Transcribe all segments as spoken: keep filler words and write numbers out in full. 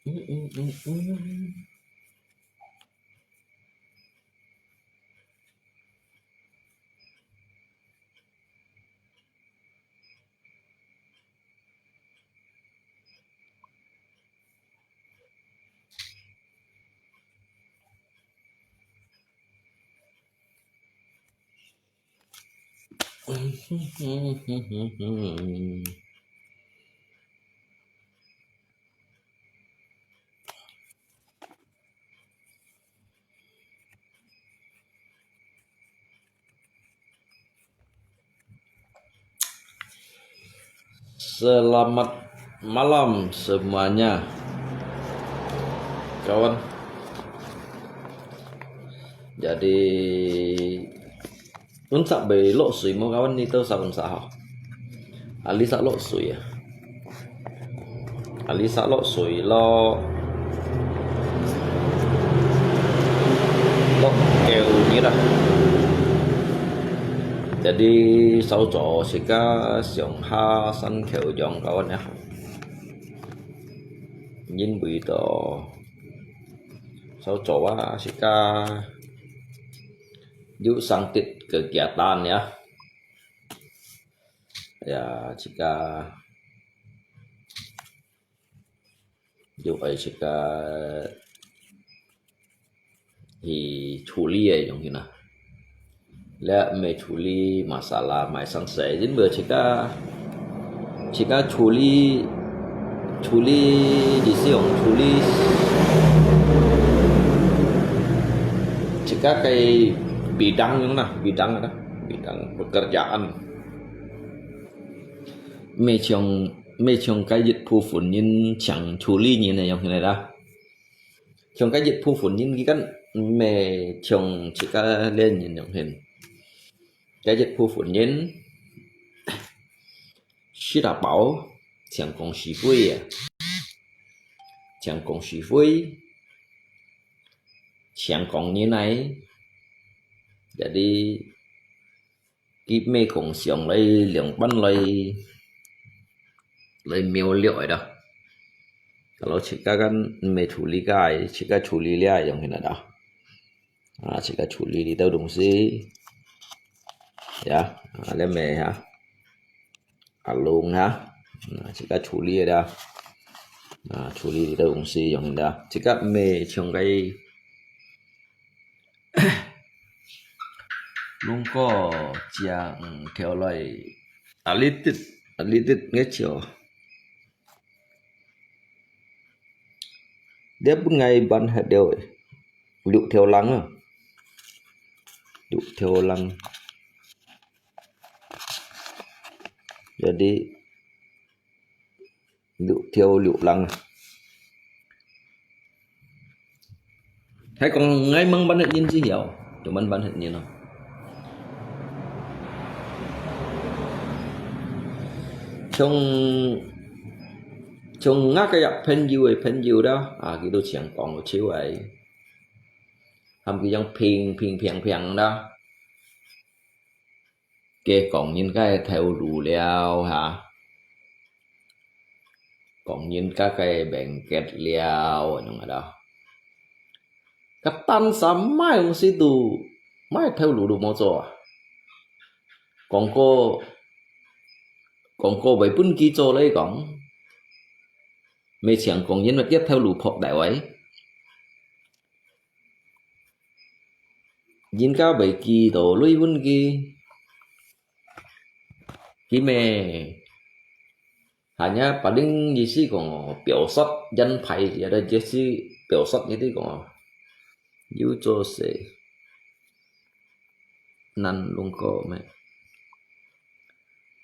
嗯嗯嗯嗯。 Selamat malam semuanya, kawan. Jadi, 恁煞會落水無，kawan？你兜煞恁煞吼？啊，你煞落水啊？啊，你煞落水咯，落夠日啊。Jadi，稍早自家上下山口洋，kawan ya。因為到稍早啊，自家有上得kegiatan ya。 Ya，自家又愛自家去處理个樣形啊。這毋係處理masalah，毋係生事，因為自家，自家處理，處理，意思講處理自家个bidang樣啦，bidang啦，bidang pekerjaan。 毋係像，毋係像該一部分人像處理人个樣形啦。像該一部分人，佢間毋係像自家這人樣形。該一部分人，食啊飽，像講是非啊，像講是非，像講人來，jadi佢毋係講上來兩班來，來描略个啦。Kalau自家kan毋係處理該，自家處理這樣形啦。啊，自家處理這兜東西。Ya，啊，這毋係哈。啊，弄哈。啊，自家處理个啦。啊，處理這兜東西樣形啦。自家毋係像該 弄過正，嗯，條來，啊，你得，啊，你得，𠊎笑。這本𠊎搬忒了，六條龍啊，六條龍。Jadi， 六條六龍啊。係講𠊎吂搬忒人之後，就吂搬忒人咯。像，像𠊎个朋友个朋友啦，啊，佢都常講个笑話，喊佢樣平平平平啦。 該講人家个頭路了哈，講人家个命格了，恁樣个啦。該單身麼个東西都，麼个頭路都無做啊。講過，講過會分佢做來講，毋係像講人个頭路破掉个。 人家會寄到來分佢，佢乜，hanya paling意思講哦，表示人牌，也得意思表示佢哋講哦，有做事，難弄過咩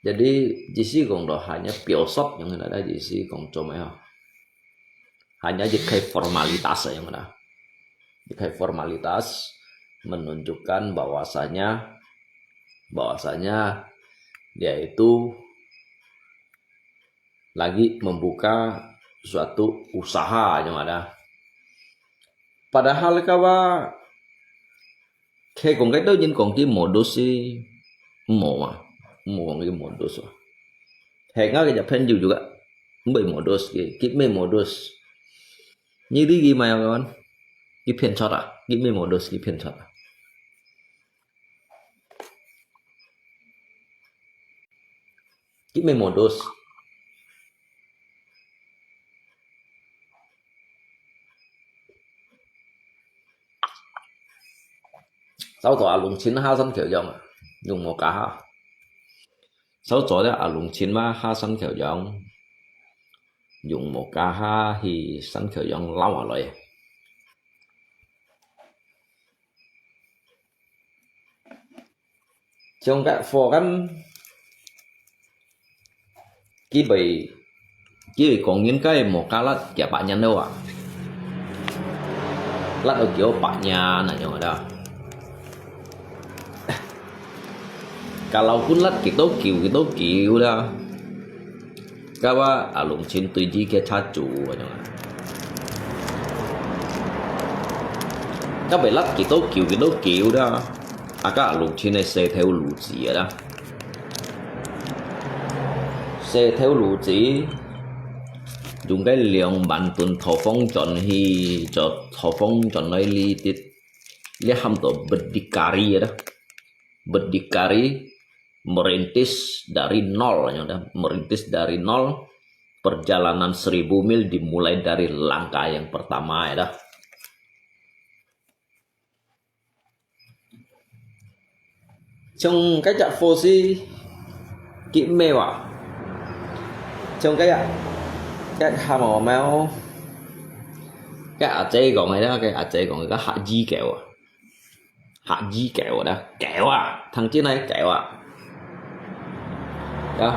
？Jadi，意思講到hanya表示，樣个啦，意思講做咩啊？ Hanya一个formalitas saja mana. 一个 formalitas menunjukkan bahwasanya, bahwasanya dia itu lagi membuka suatu usaha yang ada. Padahal kawa 佢講該兜人講佢modus，無啊，無講佢modus啊。係𠊎个朋友juga，毋係modus佢，佢毋係modus。你知佢買个，佢騙出啊，佢咩modus佢騙出啊，佢咩modus。早早啊，弄親下山口洋啊，用無加下。早早了啊，弄親嘛下山口洋，用無加下去山口洋撈下來。 像該貨咁，佢會，佢會講應該無加辣幾百年了啊，辣到幾百年那樣个啦。加老君辣幾多久幾多久啦。 該話啊，弄親對佢个差主个樣啊。該會辣幾多久幾多久啦，啊，該弄親个細頭驢子啊啦，細頭驢子用該兩萬噸拖風船去做拖風船來哩啲，這喊做berdikari啊啦。 Berdikari, merintis dari nol, ya dah. Merintis dari nol, perjalanan seribu mil dimulai dari langkah yang pertama, ya dah. 像該隻火勢，佢咩話？像該隻，該喊麼个？該阿姐講个啦，該阿姐講个，該黑衣狗啊。 客語狗啦，狗啊，聽真个狗啊。Ya.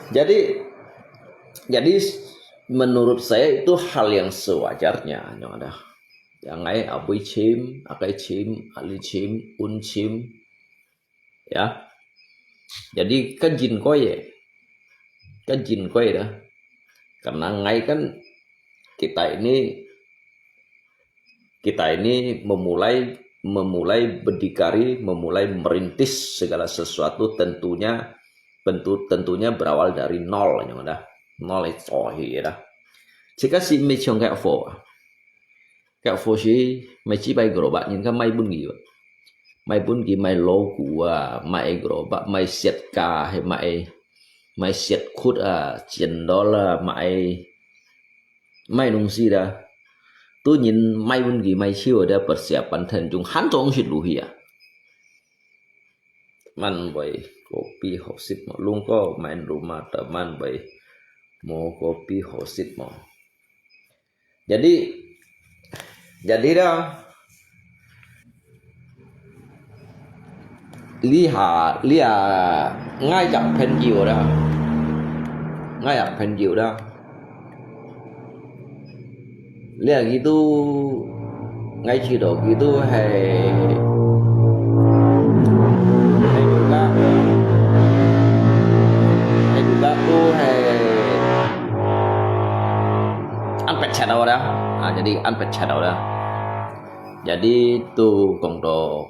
Jadi, jadi menurut saya itu hal yang sewajarnya, yang ada. Yang ai abui chim, akai chim, ali chim, un chim, ya. Jadi kan jin koi ye. Kan jin koi dah. Karena ngai kan kita ini kita ini memulai memulai berdikari, memulai merintis segala sesuatu tentunya tentu tentunya berawal dari nol yang dah. Nol itu ya dah. Jika si mechong kayak apa? 該火勢賣幾百個吧，人家賣分佢啊，賣分佢賣老虎啊，賣個吧，賣雪茄，還賣賣雪茄啊，剪刀啦，賣賣東西啦，都人賣分佢賣手的，persiapan天中，還總係落去啊。 Teman boy, kopi hosip mo. Lungko main rumah teman boy. Mo kopi hosip mo. Jadi, jadi dah. Lihat, lihat, ngai jak pen jiu dah. Ngai jak pen jiu dah. 這佢都，𠊎知道佢都係，係有个，係有个都係，ăn pet chat đâu đó, à, jadi ăn pet chat đâu đó. Jadi tu講到，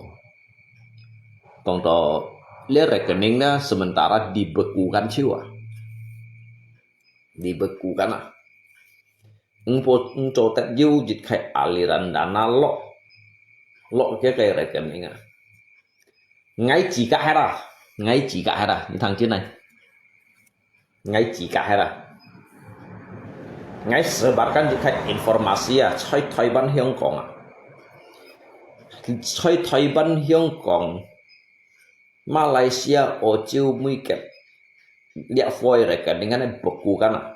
講到，這rekening呢，sementara dibekukan jiu啊。 Dibekukan啊。Eng po-，eng cho tét jiu jit khai aliran dana lo. Lo kia khai rekening ah. Ngai jika hera. Ngai jika hera. Ni thang chin nai. Ngai jika hera. Ngai sebarkan jit khai informasi ah. Choi Taiwan Hong Kong ah. Choi Taiwan Hong Kong. Malaysia, Âu Châu, Mỹ Kép. Liak foi rekening kan bekukan ah.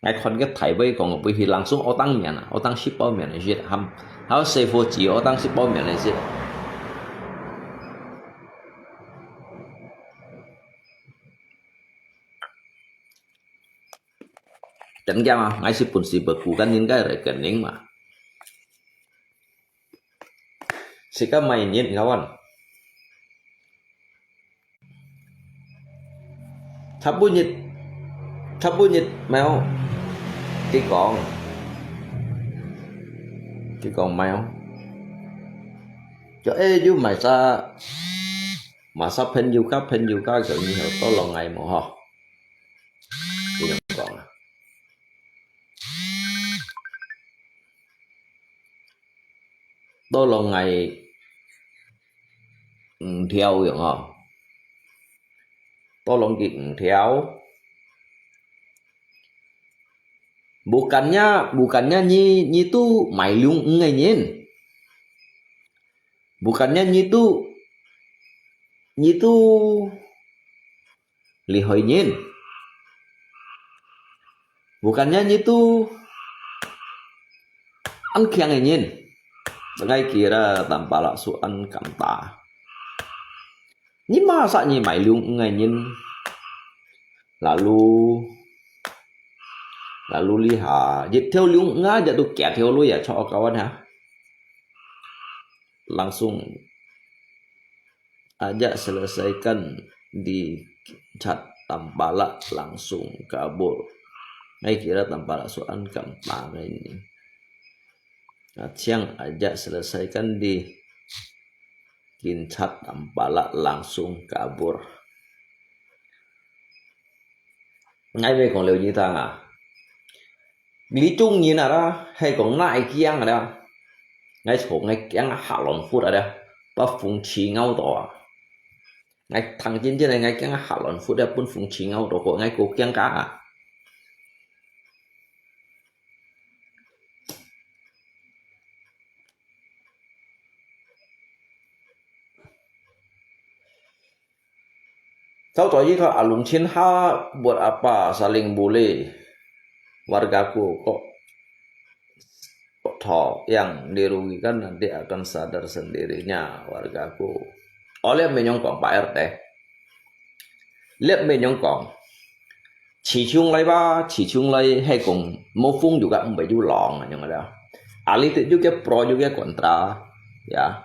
Ngai khon ke Taiwan kong bui hi langsung otang mian ah, otang sipau mian sit ham. Hau sefo ji otang sipau mian sit. Tengiang ah, ngai si pun si bekukan nin kai rekening ma. Sika mai nyit ngawan. Thap bu nyit, thap bu nyit mèo. Ki kong. Ki kong mèo. Cho e yu mai sa, ma sa phen yu ka, phen yu ka, cho ni ho to long ngai mo ho. Ki kong. 講啊。 Tolong ngai五條樣哦。Tolong佢五條。Bukannya, bukannya nyi, nyi tu mai liung ngai nyin. Bukannya nyi tu, nyi tu lihoi nyin. Bukannya nyi tu an khiang nyin. Ngai kira tanpa laksu an kamta. Nyi masa nyi mai liung ngai nyin. Lalu, lalu liha, jit theo liung nga jat tu kia theo lui ya cho kawan ha. Langsung aja selesaikan di chat tampala langsung kabur. Ngai kira tampala suan kam tangai ni. Aciang aja selesaikan di kinchat tampala langsung kabur. Ngai mê kong liu nyi tang à. Lý Trung nhìn à đó, hay còn nại kiang à đó. Ngay chỗ ngay kiang à, hạ lộn phút à đó. Bác phung chi ngau đó à. Ngay thằng chín chín này ngay kiang à, hạ lộn phút à, bún phung chi ngau đó, của ngay cô kiang cá à. Sau cho ikau alung chin ha buat apa saling bully wargaku kok, kok tho yang dirugikan nanti akan sadar sendirinya wargaku. Oleh menyong kong Pak R T. Lihat menyong kong. Chỉ chung lai ba, chỉ chung lai hay kong mô phung juga mbak ju long, nyong ada. Ahli tu juga pro juga kontra, ya.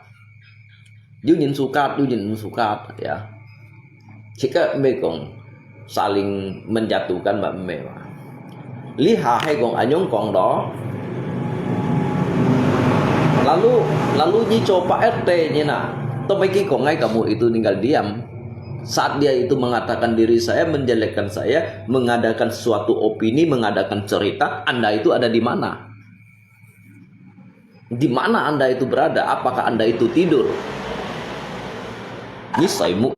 Yu nyin sukat, yu nyin sukat, ya. Jika mê kong saling menjatuhkan mbak mê ba. Liha hay kong anyong kong đó. Lalu, lalu nyi coba R T nyi na. Toh mê ki kong ngai kamu itu tinggal diam. Saat dia itu mengatakan diri saya, menjelekkan saya, mengadakan suatu opini, mengadakan cerita, Anda itu ada di mana? Di mana Anda itu berada? Apakah Anda itu tidur? Nyi soi mu.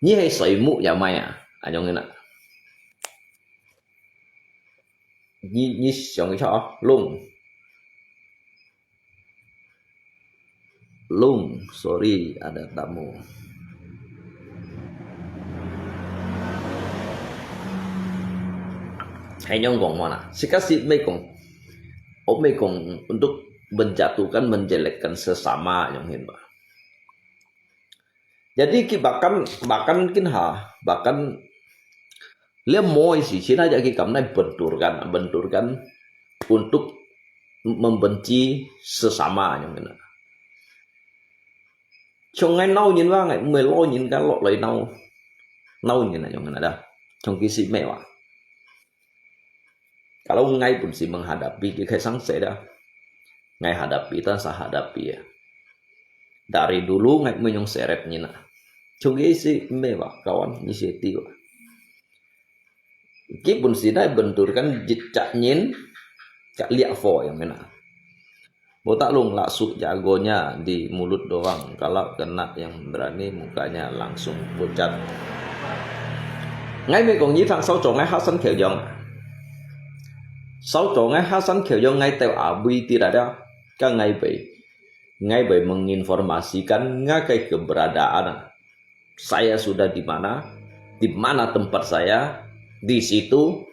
Nyi hay soi mu ya mai à. Anyong ina. Nyi, nyi siang icha long. Long, sorry, ada tamu. Hay nyong kong mana? Sikasi mê kong, oh mê kong untuk menjatuhkan, menjelekkan sesama nyong hin ba. Jadi ki bahkan, bahkan kin ha, bahkan lia moi si Cina jadi ki kam nai benturkan, benturkan untuk membenci sesama nyong kena. Chong ngai nau nyin wa ngai mê lo nyin kan lo lai nau. Nau nyin na nyong kena dah. Chong ki si mê wa. Kalau ngai pun si menghadapi ki khai sang se dah. Ngai hadapi tan sa hadapi ya. Dari dulu ngai menyong seret nyin na. Chong ki si mê wa kawan ni si ti wa. Ki pun si nai benturkan jicak nyin, cak liak fo yang mena. Botak lung laksuk jagonya di mulut doang, kalau kena yang berani mukanya langsung pucat. Ngai mê kong nyi thang sau chong ngai Hasan Kheo Yong. Sau chong ngai Hasan Kheo Yong ngai teo abui tidak ada, ka ngai bei. Ngai bei menginformasikan ngakai keberadaan. Saya sudah di mana, di mana tempat saya, di situ,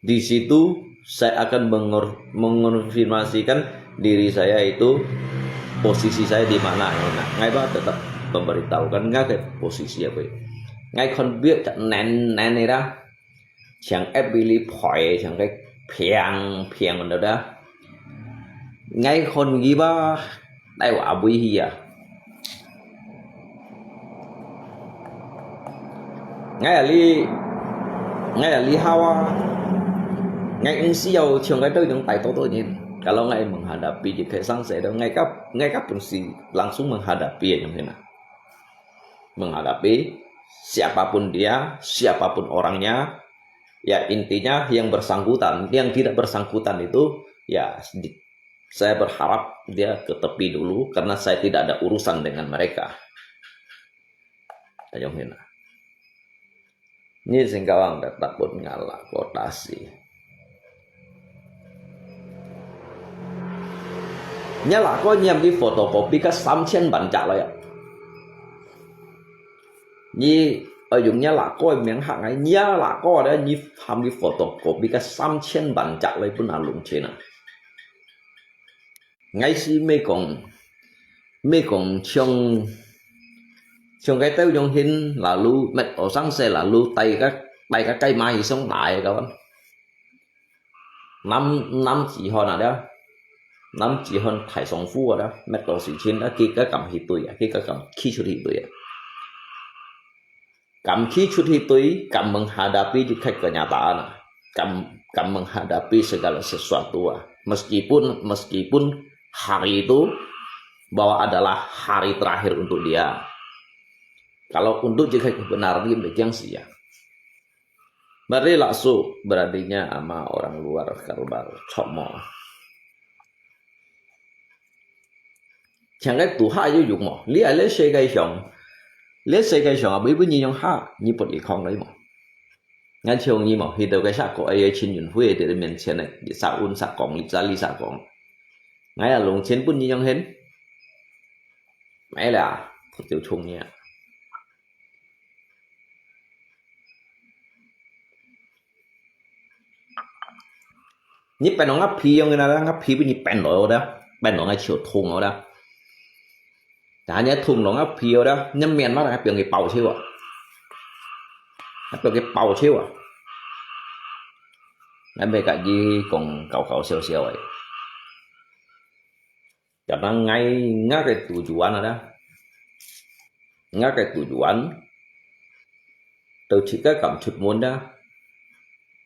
di situ saya akan mengor-, mengonfirmasikan diri saya itu, posisi saya di mana. Nah, ngai ba tetap memberitahukan ngakai posisi apa. Ngai kon biak cak nen, nen ira. Chang ép bili phoi, chang cái phiang, phiang đó đó. Ngai kon gi ba, tai wa bui hi à. Ngai ali, ngai ali hawa. Ngai eng siau chang cái đối tượng tai to to nyin. Kalau ngai menghadapi di khai sang se đó, ngai kap, ngai kap pun si langsung menghadapi ya nyong hina. Menghadapi siapapun dia, siapapun orangnya, Ya, intinya yang bersangkutan, yang tidak bersangkutan itu, ya, di-, saya berharap dia ke tepi dulu karena saya tidak ada urusan dengan mereka. Ayong hina. Ni singkawang da tapun ngala kota si. Nya lako nyiam di photocopy ka 三千萬隻了呀。你愛用若老哥个名喊𠊎，若老哥咧，你喊你photocopy个三千萬隻來分𠊎弄錢啊！𠊎是毋係講，毋係講像，像該兜樣形，lalu搣學生勢，lalu帶个，帶个雞嫲去送奶个。 男，男子漢啊，了。男子漢大丈夫啊，了。搣到事情啊，佢个敢去對啊，佢个敢企出去對啊。敢企出去對，敢menghadapi jika kenyataan啊，敢，敢menghadapi segala sesuatu啊。Meskipun, meskipun hari itu bahwa adalah hari terakhir untuk dia. Kalau untuk jika kebenaran dia megang sih ya. Berarti laksu, berartinya ama orang luar kalbar, cok mo. Chang cái tù ha yu yung mo, li ai lê sê cái xiong, lê sê cái xiong à, bui bui nyi yung ha, nyi bột li khong đấy mo. Ngan chiong nyi mo, hi tàu cái sa ko ai chin yun hui để miền trên này, đi sa un sa kong, li sa li sa kong. Ngai à lùng chin bun nyi yung hên. Mày là, thật tiểu chung nha. 你變到𠊎皮樣个啦，𠊎皮分你變落个，變到𠊎手痛个啦。但係你痛落𠊎皮个啦，你面嘛，𠊎變佢爆手啊，𠊎變佢爆手啊。𠊎毋係甲你講搞搞笑笑个。 Karena ngai，𠊎个tujuan ada。𠊎个tujuan，都自家敢出門ada。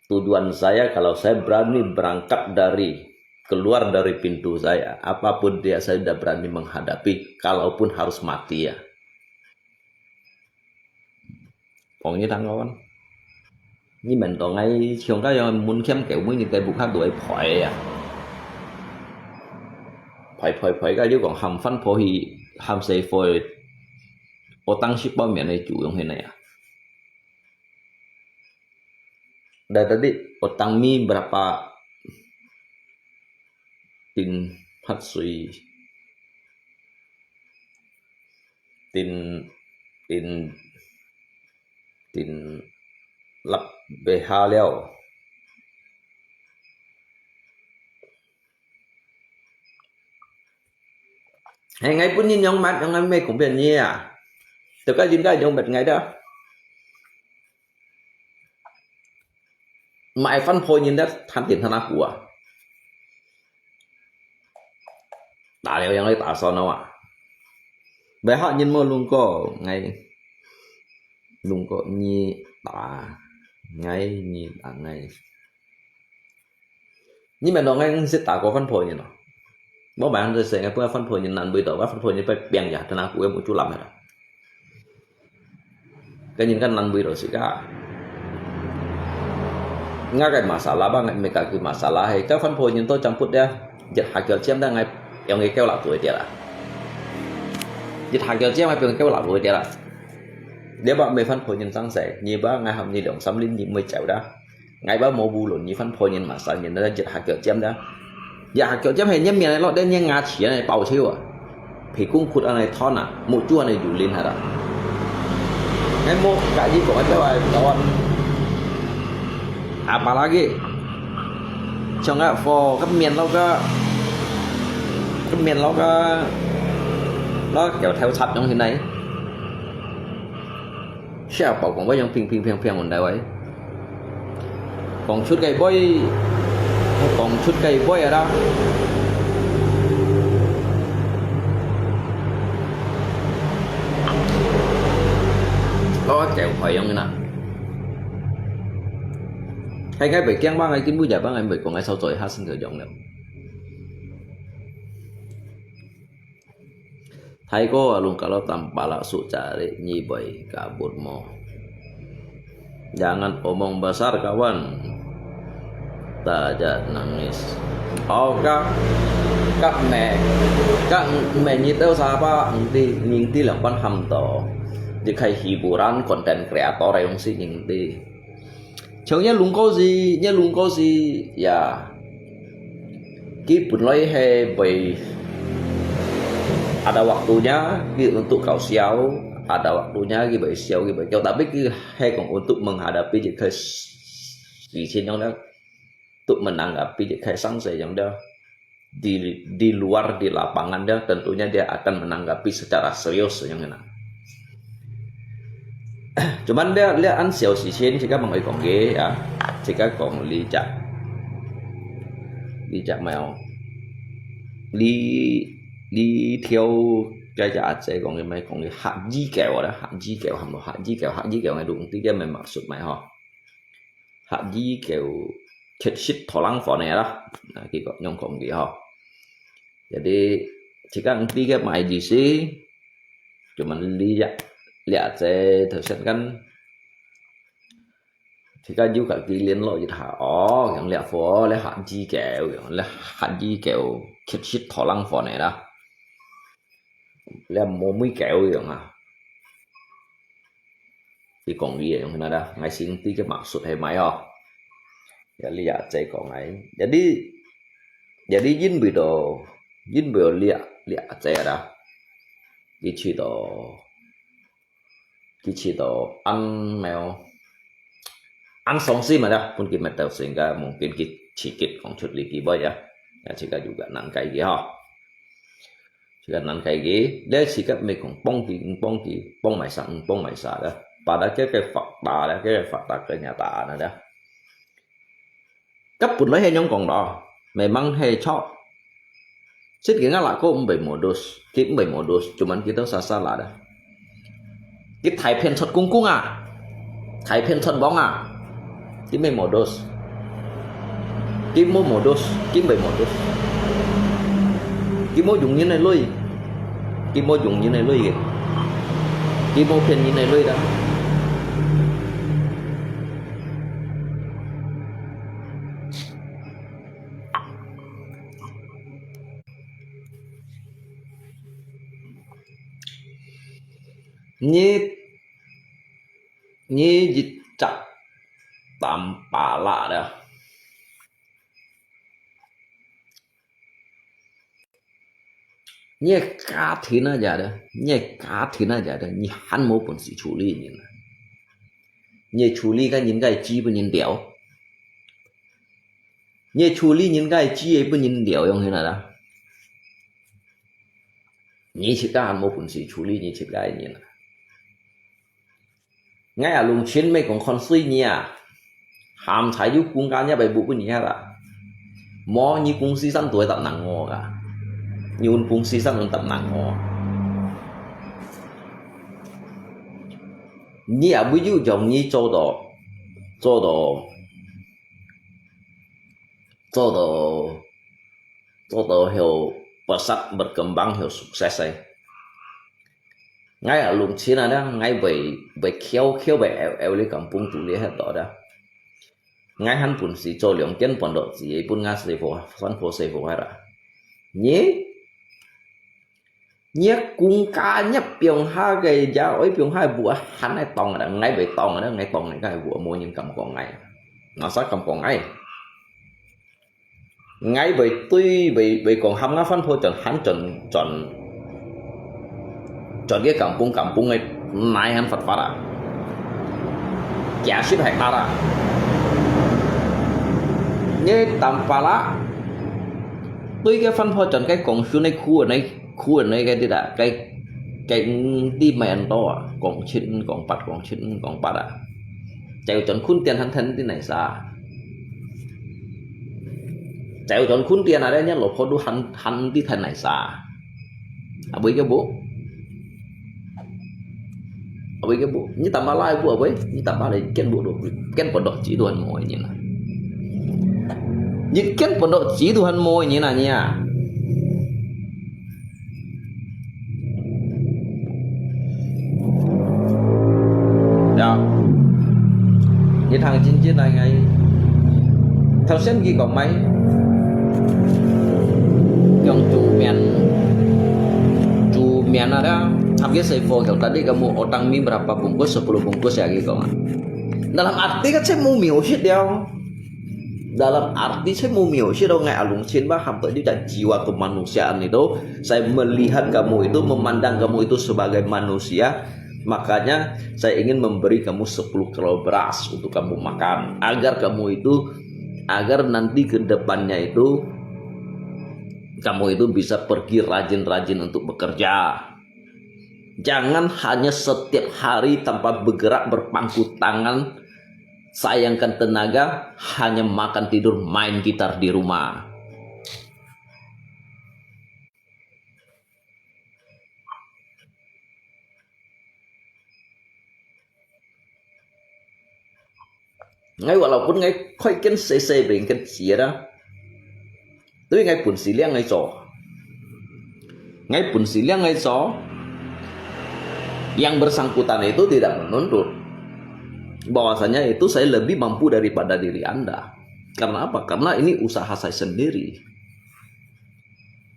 Tujuan saya, kalau saya berani berangkat dari, keluar dari pintu saya, apapun dia, saya sudah berani menghadapi, kalaupun harus mati ya. 講你聽講，你問到𠊎像該樣門檻狗，每日在屋下都會排啊。排排排，該就講喊番婆去，喊細貨，我當時包面的主用現在啊。Dah tadi, utang mi berapa? Tin hat sui. Tin, tin, tin lap beha liao. Hai ngai pun nyin yong mat, yong ngai mei kong pian nyi à. Teu ka yin ka yong mat ngai da. Mãi văn phôi nhìn đã than tiền than ác của. Đã liao yang lấy tả son nó à. Bài hát nhìn mơ lung có ngay. Lung có nhi tả. Ngay nhi tả ngay. Nyi mèn dòng ngay sit ta có văn phôi nyi no. Bố bạn tôi sẽ ngay bữa văn phôi nyi năn bơi tàu, văn phôi nyi phải biang ya, tana của em một chút lắm hả. Cái nhìn cái năn bơi tàu xí cả. Ngã cái masalah bang, ngay mấy cái masalah hay, cái văn phôi nyi tôi chẳng phút đe. Giật hạt kiểu chiếm đe ngay, em ngay kéo lạ tuổi tiệt à. Giật hạt kiểu chiếm ngay, em kéo lạ tuổi tiệt à. Đe bác mấy văn phôi nyi sáng sẻ, nyi bác ngay hầm nyi đồng xăm linh nyi mới chịu đe. Ngay bá mô bu lùn nyi văn phôi nyin mạ sân nyin đã giật hạt kiểu chém đã. Giật hạt kiểu chém hay nhem miền này lọt đến nhen ngà chia này bao chiêu à. Phí cung khút anh này thon à, mụ chua này dù linh hả đó. Ngay mô cả gì của anh đâu ai đón. Apa lagi? Trong cái phô, cái miền lâu cái, cái miền lâu cái, nó kiểu theo sạch trong thế này. Siapa kong wai yang ping ping piang piang undai wai. Kong chut kai boy, kong chut kai boy ada. Có kẹo khỏi yang na. Hai cái bị kiang bang ai kim bu ya bang ai bị kong ai sau rồi ha sinh cái yang lắm. Thái có lùng cả lo tầm ba lạ sụ trả lệ nhi bởi cả bột mò. Jangan omong besar, kawan. Tajak nangis. Oh, kak, kak me, kak me nyi tau sapa, ngerti, ngerti lang pan ham to. Di khai hiburan, konten kreator yang si ngerti. Chong nya lungko si, nya lungko si, ya. Ki pun lai he bai ada waktunya ki untuk kau siau, ada waktunya ki bai siau, ki bai kau. Tapi ki he kong untuk menghadapi je ke s-, 事情 yang dia, untuk menanggapi je ke 生死 yang dia. Di, di luar, di lapangan dia, tentunya dia akan menanggapi secara serius yang kena. Cuman dia, dia an siau 事情, jika mengai kong ke, ya, jika kong li jak, li jak mau, li, li theo, jika jak aja kong ke mai kong ke hak ji keu ada, hak ji keu ham lo, hak ji keu, hak ji keu ngai dung ti ke mai maksud mai ho. Hak ji keu, chet sit tholang phone ne lah. Nah, ki kok nyong kong ki ho. Jadi, jika ngerti ke mai ji si, cuman li ya, li aja, terus kan, jika juga ki lien lo ji ha, oh, yang li phone, li hak ji keu, yang li hak ji keu, chet sit tholang phone ne lah. Li mo mui keu yang ah. Di kong li yang kena dah, ngai sing ti ke maksud he mai ho. Ya li ya cai kong ngai. Jadi, jadi yin bui do, yin bui do li ya, li ya cai dah. Ki chi do, ki chi do an meo, an song si ma dah, pun ki met tau sehingga mungkin ki chi kit kong chut li ki bai ya. Ya, jika juga nan kai ki ho. Jika nan kai ki, le jika me kong pong ki, pong ki, pong mai sa, pong mai sa dah. Pada ke ke fakta dah, ke ke fakta kenyataan dah. Kap pun lai he nyong kong lo, memang he chok. Sit ki ngala ko mbai modus, ki mbai modus, cuman kita sasa lah dah. Ki thai phen chot kung kung ah. Thai phen chot bong ah. Ki mbai modus. Ki mo modus, ki mbai modus. Ki mo yung yin ai lui. Ki mo yung yin ai lui ke. Ki mo phen yin ai lui dah. Nyi, nyi jijak tampala dah. Nyi katin aja dah, nyi katin aja dah, nyi han mo pun si chuli nyi na. Nyi chuli ka nyi kai chi pun nyi liao. Nyi chuli nyi kai chi pun nyi liao yang hina dah. Nyi chit ka han mo pun si chuli nyi chit ka nyi na. Ngai a lung chin me kong khon sui nyi a. Ham chai yu kung ka nyi bai bu pun nyi ha la. Mo nyi kung si san tuai tap nang ngo ka. Nyi un kung si san un tap nang ngo. Nyi a bu yu jong nyi cho do, cho do, cho do, cho do hiu pesat berkembang hiu sukses ai. Ngai a lung chin a dah, ngai bai, bai khiau, khiau bai eu, eu li kampung tu li het do dah. Ngai han pun si cho liang ken pon do zi, pun nga si fo, san fo si fo hai ra. Nyi? Nyi kung ka nyi piong ha ke ja, oi piong ha bu han ai tong dah, ngai bai tong dah, ngai tong ngai ka bu mo nyin kam kong ngai. Nga sa kam kong ngai. Ngai bai tui, bai, bai kong ham nga fan pho chon han chon, chon, chon ke kampung, kampung ngai nai han fat fat a. Kia sip hai ara. Nge tampala. Tui ke fan pho chon ke kong su nai khu nai, khu nai ke ti da, ke, ke ti mai an to a. Kong chin, kong pat, kong chin, kong pat a. Cheu chon khun tian han then ti nai sa. Cheu chon khun tian a le nyan lo pho du han, han ti then nai sa. A bui ke bu. A bui ke bu. Ni tam ba lai bu a bui. Ni tam ba lai ken bu du. Ken pon do chi du han mo ni na. Ni ken pon do chi du han mo ni na ni a. Ya. 你聽真真來，𠊎頭先佢講麼个？講煮麵，煮麵啊，啦，habis saya fokus tadi kamu utang mie berapa bungkus? Sepuluh bungkus ya, gitu kan. Dalam arti kan saya mau music dia. Dalam arti saya mau music dong, ngai alung chin ba, hampa juga jiwa kemanusiaan itu. Saya melihat kamu itu, memandang kamu itu sebagai manusia. Makanya saya ingin memberi kamu sepuluh kilo beras untuk kamu makan, agar kamu itu, agar nanti ke depannya itu kamu itu bisa pergi rajin-rajin untuk bekerja. Jangan hanya setiap hari tanpa bergerak, berpangku tangan, sayangkan tenaga, hanya makan tidur, main gitar di rumah. Ngai walaupun ngai koi ken sese beng ken sia da. Tapi ngai pun silang ngai so. Ngai pun silang ngai so. Yang bersangkutan itu tidak menuntut bahwasanya itu saya lebih mampu daripada diri Anda. Karena apa? Karena ini usaha saya sendiri.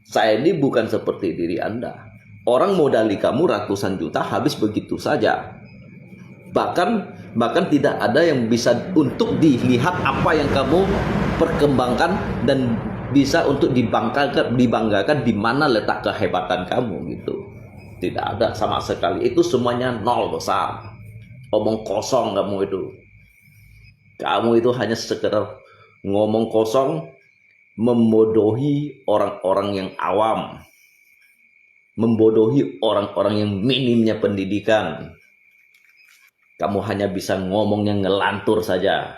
Saya ini bukan seperti diri Anda. Orang modali kamu ratusan juta habis begitu saja. Bahkan bahkan tidak ada yang bisa untuk dilihat apa yang kamu perkembangkan dan bisa untuk dibanggakan, dibanggakan di mana letak kehebatan kamu gitu. Tidak ada sama sekali. Itu semuanya nol besar. Omong kosong kamu itu. Kamu itu hanya sekedar ngomong kosong, membodohi orang-orang yang awam, membodohi orang-orang yang minimnya pendidikan. Kamu hanya bisa ngomong yang ngelantur saja.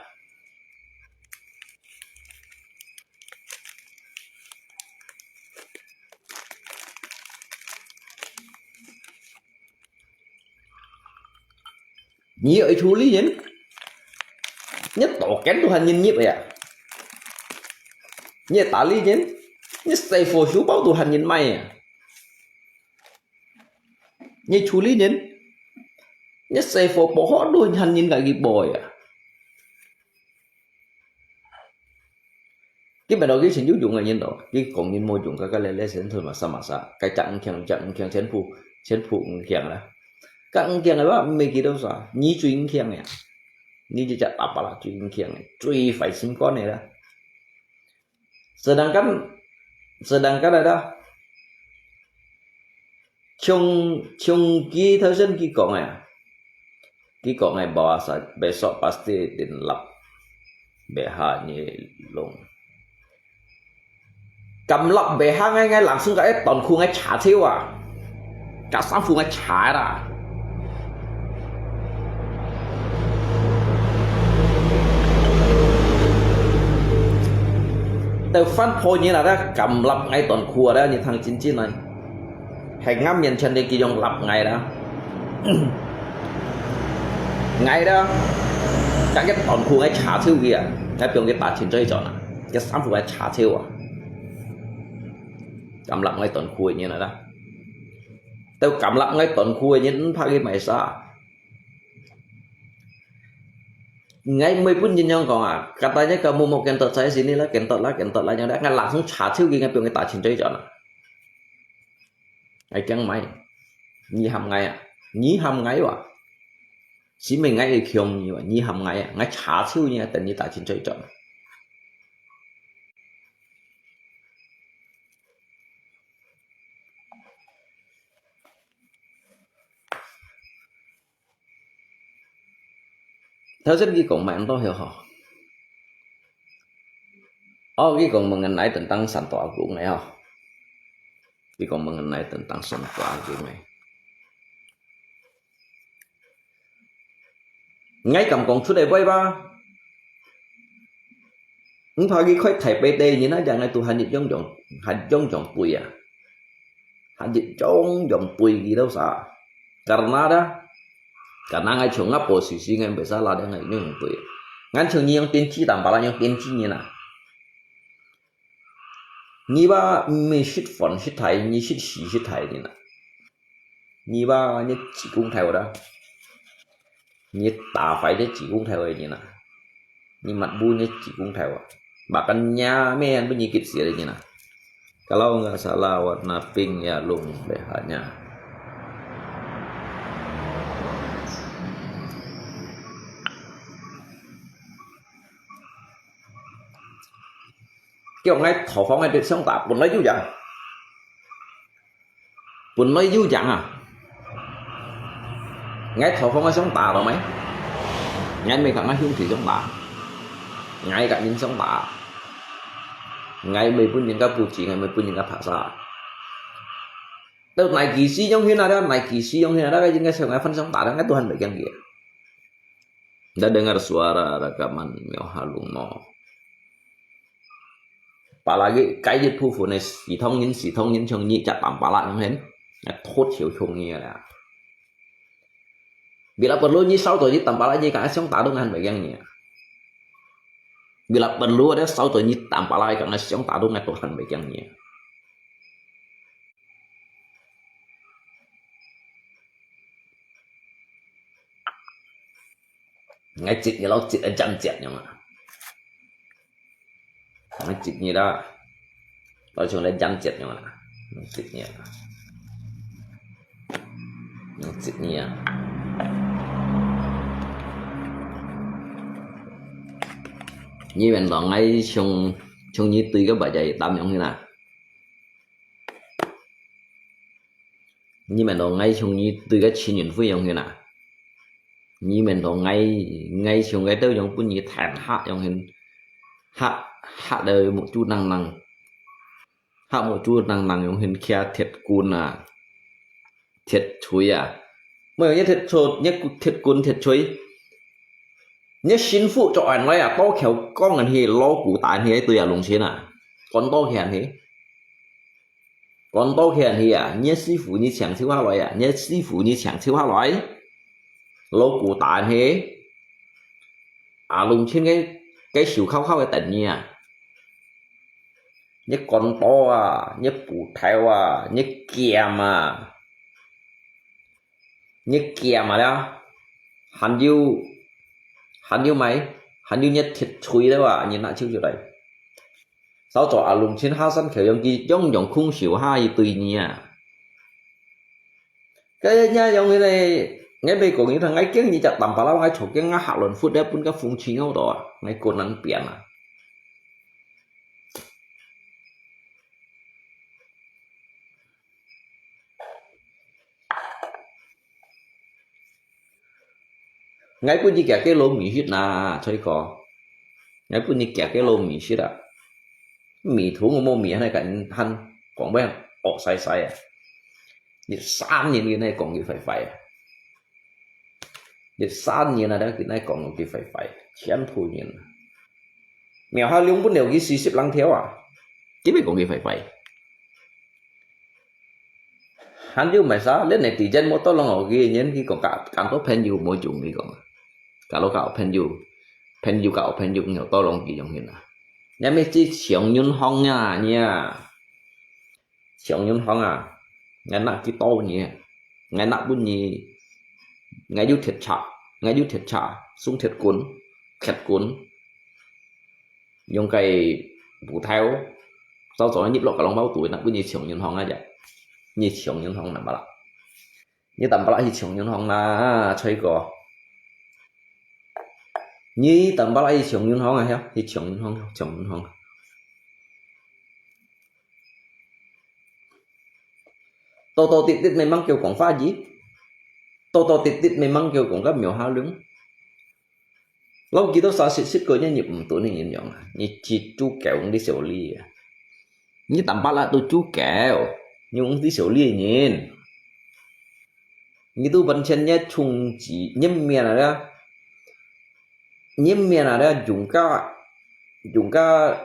Nyi ai chuli nyen. Nyi token Tuhan nyen nyip ya. Nyi tali nyen. Nyi seifo siu bao Tuhan nyen mai ya. Nyi chuli nyen. Nyi seifo poho Tuhan nyen kaki bo ya. Ki mèn lo ki chen yu yung a nyen lo, ki kong nyen mo yung ka ka le le chen thun ma sa ma sa, kai chak ng kiang chak ng kiang chen pu, chen pu ng kiang la. Ka ng kiang a ba me ki do sa, nyi chui ng kiang ya. Nyi ji chak ta pa la chui ng kiang ya, chui fai sim kon ya la. Sedangkan, sedangkan ada, chung, chung ki thau sen ki kong ya. Ki kong ai bahasa besok pasti din lap beha nyi lung. Kam lap beha ngai ngai langsung ka ai ton khu ngai cha cheu a. Ka sang fu ngai cha ra. Teu fan pho nyi la da kam lap ngai ton khu a da nyi thang chin chin nai. Hai ngam mien chen de ki yong lap ngai da. Ngai da. Ka ke ton khu ngai cha cheu ki a. Ngai piong ke ta chin choi chon a. Ke sam fu ngai cha cheu a. Kam lap ngai ton khu nyi na da. Teu kam lap ngai ton khu nyi pha ki mai sa. Ngai mui pun nyi yong kong a. Kata nyi ka mu mo ken tot sai sini la ken tot la ken tot la nyi da. Ngai langsung cha cheu ki ngai piong ke ta chin choi chon a. Ngai kiang mai. Nyi ham ngai a. Nyi ham ngai wa. Xí mê ngai kiong nyi wa. Nyi ham ngai a. Ngai cha cheu nyi a. Ten nyi ta chin choi chon a. Thau sen ki kong mai an to heo ho. Oh, ki kong mengenai tentang Santo Agung ngai ho. Ki kong mengenai tentang Santo Agung ngai. Ngai kam kong chut ai boi ba. Ng pha ki khoi thai pe te nyi na jang ngai tu han yit yong yong, han yong yong pui a. Han yit yong yong pui ki dau sa. Karena da. Karena ngai chung ngap posisi ngai besa la de ngai yong yong pui. Ngan chung nyi yong tiên tri tam pa la yong tiên tri nyi na. Nyi ba mi shit phone shit thai, nyi shit shi shit thai nyi na. Nyi ba nyi chỉ cung thai wa da. Nyi ta fai de chỉ cung thai wa nyi na. 你mat bu你chỉ cũng theo à. Bahkan nya men bu ni kip sia ni na. Kalau nggak salah warna pink ya lung behanya. Kêu ngai thổ phóng ngai tuyệt sống ta, bún nói dữ dàng. Bún nói dữ dàng à. Ngai thổ phóng ngai sống ta rồi mày. Ngai mày cả ngai hiung thủy sống ta. Ngai cả nhìn sống ta. Ngai mày bún nhìn cả bù chỉ, ngai mày bún nhìn cả phá xa. Tao nai kỳ sĩ giống hiên à đó, nai kỳ sĩ giống hiên à đó, cái những cái sao ngai phân sống ta đó, ngai tuh hẳn phải kiăng kìa. Đã dengar suara rekaman Mèo Halung no. Apalagi cái dịch vụ này, sĩ thông nhân, sĩ thông nhân, chồng nhị chặt tạm pala nông hen. Ngai thốt hiểu chồng nhị là. Bila perlu nyi sau to nyi tạm pala nyi cả sống ta đúng hẳn phải kiăng nhị. Bila perlu ada sau to nyi tạm pala cả ngai sống ta đúng ngai tuh hẳn phải kiăng nhị. Ngai chit nyi lo chit a jan chit nyong a. Ngai chit nyi da. Lo chung le jan chit nyong a. Ngai chit nyi a. Ngai chit nyi a. Nyi wen lo ngai chung, chung nyi tui ka ba jai tam nyong hi na. Nyi men lo ngai chung nyi tui ka chi nhin hui yong hin a. Nyi men lo ngai, ngai chung ngai teu yong bun nyi than ha yong hin. Ha, ha de mu chu nang nang. Ha mu chu nang nang yong hin kia thiệt cun a. Thiệt chui a. Mu yong nyi thiệt chui, nyi thiệt cun thiệt chui. Nyi sin fu cho an lai a, to kheo kong an hi lo ku tan hi tui a lung chin a. Kon to khian hi. Kon to khian hi a, nyi si fu nyi chang chiu ha loi a, nyi si fu nyi chang chiu ha loi. Lo ku tan hi. A lung chin cái, cái siu khao khao cái tận nhi a. Nyi kon to a, nyi pu thai a, nyi kiam a. Nyi kiam a le. Hàn yu, hàn yu mai, hàn yu nyi thiệt chui le wa, nyi na chiu chiu dai. Sao cho a lung chin ha san kheo yong ki yong yong khung siu ha yi tui nyi a. Cái nhà yong cái này, ngay bây giờ như thằng ngay kiêng như chặt tầm pala ngay chỗ kiêng ngay hạ luận phút đấy bún cái phung chi ngâu đó, ngay cô nắng biển à. Ngai bun nyi kiak ke lo mì hit na, choi ko. Ngai bun nyi kiak ke lo mì hit a. Mì thùng mo mì hana kan han kong bai ok sai sai a. Nyi san nyi nyi nai kong ki fai fai a. Nyi san nyi na da ki nai kong ki fai fai. Chian phu nyi. Miao ha liung bun liu ki si sip lang thiao a. Ki bai kong ki fai fai. Hàn yu mai sa, leh netizen mo to long o ki nyen ki kong ka, kan to phen yu mo jung ki kong. Ka lo ka phen yu, phen yu ka phen yu nyo to long ki yong hin a. Nya me chi chiong yun hong nya, nya. Chiong yun hong a. Ngai nak ki to nyi. Ngai nak bun nyi. Ngai yu thiệt cha, ngai yu thiệt cha, sung thiệt kun, thiệt kun. Yong cái bù thai ô. Sao cho nó nhịp lọ cả lòng bao tuổi nó cứ như chiều nhân hong á vậy. Như chiều nhân hong nằm bả lạ. Như tầm bả lạ như chiều nhân hong na, chơi có. Như tầm bả lạ như chiều nhân hong à hả? Như chiều nhân hong, chiều nhân hong. Tô tô tịt tịt mày măng kêu quảng pha gì? Tô tô tịt tịt mày măng kêu quảng gấp miểu ha lưng. Lâu kỳ tao xa xịt xịt kơ nhá nhịp ủng tụ nên nhìn dòng à. Nhị chỉ chú kéo đi xẻo ly à. Nhị tạm bát là tụ chú kéo. Nhị ủng đi xẻo ly nhìn. Nhị tụ bắn chen nhá chung chỉ nhắm miệng à đó. Nhắm miệng à đó dùng cả, dùng cả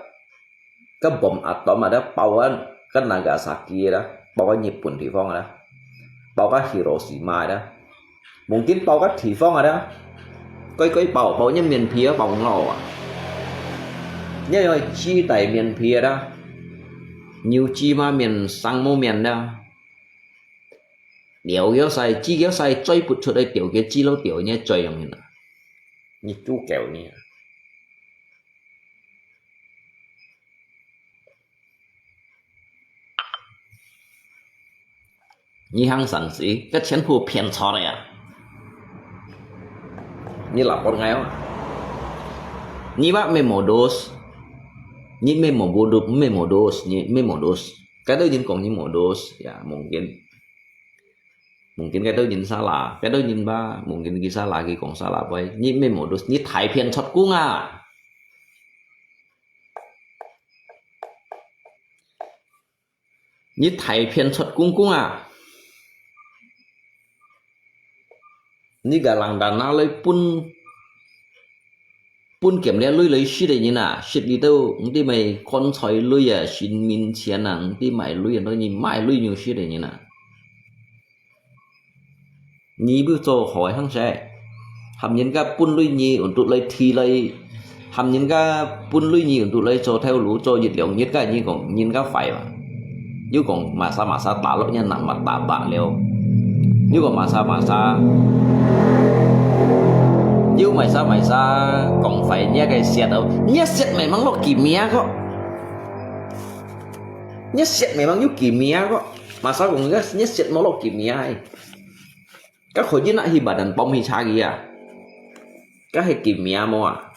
cái bom atom à đó bao cái, cái Nagasaki đó. Bao cái Nhật Bản địa phương à đó. Bao cái Hiroshima đó. Mungkin bao cái địa phương ada. Koi koi bao, bao nhân miền phía bao ngò à. Nhớ rồi chi tại miền phía đó. Nhiều chi mà miền sang mô miền đó. Điều kéo sai, chi kéo sai, chơi bụt chuột đây tiểu kia chi lâu tiểu nhé, chơi dòng hình. Như chú kéo nhé. 你行生死，該全部騙出來啊！你lapor𠊎哦，你話沒modus，你沒modus，沒modus，你沒modus。該兜人講你modus，ya，mungkin。Mungkin該兜人salah，該兜人吧，mungkin佢salah，佢講salah，喂，你沒modus，你大騙出cung啊！你大騙出公公啊！你个人拿來分，分佢兜鐳來食个人啊，食你兜，你知買棺材鐳啊，神明錢啊，你知買鐳啊，你買鐳又食个人啊！ 你毋做好个行勢，喊人家分鐳你，untuk來提來，喊人家分鐳你，untuk來做頭路，做一兩日，該你講人家壞嘛？又講masa-masa打落人，拿mata打了。又講masa-masa，又masa-masa講壞人个舌頭，你个舌memang落kimia个，你个舌memang有kimia个，masa講你个舌無落kimia个。 該可以拿去badan pom去查佢啊！該係kimia無啊？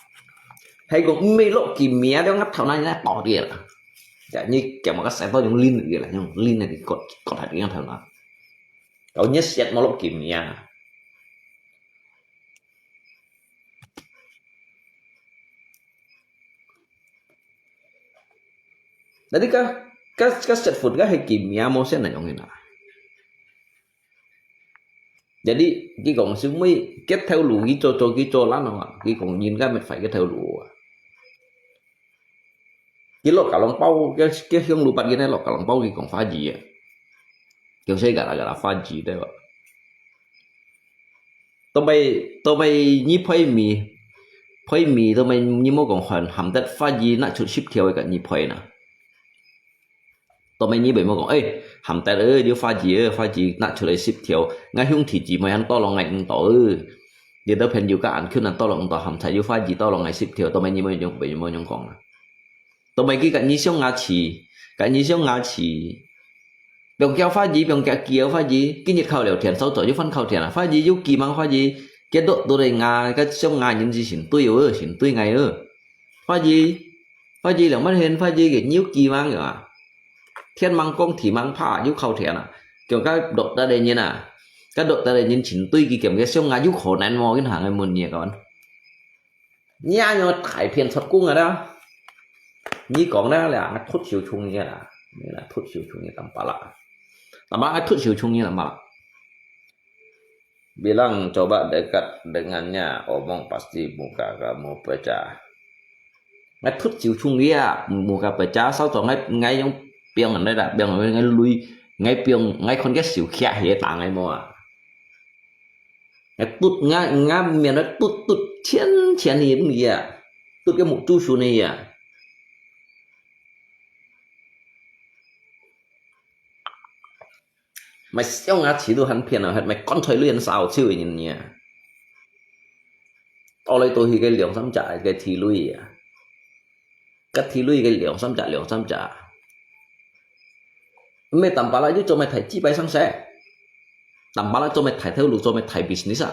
係講毋係落kimia，了，𠊎頭那應該倒掉啦。呀，你叫麼个使到用拎个啦，用拎个割，割下佢个頭那。搞你舌無落kimia。Jadi該，該，該舌food該係kimia無先來用个啦。 Jadi，佢講係每，佢頭路佢做做佢做爛哦，佢講人家乜壞佢頭路啊。佢落Kalong包，佢，佢向路八佢呢落Kalong包，佢講法語啊。佢識gara-gara法語對吧？到尾，到尾你配米，配米，到尾你莫講喊，喊得法語拿出十條个你配呢。 到尾你毋好講，誒，喊得誒，你法語誒，法語拿出來十條，𠊎兄弟姊妹還多了𠊎五道誒，你兜朋友个安全還多了五道，喊得有法語多了𠊎十條，到尾你莫用，莫用講啊。到尾佢甲你上牙齒，甲你上牙齒，用叫法語，用叫叫法語，今日考了天，sau早就翻考天啊，法語有幾忙法語，佢都都來牙，甲上牙人之前對哦，先對𠊎哦，法語。 法語兩萬元，法語个有幾萬个啊？天吂光，地吂怕，有考天啊！叫該落得个人啊，該落得个人前對佢兼个上啊，有可能無？佢行个問你个講，你啊，有大騙出工个啦！你講啦，啦，脱手衝你啦，你啦，脱手衝你淡薄啦，淡薄啊，脱手衝你淡薄啦。 Bilang coba dekat dengannya, omong pasti muka kamu pecah. Ngatut siu chung dia, muka pecah, sau cho ngai, ngai yong piang nai da, piang ngai lui, ngai piang, ngai kon kia siu kia he ta ngai mo a. Ngatut nga, nga mian tut, tut, chian, chian ni dia. Tut ke mu chu su ni ya. Mày siêu ngã chỉ tu hẳn phiền nào hết, mày con trời lui hẳn sao chiêu nhìn nhỉ. Tao lấy tôi thì cái liều xăm chả cái thì lui à. Cái thì lui cái liều xăm chả, liều xăm chả. Mày tạm bả lại cho mày thầy chi bài sáng sẽ. Tạm bả lại cho mày thầy theo lũ cho mày thầy business à.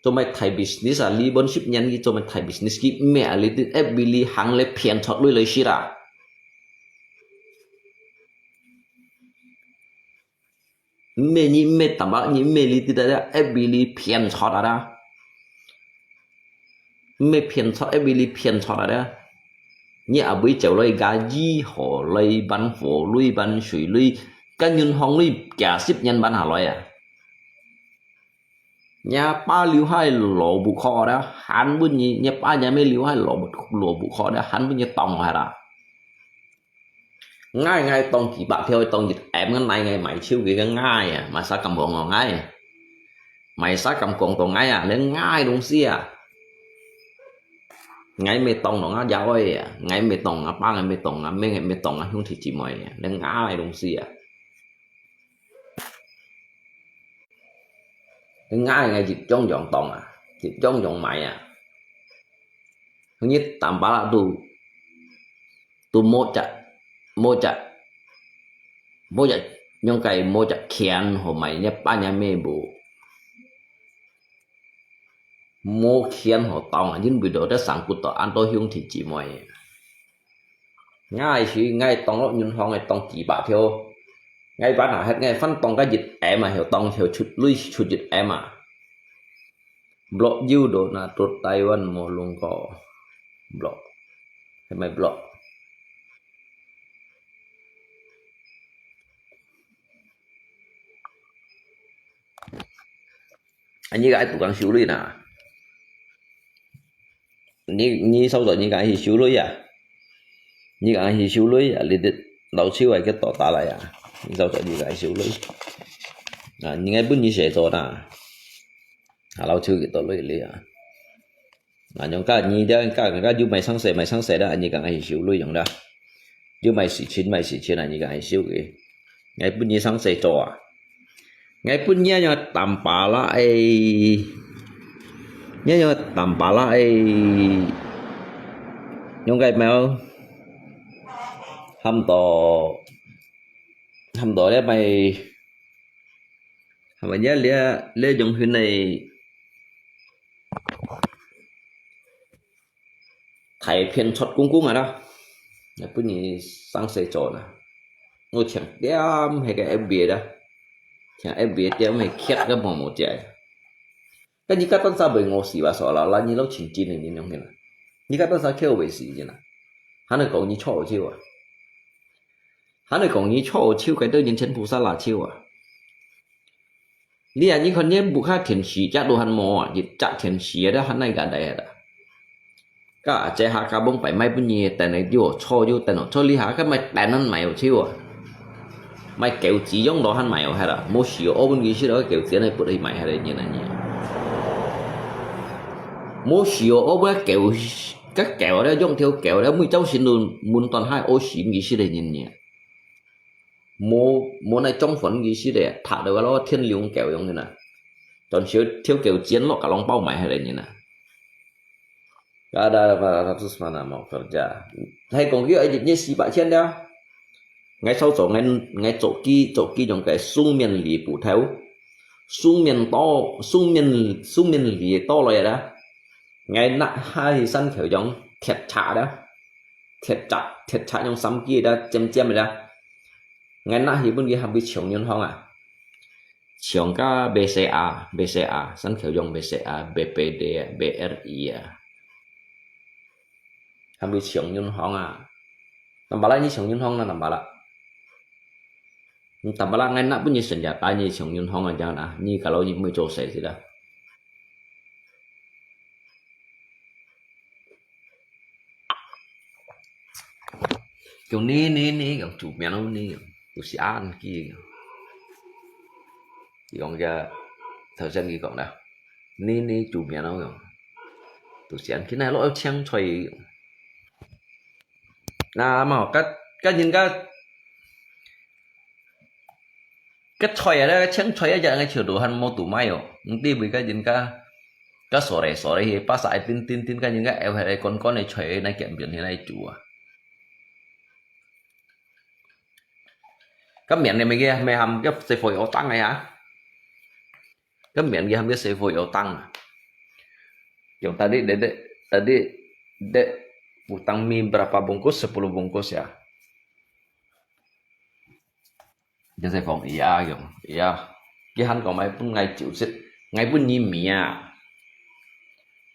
Cho mày thầy business à, lý bôn ship nhắn ghi cho mày thầy business ghi mẹ lý tin ép vì lý hàng lệ phiền thoát lui lấy shit à. Mẹ nhị mẹ tạm bả nhị mẹ lý tin đã ép vì lý phiền thoát à đã. Mẹ phiền thoát ép vì lý phiền thoát à đã. Nhị à bùi chéo lui gà yí hò lui bán hò lui bán sủi lui. Cá nhún hòng lui kia ship nhắn bán hà lui à. Nhà ba liu hai lỗ bụ khó đó, hẳn bún nhị, nhà ba nhà mẹ liu hai lỗ bụ, lỗ bụ khó đó, hẳn bún nhị tòng hai đó. Ngai ngai tòng kì bạc theo tòng nhị em ngân nai ngai mày chiêu kì cái ngai à, mày sa cầm bông ngai. Mày sa cầm công tòng ngai à, lên ngai đúng xì à. Ngai mê tòng nó ngã giáo ơi à, ngai mê tòng ngã ba ngai mê tòng ngã mê ngai mê tòng ngã hung thị chỉ mày à, lên ngai đúng xì à. Ngai ngai jit jong jong tòng à, jit jong jong mai à. Hưng yit tam pa la tu, tu mo chak, mo chak, mo chak, 仰个無隻錢好買，若爸若姆無，無錢好當啊，因為到得生骨頭，恁多兄弟姊妹。𠊎係，𠊎當落銀行个當幾百條，𠊎辦下歇，𠊎翻當个一M啊，曉當曉出，類似出一M啊。Blok you do na to Taiwan mo lungko. Blok. Hai mai blok. Anyi ka ai tukang siu lui na. Ni, ni sau zo ni ka ai siu lui ya. Ni ka ai siu lui ya, li dit lau chiu ai ke to ta lai ya. Ni sau zo ni ka ai siu lui. Na, ni ngai pun ni se zo na. A lau chiu ke to lui li ya. Nganyong ka nyi dia, ka, ka yu mai sang se, mai sang se da, anyi ka ngai siu lui yong da. Yu mai si chin, mai si chin, anyi ka ngai siu ke. Ngai pun nyi sang se cho a. Ngai pun nyi yong tam pa la ai. Nyi yong tam pa la ai. Yong kai mau. Ham to. Ham to le mai. Ham nyi le, le yong hun ai. Thái phiên chót kung kung à đó. Nè, bữa nay sáng sớm cho nè. Ngô Thiện tiêm hay cái F B đó. Thiện F B tiêm hay khiết cái mò mò chạy. Cái như cái tân sa bởi ngô sĩ bà sọ là, là như lâu chín chín này như nhung thế nè. Như cái tân sa kêu về sĩ như nè. Hán này cậu như cho chiêu à. Hán này cậu như cho chiêu cái đôi nhân chân phù sa là chiêu à. Li a nyi khon nyi bu kha thian shi, chia du han mo a, yi chia thian shi a, da han nai ga dai a da. Ka a che ha ka bông pai mai bu nyi, tan nai yu cho yu tan cho li ha ka mai tan nan mai u chiu a. Mai kêu chi yong do han mai u ha da. Mo shi o bun gi shi da kêu chi nai bu dai mai ha da nyi na nyi. Mo shi o bu kêu, ka kêu da yong thiu kêu da mui chau sin du mun ton hai o shi gi shi da nyi nyi. Mo, mo nai chong phun gi shi de, tha de wa lo thiên liêng kêu yong ni na. Chọn siu thiu kêu chiến lo ka long bao mai hai de ni na. Ka da ba ra tus mana mau kerja. Hai kong kêu ai ni si ba chien da. Ngai sau zo ngai, ngai zo ki, zo ki yong kai sung miên li bu thau. Sung miên to, sung miên, sung miên li to lo ya da. Ngai na hai san kêu yong thiat cha da. Thiệt chặt, thiệt chặt yong sam ki da, chém chém da. Ngai na hi bun ki ham bi chiong yun hong à. Chiong ka B C A, B C A, san kêu yong B C A, B P D, B R I à. Ham bi chiong yun hong à. Nằm bala ni chiong yun hong na nằm bala. Nằm bala ngai na bun ni sen ya ta ni chiong yun hong à jang na, ni ka lo ni mui cho se si da. Kêu ni, ni, ni, kêu chủ miệng ni, kêu tu si an ki. Kêu kìa, thảo dân kì kêu nè. Ni, ni, chủ miệng kêu. Tu si an ki nai lo chiang choi. Na, mà các, các nhân các Cái choi á, cái chén choi á, giờ ngay chiều đồ hăn mô tủ mai ổ. Nti bùi cái dính cá, cá sổ rẻ sổ rẻ hi, bá sải tin tin tin cái dính cá eo hay con con này choi này kiện biển hi này chủ à. Cái miệng này mày kia, mày hầm cái xe phổi ổ tăng này hả? Cái miệng kia hầm cái xe phổi ổ tăng à. Yang tadi dedek, tadi dek utang mi berapa bungkus? Sepuluh bungkus ya. Jadi saya kong, iya, kong, iya. Ki han kong mai pun ngai chiu sit, ngai pun nyi mia.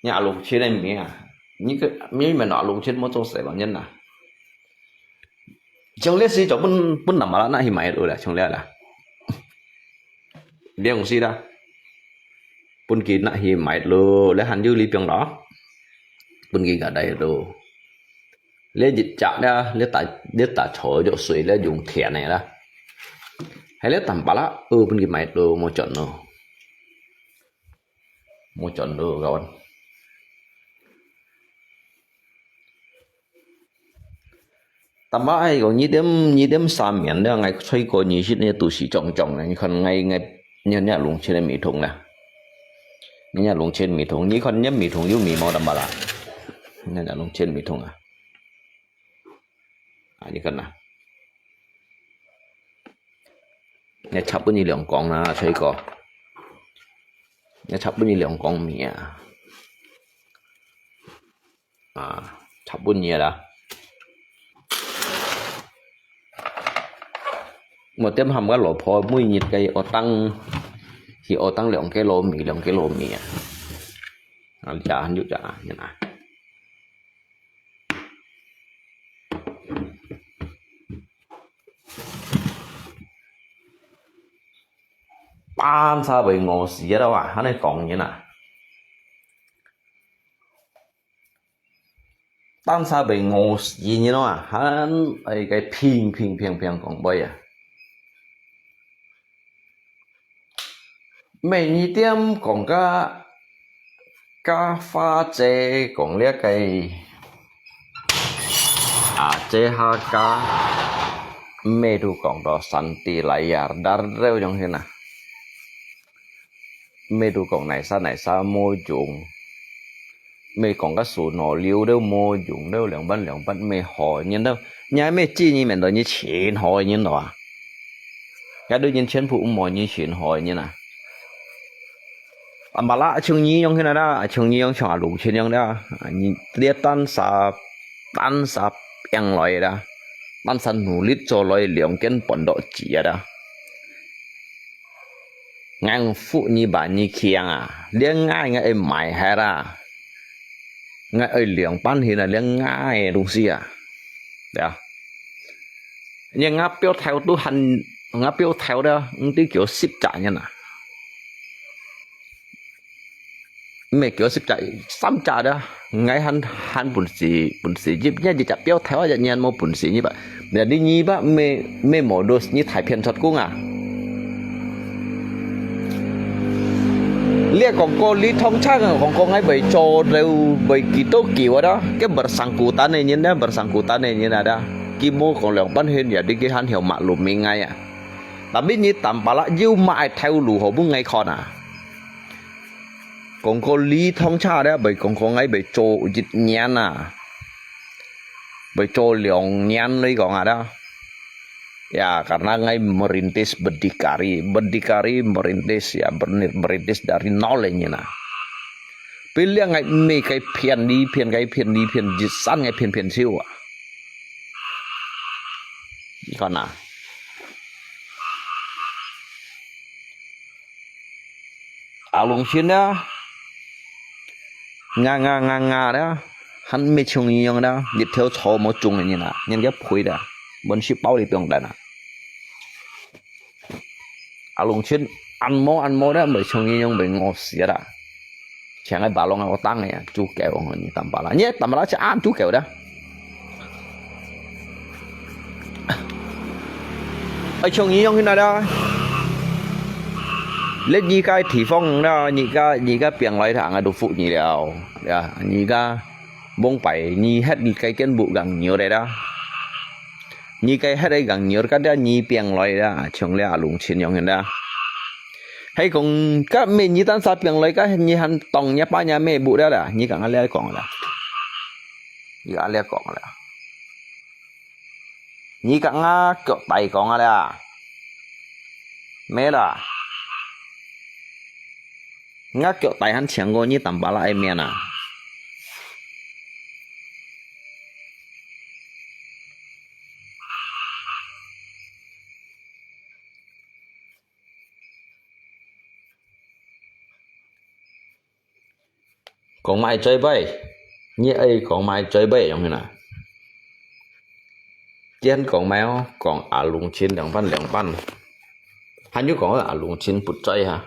Nya lục chiến này mia. Nyi ke, mi men lục chiến mo cho sai lo nyen na. Chong le si cho pun, pun nam la na hi mai lo la, chong le la. Liang si da. Pun ki na hi mai lo, le han yu li piang lo. Pun ki ga dai lo. Le jit chak da, le ta, le ta cho jo sui le yung thian ne la. Hai le tam pa la, ơ pun ki mai lo mo chọn no. Mo chọn lo kawan. Tam pa ai kong nyi dem, nyi dem sa mian le ngai choi ko nyi sit ne tu si chong chong ne, nyi khon ngai, ngai, nyi, nyi lung chie mi thung na. Nyi lung chie mi thung, nyi khon nyi mi thung yu mi mo tam pa la. Nyi lung chie mi thung a. A nyi khon na. 你插分你兩公啦，吹哥。你插分你兩公面啊。啊，插分你啦。我店下个老婆每日个學堂，去學堂兩个糯米，兩个糯米啊。啊，你啊，你啊，你啊。 單儕會餓死个咯啊，恁呢講人啊。單儕會餓死人咯啊，還愛个平平平平講話啊。每日點講个 个話，這講這个，啊，這下个，毋係都講到Santi Layar，dar了樣形啊。毋係都講哪儕哪儕無用，毋係講个樹腦溜了無用，了兩半兩半毋係好人了，你還毋係知你面對你盡好人了啊。 該兜人全部毋愛你全好个人啊。啊，嘛啦，像你樣現在啦，像你樣像阿龍全樣啦，啊，你這單儕，單儕贏來啦，單儕努力做來兩間半到幾啊啦。𠊎服你吧，你強啊，連𠊎，𠊎愛賣忒啦，𠊎愛兩半現在連𠊎个東西啊，對啊。 你吾標頭都還，吾標頭了，毋知幾多十隻人啊。毋係幾多十隻，三隻了，𠊎還，還本事，本事入，你一隻標頭啊，一年無本事入啊。你，你入啊，毋係，毋係無都，你大片出工啊。 這講過，你通常啊，講過𠊎會做了，會幾多久啊？該bersangkutan个人呢，bersangkutan个人啊，佢無講兩半天，也你佢還曉maklumi𠊎啊。Tapi你tambah啦，又買頭路好分𠊎看啊。講過，你通常咧，會講過，𠊎會做一年啊。 會做兩年來講啊，dah. Ya, karena ngai merintis berdikari, berdikari merintis, ya, ber-, merintis dari nol ini nah. Pilihan ngai mi kai pian li pian, kai pian li pian, jisan ngai pian pian siu ah. Ikon ah. Alung sin dah. Nga nga nga nga dah. Han mi chung yong dah. Yit theo cho mo chung ni na. Nyan kia phui dah. Bon si pau li piong dah na. Alung sin an mo an mo dah. Bai chung yong bai ngo sia dah. Chiang ai ba long ai tang ai. Chu keo ni tam ba la. Ni tam ba la cha an chu keo dah. Ai chung yong hin dah. Let ni kai thi phong dah. Ni ka ni ka piang lai thang ai du fu ni liao. Ya, ni ka bông pai ni het ni kai ken bu gang nyo dah. Ni kai het ai gang nyo ka dah ni piang lai dah. Chung le alung chin yong hin dah. Hai kong ka me ni tan sa piang lai ka ni han tong ni pa ni me bu dah dah. Ni ka nga le kong dah. Ni ka le kong dah. Ni ka nga kok tai kong dah. Me dah. Nga kok tai han chiang go ni tam ba la ai mian ah. Kong mai choi bai. Ni ai kong mai choi bai yong hin ah. Kian kong mai oh, kong alung chin liang pan liang pan. Han yu kong alung chin put choi ha.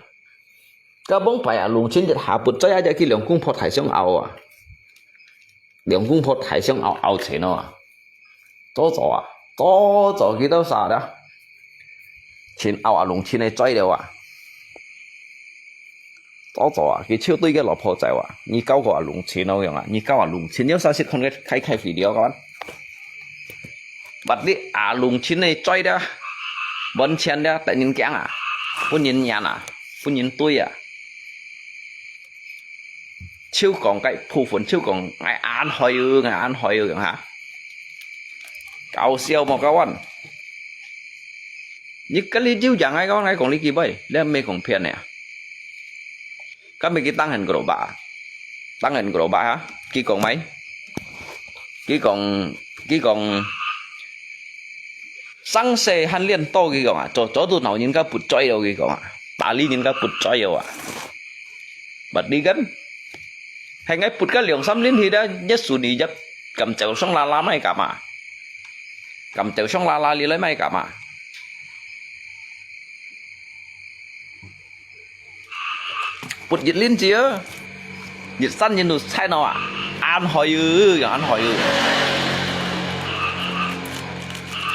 Ka bông pai alung chin jet ha put choi aja ki liang kung phot hai siang ao ah. Liang kung phot hai siang ao ao chen oh ah. Cho cho ah. Cho cho ki tau sa dah. Chin ao alung chin ai choi liao ah. Cho cho ah. Ki chiu tui ke lo pho chai ah. Ni kao ko alung chin oh yong ah. Ni kao alung chin yong sa sit kon ke khai khai video kawan. Bat li alung chin ai choi dah. Bon chen dah, tại nin kiang ah. Pun nin nyan ah. Pun nin tui ah. Chiu kong kai phu phun chiu kong ngai an hoi ư, ngai an hoi ư yong ha. Kao siau mo kawan. 你跟你就講，𠊎講，𠊎講你幾倍，你毋係講騙个啊？Kami佢當然gerobak，當然gerobak哈，佢講咩？佢講，佢講，生死還練到佢講啊，做，做到老人家不在了佢講啊，打理人家不在了啊。Bật đi kan，係𠊎不个兩三年去的，一數你一，咁就上啦啦咩幹嘛？ Kam têu song la la li lai mai kam a. Put yit lin chia. Yit san yin lu chai no a. An hoi ư, yang an hoi ư.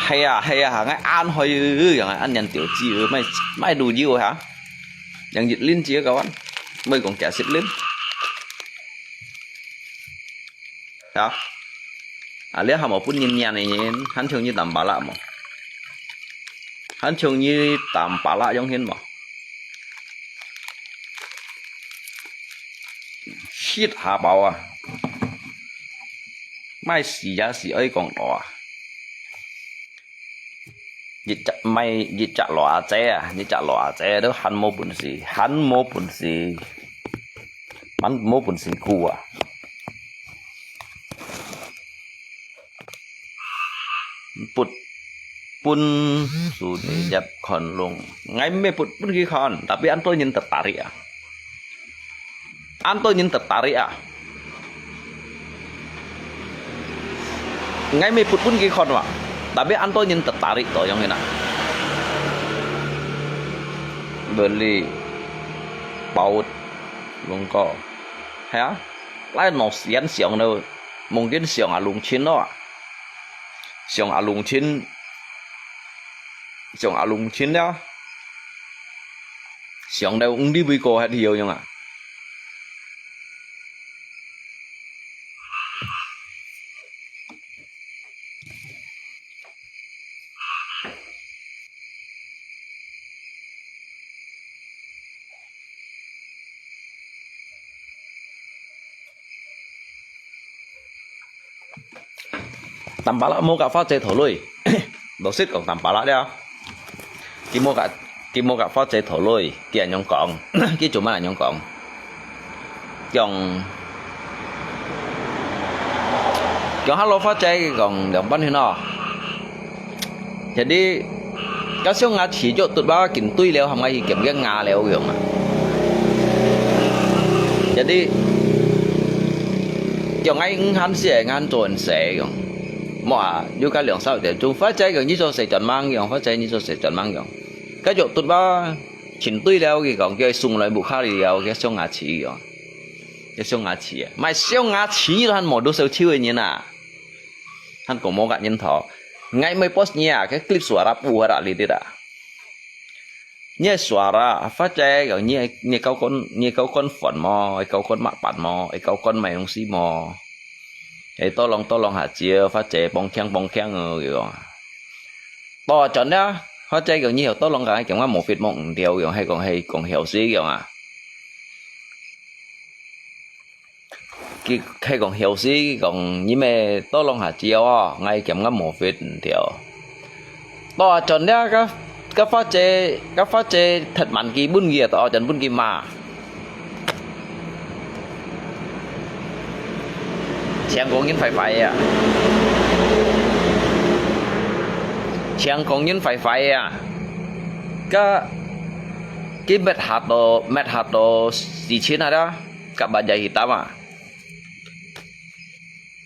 Hay à, hay à, ngai an hoi ư, yang an nyan tiểu chi ư, mai, mai lu yiu ha. Yang yit lin chia kawan. Mai kong kia sit lin. Ya. A, liá hâ mò pun ngin ngian ngin, hăn chhiong ngi tàm pâ lạ mò. Hăn chhiong ngi tàm pâ lạ yong hin mò. Shit hâ pâo a. Mai sì ya sì ơi kong to a. Yit chak mai, yit chak lò a che a, yit chak lò a che, đó hăn mô bùn sì, hăn mô bùn sì. Mắn mô bùn sì khu a. Put pun su ni yap khon lung. Ngai me put pun ki khon, tapi an to nyin tertarik a. An to nyin tertarik a. Ngai me put pun ki khon wa. Tapi an to nyin tertarik to yong ina. Beli paut lung ko. Ha? Lai no sian siang no. Mungkin siang a lung chin no. Siang a lung chin. Siang a lung chin ya. Siang dau ung di bui ko hat hiu yong a. Tàm pâ lạ mô kak fa che thổ lui. Đồ xít kong tàm pâ lạ đeo. Ki mô kak, ki mô kak fa che thổ lui. Ki a nhong kong. Ki chùm a nhong kong. Kiong, kiong hâ lô fa che kong liang pân hin o. Jadi, ka siung ngà chì chok tut ba kîn tui leo hàm ngà hì kiam kiang ngà leo kiong a. Jadi, kiong ai ng hàn sie, ng hàn chon se kiong. Mo a, yu ka liang sao de, chung fa che kiong nyi cho se chon mang kiong, fa che nyi cho se chon mang kiong. Ka chok tut ba, kîn tui leo kiong, kiong sung lai bu kha li leo, kiong siung ngà chì kiong. Kiong siung ngà chì a. Mai siung ngà chì lo hàn mo du sao chiu e nyin a. Hàn kong mô kak nyin tho. Ngai mai post nyi a, ke clip suara pu hara li dit a. Nyi suara, fa che kiong nyi, nyi kau kon, nyi kau kon phòn mo, e kau kon mah pan mo, e kau kon mai dong si mo. E to long to long hâ chia, fa che pong kiang pong kiang ơ kiong. To chon ya, fa che kiong nyi hiu to long ka kiong ma mo fit mo ng tiao kiong, hai kong hai kong hiu si kiong a. Ki, khai kong hiu si, kong nyi me to long hâ chiao o, ngai kiam ngam mo fit tiao. To chon lia ka, ka fa che, ka fa che that man ki bun ki to chon bun ki ma. Chiang kong yin fai fai a. Chiang kong yin fai fai a. Ka, ki met hat to, met hat to si chin ha da. Kak bajai hitam a.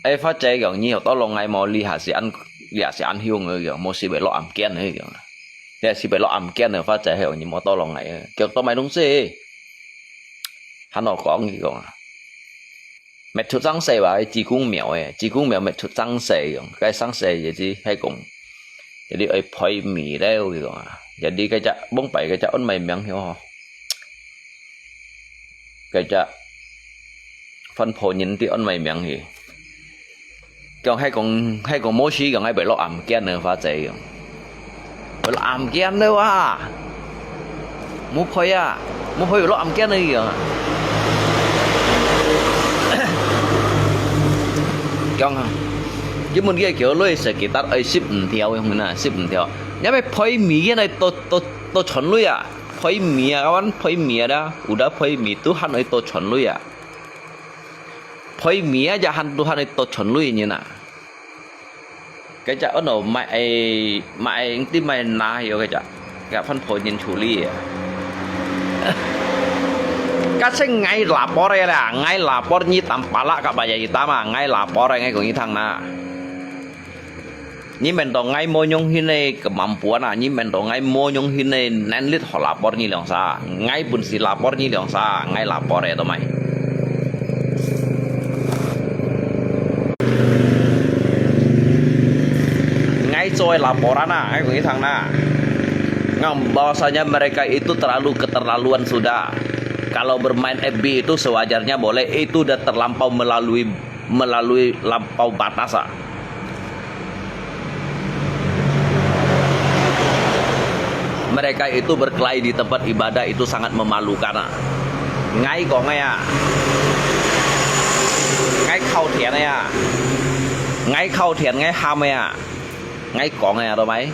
Ai fa che kiong nyi hiu to long ngai mo li ha si an, li ha si an hiu ngai kiong mo si be lo am kian ngai kiong. Li ha si be lo am kian ngai fa che hiu nyi mo to long ngai. Kiong to mai dong si. Hàn o kong kiong a. Met chut sang se ba, ai chi kung miao e, chi kung miao met chut sang se kiong. Kai sang se ye chi hai kong. Jadi ai phoi mi leo kiong a. Jadi kai cha bong pai kai cha on mai miang hiu ho. Cái chả phân phối nhìn tí ăn mày miệng hì. Kiong hai kong, hai kong mô si kiong hai bê lo ảm kiên nữa phá chế kiong. Bê lo ảm kiên nữa à. Mô phơi à. Mô phơi bê lo ảm kiên nữa kiong. Kiong hả. Chứ muốn kia kiểu lôi sẽ kì tắt ơi ship ừn theo không nè, ship ừn theo. 因為賠米个呢，多，多，多賺鐳啊。賠米啊，kawan賠米啊，dah，udah賠米都還愛多賺鐳啊。賠米啊，就還都還愛多賺鐳呢啊。Kaya ano, mai, mai, ti mai na yo kaya. Kaya phan po nyin chuli ya. Kasi ngai lapor ya lah, ngai lapor nyi tampala ka baya itama, ngai lapor ya ngai kong itang na. Nyi mendo ngai mo nyong hine kemampuan a, nyi mendo ngai mo nyong hine nenlit ho lapor nyi liang sa, ngai pun si lapor nyi liang sa, ngai lapor ya to mai. Ngai coy laporan na, ngai kong itang na. Ngam bahwasanya mereka itu terlalu keterlaluan sudah. Kalau bermain F B itu sewajarnya boleh, itu udah terlampau melalui, melalui lampau batas ah. Mereka itu berkelahi di tempat ibadah itu sangat memalukan ah. Ngai kong ya. Ngai khau thian ya. Ngai khau thian ngai ham ya. Ngai kong ya to mai.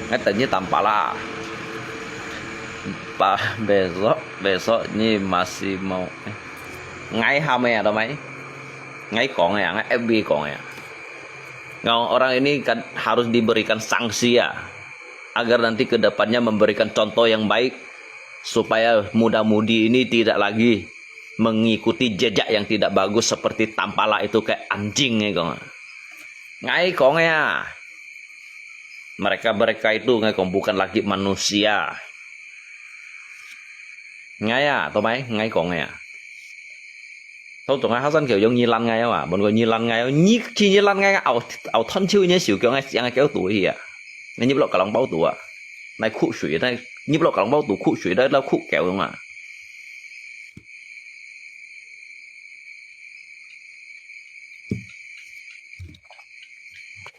Ngai tanya tampala. Pa besok, besok nyi masih mau. Ngai ham ya to mai. Ngai kong ya, ngai F B kong ya. Ngau orang ini kan harus diberikan sanksi ya. Agar nanti ke depannya memberikan contoh yang baik supaya muda-mudi ini tidak lagi mengikuti jejak yang tidak bagus seperti tampala itu kayak anjing ngai kong. Ngai kong ya. Mereka-mereka itu ngai kong bukan lagi manusia. Ngai ya, to mai, ngai kong ya. Tau tong ngai hasan kêu yung nyi lan ngai wa, mun ko nyi lan ngai, nyi, chi nyi lan ngai, au, au thon chiu nyi siu kêu ngai, yang ngai kêu tu hi ya. Ngai nyi blok kalang bao tu a. Nai khu shui, nai, nyi blok kalang bao tu khu shui, nai, nai khu kêu yung a.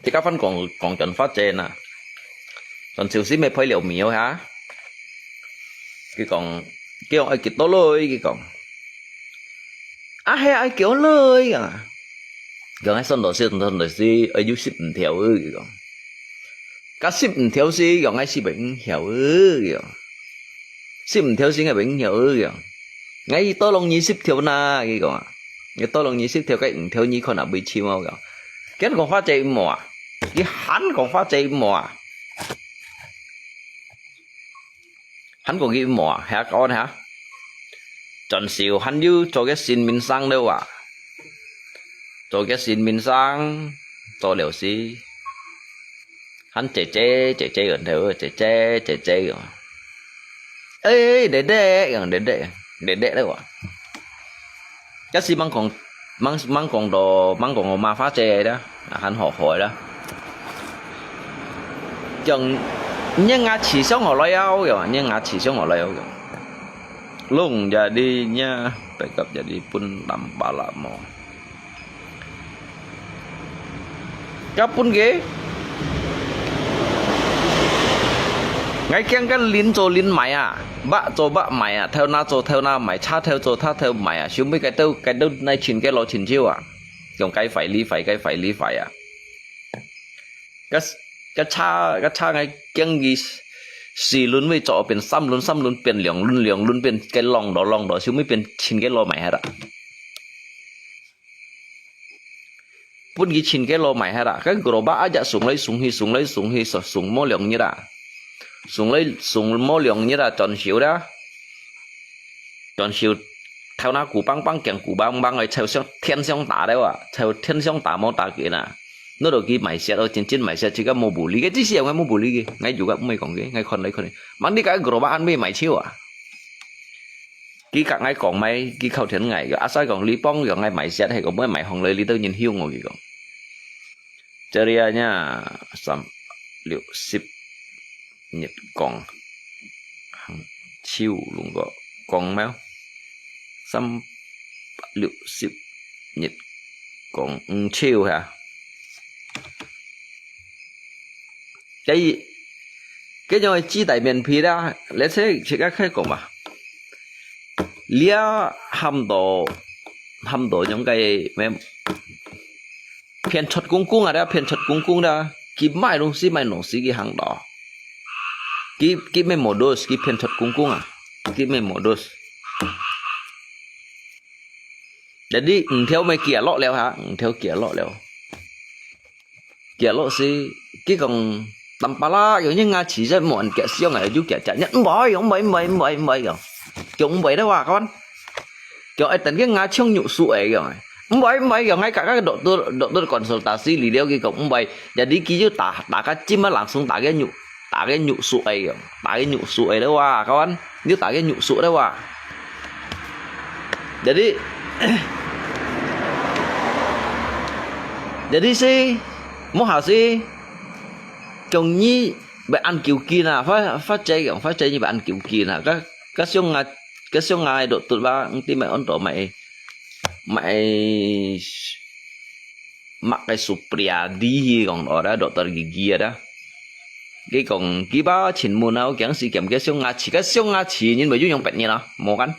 Ti ka phan kong, kong chon fa che na. Chon siu si me phoi liu miu ha. Ki kong, ki kong ai ki to loi ki kong. A he ai ki loi ya. Kong ai son do si, son do si, ai yu sip ntiao ki kong. Ka sip ntiao si, kong ai sip ntiao ki kong. Sip ntiao si ngai ntiao ki kong. Ngai to long nyi sip thiao na ki kong. Ngai to long nyi sip thiao kai ntiao nyi kon a bui chi mo ki kong. Ken kong fa che mo a. Ki han kong fa che mo a. Hán kong ki mò à, hé kón há. Chọn siu hán yú cho cái xin minh sang đâu à. Cho cái xin minh sang, cho liu si. Hán chế chế, chế chế gần thêu, chế chế, chế chế gần. Ê, để để, gần để để, để để đâu à. Chắc xí măng còn, măng, măng còn đồ, măng còn mà phá chế đó, à, hán họ khỏi đó. Chọn, nhưng ngã chỉ sống ở lại ao rồi, nhưng ngã chỉ sống ở lại ao rồi. Lùng jadi nya, backup jadi pun tanpa lama. Kapun ke? Ngai kiang kan lin cho lin mai à, bak cho bak mai à, thêu na cho thêu na mai, cha thêu cho cha thêu mai à, siu mui cái têu, cái têu nai chin cái lo chin chiu à. Dòng cái phải lý phải, cái phải lý phải à. Cái, cái cha, cái cha ngai kiang gi xì lun với cho pin, sam lun, sam lun pin, liang lun, liang lun pin, cái lòng đó, lòng đó, siu mui pin chin cái lo mai hả. Pun ki chin ke lo mai hara, kan gerobak aja sung lai sung hi, sung lai sung hi, so sung mo liong nyit a. Sung lai sung mo liong nyit a, chon siu da. Chon siu thao na ku bang bang, kiang ku bang bang, ai chau siang, thiên song ta de wa, chau thiên song ta mo ta ke na. Nó do ki mai siat, o chin chin mai siat, chi ka mo bu li ke, chi siang ngai mo bu li ke, ngai ju ka mui kong ke, ngai khon lai khon. Mang di ka gerobak an mui mai chiu a. Ki kak ngai kong mai, ki khau thian ngai, asai kong li pong yong ngai mai siat, hei kong mai mai hong lei li tau nyin hiu ngo ki kong. Ceria nya, sam liu sip nyit kong. Hang chiu lung ko kong mèo. Sam liu sip nyit kong ng chiu ha. Cái, cái nhoi chi tại miền Phi đó, lẽ thế chỉ các khách cũng mà. Lia ham đó, ham đó những cái mẹ phiền chất cũng cũng à đó, phiền chất cũng cũng đó. Ki mai lung si mai nông si ki hàng đó. 佢，佢乜modus，佢騙出公公啊，佢乜modus。Jadi五條乜寄落了哈，五條寄落了，寄落時，佢講，tampalak，有人牙齒在門，寄上來就寄，寄，你毋會，毋會，毋會，毋會，毋會，講，講毋會的話，看。Kiong ai tần ke nga chiong nyuk su ai kiong ai. Mboi, mboi kiong ai kak kak doktor, doktor konsultasi li liao ki kong mboi. Jadi ki yu ta, ta ka chim a langsung ta ke nyuk, ta ke nyuk su ai kiong. Ta ke nyuk su ai le wa, kawan. Yu ta ke nyuk su le wa. Jadi, jadi si, mo ha si, kiong ni, bai an kiu ki na, fa, fa chai kiong, fa chai ni bai an kiu ki na. Ka, ka siong nga, ka siong nga doktor ba, ng ti mai on to mai. Mai mak kai supria di hi kong lo da, doktor gigi da. Ki kong, ki ba chin mun au kiang si kiam ke siong nga chi, ke siong nga chi, nyin bai yu yong pet nyin la, mo kan.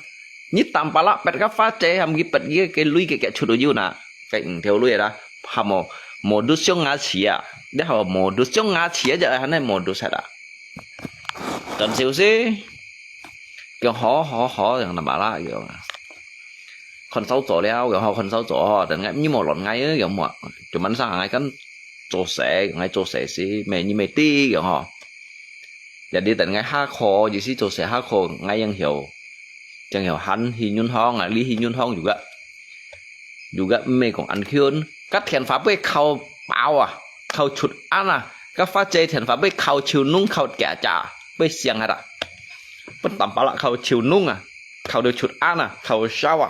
Nyi tam pa la pet ka fa che, ham ki pet ki ke lui ke ke chut yu na, kai ng theo lui da. Ha mo, mo du siong nga chi a. De ha mo du siong nga chi a, ja han mo du sa da. Tần xỉu xí. Kiong hó, hó, hó, kiong nằm bả lá, kiong. Khon sáu chỗ liao, kiong hó, khon sáu chỗ hó, tần ngai, như một lon ngai, kiong mua. Chúng mình sang ngai cắn chỗ sẻ, ngai chỗ sẻ xí, mẹ như mẹ tí, kiong hó. Jadi tần ngai há khô, gì xí chỗ sẻ há khô, ngai yang hiểu. Chẳng hiểu hẳn, hi nhún hóng, à, lý hi nhún hóng juga. Juga mẹ cũng ăn khiôn. Cắt thiện pháp bê khâu bao à, khâu chụt ăn à. Cắt phát chế thiện pháp bê khâu chiều nung, khâu kẻ chả, bê siang hả. Bất tầm bả lạ khâu chiều nung à, khâu được chụt ăn à, khâu sao à.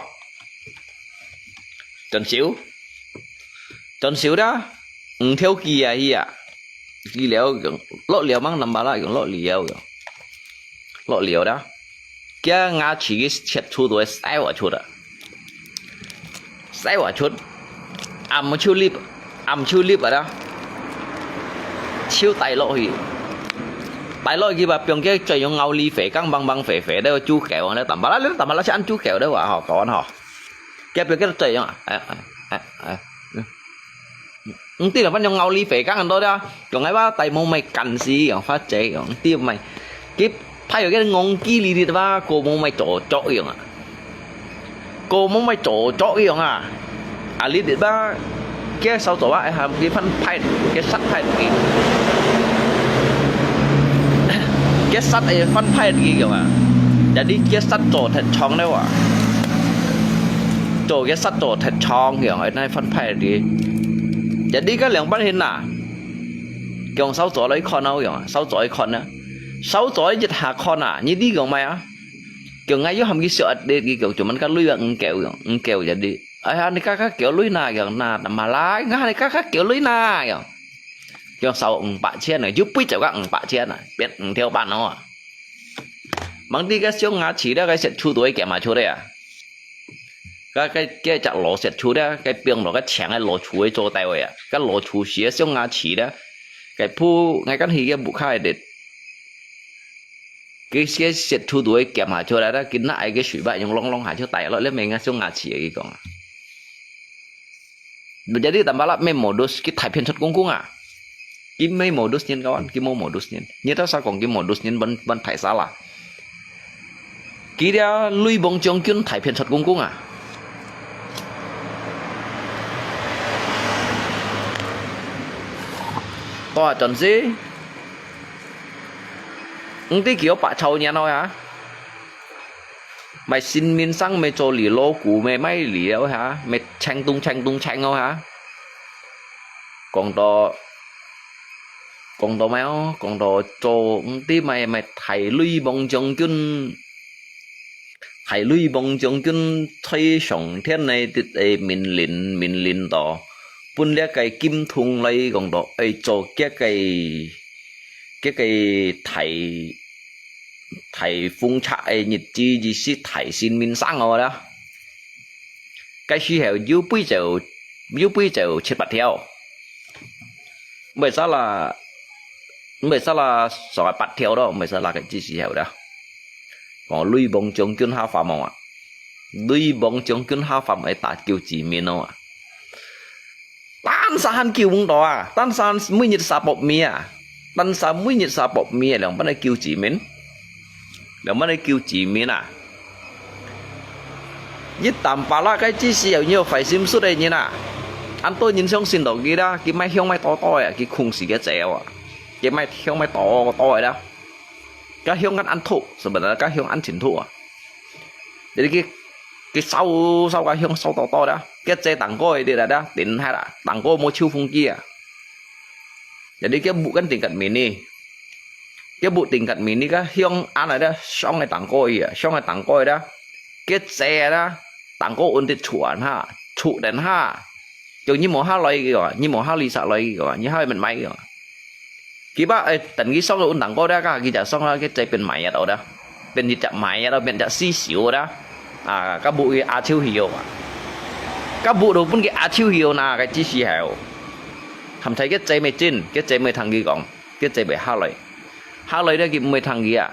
Trần Siu. Trần Siu đó, ừ, theo kỳ à hi à. Kỳ liao, lọ liao mang nằm bả lạ, lọ liao. Lọ liao đó. Kia ngã chỉ cái chết thu đuổi sai vào chụt à. Sai vào chụt. Ám chiu lip, ám chiu lip à đó. Chiu tai lọ hi. Tai lọ hi bà piong kia trời yung ngau li phê, căng băng băng phê phê, đó chú kẹo, đó tầm bả lạ, tầm bả lạ chứ ăn chú kẹo đó hả, hả, cậu ăn hả. Kia piong kia trời yung, à, à, à, à. Ng ti la pan yong ngau li fe kang an to da. Yong ai ba tai mo mai kan si, yong fa che, yong ti mai. Ki phai yong ke ngong ki li li ba, ko mo mai cho cho yong a. Ko mo mai cho cho yong a. A li li ba, ke sau cho ba, ai ham ki phan phai, ke sat phai ki. Ke sat ai phan phai ki yong a. Jadi ke sat cho thet chong le wa. Cho ke sat cho thet chong yong, ai nai phan phai ki. Jadi ka liang ban hin na. Kiong sáu座來看啊，kiong sáu座來看啊。sáu座一下看啊，你知講咩啊？Kiong ngai yo ham ki siok adik ki kiong cuman ka lui ba engkeu kiong, engkeu jadi. Ai ha ni ka ka kiong lui na kiong na, nama lai, nga ni ka ka kiong lui na kiong. Kiong sáu五百千呢，就不走个五百千呢，變五條半哦。Mang di ka siok nga chỉ了个是出多一个嘛出的啊。Ka, ka, ka chak lo siat chu da, ka piang lo ka chang ai lo chu ai cho tai wei a. Ka lo chu sia siong nga chi da. Ka phu, ngai kan hi ka bu khai det. Ka sia siat chu du ai kiam ha chu da, da kin na ai ka shui ba yong long long ha chu tai lo, le me nga siong nga chi ai ki kong. Jadi tamba la me modus ki thai phian chot kung kung a. Ki me modus nyen kawan, ki mo modus nyen. Nyen ta sa kong ki modus nyen ban, ban thai sa la. Ki dia lui bong jong kyun thai phian chot kung kung a. To a chon si. Ng ti ki o pa chau nyen o ya. Mai sin min sang mai cho li lo ku mai mai li o ha. Mai cheng tung cheng tung cheng o ha. Kong to, kong to mai o, kong to cho ng ti mai mai thai lui bong jong kyun. Thai lui bong jong kyun thai song thien nai tit ai min lin, min lin to. Pun lia kai kim thung lai kong to ai cho kia kai, kia kai thai, thai phung cha ai nhit chi ji si thai sin min sang o da. Cái xí hẹo yu bui chèo, yu bui chèo chết bát thiao. Mày sao là, mày sao là sao bát thiao đó, mày sao là cái chi xí hẹo đó. Còn lui bóng chống chuyên hao phạm không ạ? Lui bóng chống chuyên hao phạm ấy ta kêu chỉ miền không ạ? Tan sa han kiu mung to a, tan sa han mui nyit sa pop mi a. 單儕每日儕搏命个，仰般來救子民？仰般來救子民啊？一擔把拉个只是有你有壞心術个人啊，恁多人相信到佢啦，佢賣香賣多多个，佢控制个濟啊，佢賣香賣多多个啦，佢香恁恁毒，是毋是？佢香恁真毒啊！ Jadi佢，佢燒，燒个香燒多多啦，佢濟當高个啦，頂下啦，當高無抽風機啊。Jadi佢屋緊頂格mini，佢屋頂格mini个香恁來啦，香个當高个啊，香个當高个啦，佢濟啦，當高穩得厝恁下，厝頂下。 就你無下來个啊，你無下里殺來个啊，你下去變賣个啊。佢把，誒，等佢上个運當高了，佢就上个，佢再變賣啊，到了，變一隻賣啊，到變隻死小啦。啊，甲無佢阿秋曉啊，甲無都分佢阿秋曉那个知識係哦。含在佢姐妹真，佢姐妹聽佢講，佢姐妹下來，下來了佢毋會聽佢啊。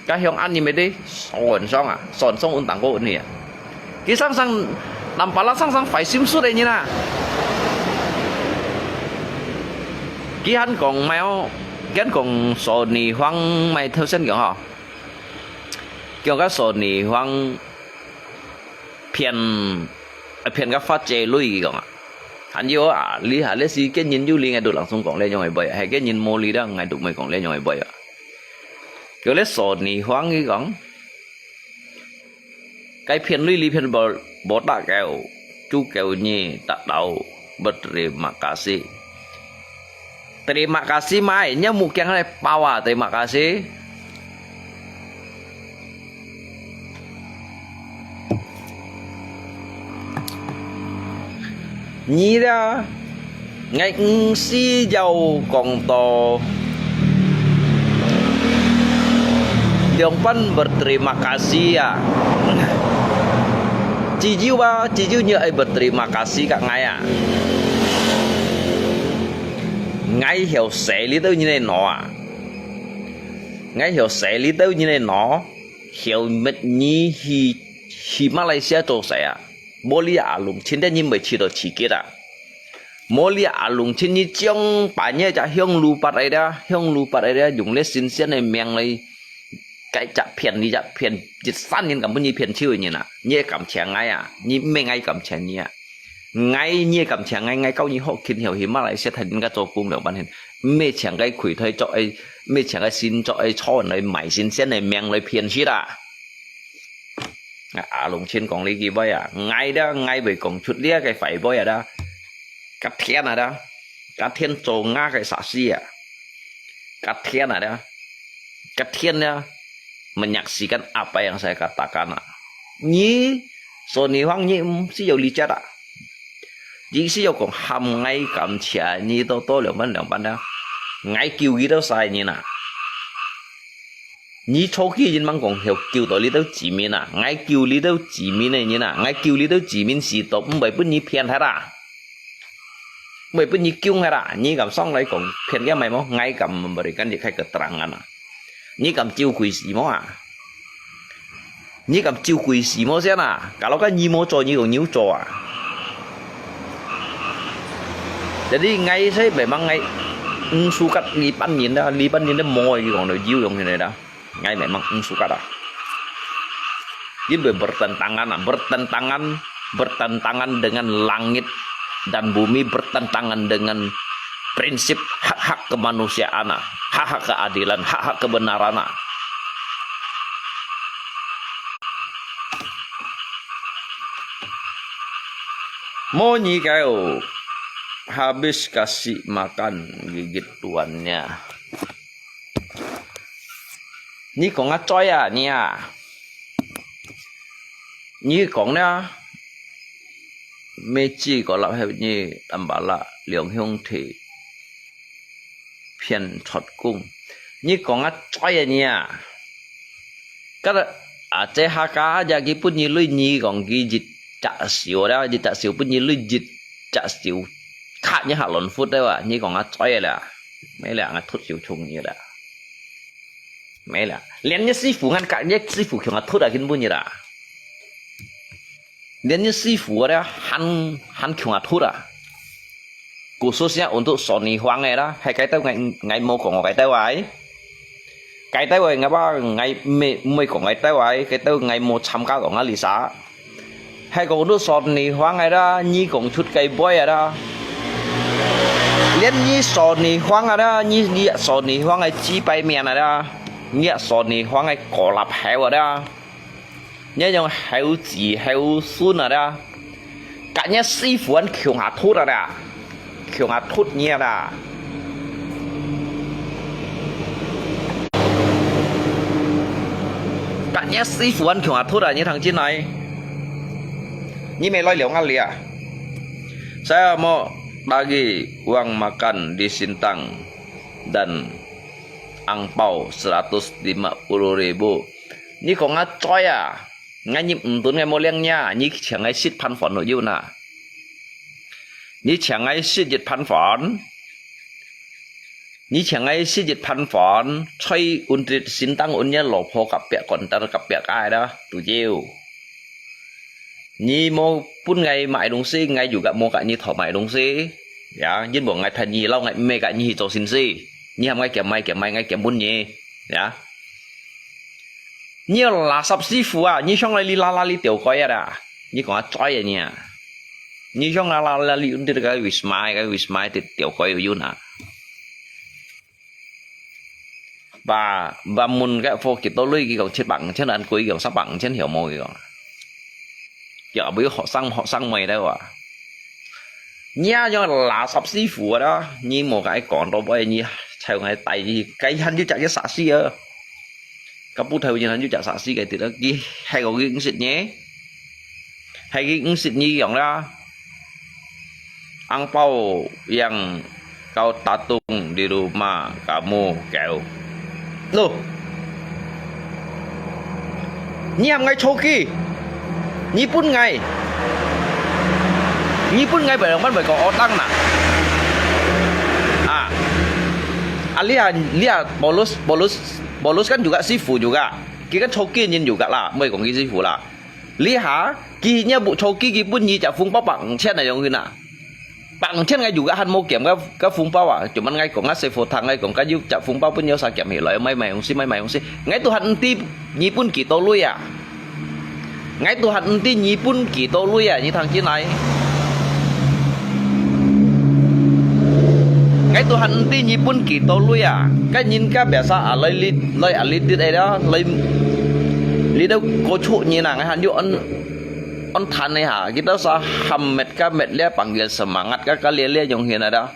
該向恁樣个算上啊，算上運當高運去啊。佢常常，南巴拉常常壞心術个人啊。佢還講咩哦？佢還講索尼方咩頭先講吼，叫个索尼方騙，騙个發姐類佢講啊。還有啊，你下這時个人有理，𠊎都langsung講這樣个話，係个人無理了，𠊎都毋會講這樣个話啊。 佢咧索尼方佢講，該片類裡片無，無打狗，豬狗你打到，berterima kasih。Terima kasih mai，你目鏡來包啊，terima kasih。 你啦，𠊎毋需要講到兩班berterima kasih啊。只有啊，只有你愛berterima kasih甲𠊎啊。𠊎曉寫你兜人个腦啊，𠊎曉寫你兜人个腦，曉搣你去，去馬來西亞做事啊。 無你阿龍親个人會去到刺激啊！無你阿龍親，你將把你隻香爐拔來啦，香爐拔來啦，用你新鮮个命來，該隻騙你隻騙，一生人敢分你騙手个人啊！你會感謝𠊎啊？你毋係𠊎感謝你啊！𠊎，你會感謝𠊎，𠊎教你學勤曉去馬來西亞，替人家做工了半天，毋係請該櫃台做个，毋係請該新做个，坐人來賣新鮮个命來騙食啦！ 啊，阿龍親講這句話啊，𠊎啦，𠊎會講出這个壞話啊啦，甲天啊啦，甲天做吾个saksi啊，甲天啊啦，甲天啊，menyaksikan apa yang saya katakan啊。你，索尼方，你毋需要理解啊。 意思要講，喊𠊎感謝你多多兩萬兩萬啊！𠊎救佢兜儕人啊！你初期人吂講曉救到你兜子民啊！𠊎救你兜子民个人啊！𠊎救你兜子民時到，毋會分你騙忒啊！毋會分你救忒啊！你敢上來講騙个毋係無？𠊎敢memberikan一个keterangan啊！你敢照佢時無啊？ 你敢照佢時無先啊？Kalau kan你無做，你講你有做啊？Jadi𠊎係memang𠊎毋suka呢班人啦，呢班人都無愛講到有用个啦。𠊎memang毋suka啦。因為bertentangan啊，bertentangan，bertentangan dengan langit dan bumi, bertentangan dengan prinsip hak-hak kemanusiaan ah, hak-hak keadilan, hak-hak kebenaran ah. Mau ni kau habis kasih makan gigit tuannya. Ni kong acoy ah, ni ah.你講了，每次個立後你，Tambala兩兄弟騙出工。你講啊，嘴啊你啊！該個啊，這下家也佢分你累，你講佢一隻手了，一隻手分你累，一隻手卡你下輪腹的哇！你講啊，嘴啊啦，沒了，俺突手衝你了。 沒了，連你師傅，俺講你師傅強啊突啊，根本你啦。連你師傅啊，還，還強啊突啊。khususnya untuk Sony Huang个啦，係該兜𠊎，𠊎無講過該兜啊。該兜个𠊎話，𠊎毋，毋會講該兜啊，該兜𠊎無參加過啊，Lisa。係講到Sony Huang个啦，你講出該杯个啦，連你Sony Huang个啦，你，你Sony Huang个幾百面个啦，你Sony Huang个高立口个啦。 你用猴子猴孫啊啦，甲你師傅恁共下脫啊啦，共下脫你啊啦，甲你師傅恁共下脫啊！你聽真來，你毋好來撩𠊎啊！Saya mau tagih uang makan di Sintang dan angpau seratus lima puluh ribu. 你講𠊎嘴啊！ 𠊎入毋到，𠊎無領呀，你請𠊎食飯飯都有哪？你請𠊎食一飯飯？你請𠊎食一飯飯，在Undrit Sintang Undrit老婆隔壁，管到隔壁个啦，都有。你無分𠊎買東西，𠊎又甲無甲你討買東西，呀，因為𠊎趁你老，𠊎毋係甲你去做生意，你喊𠊎減買減買，𠊎減分你，呀。 你垃圾師傅啊！你想來你拉拉你吊蓋啊啦！你講啊嘴啊你啊！你想拉拉拉你，你這個Wisma，該Wisma吊，吊蓋有用啊！Ba，ba問該貨幾多鐳，佢講七百五千，恁貴，佢講三百五千曉無？佢講。 叫佢學生，學生妹了啊！你啊，像垃圾師傅啊啦！你莫甲佢講到尾，你才用佢帶去，該還有隻个沙士啊！該不頭人還有隻沙士个，對了，佢還有个五十呢，還有五十呢樣啦！Ang pao yang kau tatung di rumah kamu kêu. Loh. 你喊𠊎坐機，你分𠊎，你分𠊎白浪漫白講我當哪？啊，啊，你啊，你啊，Paulus Paulus Paulus kan juga 師傅 juga，佢个坐機人 juga 啦，毋係講佢師傅啦。你下，佢若不坐機，佢分你隻紅包百五千啊，樣形啊。 百五千𠊎又个還無減个，个紅包啊！做麼𠊎講啊，細貨聽𠊎講，該有隻紅包分有啥減起來，買買東西，買買東西。𠊎都還毋知你分幾多鐳啊！𠊎都還毋知你分幾多鐳啊！你聽真來！𠊎都還毋知你分幾多鐳啊！該人家biasa啊，來你，來啊，你，你，來，你兜過出人啊，𠊎還有安，安談一下，佢兜啥喊乜个乜咧，panggil semangat个，个咧咧用現在啊！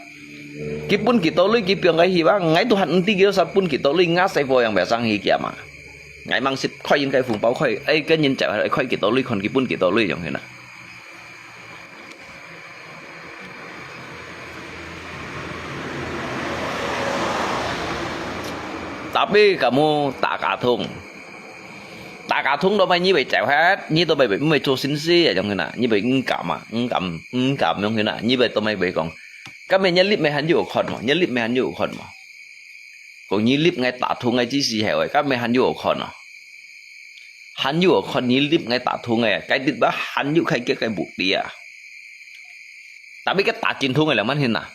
佢分幾多鐳，佢放个去吧。𠊎都還毋知佢有啥分幾多鐳，𠊎細貨樣白生去減嘛。𠊎吂識開應該紅包開，哎，跟人講開幾多鐳，看佢分幾多鐳樣去啦。Tapi kamu tak katong，tak katong都買你會走忒，你都買毋會做生意啊，樣去啦，你會毋敢啊，毋敢，毋敢樣去啦，你會都買會講。 該麼你立乜還有看無？你立乜還有看無？講你立𠊎打通个之時候，該麼還有看無？還有看你立𠊎打通个，該立啊還有開个个目的啊。Tapi該打精通个兩萬現啊，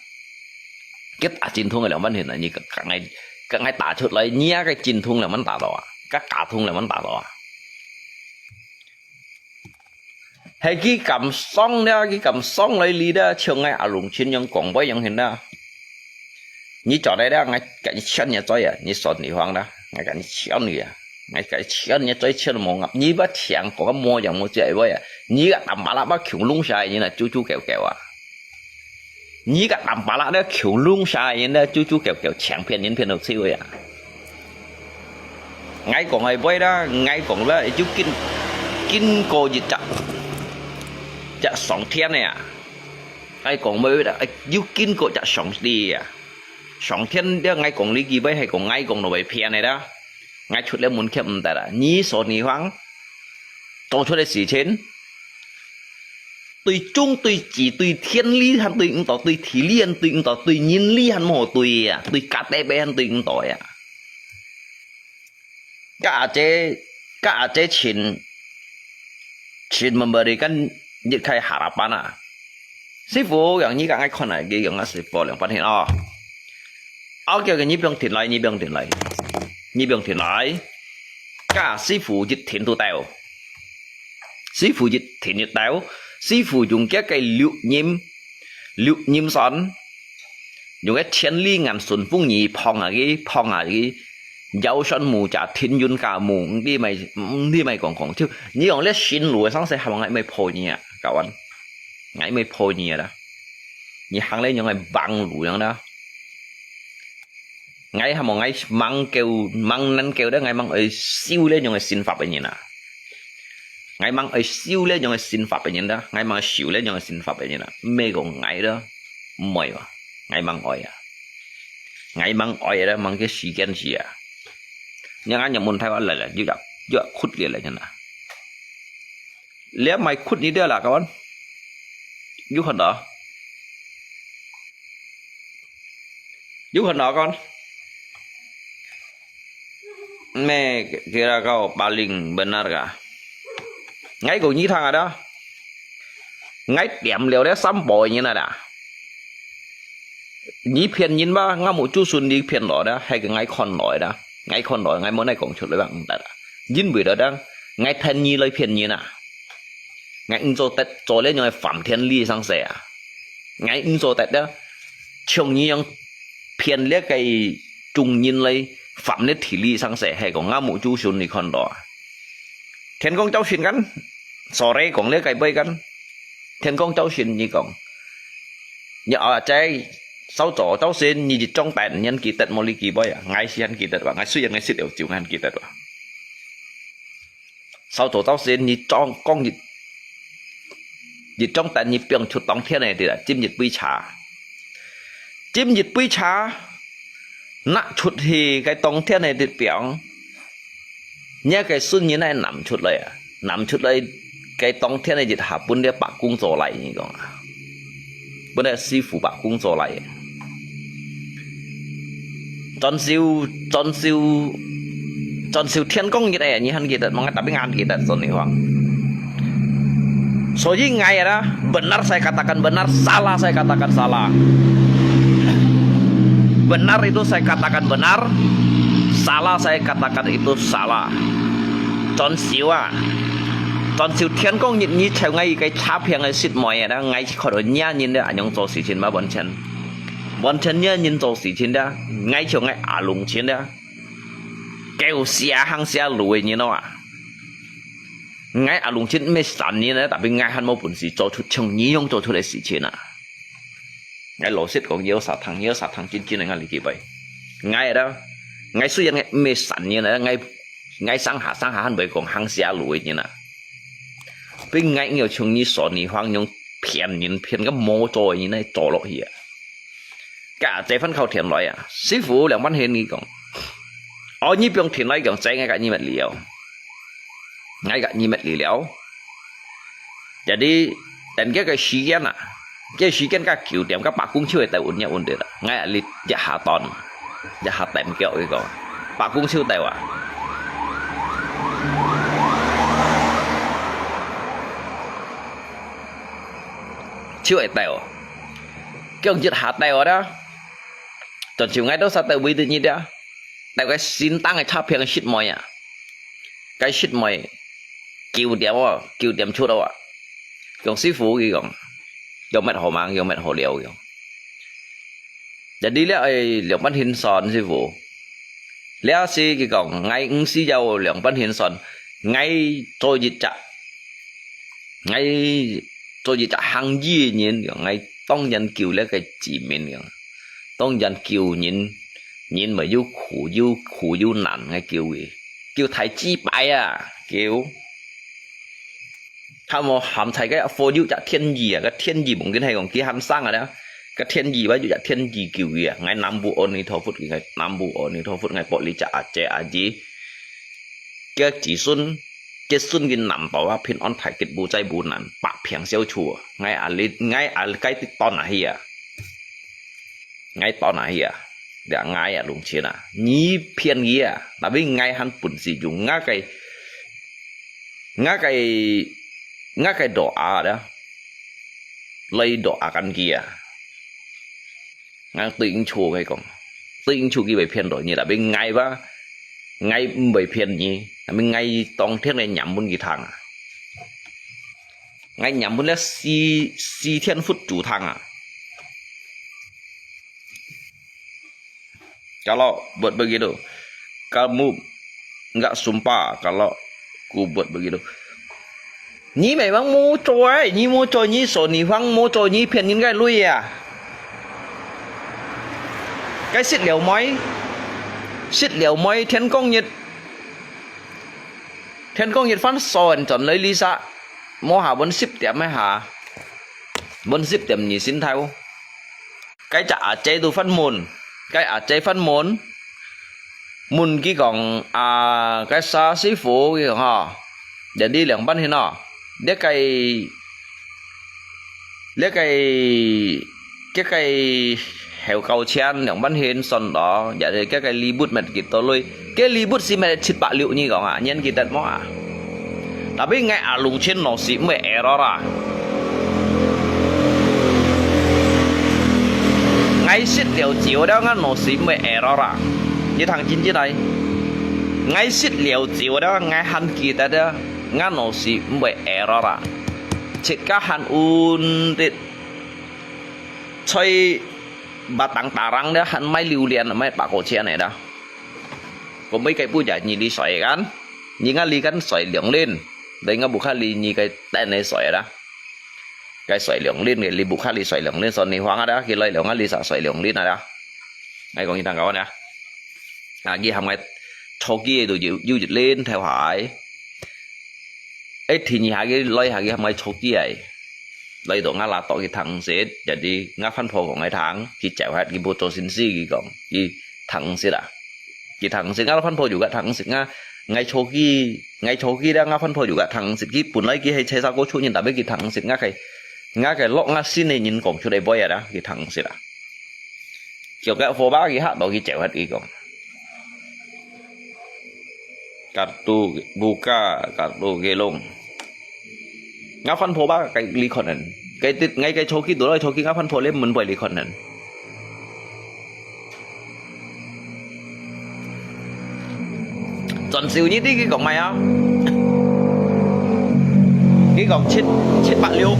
該打精通个兩萬現啊，你个，个𠊎，个𠊎打出來，你啊个精通兩萬打到啊，个打通兩萬打到啊。 係佢敢上了，佢敢上來哩了，像𠊎阿龍親樣講話樣形啦。你做得了，𠊎甲你搶你嘴啊，你算你慌啦，𠊎甲你搶你啊，𠊎甲你搶你嘴搶無鴨，你把搶講个無樣無隻話啊，你个大把啦把窮弄下，你那啾啾叫叫啊。 你个大把啦，你窮弄下人咧，啾啾叫叫，搶騙人騙到手呀！𠊎講个話啦，𠊎講啦，就經，經過一隻，隻上天个啊！𠊎講話啦，就經過隻上帝啊！上天了，𠊎講這句話係講，𠊎講到會騙个啦，𠊎出了門檻毋得啦，你說你話，做出个事情， 對中、對字、對天理還對毋到，對地理還對毋到，對人理還無對啊，對家底背還對毋到啊。該阿姐，該阿姐前，前memberikan一開harapan啊。師傅，講你講愛看啊，佢講啊，師傅兩半天哦。OK，OK，你不用停來，你不用停來，你不用停來。該師傅一停就到，師傅一停就到，師傅用佢个錄音，錄音算，用个千里眼順風耳碰下去，碰下去，腰酸目赤，停運加目，你咪，你咪講講，就你講這新路个上勢，還望𠊎咪破你啊，kawan。 𠊎毋係破你啦。你行這樣个橫路樣啦。𠊎還無𠊎吂夠，吂能夠咧，𠊎吂愛修這樣个心法个人啊。𠊎吂愛修這樣个心法个人啦，𠊎吂愛修這樣个心法个人啊。毋係講𠊎啦，毋愛啊，𠊎吂愛啊。𠊎吂愛啦，吂个時間是啊。你看你問題啊，來來，又要，又要哭了來，真的。 這賣哭你的啦，kawan。有看到？有看到，kawan？Meh, kira kau paling benar kah？𠊎講你聽啊，這。𠊎點了這三寶个人啊，這。你騙人吧，𠊎目珠順你騙來的，係个𠊎看來的，𠊎看來，𠊎無奈講出來吧，毋得啊。因為了，這，𠊎騙你來騙人啊。 𠊎毋做得做這樣个翻天理生死啊！𠊎毋做得了，像你樣騙這个眾人來翻這地理生死，係講𠊎目珠順你看到啊！天光照神間，sore講這个背間，天光照神你講，你啊，在朝早朝晨你一張單，你還記得無？你記背啊？𠊎是還記得吧？𠊎雖然𠊎食了酒，𠊎還記得吧？ 朝早朝晨，你裝，講一，一張單，你放出當天个，對啦，斟一杯茶。斟一杯茶，拿出去个當天个，對放，你个孫人愛揇出來啊，揇出來，个當天个日下，分這伯公做來，你講啊。 本來師傅伯公做來个。轉修，轉修，轉修天光日个，你還記得無？Tapi𠊎還記得，Tony Huang。所以𠊎啦，benar saya katakan benar, salah saya katakan salah. Benar itu saya katakan benar, salah saya katakan itu salah. 轉修啊，轉修天光日，你像𠊎一个差評个食妹啊，𠊎 看到若人咧，恁樣做事情嘛，完全，完全若人做事情咧，𠊎像𠊎阿龍親咧，狗蛇行蛇路个人哦啊！𠊎阿龍親毋係善人咧，tapi𠊎還無本事做出像你樣做出个事情啊！𠊎老實講，有啥通，有啥通真真个，𠊎理解袂。𠊎咧，𠊎雖然𠊎毋係善人咧，𠊎，𠊎上下上下還會講行蛇路个人啊！ Tapi𠊎有像你說，你還用騙人，騙个無做个人來做落去啊！該這番靠天來啊，師傅兩萬天你講，哦，你放天來講，這𠊎甲你乜了，𠊎甲你乜了。Jadi等這个時間啊，這時間甲九點，甲伯公手个台灣也穩定啦，𠊎啊，你一下斷。 一下踮腳，佢講，伯公手到啊！手會到，腳一下到啊啦！轉手𠊎都煞到位置你啊，到个新當个差評个食妹啊！該食妹九點哦，九點出哦啊！講師傅，佢講，有乜好吂？有乜好尞？佢講。 Jadi這愛兩半天算，師傅。這時佢講，𠊎毋需要兩半天算，𠊎做一隻，𠊎做一隻行醫个人，𠊎當然救這个子民，當然救人，人乜有苦，有苦有難，𠊎救佢，救大幾擺啊，救。 他無喊在該火有隻天意啊，該天意無緊係講佢喊聲啊咧，該天意話有隻天意救佢啊，𠊎南無阿彌陀佛，𠊎南無阿彌陀佛，𠊎保你隻阿姐阿姨，个子孫，子孫个南道啊，平安大吉，無災無難，百病消除啊，𠊎啊，𠊎啊，該得到哪去啊？ 𠊎到哪去啊？這𠊎啊，龍親啊，你騙佢啊！Tapi𠊎還本事用𠊎个，𠊎个，𠊎个doa啊，來到阿甘佢啊，𠊎對應錯个講，對應錯佢會騙到你，tapi𠊎吧，𠊎毋會騙你，tapi𠊎當天來念分佢聽啊，𠊎念分了四四天佛祖聽啊。 Kalau buat begitu, kamu enggak sumpah kalau ku buat begitu. 你乜講無做誒，你無做，你說你講無做，你騙人个鐳啊！該食了未？食了未？天光日，天光日翻算轉來哩啥？無下分十點个下，分十點你先頭。 該隻阿姐都發問，該阿姐發問，問佢講，啊，該沙師傅佢講吼，jadi兩半天哦，這个，這个，這个後交錢兩半天算咯，也係這个禮物乜幾多類，該禮物係乜七百六你講啊，你還記得無啊？ Tapi ngai alung chin no si mwe error a. Ngai sit liao jiu da ngan no si mwe error a. Ni thang chin chin ai. Ngai sit liao jiu da ngai han ki ta da ngan no si mwe error a. Chit ka han un tit. Choi batang tarang da han mai liu lian mai pa ko chian ai da. Ko mai kai pu ja ni li soi kan. Ni nga li kan soi liang lin. Dai nga bu kha li ni kai tan ai soi da. Kai soi liang lin, kai li bu kha li soi liang lin, son ni huang ada, ki loi liang nga li sa soi liang lin ada. Ngai kong ni tang kawan ya. Agi ham ngai choki tu yu yu lin thai hai. Ai thi ni hagi loi hagi ham ngai choki ai. Loi do nga la to ki thang sit, jadi nga phan pho kong ngai thang, ki chau hat ki bu to sin si ki kong, ki thang sit a. Ki thang sit nga la phan pho juga thang sit nga, ngai choki, ngai choki da nga phan pho juga thang sit ki pun lai ki hai chai sa ko chu nyin ta be ki thang sit nga kai, nga kai lok nga sin ne nyin kong chu dai boy a da, ki thang sit a. Kiau ka pho ba ki ha do ki chau hat ki kong. Kartu buka, kartu gelong. Nga phan pho ba kai li khon nan. Kai tit, ngai kai choki tu loi choki nga phan pho le mun boy li khon nan. Chọn siu ni ti ki kong mai a. Ki kong chit, chit bak liu.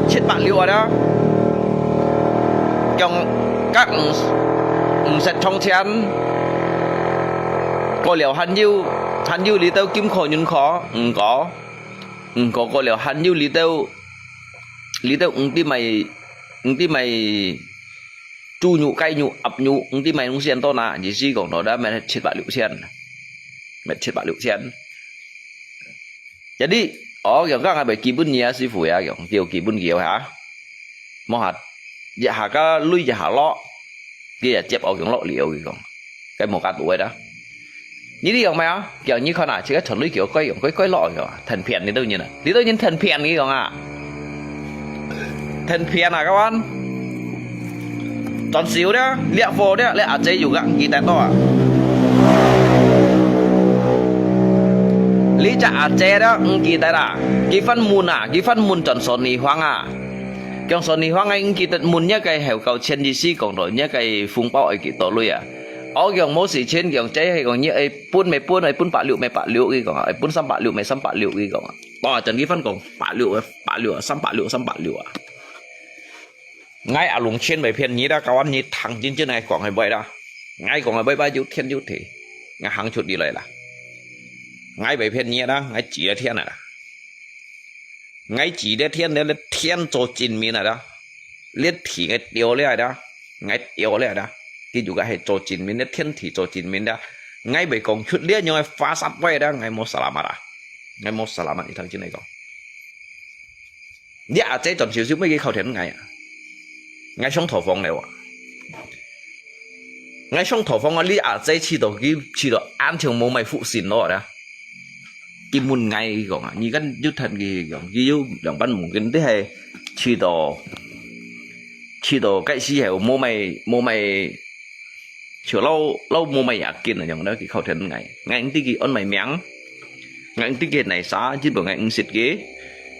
Chit bak liu ada. Kiong kak ng, ng set chong chian. Ko liao han yu, han yu li tau kim kho yun kho, ng ko. Ng ko ko liao han yu li tau, li tau ng ti mai, ng ti mai. Chu nyu, kai nyu, ap nyu, ng ti mai nung sian to na, ji si kong to da, met chit bak liu sian. Met chit bak liu sian. Jadi, o, kiong ka ngai bai ki bun ni a, si fu ya, kiong, kiu ki bun kiu ha. Mo hat, ya ha ka lui ya ha lo. Ki ya chep o kiong lo liu ki kong. Kai mo ka tu da. Ni di yong mai a, kiu ni khon a, chi ka chon lui kiu koi yong, koi koi lo kiu, than phian ni tau nyin a. Ni tau nyin than phian ki kong a. Than phian a, kawan. Chọn siu da, liak pho da, liak a che yu ka, ki ta to a. Li cha a che da, ki ta da. Ki phan mun a, ki phan mun chọn son ni huang a. Kiong son ni huang a, ki ta mun nya kai heo kau chen ji si kong to, nya kai phung pao ai ki to lui a. O kiong mo si chen kiong che hai kong ni ai pun mai pun, ai pun bak liu mai bak liu ki kong, ai pun sam bak liu mai sam bak liu ki kong. To chọn ki phan kong bak liu, bak liu, sam bak liu, sam bak liu a. Ngai a lung chen bai phian ni da, kawan ni thang chin chin ngai kong hai bai da. Ngai kong hai bai bai yu thian yu thi. Ngai hang chut di lai la. Ngai bai phian ni da, ngai chi thian da. Ngai chi thian da, thian cho chin min da. Liet thi ngai tiao le da. Ngai tiao le da. Ki yu ka hai cho chin min, thian thi cho chin min da. Ngai bai kong chut liet nyong ngai fa sat bai da, ngai mo salamat da. Ngai mo salamat ni thang chin ngai kong. Li a che chọn siu siu mai ki khau thian ngai a. Ngai song tho phong le wa. Ngai song tho phong a li a che chi to ki, chi to an thiong mo mai fu sin lo da. Ki mun ngai ki kong a, ni kan yu than ki kong, ki yu liang ban mung kin ti hai chi to, chi to kai si hai mo mai, mo mai Chiu lau, lau mo mai ya kin a yong da ki khau thian ngai. Ngai ng ti ki on mai miang. Ngai ng ti ki nai sa, jin bo ngai ng sit ki.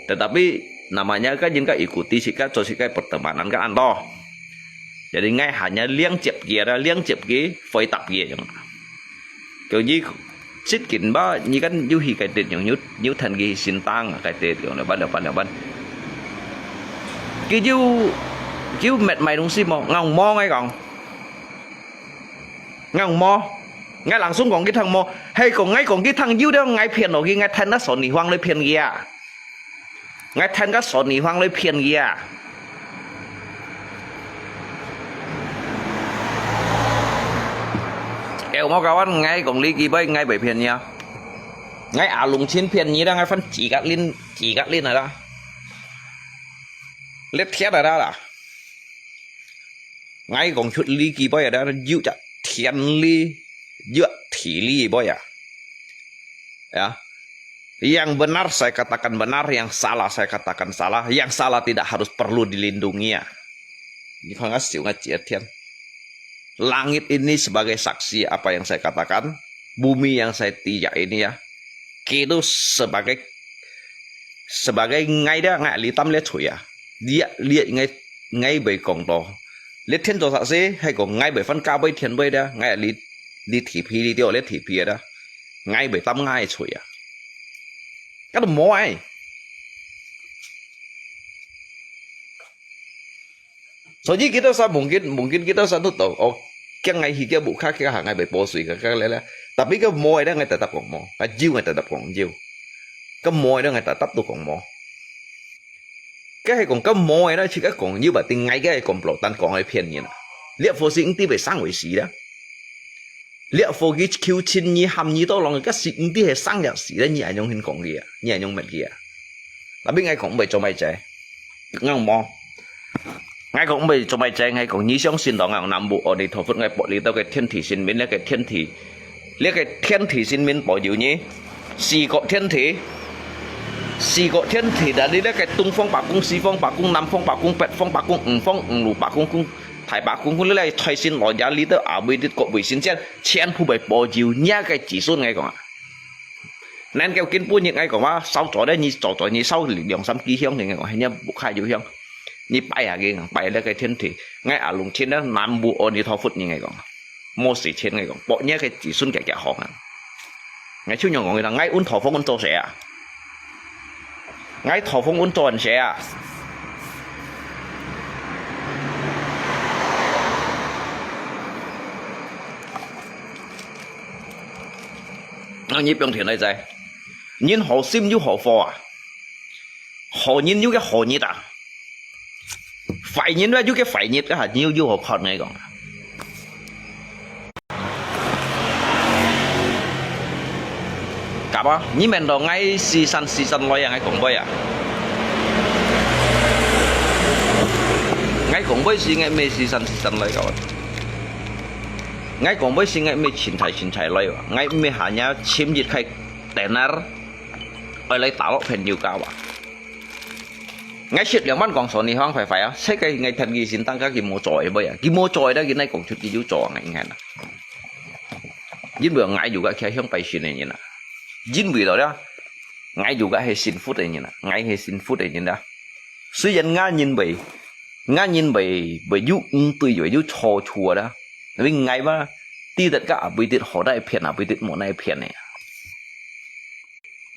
Tetapi namanya kan jin ka ikuti sika cho sika pertemanan ka anto. Jadi ngai hanya liang jep kia da, liang jep ki foi tap kia yang. Kau ji sit kin ba ni kan yu hi kai tet yang nyu nyu than ki sin tang kai tet yang ban ban ban. Ki yu yu met mai dong si mo ngang mo ngai kong. Ngang mo. Ngai langsung kong ki thang mo. Hei kong ngai kong ki thang yu da ngai phian lo ki ngai than na son ni huang le phian kia. Ngai than ka son ni huang le phian kia. Eo mo kawan ngai kong li ki bai ngai bai phian nia. Ngai a lung chin phian ni da ngai fan chỉ gạt lin chỉ gạt lin na da. Let thiat da da. Ngai kong chut li ki bai da yu ja thian li yu thi li bai ya. Ya. Yang benar saya katakan benar, yang salah saya katakan salah, yang salah tidak harus perlu dilindungi ya. Ni kong ngai siu ngai chia thian. Langit ini sebagai saksi apa yang saya katakan, bumi yang saya tijak ini ya. Kitu sebagai sebagai ngai da ngai li tam le chui ya. Dia liat ngai ngai bai kong to. Liat thian to sa se hai kong ngai bai fan ka bai thian bai da ngai li li thi phi li tio liat thi phi da. Ngai bai tam ngai chui ya. Ka to mo ai. Soji kita sa mungkin mungkin kita sa tu tau. Oh, kiang ngai hi kia bukha kia ha ngai bai po sui ka ka le le. Tapi ka mo ai da ngai ta tap kong mo. Ka jiu ngai ta tap kong jiu. Ka mo ai da ngai ta tap tu kong mo. Ka hai kong ka mo ai da chi ka kong jiu ba ting ngai ka hai kong plo tan kong ai phian ni na. Liat fo si ing ti bai sang wei si da. Liak fo ki kiu chin nyi ham nyi to long ka si nti he sang ya si le nyi anyong hin kong kia, nyi anyong met kia. Tapi ngai kong bai cho mai chai. Ngang mo. Ngai kong bai cho mai chai ngai kong nyi xiong sin dong ngang nam bu oni tho phut ngai po li tao ke thiên thủy sinh mệnh le ke thiên thủy. Le ke thiên thủy sinh mệnh po jiu nyi. Xì kọ thiên thủy. Xì kọ thiên thủy da li le ke tung phong pa kung, si phong pa kung, nam phong pa kung, pet phong pa kung, ng phong, ng lu pa kung kung. Thai pa kung kung le le thoi sin lo ya li tao a bui dit kọ bui sin chen. Chén phu bai po jiu nia ke chỉ số ngai kong a. Nên kêu kin pu nhị ngai kong a, sáu chọi đấy nhị chọi chọi nhị sáu liang sam ki hiong nhị ngai kong, nia bu khai yu hiong. Nhị pai a ki ngang pai le cái thiên thủy. Ngai a lung chin đó, nam bu o nhị thọ phút nhị ngai kong. Mô sĩ chen ngai kong, po nia cái chỉ số cái cái hong a. Ngai chu nhong kong ngai un thọ phong un cho se a. Ngai thọ phong un cho an se a. Nang nyi piong thian lai zai. Nyin hò sim yu hò fò a. Hò nyin yu ke hò nyit a. Phải nyin wa yu ke phải nyit ka ha yu yu hò khon ngai kong. Kapa, nyi men to ngai si san si san loi a ngai kong boi a. Ngai kong boi si ngai me si san si san loi kapa. Ngai kong boi si ngai me chin thai chin thai loi wa. Ngai me ha nya chim yit khai tenar. Oi lai ta lo phen yu ka wa. Ngai sit liang man kong so ni hong phai phai a. Sai kai ngai phen ki sin tang ka ki mo choi boi a. Ki mo choi da ki nai kong chut ki yu cho ngai ngai na. Yin boi ngai yu ka kia hiong pai sin ni na. Yin boi lo da. Ngai yu ka he sin phut ni na. Ngai he sin phut ni da. Sui yan nga nyin boi. Nga nyin boi boi yu ng tui yu yu cho chua da. Tapi ngai ba. Ti dat ka a bui dit ho dai phian a bui dit mo nai phian ni.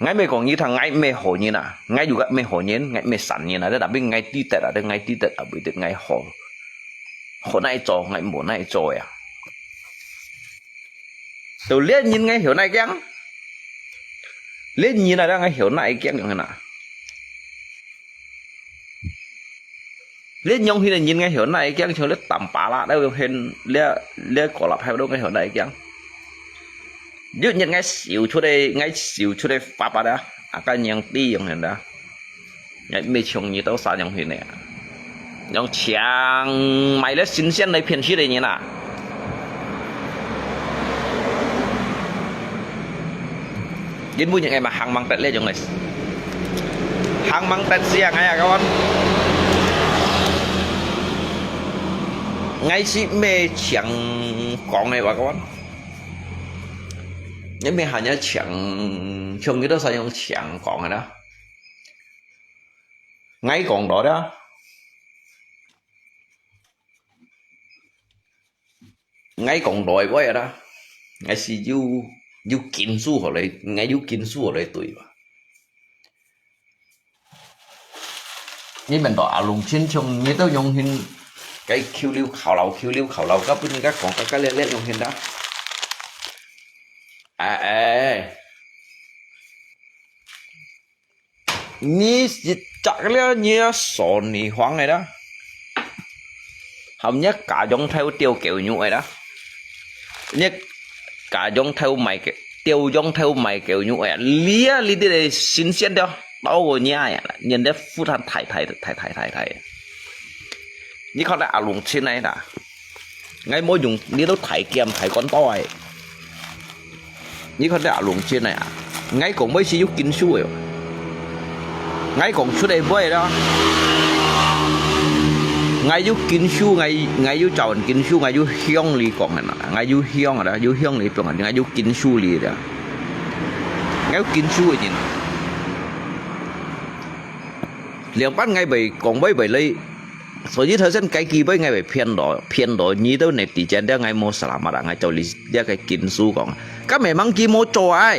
Ngai me kong nyi thang ngai me ho nyin a. Ngai yu ka me ho nyin, ngai me san nyin a. Tapi ngai ti tet a, ngai ti tet a bui tet ngai ho. Ho nai cho, ngai mo nai cho ya. Tu lian nyin ngai hio nai kiang. Lian nyin a ngai hio nai kiang yong na. Lian yong hin nyin ngai hio nai kiang cho lian tam pa la da yong hin lian lian ko lap hai do ngai hio nai kiang. Yu nyin ngai siu chu de, ngai siu chu de fa pa da. A ka nyang ti yong hin da. Ngai me chong nyi tao sa yong hin ne. Yong chiang mai le sin sian lai phian si de nyin a. Yin bu nyi ngai ma hang mang tet le yong ngai. Hang mang tet sia ngai a kawan. Ngai si me chiang kong ngai wa kawan. Ngai me ha nya chiang, chong ngi tao sa yong chiang kong ngai na. ，𠊎講到了，𠊎講到位啦，𠊎係有有根據好來，𠊎有根據好來對吧？你問到阿龍親像你都用心，該口溜口溜口溜口溜，該分人家講該該咧咧用心的。哎哎，你是摘了你索尼黄的啦，含你家用头釣狗肉的啦，你家用头賣个，釣用头賣狗肉的，你啊你的新鲜的，到我nhà呀，你的负担太太太太太太。你看那阿龍親的啦。𠊎無用你兜大劍大關刀个。你看這阿龍真个啊，𠊎講話係有根據个哦。𠊎講出來話啦，𠊎有根據，𠊎，𠊎有照根據，𠊎有向你講个啦，𠊎有向个啦，有向你講个，𠊎有根據你个，𠊎有根據个人。兩班𠊎會講話會來 所以頭先該句話𠊎會騙到，騙到你兜netizen了，𠊎無selamat啊，𠊎做你這個根據講，該memang佢無做啊。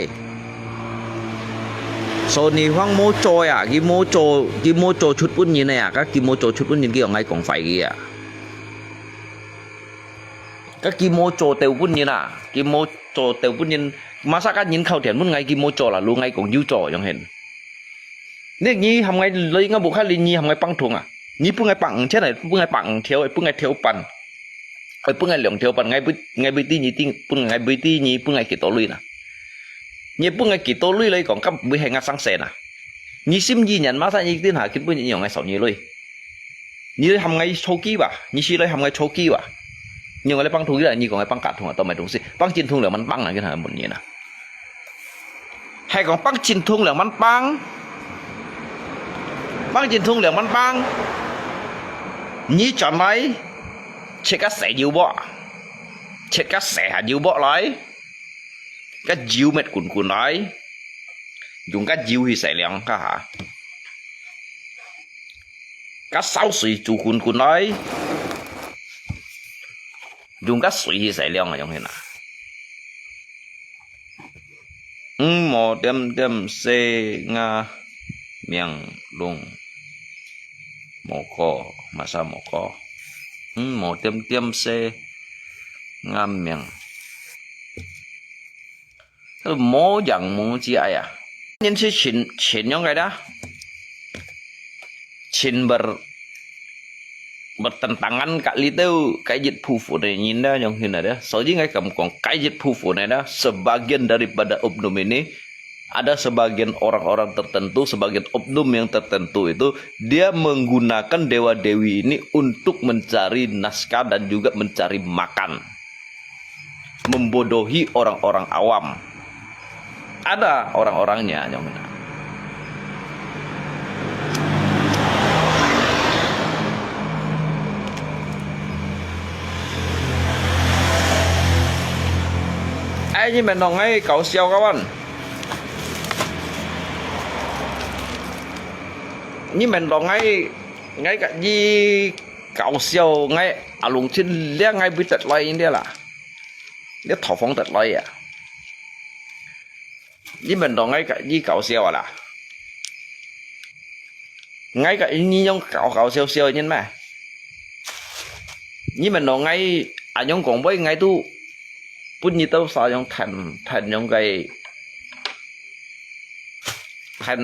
索尼黃無做呀，佢無做，佢無做出本人个呀，該佢無做出本人，佢講𠊎講壞佢啊。該佢無做掉本人啊，佢無做掉本人，masa該人靠電本𠊎佢無做啦，lalu𠊎講有做，樣形。 你，你喊𠊎來，𠊎無看你，你喊𠊎放通啊？你分𠊎放五千來，分𠊎放五條，分𠊎條半，哎，分𠊎兩條半，𠊎會，𠊎會知你定，分，𠊎會知你分𠊎幾多鐳啦？你分𠊎幾多鐳來講，該會係𠊎生死啦？你心意人masa你定下，根本你用𠊎少你鐳。你來喊𠊎初級吧，你是來喊𠊎初級吧？你用𠊎來放通啦，你講𠊎放假通啊，都買東西，放精通了，慢放啊，跟他問你啦。 係講放精通兩萬磅，放精通兩萬磅，你轉來，切个細油鑊，切个細下油鑊來，个油搣滾滾來，用个油去洗涼，哈哈。 个燒水煮滾滾來，用个水去洗涼啊，用去啦。嗯，無點點洗𠊎命，弄無過，masa無過。嗯，無點點洗𠊎命。 無樣無子哎呀。Ini sih Chin, Chin yang kaya dah. Chin ber, bertentangan kak litau kajit phu phu ne nyin dah yang hina dah. Saudi ngai kam kong kajit phu phu ne dah. Sebagian daripada oknum ini, ada sebagian orang-orang tertentu, sebagian oknum yang tertentu itu, dia menggunakan dewa-dewi ini untuk mencari nafkah dan juga mencari makan. Membodohi orang-orang awam. Ada orang-orangnya yang benar. Ai, ini menong ai kau siau kawan. Ini menong ai ngai kat ji kau siau ngai alung chin liang ngai bi tet lai ini lah. Dia thau phong tet lai ya. Ini menong ngai kat ji kau siau lah. Ngai kat ini yang kau kau siau siau ini mah. Ini menong ngai anyong kong boy ngai tu pun ini tau sa yang than than yang kai than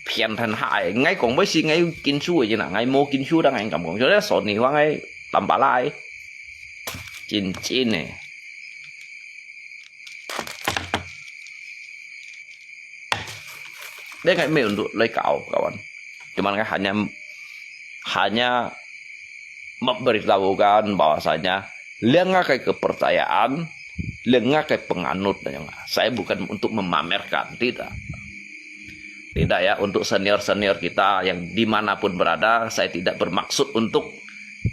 phiền than hại. Ngai kong boy si ngai kin su ini lah. Ngai mo kin su dah ngai kam kong. Cho nên sổ này hoa ngai tamba lai. Chin chin ne. Dia ngai meh untuk lai kau kawan. Cuman ngai hanya hanya memberitahukan bahwasanya lenga kai kepercayaan, lenga kai penganut, saya bukan untuk memamerkan, tidak. Tidak ya, untuk senior-senior kita yang dimanapun berada, saya tidak bermaksud untuk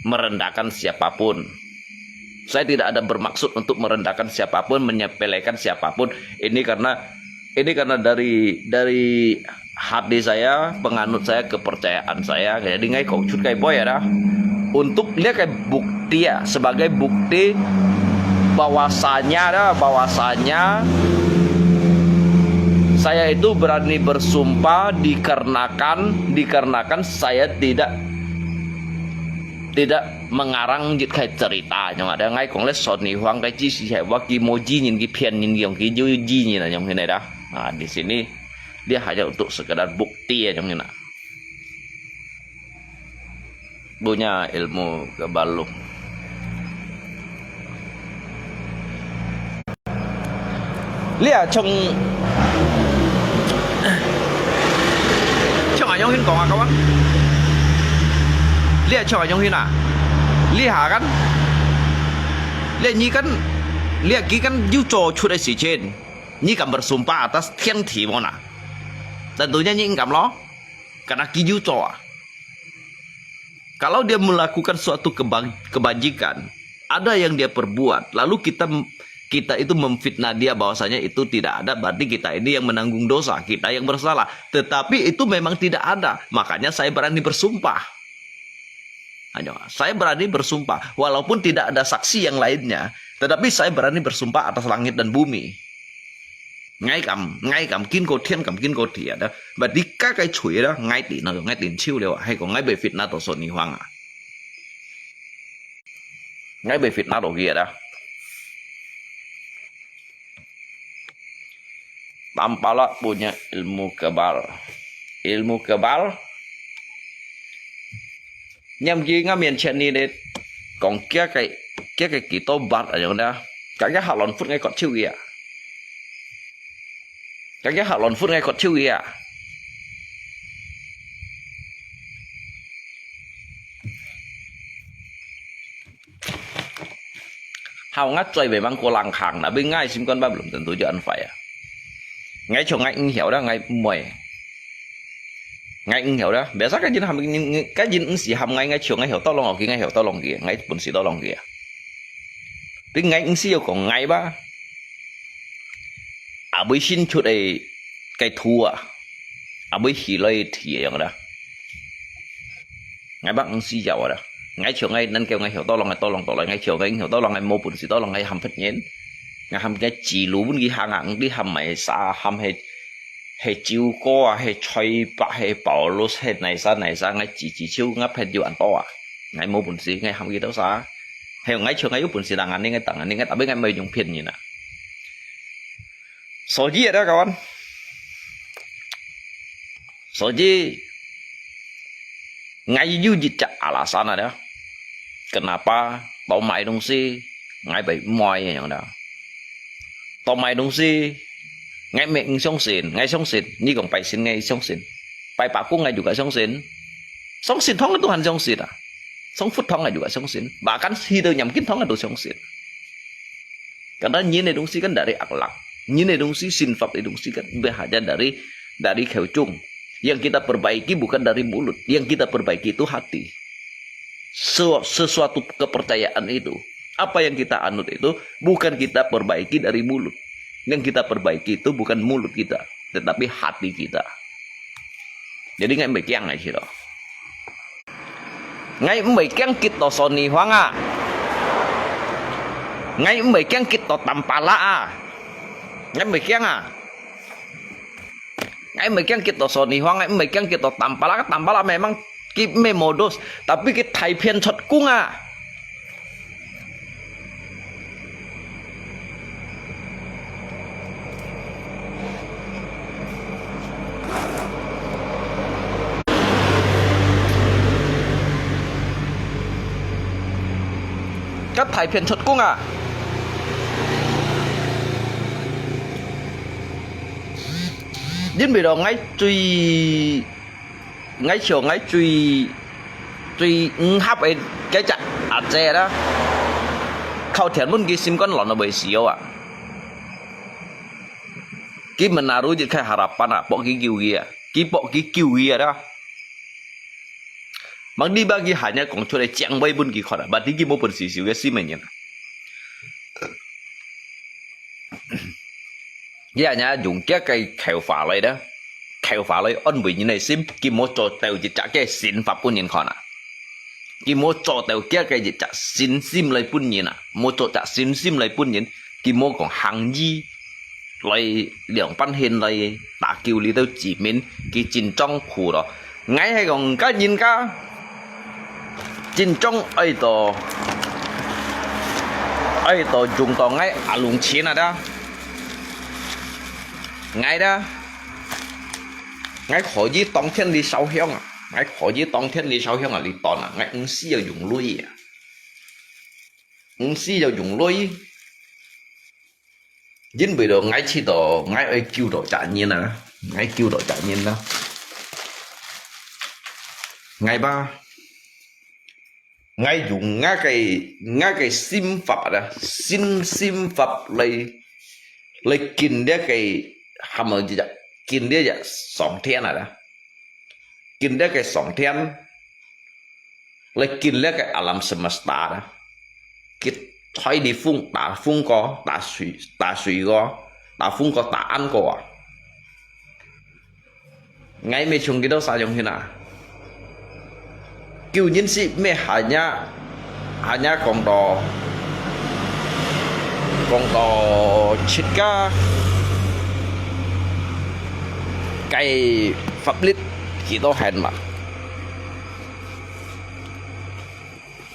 merendahkan siapapun. Saya tidak ada bermaksud untuk merendahkan siapapun, menyepelekan siapapun. Ini karena ini karena dari dari hati saya, penganut saya, kepercayaan saya. Jadi ngai kong cut kai boy ada. Untuk lihat kai bukti ya, sebagai bukti bahwasanya ada, bahwasanya saya itu berani bersumpah dikarenakan dikarenakan saya tidak tidak mengarang jit kai cerita. Yang ada ngai kong le soni huang kai ji si hai wa ki mo ji nyin ki pian nyin ki yong ki ju ji nyin yang hine da. Nah, di sini dia hanya untuk sekedar bukti ya yang hine. Punya ilmu kebalu. Lia chong chong ayong hin kong akawan. Lia chong ayong hin a. Lia kan. Lia ni kan. Lia ki kan yu cho chut ai si chen. Ni kan bersumpah atas tiang ti mo na. Tentunya ni kan lo. Karena ki yu cho a. Kalau dia melakukan suatu keba- kebajikan, ada yang dia perbuat, lalu kita kita itu memfitnah dia bahwasanya itu tidak ada, berarti kita ini yang menanggung dosa, kita yang bersalah. Tetapi itu memang tidak ada, makanya saya berani bersumpah. Hanya, saya berani bersumpah, walaupun tidak ada saksi yang lainnya, tetapi saya berani bersumpah atas langit dan bumi. Ngai kam, ngai kam, kin ko tian kam, kin ko tian da. Ba di ka kai chui da, ngai ti na, ngai tin chiu liu, hai ko ngai be fitnah to so ni huang a. Ngai be fitnah to kia da. Tampala punya ilmu kebal. Ilmu kebal. Nyam ki nga mien chen ni de. Kong kia kai, kia kai ki to bat a yong da. Ka kia ha lon fut ngai kot chiu kia. Ka kia ha lon fut ngai kot chiu kia. Hau ngai choi be mang ko lang khang na, be ngai sim kon ba belum tentu jo an fai a. Ngai chong ngai ng hiao da, ngai mui. Ngai ng hiao da. Biasa ka jin ham, ka jin ng si ham ngai, ngai chong ngai hiao to long, ki ngai hiao to long ki, ngai pun si to long ki. Be ngai ng si yo kong ngai ba. A bui sin chut ai kai thu a. A bui hi loi thi yang da. Ngai bak ng si yau da. Ngai chiu ngai nan kêu ngai hiao to long ngai to long to lai ngai chiu ngai hiao to long ngai mo pun si to long ngai ham phet nyen. Ngai ham ngai chi lu bun ki hang ang di ham mai sa ham he he chiu ko a he choi pa he Paulus he nai sa nai sa ngai chi chi chiu ngai phet yu an to a. Ngai mo pun si ngai ham ki to sa. He ngai chiu ngai yu pun si tang an ni ngai tang an ni ngai tapi ngai mai yung phet nyen a. 所以啊，各位，所以，ngai yu jit cak alasan ada. Kenapa? Tau mai dong si, ngai bai moi yang ada. Tau mai dong si, ngai mek ng siang sin, ngai siang sin, ni kong pai sin ngai siang sin. Pai pa kung ngai juga siang sin. Siang sin thong Tuhan siang sin ah. Siang fut thong ngai juga siang sin. Bahkan si tu nyam kin thong ngai tu siang sin. Karena nyin ai dong si kan dari akhlak. Nyin ai dong si, sinfat ai dong si kan berhaja dari dari kheucung. Yang kita perbaiki bukan dari mulut. Yang kita perbaiki itu hati. Sesuatu kepercayaan itu, apa yang kita anut itu bukan kita perbaiki dari mulut. Yang kita perbaiki itu bukan mulut kita, tetapi hati kita. Jadi ngai mbai kiang ai sih loh. Ngai mbai kiang kit to soni huang ah. Ngai mbai kiang kit to tampala ah. Ngai mbai kiang ah. Ngai mbai kiang kit to soni huang, ngai mbai kiang kit to tampala, tampala memang ki me modus, tapi ki thai phian chot kung ah. Ka thai phian chot kung ah. Yin bai do ngai chui ngai chiu ngai chui chui ng hap ai cái chak a che da. Khau thian mun ki sim kon lon a bai si yo ah. Ki menaru jit khai harapan ah, pok ki kiu ki ah. Ki pok ki kiu ki ah da. Mang di ba ki hanya kong chua le chiang bai bun ki khot ah. Ba di ki mo bun si siu ke si me nyen ah. Ki hanya yung kia kai kheu fa lai da. 咒法來安慰人个心，佢無做到一隻个神法分人看啊。佢無做到佢个一隻信心來分人啊，無做隻信心來分人，佢無講行醫來兩半仙來打救你兜子民，佢真痛苦咯。𠊎係講，該人家真正愛到，愛到用到𠊎阿龍錢啊，dah。𠊎，dah，𠊎可以當天來燒香啊，𠊎可以當天來燒香啊，來斷啊，𠊎毋需要用鐳啊，毋需要用鐳。因為到𠊎知道，𠊎愛救到隻人啊，𠊎救到隻人啊。𠊎吧，𠊎用𠊎个，𠊎个心法啊，心，心法來，來敬這个，喊麼个，敬這个上天啊，敬這个上天，來敬這个alam semesta啊。佢吹你風，打風過，打水，打水過，打風過，打暗過啊。𠊎乜像佢兜儕樣形啊。救人係乜hanya，hanya講到，講到自家个法律幾多限嘛。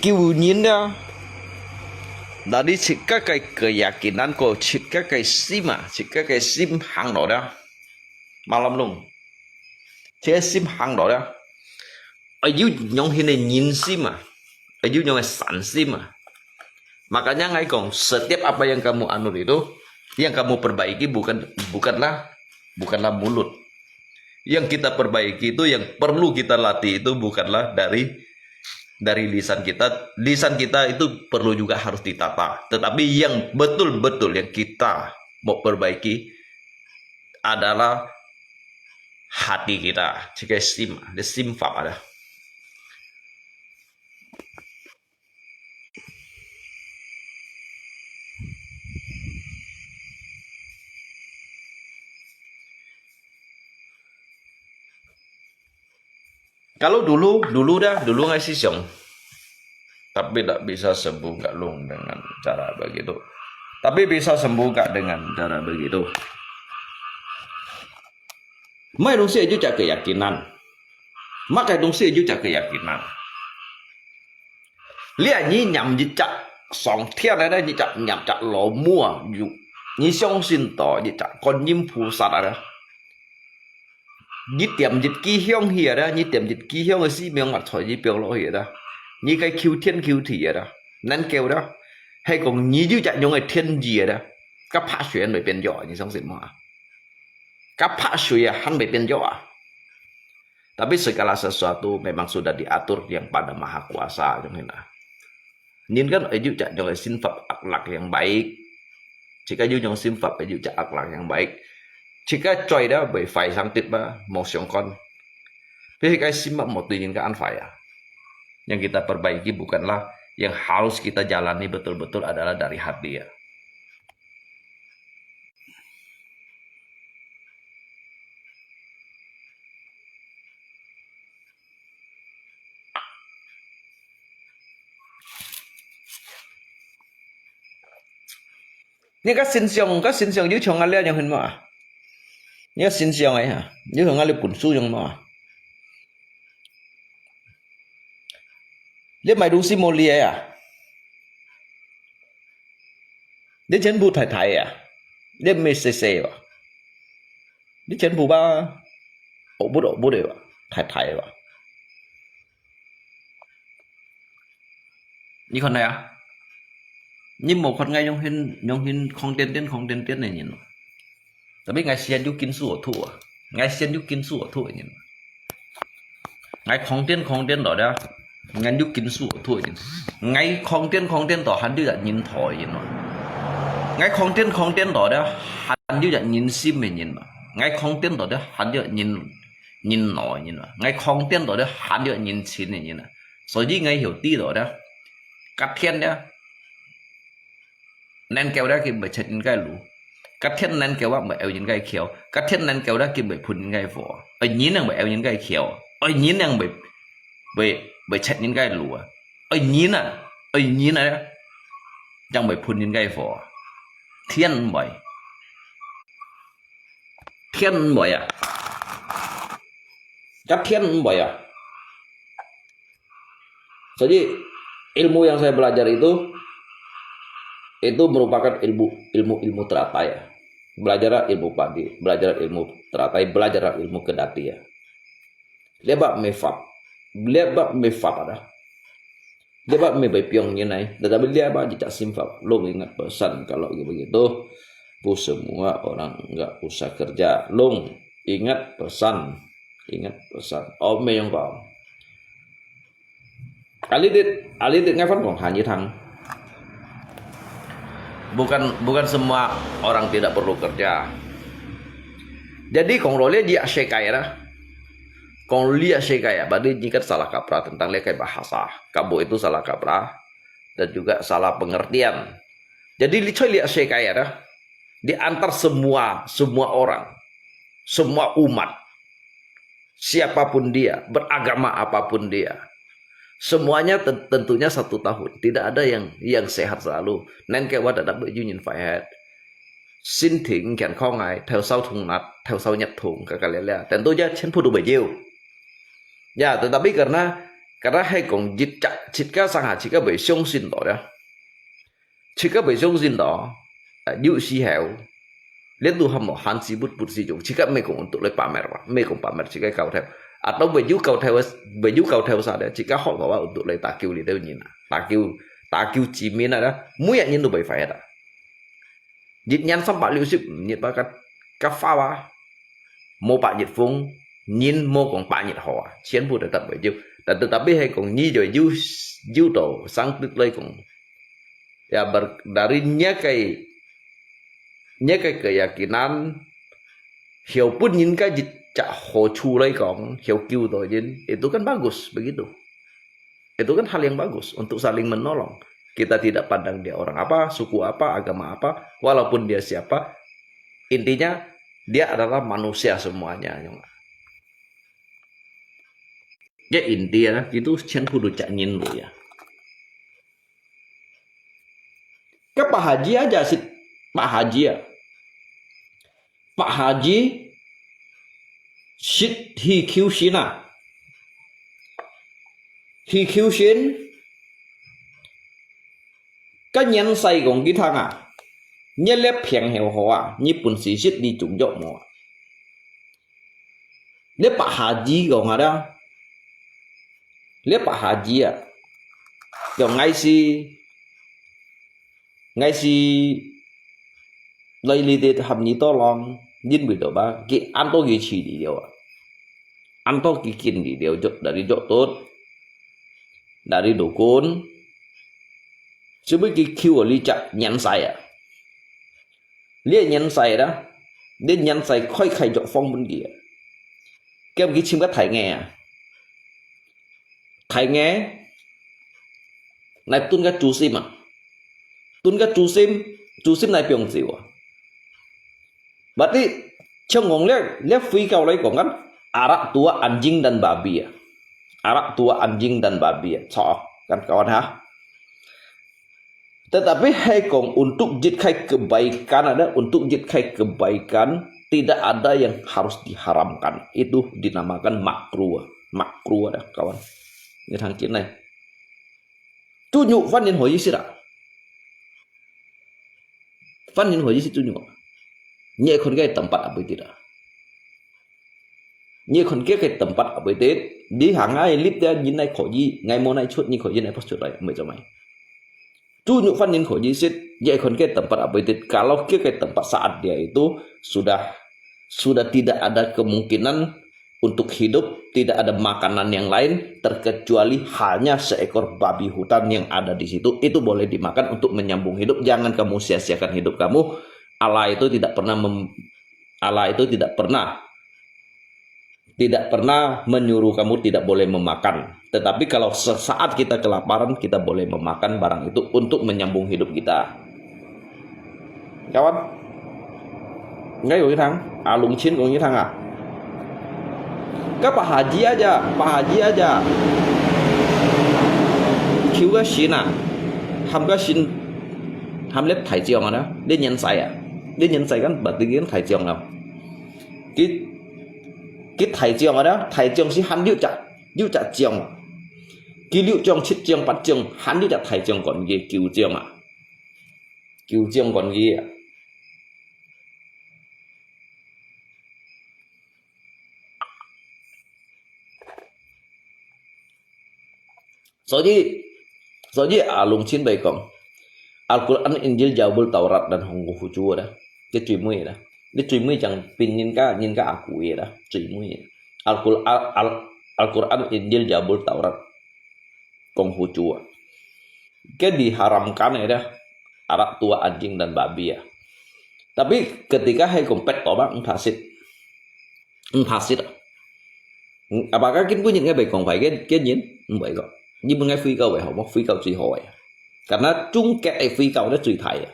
救人啊，那你自家个keyakinan，過自家个心啊，自家个心行落了，malam lung，自家心行落了，愛有樣形个人心啊，愛有樣个善心啊。Makanya𠊎講，setiap apa yang kamu anut itu, yang kamu perbaiki bukan, bukanlah, bukanlah mulut. Yang kita perbaiki itu, yang perlu kita latih itu bukanlah dari, dari lisan kita. Lisan kita itu perlu juga harus ditata. Tetapi yang betul-betul yang kita mau perbaiki adalah hati kita. Jika sim, ada sim apa ada. Kalau dulu, dulu dah, dulu ngai sisong. Tapi tak bisa sembuh Kak Long dengan cara begitu. Tapi bisa sembuh Kak dengan cara begitu. Mai 東西就 keyakinan. Makai 東西就 keyakinan. 你啊，你念一隻上天个咧，一隻念隻老母啊，有，你相信到一隻觀音菩薩啊咧。你點一支香去啊咧，你點一支香个時，明白菜你標落去啊咧，你該求天求地啊咧，能夠咧，係講你有隻樣个天意啊咧，該拍水還會變弱啊，你相信無啊？該拍水啊，還會變弱啊？ Tapi segala sesuatu memang sudah diatur yang pada Maha Kuasa, 種形啊。人間愛有隻樣个心法akhlak yang baik。自家有種心法，愛有隻akhlak yang baik。自家嘴咧會壞生忒吧，無相干。Tapi 該心法莫對人家恁壞啊。Yang kita perbaiki bukanlah, yang harus kita jalani betul-betul adalah dari hati啊。 你个形象，个形象有像𠊎這樣形無啊？你个形象个哈，有像𠊎這本書樣無啊？你買東西無理个啊？你全部大大个啊？你毋係細細个啊？你全部吧，惡物惡物个啊，大大个啊？ 你看哪啊？你無看𠊎樣形，樣形康顛顛、康顛顛个人哦。Tapi𠊎先有金屬个土啊，𠊎先有金屬个土个人。𠊎康顛康顛到了，𠊎有金屬个土个人。𠊎康顛康顛到還有隻人頭个人哦。𠊎康顛康顛到了，還有隻人心个人哦。𠊎康顛到了，還有人，人腦个人哦。𠊎康顛到了，還有人情个人啊。 所以𠊎曉知道咧，甲天咧，能夠咧佢毋會出人个路，該天能狗啊，會咬人个口，該天能狗啦，佢會噴人个火，愛人能會咬人个口，愛人能會，會，會切人个路啊，愛人啊，愛人啊，正會噴人个火，天毋會，天毋會啊，該天毋會啊。Jadi, ilmu yang saya belajar itu, itu merupakan ilmu, ilmu, ilmu teratai ya. Belajar ilmu padi, belajar ilmu teratai, belajar ilmu kedati ya. Liabak mefap, liabak mefap ada. Liabak mebai piong nyen ai, tetapi liabak jejak simfap. Long ingat pesan kalau begitu, bu semua orang enggak usah kerja. Long ingat pesan, ingat pesan. Om meyong kong. Alidit, alidit ngai fan kong han yitang. Bukan, bukan semua orang tidak perlu kerja. Jadi kong lo lia jia shekai lah. Kong lia shekai ya, berarti nyikat salah kaprah tentang lia kai bahasa. Kamu itu salah kaprah dan juga salah pengertian. Jadi licoi lia shekai ya dah. Di antar semua, semua orang, semua umat, siapapun dia, beragama apapun dia, semuanya ten- tentunya satu tahun. Tidak ada yang yang sehat selalu. Nên kẻ wa đã đắp bởi Union Firehead. Xin thỉnh khen kho ngài, theo sau thùng nát, theo sau nhập thùng, cả cả lẽ lẽ. Tentunya 全部都會有. Ya, tetapi karena, karena hai kong jit chak, jit ka sang ha, jit ka bai xiong xin to ya. Jit ka bai xiong xin to, 有時候, lihat tu ham lo han si but but si jong, jit ka mei kong untuk lai pamer wa, mei kong pamer jit ka kau theo. Atau bai yu kau theo, bai yu kau theo sa de, jit ka hot wa untuk lai ta kiu li teo nyin. Ta kiu, ta kiu ji min a, mui ya nyin tu bai fai ta. Jit nyan sam pak liu sip, jit pa kat, ka fa wa. Mo pak jit fung, nyin mo kong pak jit hoa. Sian bu tetap bai yu. Tetapi hai kong nyi joi yu, yu to, sang tit lai kong. Ya, ber- dari nya kai, nya kai keyakinan, hiau pun nyin ka jit cak ho chu lai kong, hiau kiu to jin, itu kan bagus begitu. Itu kan hal yang bagus untuk saling menolong. Kita tidak pandang dia orang apa, suku apa, agama apa, walaupun dia siapa, intinya dia adalah manusia semuanya. Ya, intinya itu 全部都 cak nyin lu ya. Ka Pak Haji aja sit Pak Haji ya. Pak Haji sit hi kiu sin a. Hi kiu sin, ka nyan sai kong ki thang a. Nyan lep phiang hiu ho a, nyi pun si sit ni chung yok mo. Lep Pak Haji kong a da. Lep Pak Haji a. Yong ngai si, ngai si lai li de ham ni to long, yin wi do ba, ki an to ki chi di yo. An to ki kin di yo, jok dari jok tot. Dari dukun. Sebui ki kiu li cak nyan sai a. Lia nyan sai da. Lia nyan sai khoi khai jok phong bun ki a. Kem ki chim ka thai nge a. Thai nge. Nai tun ka chu sim a. Tun ka chu sim, chu sim nai piong ziu a. Berarti, chong ngong lia, lia fui kau lai kong kan, arak tua anjing dan babi a. Arak tua anjing dan babi a. Cho, kan kawan ha. Tetapi hai kong untuk jit khai kebaikan ada, untuk jit khai kebaikan, tidak ada yang harus diharamkan. Itu dinamakan makruh. Makruh ada, kawan. Ini thang kin nai. Chu nyu fan nin ho yi sit a. Fan nin ho yi sit chu nyu. Nye khon ke tempat apa tidak. Nye khon ke ke tempat apa tidak. Di hang ai lip dia yin nai kho yi, ngai mo nai chut ni kho yi nai pas chut lai, mai cho mai. Chu nyu fan nin kho yi sit, nye khon ke tempat apa tidak. Kalau ke ke tempat saat dia itu sudah, sudah tidak ada kemungkinan untuk hidup, tidak ada makanan yang lain terkecuali hanya seekor babi hutan yang ada di situ. Itu boleh dimakan untuk menyambung hidup. Jangan kamu sia-siakan hidup kamu. Allah itu tidak pernah mem- Allah itu tidak pernah tidak pernah menyuruh kamu tidak boleh memakan. Tetapi kalau sesaat kita kelaparan, kita boleh memakan barang itu untuk menyambung hidup kita. Kawan, ，𠊎講你聽，阿龍清講你聽啊。該Pak Haji aja，Pak Haji aja，求个神啊，喊个神，喊你大將啊，你年歲啊，你年歲kan berarti kan大將啊。佢，佢大將啊，大將係喊六隻，六隻將啊。佢六將、七將、八將，喊六隻大將管佢，九將啊。九將管佢啊。 所以，所以阿龍清會講，Al-Quran, Injil, Zabur, Taurat dan Konghucu ada，佢最尾啦，你最尾正變人家，人家阿古个啦，最尾。Al-Quran, Al, Al-Quran, Injil, Zabur, Taurat, Konghucu啊。Kan diharamkan ada, arak tua, anjing dan babi啊。Tapi ketika hai kompet to bang, eng pasit. Eng pasit啊。Apakah今晡日𠊎會講壞个，个人？毋會講。你問𠊎回教會好無？回教最好个。Karena終結个回教咧最大个。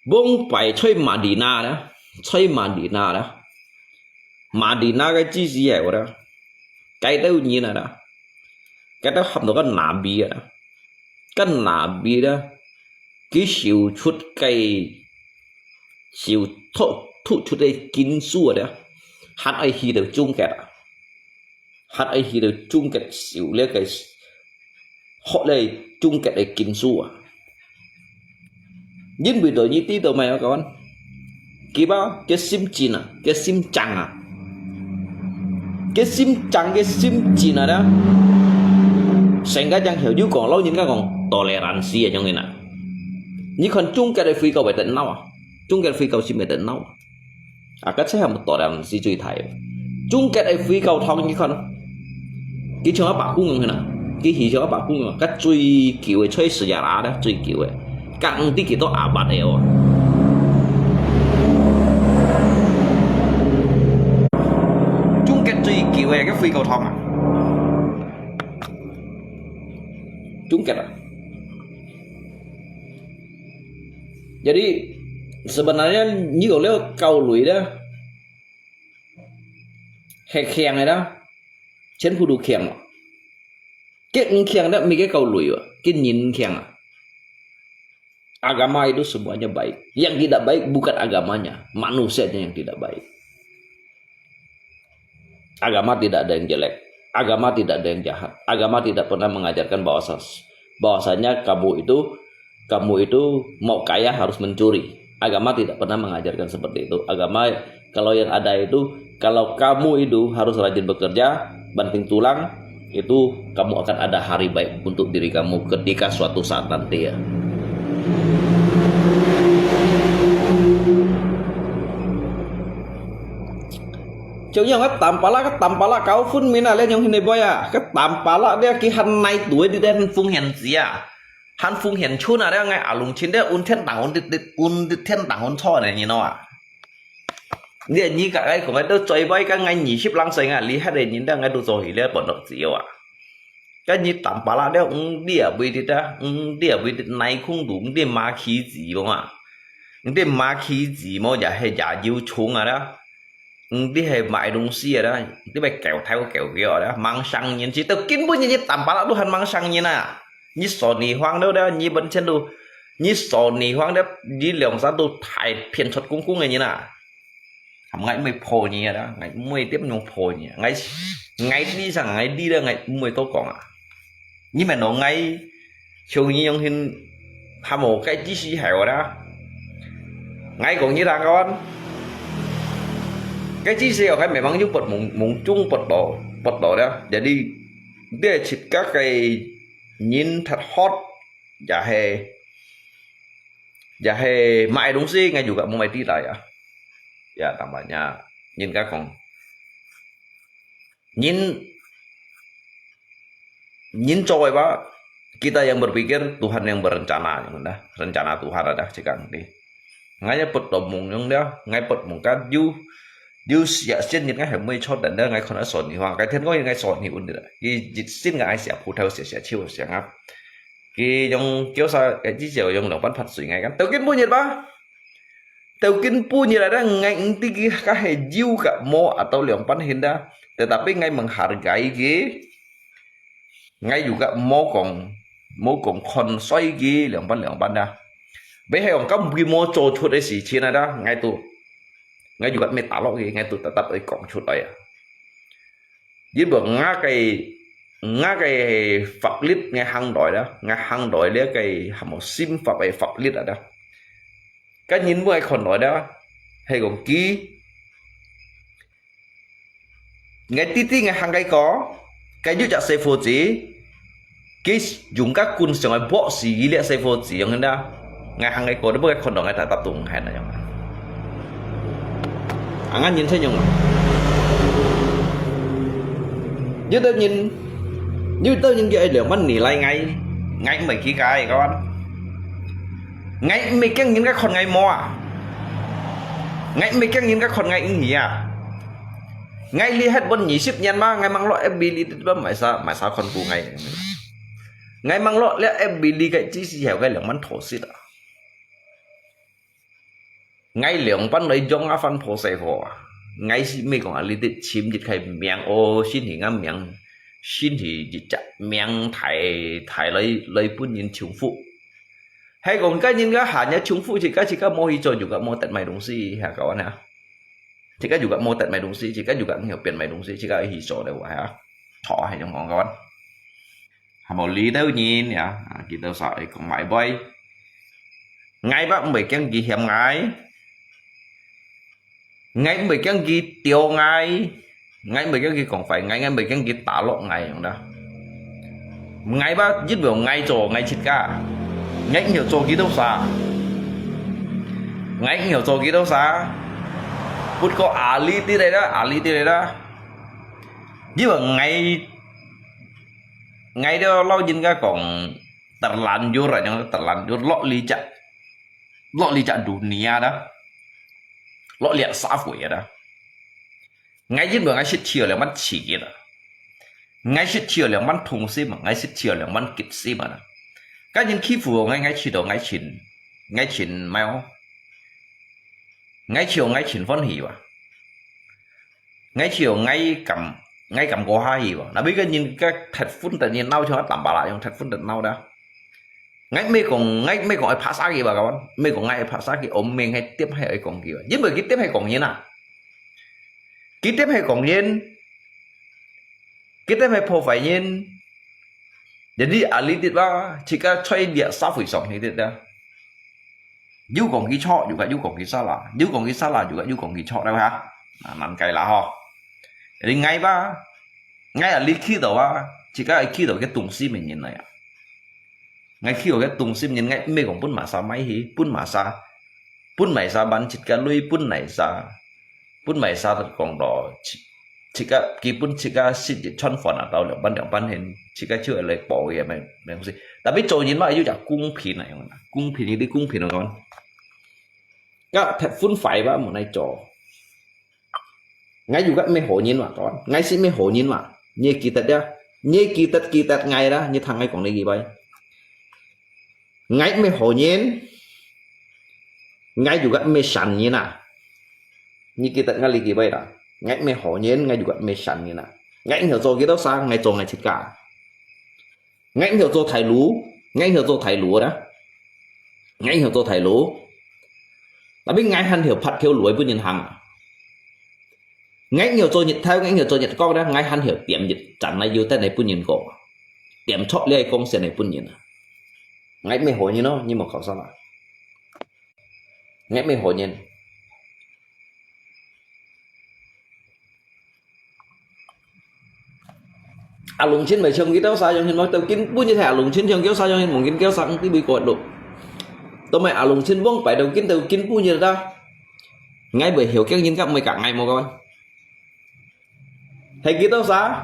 往擺在Madinah咧，在Madinah咧，Madinah个知識係咧，該兜人啊啦，該兜喊到个Nabi啊啦，个Nabi咧，佢受出个，受突，突出个經書啊咧，還愛去到終結啊。 還愛去到終結受這个，學這終結个經書啊。因為到你知道咩啊，kawan？佢吧，佢心真啊，佢心正啊，佢心正，佢心真啊，成个正曉有講，老人家講，toleransi啊，種人啊。你看終結个回教會得鬧啊，終結回教係毋係得鬧啊？ 啊，該這下毋多了，毋係最大个。中國个回教堂，你看，佢像阿伯公樣个啦，佢係像阿伯公樣，該最舊个，在sejarah咧，最舊个，該毋知幾多abad个哦。中國最舊个，該回教堂啊，中國啊。 Jadi sebenarnya你講了教會咧，係強个啦，全部都強咯。佢毋強咧，毋係佢教會啊，佢人強啊。Agama itu semuanya baik. Yang tidak baik bukan agamanya, manusianya yang tidak baik. Agama tidak ada yang jelek. Agama tidak ada yang jahat. Agama tidak pernah mengajarkan bahwa bahwasanya kamu itu, kamu itu mau kaya harus mencuri. Agama tidak pernah mengajarkan seperti itu. Agama, kalau yang ada itu, kalau kamu itu harus rajin bekerja, banting tulang, itu kamu akan ada hari baik untuk diri kamu ketika suatu saat nanti ya. 就像該Tampalak，該Tampalak九分面啊，你用現在背啊，該Tampalak咧，佢還耐對你，你還奉獻子啊，還奉獻春啊，你𠊎阿龍親，你運天打運，運天打運錯呢，你know啊？你你个𠊎講个都最尾，該𠊎二十零歲啊，你遐个人，你𠊎都做起了，半路子啊。 該你Tampalak了，毋知啊，為得啊，毋知啊，為得耐空肚，毋知馬起子無啊？毋知馬起子無，也係也有蟲啊啦，毋知係買東西啊啦，你咪搞頭搞腳啦，mang sang人，直到今晡日你Tampalak都還mang sang人啊！你說你慌了啦，你本錢都，你說你慌了，你兩三都太騙出公公个人啊！ 𠊎毋會破你啊，𠊎毋會點樣破你啊，𠊎，𠊎知啥，𠊎知了，𠊎毋會多講啊。你們摎𠊎，像你樣形，還無該知識害我啦。𠊎講你聽，kawan，該知識哦，該memang有不蒙，蒙中不到，不到了。Jadi，你自家个人忒好，也係，也係買東西，𠊎又个毋會知道呀。 Ya, tampaknya人家講，人，人做个話，kita yang berpikir, Tuhan yang berencana，rencana Tuhan ada，就講个。𠊎也不懂夢樣了，𠊎不懂个有，有些先人，𠊎還未出等了，𠊎看到說你話，該天光應該說你問的，佢一心个愛寫葡萄，寫寫樹，寫啊，佢用叫啥，至少用兩萬八水，𠊎講，都根本日吧。到今晡日來啦，𠊎毋知佢該係有个無，啊，到兩半現啦。Tetapi𠊎menghargai佢，𠊎又个無講，無講看衰佢，兩半兩半啦。Tapi係講，今佢無做出个事情來啦，𠊎都，𠊎又个乜打落去，𠊎都tetap愛講出來啊。因為𠊎个，𠊎个法律，𠊎行來啦，𠊎行來了个，還無刑法个法律啊啦。該人會看來啦，係講佢，𠊎知知𠊎行个過，該有隻細伙子，佢用个棍想愛搏死佢這細伙子樣啦。𠊎行个過，你不會看到𠊎tetap都毋行那樣。啊，𠊎人這樣啊。有兜人，有兜人佢愛兩萬二來𠊎，𠊎毋係佢个，kawan。𠊎毋係驚人家看𠊎無啊。𠊎毋係驚人家看𠊎毋起啊。𠊎lihat pun二十年嘛，𠊎mang落F B裡肚買啥，買啥看顧𠊎。𠊎mang落這F B裡个只係有个兩萬多息啊。 𠊎兩半來用啊，番婆細伙啊。𠊎係毋係講啊，你兜尋一个名，哦，先係个名，先係一隻名大，大來，來分人重複。係講該人家喊人重複，自家自家無去做，又个無得買東西，係kawan啊。自家又个無得買東西，自家又个毋曉變買東西，自家去做了，係啊。錯，係恁樣講，kawan。 還無這兜人呀，啊，佢兜儕會講bye-bye。𠊎吧毋會驚佢嫌𠊎，𠊎毋會驚佢丟𠊎，𠊎毋會驚佢講壞𠊎，𠊎毋會驚佢打落𠊎樣啦。𠊎吧，因為𠊎做𠊎自家，𠊎毋曉做佢兜儕，𠊎毋曉做佢兜儕。不過啊，這兜來啦，啊，這兜來啦。因為𠊎 𠊎兜老人家講，terlanjur啊，講terlanjur落這隻，落這隻dunia啦，落這社會啊啦。𠊎因為𠊎識笑兩萬刺激啊，𠊎識笑兩萬痛心啊，𠊎識笑兩萬激心啊啦。該人欺負𠊎，𠊎試著𠊎盡，𠊎盡，𠊎笑𠊎盡歡喜哇。 𠊎笑𠊎感，𠊎感覺下去哦。Tapi該人个忒分得人惱，像个tambah啦，用忒分得惱啦。𠊎毋係講，𠊎毋係講愛拍殺佢吧，kawan。毋係講𠊎愛拍殺佢，哦，毋係，𠊎點係愛講佢哦。因為佢點係講人啊。佢點係講人，佢點係破壞人。Jadi，啊，這兜啊，自家在這社會上這兜啊。 有講佢錯，又个有講佢salah，有講佢salah，又个有講佢錯，對吧？啊，難解啦吼。Jadi𠊎吧，𠊎啊，你企到啊，自家係企到个中心个人來啊。𠊎企到个中心人，𠊎毋係講分麼儕買去，分麼儕，分麼儕還自家鐳，分麼儕，分麼儕講到自，自家基本自家食一餐飯啊，到兩半兩半現，自家就會來補个，無，無事。Tapi做人嘛，有隻公平啊，用啦，公平，你公平來講。 个忒分壞吧，無奈做。𠊎又个毋係好人嘛，講，𠊎係毋係好人嘛，你記得呀，你記得記得𠊎啦，你聽𠊎講這幾擺。𠊎毋係好人，𠊎又个毋係善人啊。你記得𠊎這幾擺啦，𠊎毋係好人，𠊎又个毋係善人啊。𠊎毋曉做幾多儕，𠊎做𠊎自家。 𠊎毋曉做大路，𠊎毋曉做大路啦。𠊎毋曉做大路。Tapi𠊎還曉拍條路分人行啊。𠊎毋曉做日頭，𠊎毋曉做日光啦，𠊎還曉點一盞來油燈來分人過。點著這个光線來分人啊。𠊎毋係好人咯，你莫搞錯啦。𠊎毋係好人。 阿龍清毋係像佢兜儕樣形，到今晡日係阿龍清像佢兜儕樣形，望見佢兜儕毋知會過路。Tapi阿龍清往擺到今，到今晡日啦，𠊎毋會曉驚人家毋會甲𠊎無講。係佢兜儕？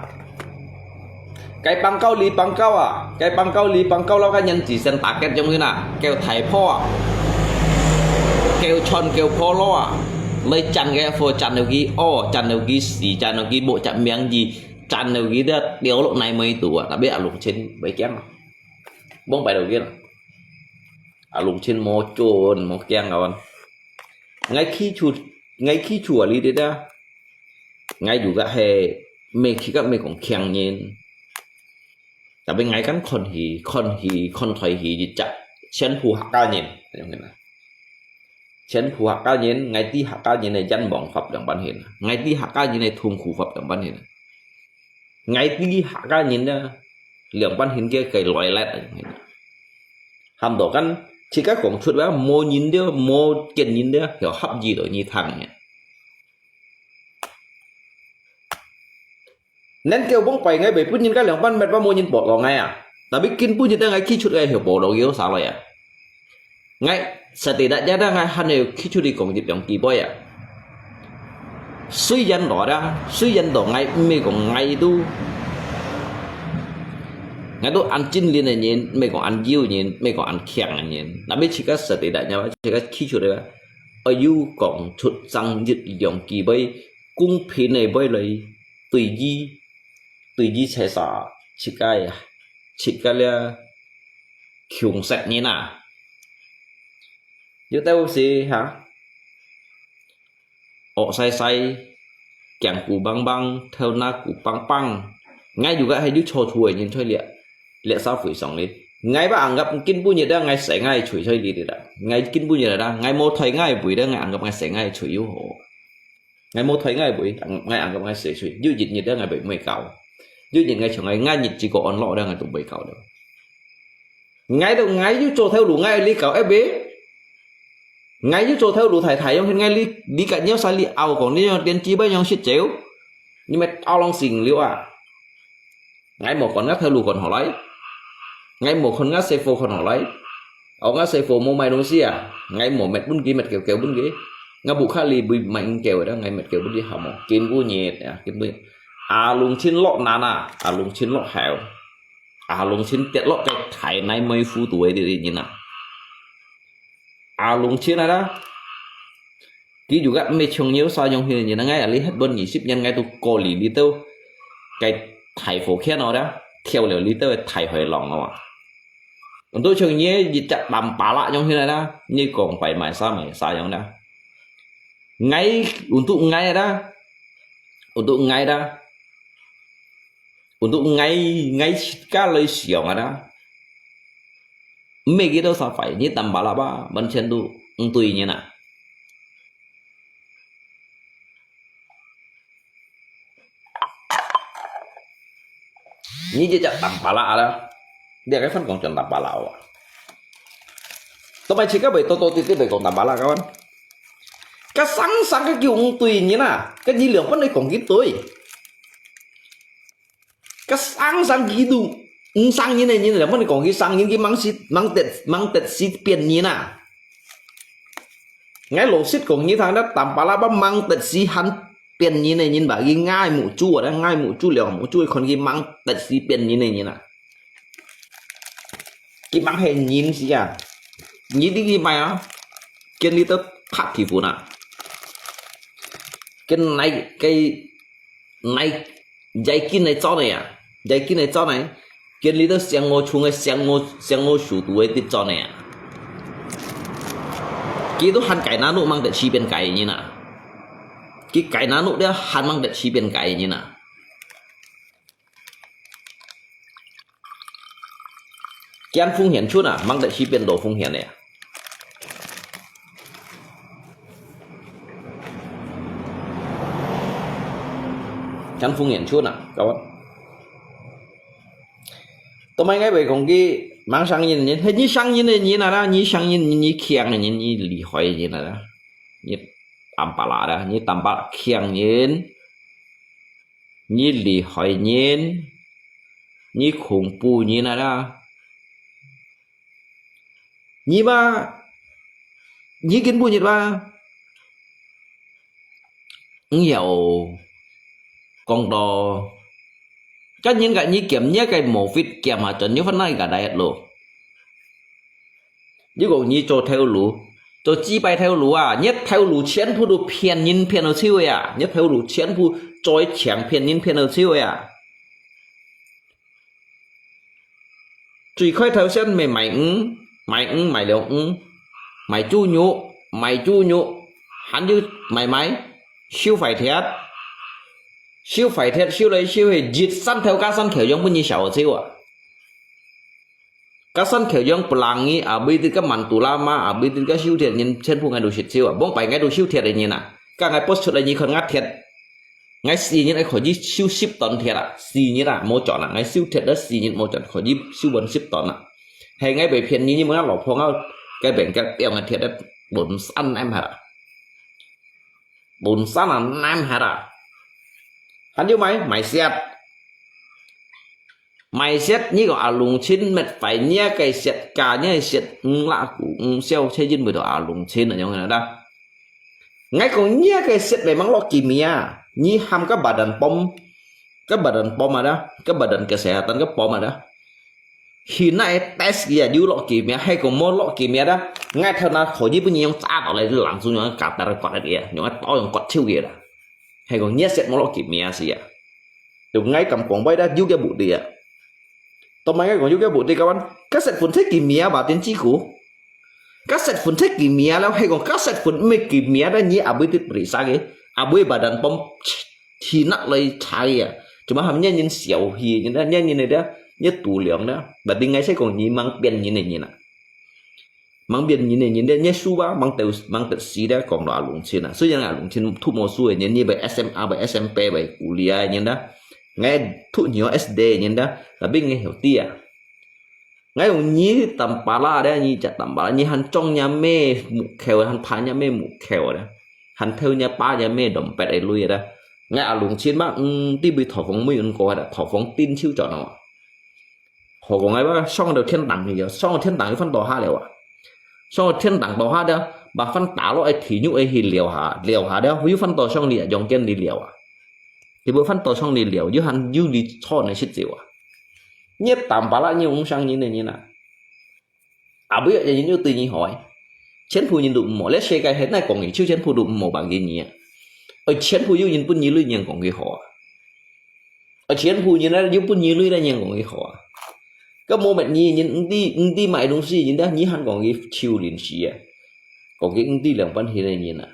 該pangkal li pangkal啊，該pangkal li pangkal咯，該人只剩target樣形啊，叫大炮啊，叫穿叫polo啊，來戰个火戰到佢屙，戰到佢死，戰到佢無隻名字，戰到佢都掉落泥尾肚啊，tapi阿龍清毋會驚啊，望擺到佢啦。阿龍清無準無驚啊。，𠊎企出，𠊎企出啊，你知啊，𠊎有个係，毋係企个，毋係講強人。Tapi𠊎kan看戲，看戲，看台戲，一隻全部客家人，恁樣个。全部客家人，𠊎知客家人个冤枉法兩半形，𠊎知客家人个痛苦法兩半形，𠊎知客家人呢，兩半形个个來歷，恁樣个。喊到kan，自家講出話，無人了，無見人了，曉合意到你聽个。 Nên kêu bông pai ngai bai pun nyin ka liang pan met ba mo nyin bot lo ngai à. Tapi kin pun nyin ngai khi chut ngai hiểu bot lo yo sa lo ya. Ngai sa te da ya da ngai han yo khi chut đi kong jit liang ki boy à. Suy yan lo da, suy yan lo ngai me kong ngai tu. Ngai tu an chin lin nyin, me kong an jiu nyin, me kong an kiang nyin. Tapi chika sa te da ya, chika khi chut da. Ayu kong chut sang jit liang ki boy. Kung phin ne boy lei, tùy yi, tùy yi chai sa, chit kai, chit kai lia, khiung set ni na. Yu teu si ha. Ok sai sai, kiang ku bang bang, thâu na ku pang pang. Ngai juga hai yu cho thu ai nyin choi lia. Lia sa phui song li. Ngai ba anggap kin bu nyi da ngai sai ngai chui choi li da. Ngai kin bu nyi da, ngai mo thoi ngai bui da ngai anggap ngai sai ngai chui yu ho. Ngai mo thoi ngai bui, ngai anggap ngai sai chui. Yu jit nyi da ngai bui mui kau. Yu jit ngai chong ngai ngai jit chi ko on lo da ngai tu bui kau da. Ngai tu ngai yu cho thâu lu ngai li kau e bi. Ngai yu cho thâu lu thai thai yong hin ngai li, li ka nyo sa li au kong li yong tien chi bai yong shit cheu. Ni met au long sing liu a. Ngai mo kon ngat thâu lu kon ho lai. Ngai mo kon ngat sai pho kon ho lai. Au ngat sai pho mo mai dong si a. Ngai mo met bun ki met keu keu bun ki. Ngat bu kha li bui mai ing keu da ngai met keu bun ki ha mo. Kin bu nyi ya, kin bu nyi. A lung chin lo na na, a lung chin lo heo. A lung chin tiet lo kai thai nai mai fu tu ai di di nyi na. A lung chin na da. Ki juga me chong nyi sa yong hin nyi na ngai a li het bon nyi sip nyen ngai tu ko li li teu. Kai thai pho khian o da. Thiau liu li teu thai hoi long o. Untuk chong nyi yi chak tam pa la yong hin na da. Nyi kong pai mai sa mai sa yong da. Ngai, untuk ngai da. Untuk ngai da. Untuk ngai, ngai chit ka lei siang da. Mê ki đâu sa phải, nyi tam pa la ba, ban chen tu, ung tui nyi na. Nyi je chak tam pa la da. Dia cái phần kong chon tam pa la wa. Tao mai chit ka bai to to ti ti bai kong tam pa la ka wan. Ka sang sang ka kiu ung tui nyi na, ka nyi liang pan nei kong ki tui. Ka sang sang ki du, ung sang nyi nei nyi na, liang pan nei kong ki sang nyi ki mang si, mang tet, mang tet si pian nyi na. Ngai lo sit kong nyi thang da tam pa la ba mang tet si han pian nyi nei nyi ba ki ngai mu chu da, ngai mu chu liang mu chu kon ki mang tet si pian nyi nei nyi na. Ki mang he nyi si a. Nyi di ki mai a. Ken li to phak ki fu na. Ken nai, cái nai, jai kin nai cho nai a. Jai kin nai cho nai. Ken li to siang ngo chung ngai siang ngo, siang ngo su tu ai ti cho nai a. Ki tu han kai na nu mang tet si pian kai nyi na. Ki kai na nu dia han mang tet si pian kai nyi na. Kian phung hian chun a, mang tet si pian lo phung hian ne. Kian phung hian chun a, kawan. Tao mai ngai bai kong ki, mang sang yin yin, he nyi sang yin yin yin a da, nyi sang yin yin, nyi kiang yin yin, nyi li hoi yin a da. Nyi tam pa la da, nyi tam pa kiang yin. Nyi li hoi nyin, nyi khủng bố nyin a da. Nyi ba, nyi kin bu nyi ba. Ung yau, kong to. Ka nyin ka nyi kiam nyi kai mo fit kiam ha chon nyi fan nai ka dai lo. Yu kong nyi cho thâu lu, cho chi pai thâu lu a, nyi thâu lu chien phu du phian nyin phian au chiu a, nyi thâu lu chien phu choi chiang phian nyin phian au chiu a. Chui khoi thâu sian mê mai ng, mai ng mai liu ng, mai chu nyu, mai chu nyu, 恁樣買賣，收快鐵，收快鐵，收來收去，一山頭加山橋樣分你笑笑啊！加山橋樣pelangi，abis itu个mantu lama，abis itu个收鐵人，全部𠊎都識笑啊！往擺𠊎都收鐵个人啊，該𠊎post出來你看𠊎鐵，𠊎死人愛可以收十噸鐵啊！死人啊，無賺啊！𠊎收鐵了死人無賺，可以收完十噸啊！係𠊎會騙你，你問𠊎老婆，𠊎該邊个掉个鐵个本山恁下啦。 本山啊，難下啦。還有買，買雪。買雪，你講阿龍親乜快捏个雪，加捏个雪，五啦股，五消，切因為到阿龍親啊，樣个啦。𠊎講捏个雪，memang落幾面啊，你喊个badan pom，个badan pom啊啦，个badan kesehatan个pom啊啦。 Hina e test kia，有落幾面，係講無落幾面啦。𠊎頭那可以分你用炸到來，就冷中用夾得來刮个，用个刀用刮手个啦。係講你食無落幾面是啊。就𠊎敢講話啦，有个目的啊。同埋𠊎講有个目的，kawan，該食粉切幾面啊，吧，電子股。該食粉切幾面啊，係講該食粉毋係幾面啦，你阿妹得periksa个，阿妹badan pom，hina來查个啊。Cuma ham人人笑氣，人家人人个，人家度量啦。Tapi𠊎係講你吂變人个人啊。 吂變人个人咧，你輸啊，吂得，吂得死咧，講到阿龍親啊。雖然阿龍親讀無書个人，你會S M A，會S M P，會古里啊个人啦。𠊎讀幼稚園个人啦，tapi𠊎曉得啊。𠊎用你Tampalak咧，你隻Tampalak，你還裝若姆目口，還拍若姆目口咧，還偷若爸若姆dompet个鐳咧。𠊎阿龍親嘛，嗯，知會討房妹人過个啦，討房頂手轉哦。 好講个吧，上到天堂去啊，上到天堂去翻到下了啊。上到天堂到下了，把飯打落个地獄个去了下，了下了，又翻到上里啊，陽間里了啊。佢會翻到上里了，又還有你坐个食酒啊。你Tampalak你毋相信个人啊。阿妹个人又對你好个，全部人都毋好，這世界係哪講个，就全部都毋好幫佢你啊。哎，全部有人分你鐳，你講佢好啊。 啊，全部人啊，又分你鐳了，你講佢好啊。該無乜你人，毋知，毋知買東西，人家你還講佢臭人屎啊，講佢毋知兩半天个人啊。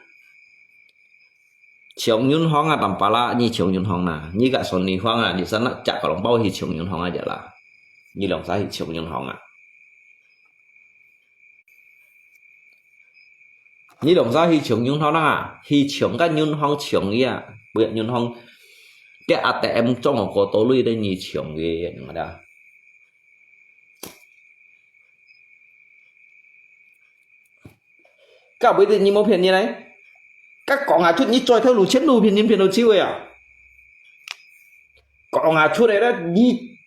搶銀行啊，Tampalak，你搶銀行啦，你个孫女方啊，你生那隻个紅包去搶銀行啊，隻啦，你兩儕去搶銀行啊。 你兩儕去搶銀行啊？去搶个銀行搶个啊，不要銀行，該ATM裝个過多鐳个你搶个，你知道？該為的你無騙人嘞？該講下出你嘴頭路全路騙人騙到手个啊！講下出來了，你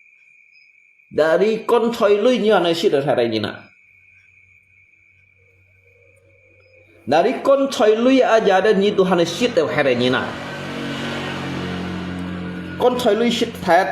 Dari kon choi lui nyo na shit hai rai nina. Dari kon choi lui aja ada ni Tuhan shit hai rai nina. Kon choi lui shit thet.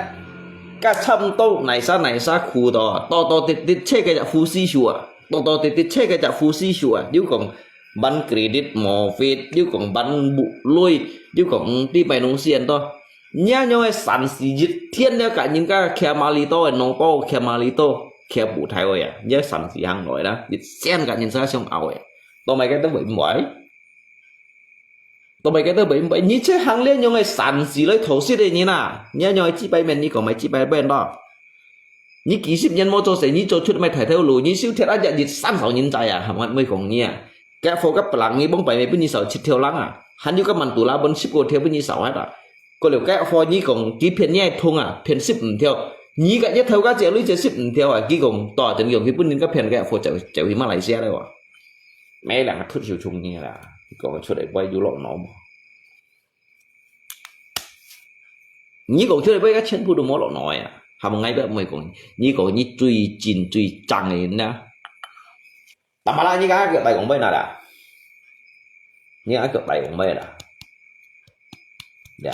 Ka chăm tô nai sa nai sa khu to. To to tit tit che ka ja phu si shua. To to tit tit che ka ja phu si shua. Liu kong ban credit mo fit. Liu kong ban bu lui. Liu kong ti pai nung sian to. Nhớ nhớ cái sản sĩ dịch thiên nhớ cả những cái kia mà lì tô, nông tô kia mà lì tô, kia bù thái ơi à. Nhớ sản sĩ hàng nói đó, dịch sen cả những sao sông ao ơi. Tô mày cái đó bởi mỏi. Tô mày cái đó bởi mỏi. Nhớ chế hàng liên nhung cái sản sĩ lấy thổ xít đây nhỉ nà. Nhớ nhớ chi bay men nhớ có mày chi bay bên đó. Nhớ kỷ sip nhân mô tô sẽ nhớ cho chút mày thải theo lù, nhớ siêu thiệt á, dịch san sáu nhân trái à, hàm ngặt mày còn nhớ. Cái phô cấp lặng nhớ bóng bay mày bưng nhớ sáu chít theo lắng à. Hẳn nhớ các màn tù lá bưng sip cô theo bưng nhớ sáu hết à. Có liều cái phô nhí kong ký phiền nhai thung à, phiền sip ừm theo. Nhí cái nhất theo cái chia lui chia sip ừm theo à, ký kong tỏ chân kong ký bưng nên cái phiền cái phô chịu chịu hi Malaysia đấy à. Mấy là thut siêu chung nhí là, kong cái chuột đấy quay du lộn nó mà. Nhí kong chuột đấy quay cái chân phu đồ mỏ lộn nó à. Hàm ngay bếp mày kong, nhí kong nhí truy chin truy trăng ấy nè. Tắm mà là nhí cái cái bài kong bài nào đã. Nhí cái cái bài kong bài đã. Dạ.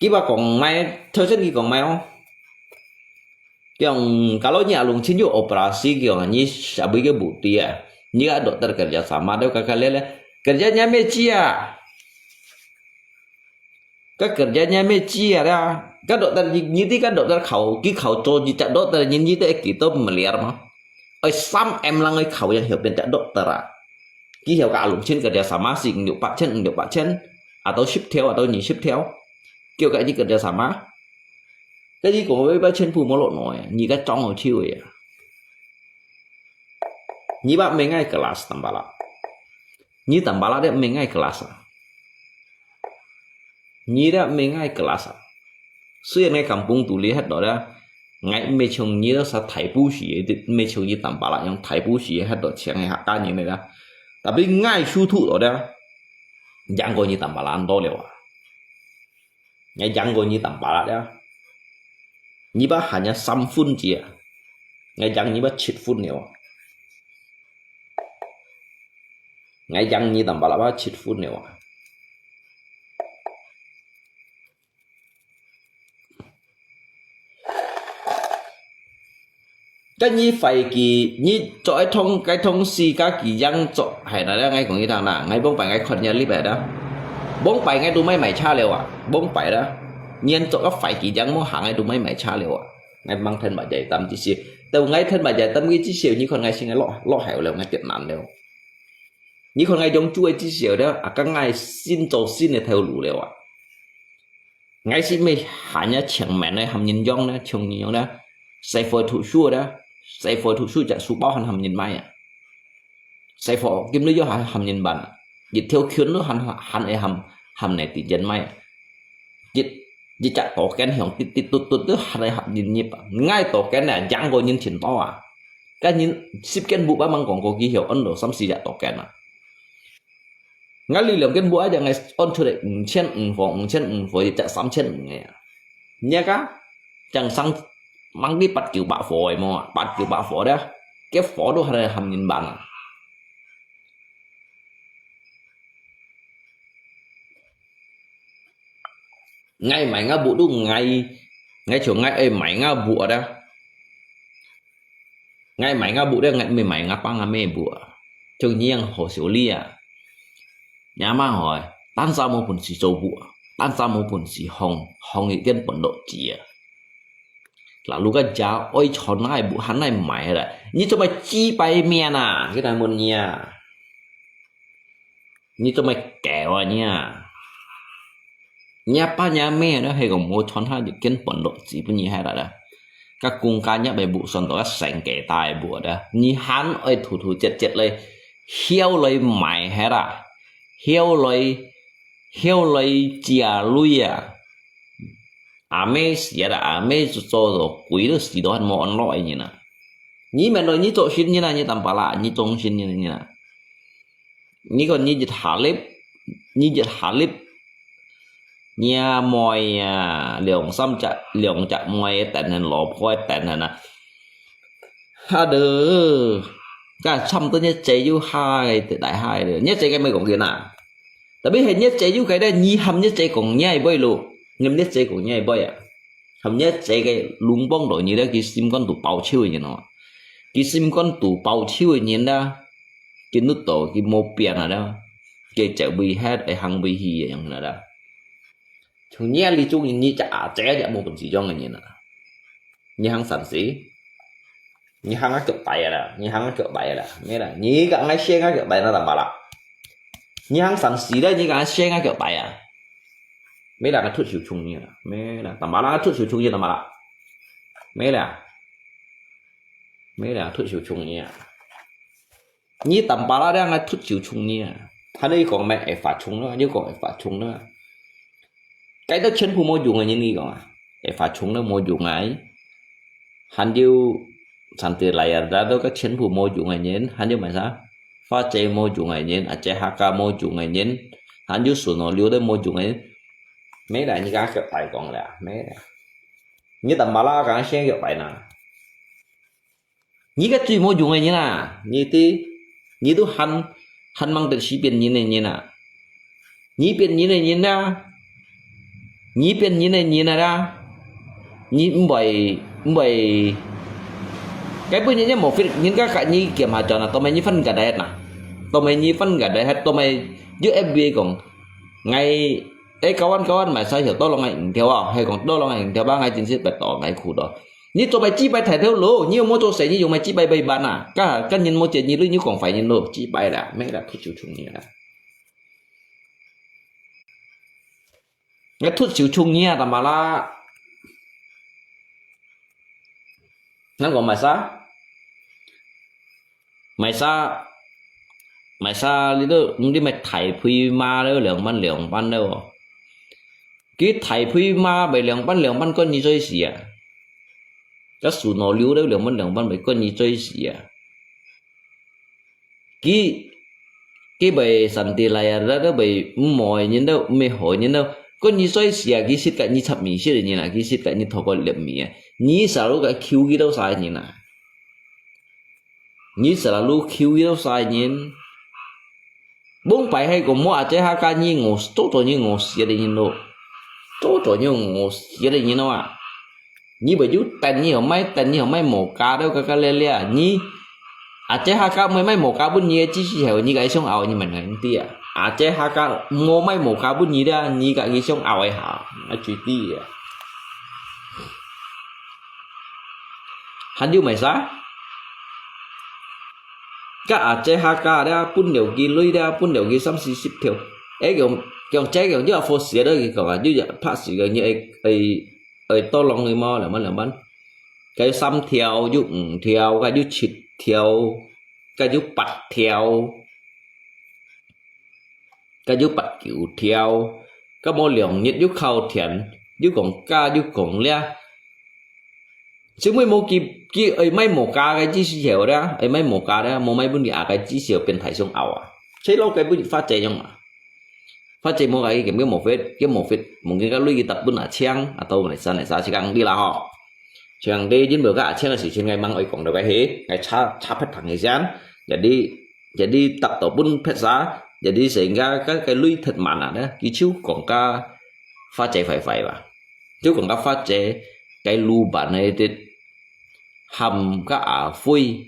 Kí bà kong mai, thơ chân kí kong mai không? Kí kong, kalau nyi alung chin yu operasi kí kong, nyi sabi ke buti ya. Nyi ka dokter kerja sama deh kaka lele. Kerjanya meci ya. Ka kerjanya meci ya dah. Ka dokter nyi, nyi ti ka dokter khâu, kí khâu cho nyi chak dokter nyi, nyi te kí to meliar ma. Oi, sam em lang oi khâu yang hiu pian chak dokter a. 佢曉个阿龍千个條sama係五六百千，五六百千，啊到十條，啊到二十條，叫个一个條sama。該你講个錢全部無落來啊，你个裝好手个啊。你把mengai kelas tambala，你tambala的mengai kelas啊。 你這mengai kelas啊。雖然𠊎kampung肚裡歇到咧，𠊎毋係像你這啥大部時个，毋係像你tambala樣大部時个歇到像个客家人个啦。Tapi𠊎收入到咧，贏過你tambala恁多了啊。𠊎贏過你tambala咧。你把hanya三分之啊，𠊎贏你把七分了啊。 𠊎贏你tambala七分了啊。該你會記，你做一通，該通時，該佢樣做，係啦，𠊎講你聽啦，𠊎往擺𠊎看你哩白啦，往擺𠊎都買買車了啊，往擺啦，你樣做个會記樣無行，𠊎都買買車了啊，𠊎吂聽話仔，但之時，到𠊎聽話仔，但佢之時，你看𠊎先落落後了，𠊎跌難了。 你看𠊎用主个至少了，啊，該𠊎新做新个頭路了啊。𠊎係毋係還要請門个喊人用呢，請人用呢，師傅讀書呢，師傅讀書隻書包還喊人買啊。師傅今日又還喊人辦啊，一條裙都還還會喊喊你啲人買啊。一一隻刀劍響滴滴嘟嘟都還會喊人入啊。𠊎刀劍呢，贏過人挺多啊。 該人十間屋啊，吂講過佢曉安到三四隻刀劍啊。𠊎這兩間屋啊，正係安出來五千五貨，五千五貨，一隻三千五个啊。你啊，正生吂知八九百貨个無啊，八九百貨咧，該貨都還喊人辦啊。 𠊎買吾屋都𠊎，𠊎像𠊎愛買吾屋啊，𠊎買吾屋咧，𠊎毋係買吾爸吾姆屋啊，像你樣好笑哩啊。若媽hỏi，單儕無本事做屋啊，單儕無本事放，放一間本落子啊。Lalu該家愛傳哪屋還哪買啦，你做麼幾百面啊？佢來問你啊。 你做麼搞啊你啊？若爸若姆呢，係講無傳下一間本落子分你係啦啦。該公家若个屋算到該成幾大个屋啦，你還愛突突折折來，曉來賣係啦，曉來，曉來借鐳啊！阿姆死啊啦，阿姆做做到鬼都死到還無安樂个人啊！你免來，你做新人啊，你tambala，你做新人啊！ 你講你一下粒，你一下粒，若妹啊，兩三隻，兩隻妹等等，老婆等等啊。哈嘍，該差毋多若姐又下个，大下个，若姐个毋係講緊啊。Tapi係若姐又个咧，你喊若姐講若會咯，你若姐講若會啊。 含若姐个攏幫到你咧，佢心肝肚報仇个人哦。佢心肝肚報仇个人啦，佢攏到佢無變啊啦，佢就會歇，會行會去个樣啦啦。從若這種人，你隻阿姐也無本事樣个人啊。你行三四，你行啊腳底啊啦，你行啊腳底啊啦，咩啦？你講愛先啊腳底那怎麼啦？你行三四咧，你講愛先啊腳底啊？ Mela nga thut siu chung nia. Mela tambala nga thut siu chung nia tambala. Mela. Mela thut siu chung nia. Ni tambala dia nga thut siu chung nia. Hana yu kong me e fa chung lo, yu kong e fa chung lo. Cái đó全部無用个人，你講啊，e fa chung lo無用个。還有 Santi layar đó cái全部無用个人，還有麼个？花姐無用个人，阿姐客家無用个人，還有順路溜都無用个人。沒啦，你个腳大講啦，沒啦。你等巴拉講先腳大呐。你个最無用个人啊，你的，你都還，還忙得西邊人个人啊。 你變人个人啊，你變人个人啊啦，你毋會，毋會，該本人也無fit，人家甲你檢下轉啊，做咩你分个得啊？做咩你分个得啊？做咩有F B講，𠊎，誒，kawan-kawan，買晒曉多攏个五條啊，係講多攏个五條吧，𠊎真係白到，𠊎苦到。你做麼个祭拜大頭路？你又無做生意，又麼个祭拜拜板啊？該，該人無接你，你又講壞人咯，祭拜啦，毋係啦，忒就衝你啦。𠊎忒就衝你啊，大馬啦。𠊎講麼个？ 麼个？麼个？你都，你麼个大肥媽了，兩萬兩萬了哦。佢大肥媽，麼个兩萬兩萬，關你做麼个事啊？該樹腦瘤了，兩萬兩萬，麼个關你做麼个事啊？佢，佢麼个上帝來啊，那，那麼个毋好个人了，毋係好个人了，關你做麼个事啊？佢識个你插尾識个人啊，佢識个你頭殼裂尾啊，你啥路个求佢到啥个人啊？ 你selalu kiu itu saja nyin. Bung pai hai ko mo aja haka nyi ngos, toto nyi ngos ya de nyin lo. Toto nyi ngos ya de nyin lo ah. Nyi baju tan nyi mai tan nyi mai moka deu kaka lelia. Nyi aja haka mai mai moka bun nyi ji si heo nyi kai song au nyi man ngai ti ah. Aja haka mo mai moka bun nyi da nyi kai song au ai ha. Ai cui ti ah. 還有麼个？該阿姐客家咧，分了佢鐳咧，分了佢三四十條。誒，用用這用這好寫到佢講啊，就拍死佢，你愛愛愛多浪佢嘛，兩萬兩萬。該有三條，有五條，該有七條，該有八條。 該有八九條，該無兩日又靠田，又講價又講掠。小妹無佢佢愛賣無價个至少咧，愛賣無價咧，無賣分你啊个至少變大上拗啊。切落該分發姐用啊。發姐無个佢無fit，佢無fit，mungkin該鐳佢搭分啊搶，atau來三來三四工你啦吼。像你因為个啊搶个事情，𠊎吂愛講到該去，𠊎插插別堂个先，jadi jadi tak tahu pun pet sa, jadi sehingga kan cái lưới thật mặn à đó, cái chiếu còn cả phát chế phải phải ba. Chiếu còn cả phát chế cái lu bản này thì hàm cả à phui,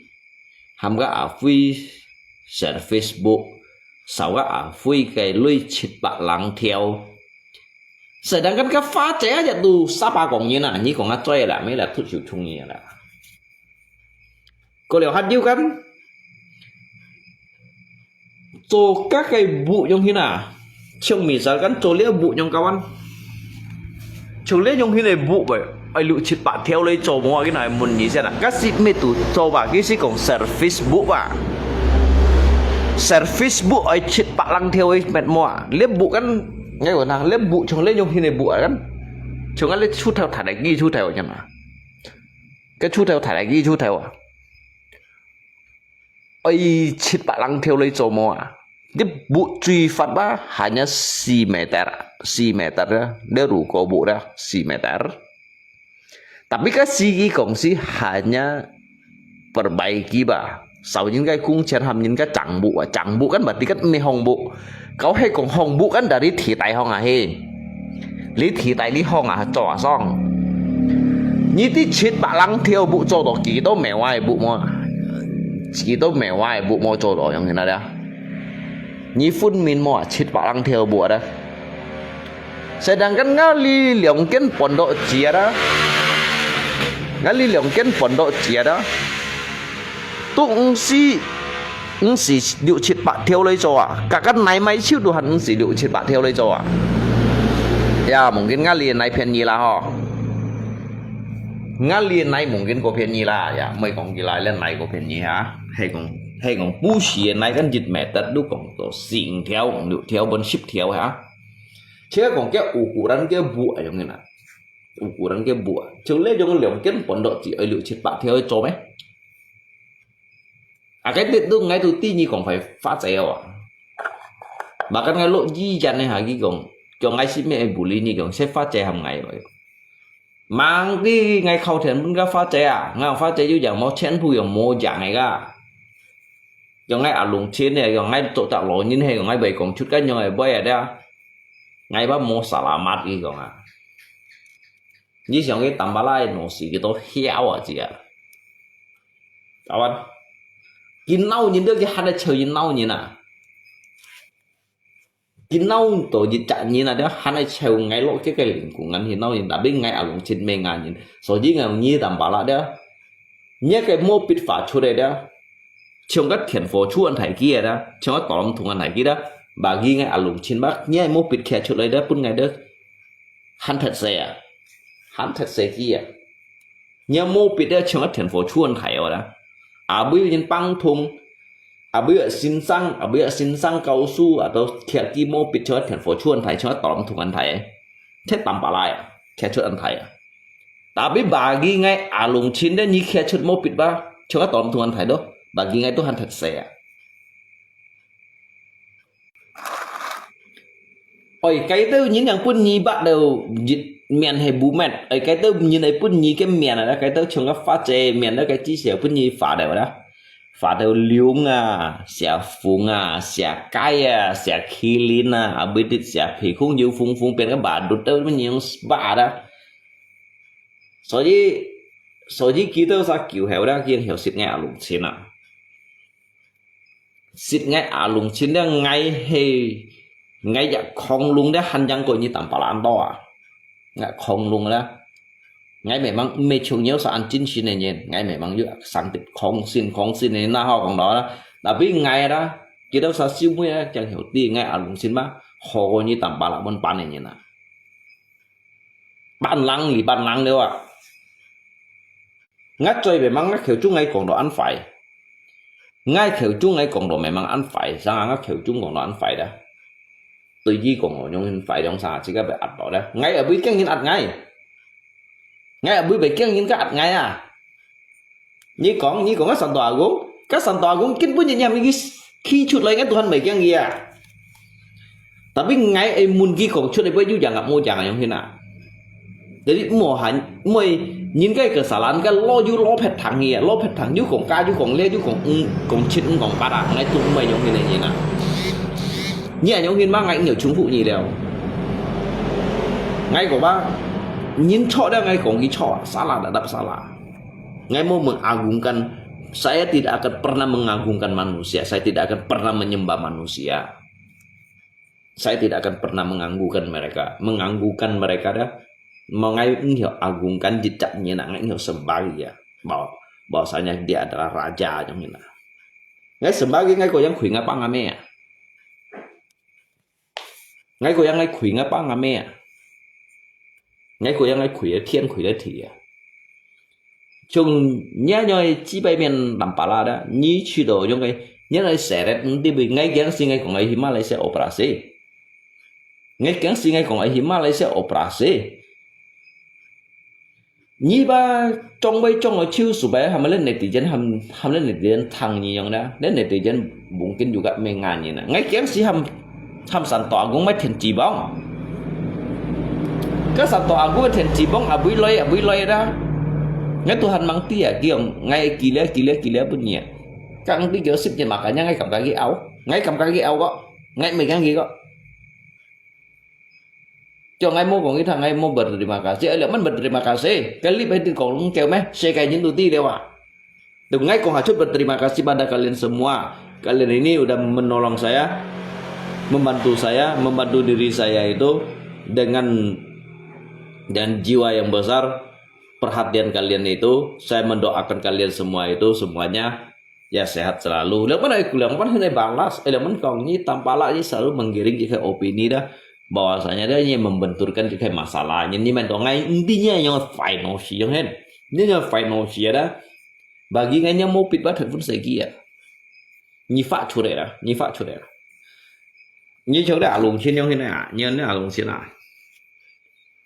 hàm cả à phui sẽ Facebook, sau cả à phui cái lưới chit bạc lăng theo. Sedangkan cái phát chế aja tu sapa kong nyi na, nyi kong a chơi là mấy là thut siu chung nyi là. Có điều hát diu kan. Cho các cái vụ giống thế nào? Trong mình sao kan cho lihat vụ trong kawan. Trong lihat trong thế này vụ vậy. Ai lu chit bạc theo lấy cho mua cái này muốn gì xem nào. Các sĩ mê tụ cho bà cái sĩ cộng sản Facebook à. Sản Facebook ai chit bạc lăng theo ấy mệt mỏi. Lihat vụ kan ngay của thằng lihat vụ trong lihat trong thế này vụ kan. Trong cái lihat chút theo thả đại ghi chút theo chẳng nào. Cái chút theo thả đại ghi chút theo à. Ôi, chit bạc lăng theo lấy cho mua à. Tiếp vụ truy phát ba hanya si meter, si meter đó, dia ruko bu đó, si meter. Tapi cái si kì kong si hanya perbaiki ba. Sau những cái công trình hàm những cái chẳng vụ, chẳng vụ kan berarti kan mê hong vụ. Kau hay kong hong vụ kan dari thi tai hong à he. Lý thi tai lý hong à cho à song. Nhi tí chit bạc lăng theo vụ cho đó kì đó mèo ai vụ mua. Kì đó mèo ai vụ mua cho đó yang thế nào đó. Nhi phun min mua chit bạc lăng theo vụ đó. Sedangkan ngali liang ken pondok chia đó. Ngali liang ken pondok chia đó. Tu ngsi ngsi liu chit bạc theo lấy cho à. Cả căn này máy chiếu đồ hẳn ngsi liu chit bạc theo lấy cho à. Ya, mungkin ngali này phiền nhi là ho. Ngali này mungkin có phiền nhi là ya. Mới còn gì lại lên này có phiền nhi hả? Hay còn hay còn bù xì này căn dịch mẹ tật đúc còn có xịn theo, còn liu theo bên ship theo hả? Chứ còn cái ukuran cái bụa giống như là ukuran cái bụa. Chứ lấy trong liu cái pondok chỉ ở liu chit bạc theo cho mấy. À cái tết đúc ngay tu tí nhi còn phải phát chạy à. Mà cái ngay lỗ di dần này hả cái còn cho ngay ship mấy bù lý nhi còn sẽ phát chạy hầm ngày vậy. Mang tí ngay khâu thiện bún cái phát chế à, ngay phát chế yu yang mô chen phu yang mô yang ngay ga. Yang ngay à lùng chen này, yang ngay tổ tạo lỗ nhìn hay, yang ngay bảy công chút cái yang ngay bảy à đa. Ngay bác mô salamat cái gong à. Như siang cái tắm bá lai nổ xì cái tô hiao à chị à. Kawan. Cái nâu nhìn được cái hạt là chơi cái nâu nhìn à. 佢鬧到一隻人啊，這還愛湊𠊎落這个零工人去鬧人，tapi𠊎阿龍親咩人，所以𠊎你tambah啦，這，你个毛筆發出來這，像个電火柱恁大支啊，這，像个大龍筒恁大支這，bagi𠊎阿龍親吧，你个毛筆擎出來這，分𠊎這，還忒細啊，還忒細支啊。 你个毛筆這像个電火柱恁大哦啦。Abis人幫同，abis先生，abis先生教書，atau擎支毛筆像个電火柱恁大，像个大龍筒恁大，忒tambah啦，擎出恁大啊。Tapi bagi𠊎阿龍親這，你擎出毛筆吧，像个大龍筒恁大咯，bagi𠊎都還忒細啊。 Ôi，該兜人樣分你bắt đầu一面係不滅。Ôi，該兜人係分你个面啊，該兜像个花姐面，該至少分你發掉啦。發到龍啊，寫鳳啊，寫雞啊，寫麒麟啊，啊，不一定寫鼻空有鳳鳳變个badut兜，分你用bắt啊。所以，所以佢兜啥久後啦，佢曉識𠊎阿龍親啊。 識𠊎阿龍親了，𠊎係，𠊎也恐龍了，還yang過你tambah啦，恁多啊。𠊎恐龍了，𠊎memang毋係像你啥恁精神个人，𠊎memang有生得恐神恐神个，那好講到啦。Tapi𠊎啦，佢兜啥小妹啊，正曉知𠊎阿龍親嘛，好過你tambah啦，滿班个人啊。 Pantang li pantang了啊。𠊎嘴memang𠊎口中𠊎講到恁壞。𠊎口中𠊎講到memang恁壞，生啊𠊎口中講到恁壞啦。對佢講哦，用恁壞，用生啊，自家被壓到啦。𠊎也毋會驚人壓𠊎。𠊎也毋會被驚人家壓𠊎啊。 你講，你講个Santo Agung，个Santo Agung根本就nyam一个氣出來，个Tuhan mai kiang dia。Tapi ngai ai mun ki kong chut ai bui yu jang ngap mu jang ayong hina. Jadi mo han, mo ai, nyin kai kesalahan ka lo yu lo phet thang hia, lo phet thang yu kong ka yu kong le yu kong ng, kong chit ng kong pat a, ngai tu mai ayong hina hina. Nyi ayong hin ma ngai ngiau chung fu nyi leo. Ngai ko ba, nyin chok leo ngai kong ki chok, salah dadap salah. Ngai mau mengagungkan, saya tidak akan pernah mengagungkan manusia, saya tidak akan pernah menyembah manusia. Saya tidak akan pernah menganggungkan mereka, menganggungkan mereka dah. Mau ngai ngiau agungkan jejak nyi nak ngai ngiau sembah ya. Bahwa, bahwasanya dia adalah raja yang hina. Ngai sembah ngai ko yang kui ngai pang ame ya. Ngai ko yang ngai kui ngai pang ame ya. Ngai ko yang ngai kui a tien kui a ti a. Chung nya nyo ai chi bai mian lam pa la da, nyi chi do yong ai, nya nai seret ng ti bui ngai kiang si ngai kong ai hi Malaysia operasi. Ngai kiang si ngai kong ai hi Malaysia operasi. Nyi ba chong bai chong ai chiu su bai ham len netizen ham, ham len netizen thang nyi yong da, len netizen mungkin juga mengan nyi na. Ngai kiang si ham, ham Santo Agung mai thien chi bong. Ka Santo Agung mai thien chi bong abui loi, abui loi da. Ngai Tuhan mang ti a kiong, ngai kile, kile, kile pun nyi. Kang ti kio sip nyi makanya ngai kam kaki au. Ngai kam kaki au ko. Ngai megang ki ko. Cho ngai mo kong ita ngai mo berterima kasih. Ai leo man berterima kasih. Kali bai ti kong lung keo meh. Sekai nyin tu ti leo a. Tu ngai kong hachut berterima kasih pada kalian semua. Kalian ini udah menolong saya, membantu saya, membantu diri saya itu dengan, dengan jiwa yang besar, perhatian kalian itu. Saya mendoakan kalian semua itu semuanya ya sehat selalu. Leo man ai ku leo man hene balas. Ai leo man kong nyi tampala nyi selalu menggiring kita opini dah. Bahwasanya dia nyi membenturkan kita masalah. Nyi, nyi man to ngai intinya yang final si yang hen. Nyi yang final si ada. Bagi ngai nyi mau pit ba telephone segi ya. Nyi fa chu de la, nyi fa chu de la. Nyi chok de a lung chin yong hin a, nyi ne a lung chin a.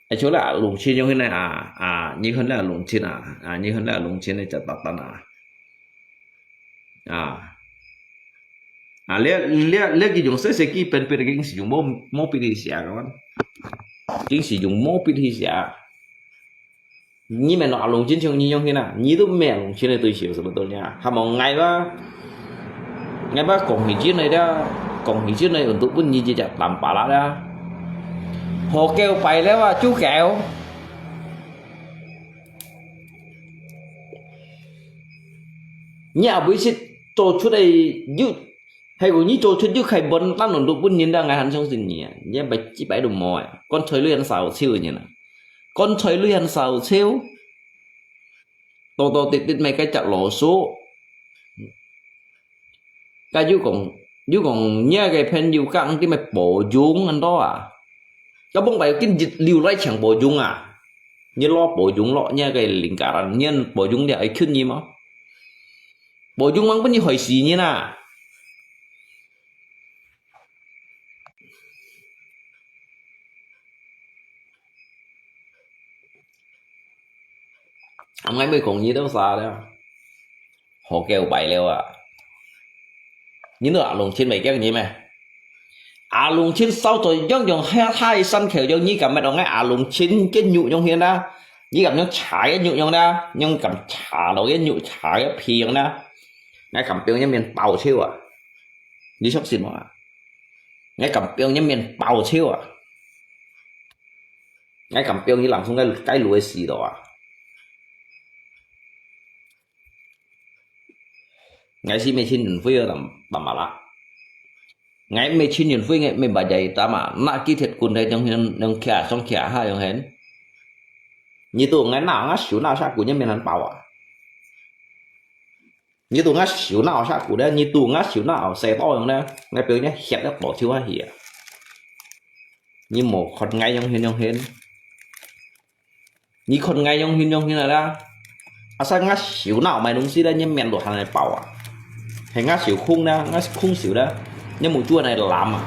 Ai chok de a lung chin yong hin a, a, nyi hen de a lung chin a, a, nyi hen de a lung chin ne cha ta ta na. A. A, le, le, le ki yong se se ki pen pen ki si yong mo, mo pit hi sia ka man. Ki si yong mo pit hi sia. Nyi men a lung chin chung nyi yong hin a, nyi tu me a lung chin le tui siu sebetulnya. Ham ong ngai ba, ngai ba kong hi chin le da, kong hi chin le untuk pun nyi ji jak tam pa la da. Ho keo pai le wa chu keo. Nyi a bui sit to chu dai yu 係講你做出有開本單攏都分人了，𠊎還相信你啊！你一擺一擺都無啊！乾脆你還燒燒人啊！乾脆你還燒燒，多多滴滴買該隻囉嗦。該又講又講，你个朋友講你乜保重恁多啊？該往擺今日流來搶保重啊！你老保重咯，你个靈感，你保重了愛救你嗎？ 保重吂分你害死人啊！啊，𠊎乜講你兜儕了，好狗擺了啊！你兜阿龍親會驚你咩？ 阿龍親燒到樣樣，下下山口樣，你敢乜當𠊎阿龍親个肉樣形啦？你敢樣查个肉樣啦？你敢查到个肉查个皮樣啦？𠊎敢放一面包笑啊！你相信無啊？𠊎敢放一面包笑啊！𠊎敢放你冷風該該路个死到啊！ 𠊎係乜親人會哦，淡淡薄啦。𠊎乜親人會，𠊎乜巴仔打嘛，拿佢鐵棍來，用用用徛上徛下用現。你都𠊎拿，𠊎手拿下，佢也免人包啊。你都𠊎手拿下，佢咧，你都𠊎手拿，洗到用咧，𠊎表演血都倒抽下去啊！你無看𠊎用現用現。 你看𠊎用現用現來啦，asal𠊎手拿買東西咧，你面都還來包啊？係𠊎手空咧，𠊎空手咧，你目珠還來攬啊？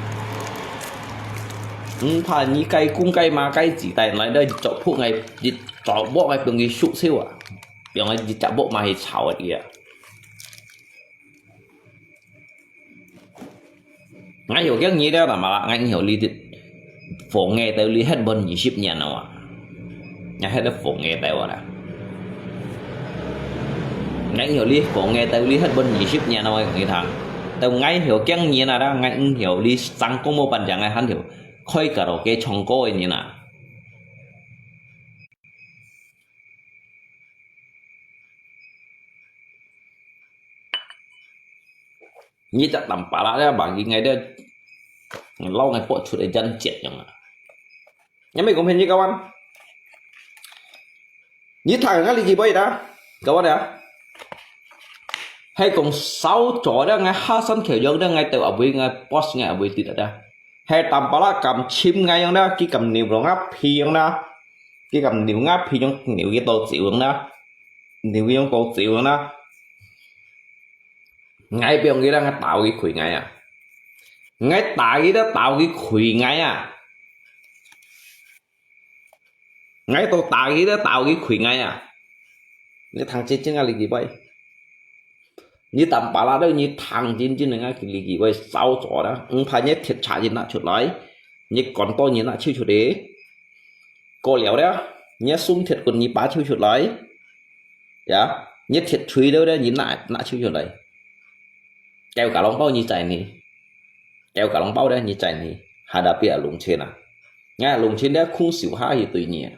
毋怕你該公該嫲該子弟來咧，做仆𠊎，一做鑊𠊎放佢熟燒啊，放佢一隻鑊嘛去炒啊啲啊！ 𠊎曉驚你了，淡薄啦，𠊎曉你，放𠊎兜你歇滿二十年了啊！𠊎歇得放𠊎兜啊啦！𠊎曉你放𠊎兜你歇滿二十年了，𠊎講你聽。到𠊎曉驚你啦，𠊎毋曉你生公無半隻，𠊎還曉開卡拉OK唱歌个人啊！ 你隻淡薄啦，這bagi𠊎這，摎𠊎發出來真絕用啊！你乜講騙你kawan？你聽𠊎這句話啊，kawan啊！係講燒著這𠊎下山橋樣這𠊎兜阿妹，𠊎boss，𠊎阿妹知得這。係淡薄啦，敢尋𠊎樣這，佢敢扭到𠊎皮樣這，佢敢扭𠊎皮樣，扭佢到走樣這，扭佢樣到走樣這。 𠊎放佢啦，𠊎打佢開𠊎啊！𠊎打佢啦，打佢開𠊎啊！𠊎都打佢啦，打佢開𠊎啊！你聽真真啊，這句話！你淡薄啦，你聽真真啊，這句話燒著啦！毋怕你鐵叉你拿出來，你管刀你拿出出來。 過了了，你个送鐵棍你拔抽出來，呀，你鐵錘了了，你拿拿抽出來。狗卡啷包你在呢，狗卡啷包了你在呢，hadapi阿龍親啊！𠊎阿龍親了空手下去對你啊！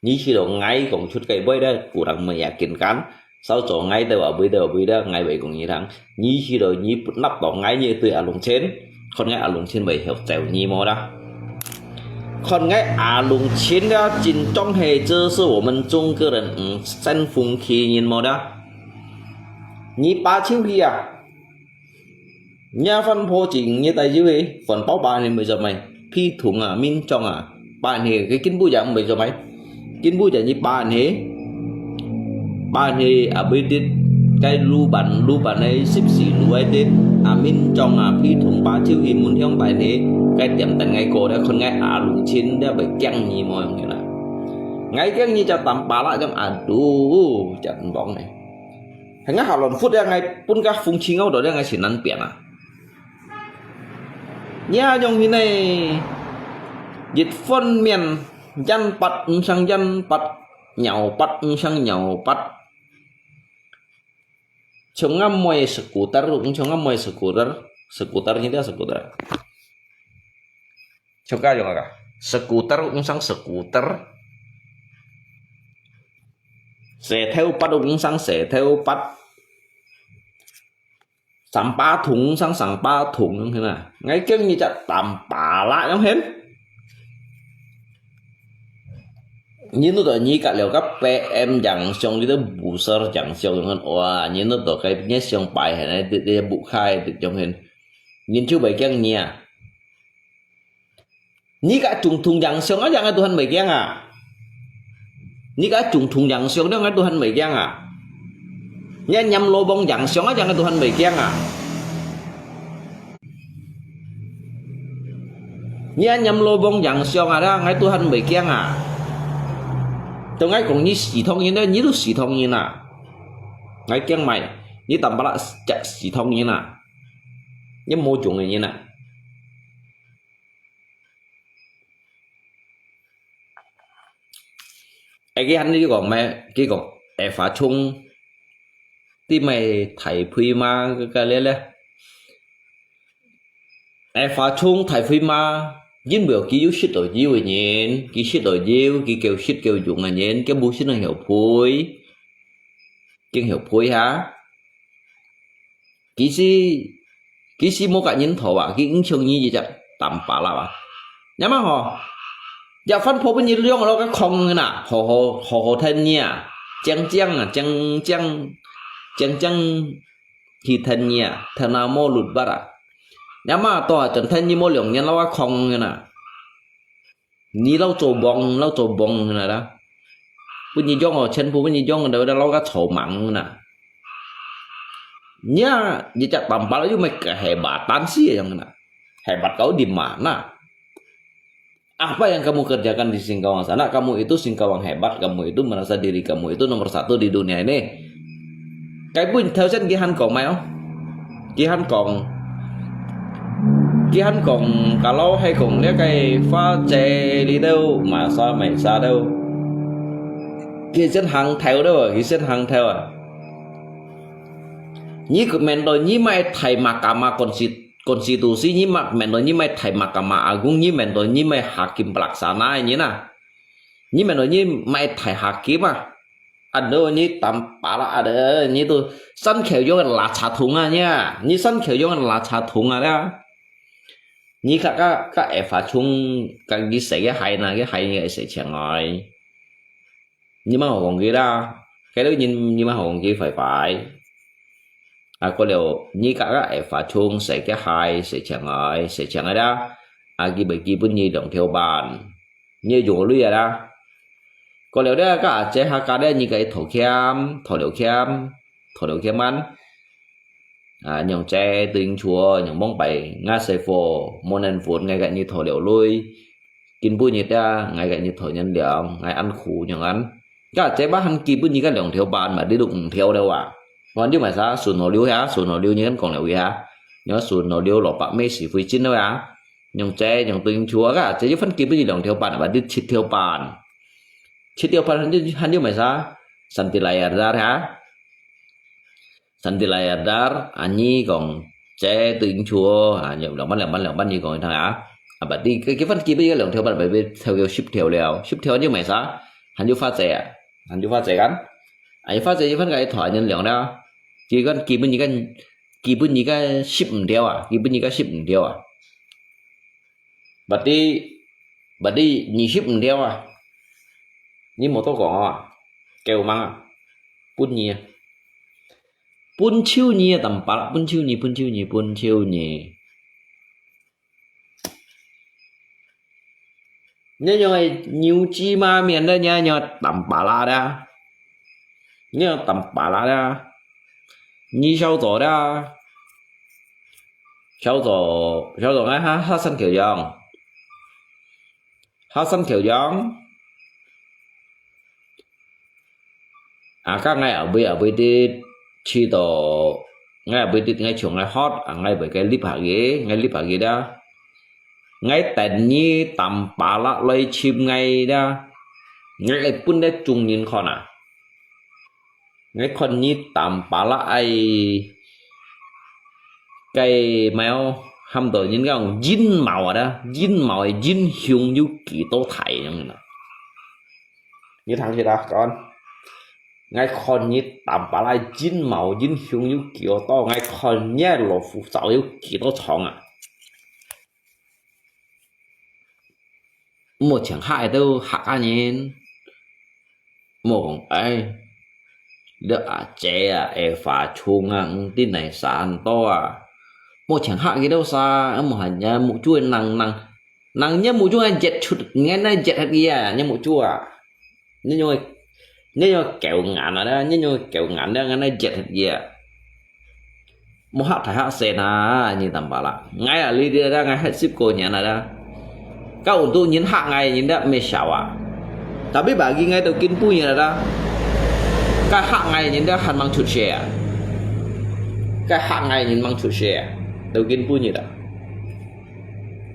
你去到𠊎講出个話了，古人乜也緊張， 燒著𠊎兜啊，為兜為了，𠊎會講你聽，你去到你不納到𠊎，你對阿龍親，看𠊎阿龍親會曉走你無啦？看𠊎阿龍親了，真正係，這是我們中國人，嗯，生風氣人無啦？你拔出去啊！ 若番婆子你帶入去，番婆把你會做麼？皮桶啊，面罩啊，把你个根部也會做麼？根部也你把你，把你啊，會得該滷粄，滷粄个十四滷个得，啊，面罩啊，皮桶把就去門向把你，該點等个過了，看个阿龍親了會驚你無用个啦。𠊎驚你隻淡薄啦，將阿都，隻毋講个。 係𠊎下亂窟了，𠊎分个風吹out到了，𠊎先難變啊！你啊，用你呢，一方面，煙拔毋成煙拔，尿拔毋成尿拔。像𠊎妹scooter，像𠊎妹scooter，scooter你知scooter？像該樣个，scooter毋成scooter。 石頭拔都毋成石頭拔，三八桶，上三八桶，恁樣啊。𠊎驚你隻三八啦，恁樣。你都對你个了个P M yang相，你都不是yang相，哇，你都對个你相擺，你你不開，恁樣。人就袂驚你啊。 你个總統yang相啊，yang个Tuhan袂驚啊？你个總統yang相，yang个Tuhan袂驚啊？你念羅邦yang相啊，yang个Tuhan袂驚啊？你念羅邦yang相啊，yang个Tuhan袂驚啊？對𠊎講你死唐人咧，你都死唐人啊！𠊎驚麼个？你淡薄仔隻死唐人啊！你無用个人啊！ 哎，佢喊你講咩？佢講Eva Chung，知麼个大肥媽个个咧咧？Eva Chung大肥媽，因為佢有識到有个人，佢識到有，佢夠識夠用个人，佢無識到後悔，驚後悔哈。 其實，其實無甲人討啊，佢毋像你一隻淡白啦啊。若嘛吼，這番婆分你兩個个空个啦，好好，好好聽你啊，講講啊，講講，講講去聽你啊，聽啊無律法啊。若嘛，到啊，真聽你無兩年老啊，空个啦。 你老做夢，老做夢个啦。分你養哦，全部分你養个，老个做夢啦。你啊，你隻淡白又乜个hebat，但是樣啦，hebat kau di mana？Apa yang kamu kerjakan di Singkawang sana? Kamu itu Singkawang hebat, kamu itu merasa diri kamu itu nomor satu di dunia ini. 該本頭先佢還講咩哦？佢還講，佢還講，kalau係講這个法制裡頭，masa masa頭，佢先行頭了，佢先行頭啊！你面對你買大Mahkamah Konsti-，Konstitusi，你嘛面對你買大Mahkamah Agung，你面對你買hakim pelaksana你呐，你面對你買大hakim啊！ Aduh，你淡白啦，aduh，你都山口洋个垃圾桶啊，你啊，你山口洋个垃圾桶啊啦！你甲，甲，甲Eva Chung，甲你洗个鞋呐，个鞋你个洗清來。你莫忘記啦，該个人你莫忘記壞壞。啊，過了，你甲，甲Eva Chung洗个鞋，洗清來，洗清來啦。啊，佢袂記分你兩條半。 你个用个鐳啊啦。過了咧，甲阿姐客家咧，你个討欠，討了欠，討了欠man。啊，娘姐對你厝，娘望拜，𠊎細貨，無能分，𠊎甲你討了鐳。今晡日啊，𠊎甲你討人糧，𠊎恁苦，娘恁。甲阿姐嘛還基本你个兩條半嘛，你都五條了啊。還有買啥？順河流遐，順河流你敢講了位遐？你看順河流蘿蔔咩是非真了啊？ 娘姐，娘對你厝啊，姐就分基本你兩條半，或者七條半。七條半還有，還有買啥？Santi Layar Dar哈？Santi Layar Dar，啊，你講，姐對你厝啊，兩萬兩萬兩萬你講一趟啊。啊，berarti佢，佢分基本个兩條半，berarti頭个十條了，十條還有買啥？還有發財啊，還有發財kan？啊，發財一分个一團人量了，佢講基本你个，基本你个十五條啊，基本你个十五條啊。 Berarti，berarti二十五條啊。你無多講啊，夠猛啊，分你啊。分手你啊，淡白，分手你，分手你，分手你。你用个牛鸡妈面的，你用淡白啦的。 你用淡白啦啦，你小組啦，小組，小組，哎，哈，哈，三條樣，哈，三條樣。啊，甲𠊎後尾後尾的去到，𠊎後尾的𠊎像𠊎hot，啊，𠊎會該立下个，𠊎立下个啦。 𠊎等你淡白啦來尋𠊎啦，𠊎會分得眾人看啊。𠊎看你淡白啦，哎，該貓喊到人講陰謀啊啦，陰謀个英雄有幾多大樣啦？你聽起來講， ，𠊎看你Tampalak陰毛陰雄有幾多，𠊎看你老虎爪有幾多長啊！莫淨嚇到客家人，莫講，哎，這阿姐啊，會發衝啊，毋知哪儕多啊！莫淨嚇佢兜儕，莫喊若目珠能能，能若目珠能擛出，𠊎那擛下佢啊，若目珠啊！你用，你用狗眼啊，你用狗眼，你𠊎那擛下佢啊！ 莫嚇大嚇細啊，你Tampalak。𠊎啊，你知啦，𠊎歇十過年啦。該有兜人嚇𠊎，人家毋會笑啊。Tapi bagi𠊎到今晡日啦，該嚇𠊎人家還吂出世啊。該嚇𠊎人吂出世啊，到今晡日啊。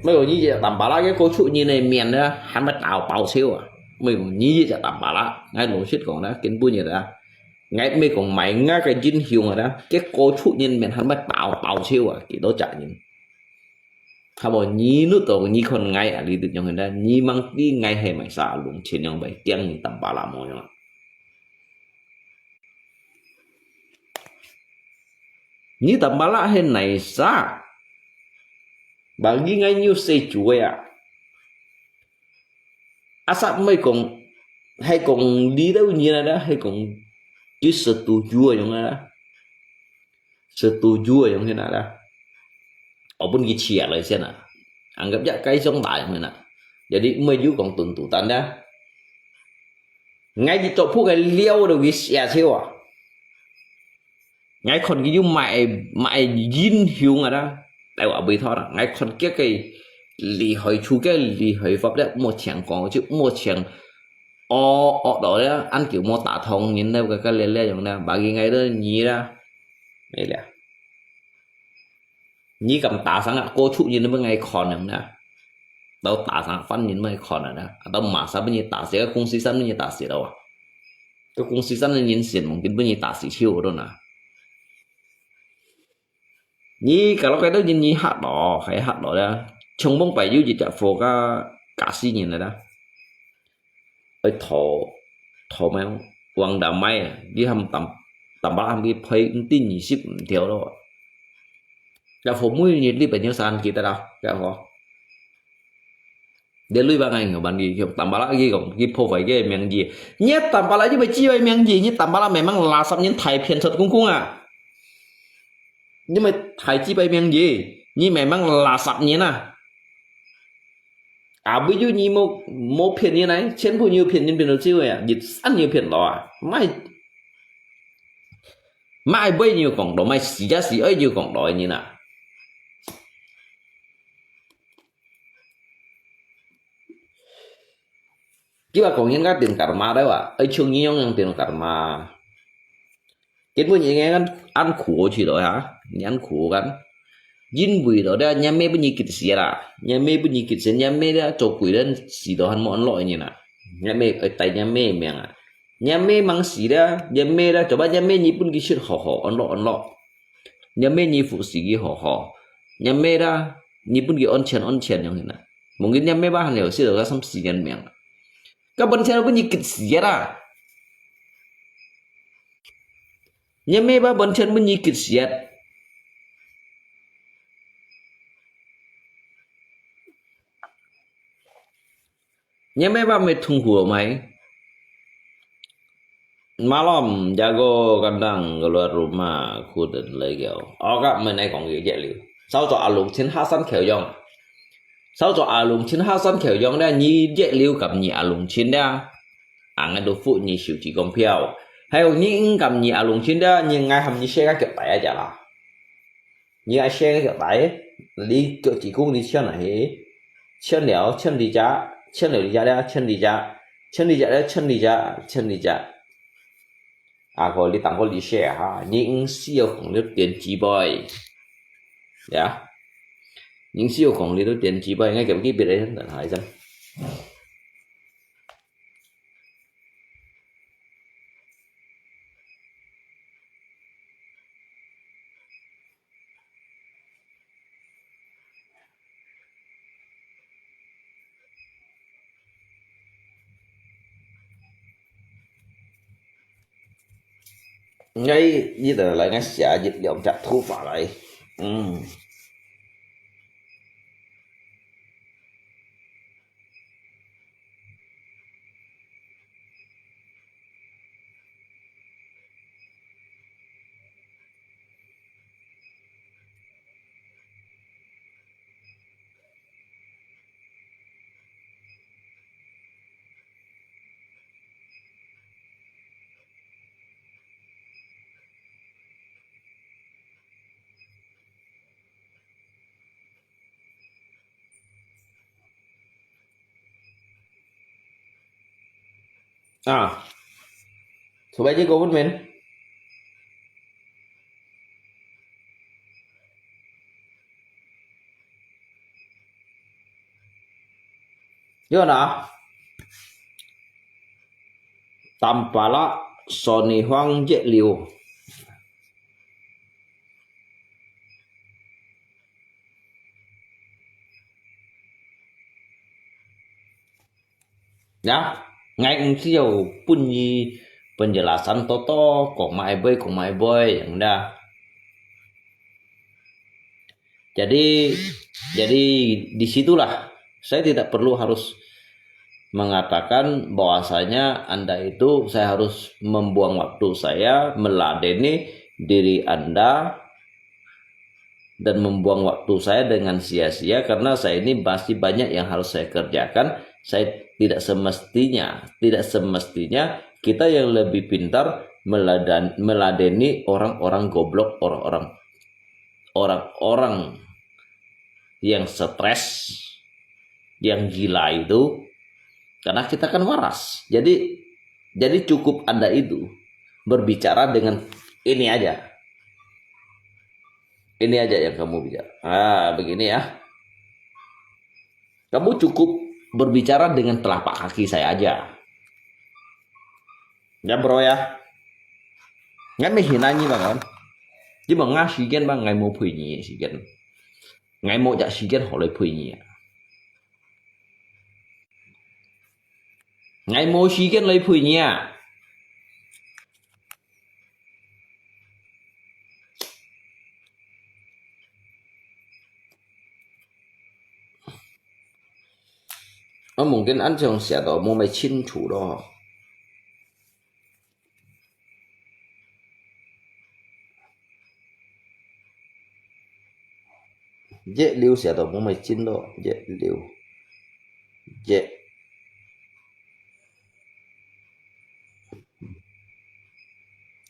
沒有，你這Tampalak个高手人个面呢，還會打爆笑啊。沒有，你這Tampalak，𠊎老實講啦，今晡日啊， 𠊎毋係講賣𠊎个英雄啊啦，該高手人面還會爆爆笑啊，幾多隻人。好無？你都到你看𠊎啊，你都樣个啦，你吂知𠊎係賣啥，弄成樣會驚你Tampalak無樣啊？你Tampalak係哪啥？Bagi𠊎有細主个啊。 Asal毋係講，係講你兜人啊啦，係講佢setuju啊樣啊啦，setuju啊樣啊啦。我分佢試下來先啊，anggap一个中大樣啊。Jadi毋係有講tuntutan啊。𠊎去做鋪个料都佢寫笑啊。 𠊎看佢有麼个，麼个英雄啊啦，來話毋妥啦。𠊎看佢个厲害，除个厲害法咧，莫淨講，就莫淨，哦，哦，到咧，恁久莫打通人咧，个个咧咧樣咧，bagi𠊎都你啦，你咧。你敢打上啊，高手人都分𠊎看樣咧，到打上犯人分𠊎看啊啦，到麼儕分你打死，个公司生分你打死了啊。 个公司生个人先望，根本你打死笑了呐。你搞到該兜人你嚇到，還嚇到了。衝鋒牌有一隻火个，加死人了啦。哎，頭，頭咩，王大麥啊，你喊Tam，Tampalak喊佢賠，毋知二十五條咯。這火每日你朋友三幾多啦，這火。 你鐳把𠊎用辦法，Tampalak佢講，佢破壞佢个名譽。你Tampalak又毋係自家名譽，你Tampalak memang垃圾人大片出公公啊！你毋係大自家名譽，你memang垃圾人啊！啊，毋就你無，無騙人啊，全部有騙人騙到走个啊，一生有騙到啊，賣，賣尾有講到，賣死啊死，愛有講到个人啊！ Kiwa講應該等karma對吧？愛像你樣樣等karma。根本應該恁，恁苦去了呀，你恁苦幹。因為了咧，若姆分你激死啦，若姆分你激死，若姆咧做鬼咧死到還無安樂个人啊，若姆愛帶若姆命啊，若姆吂死咧，若姆咧做麼若姆你分佢食好好安樂安樂。 若姆你服侍佢好好，若姆啦，你分佢安全安全樣形啊。Mungkin若姆吧還有死到三四年命啊。該完全分你激死啊！若姆吧完全分你激死啊！若姆吧會痛苦了咩？ Malam jago kandang keluar rumah，苦等來了。哦，該毋係講佢一流。少做阿龍親下山口樣。少做阿龍親下山口樣咧，你一流敢你阿龍親咧？啊，𠊎都付你手機公票。還有你毋敢你阿龍親咧，你𠊎喊你寫个腳底啊，咋啦？ 你愛寫个腳底，你腳趾公你穿落去，穿了，穿你隻，穿了你隻了，穿你隻，穿你隻了，穿你隻，穿你隻。啊，個你當個你寫哈，你毋需要講你點幾杯，呀，你需要講你都點幾杯，應該叫佢別人等下一陣。𠊎一直來，𠊎寫一兩隻圖法來。嗯。啊，出来个government。有啦，Tampalak Sony Huang 一六。 Ya, ngai ngsi yo pun yi penjelasan toto, kong mai boy, kong mai boy, yang dah. Jadi, jadi di situlah saya tidak perlu harus mengatakan bahwasanya Anda itu saya harus membuang waktu saya meladeni diri Anda dan membuang waktu saya dengan sia-sia karena saya ini masih banyak yang harus saya kerjakan. Saya tidak semestinya, tidak semestinya kita yang lebih pintar meladan-, meladeni orang-orang goblok, orang-orang, orang-orang yang stres, yang gila itu, karena kita kan waras. Jadi, jadi cukup Anda itu berbicara dengan ini aja. Ini aja yang kamu bicara. Ah, begini ya. Kamu cukup berbicara dengan telapak kaki saya aja. Ya, bro ya. Ngai meh hinanyi bang kan. Di bang ngai 時間 bang ngai mo 陪你个時間。Ngai mo jak 時間好來陪你啊。 𠊎無時間來陪你啊。啊，mungkin恁樣寫到無麼清楚咯。 一六寫到無麼真咯，一六，一。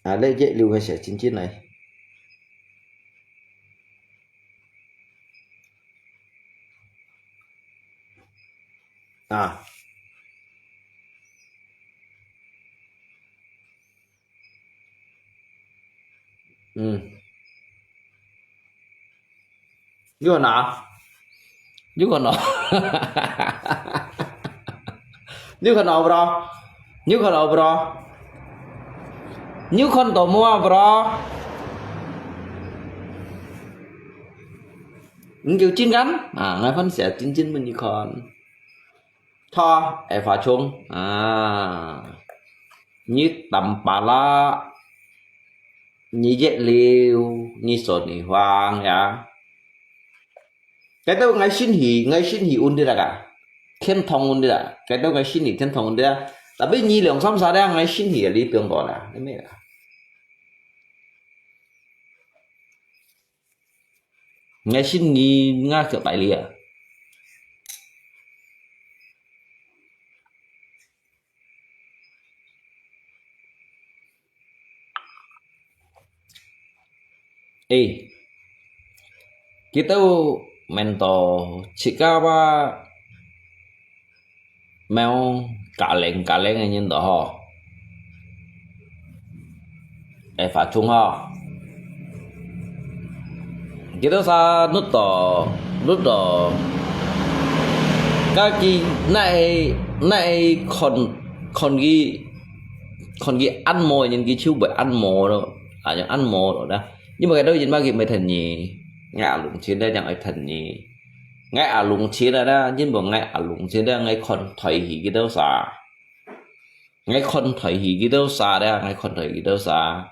啊，你一六个寫真真來。 啊。嗯。你看啊？你看啊？你看啊，bro？你看啊，bro？你看到無啊，bro？ 你就真kan？啊，𠊎分寫真真分你看。Tho, Eva Chung，啊，你Tampalak，你一六，你Sony Huang ya。Kaya to ngai sinhi, ngai sinhi undi lah ka. Thiên Thong undi lah. Kaya to ngai sinhi Thiên Thong undi lah. Tapi nyi liang sam sa dia ngai sinhi li piang ko lah. Ini lah. Ngai sinhi nga ke tai lia. Eh, kita mento chika ba meo kaleng kaleng nyen to ho. Eh, Eva Chung ho. Kita sa nuto, nuto. Kaki nai, nai kon, kon ki, kon ki ăn mò, nyen ki chiu bai ăn mò lo. À, yang ăn mò lo da. Nhưng mà cái đó yên bác kia mới thành nhì. Ngai à lùng chiến đấy, yang ai thành nhì. Ngai à lùng chiến đấy da, nhưng mà ngai à lùng chiến đấy, ngai kon thầy hì cái đó sa. Ngai kon thầy hì cái đó sa đấy, ngai kon thầy hì cái đó sa.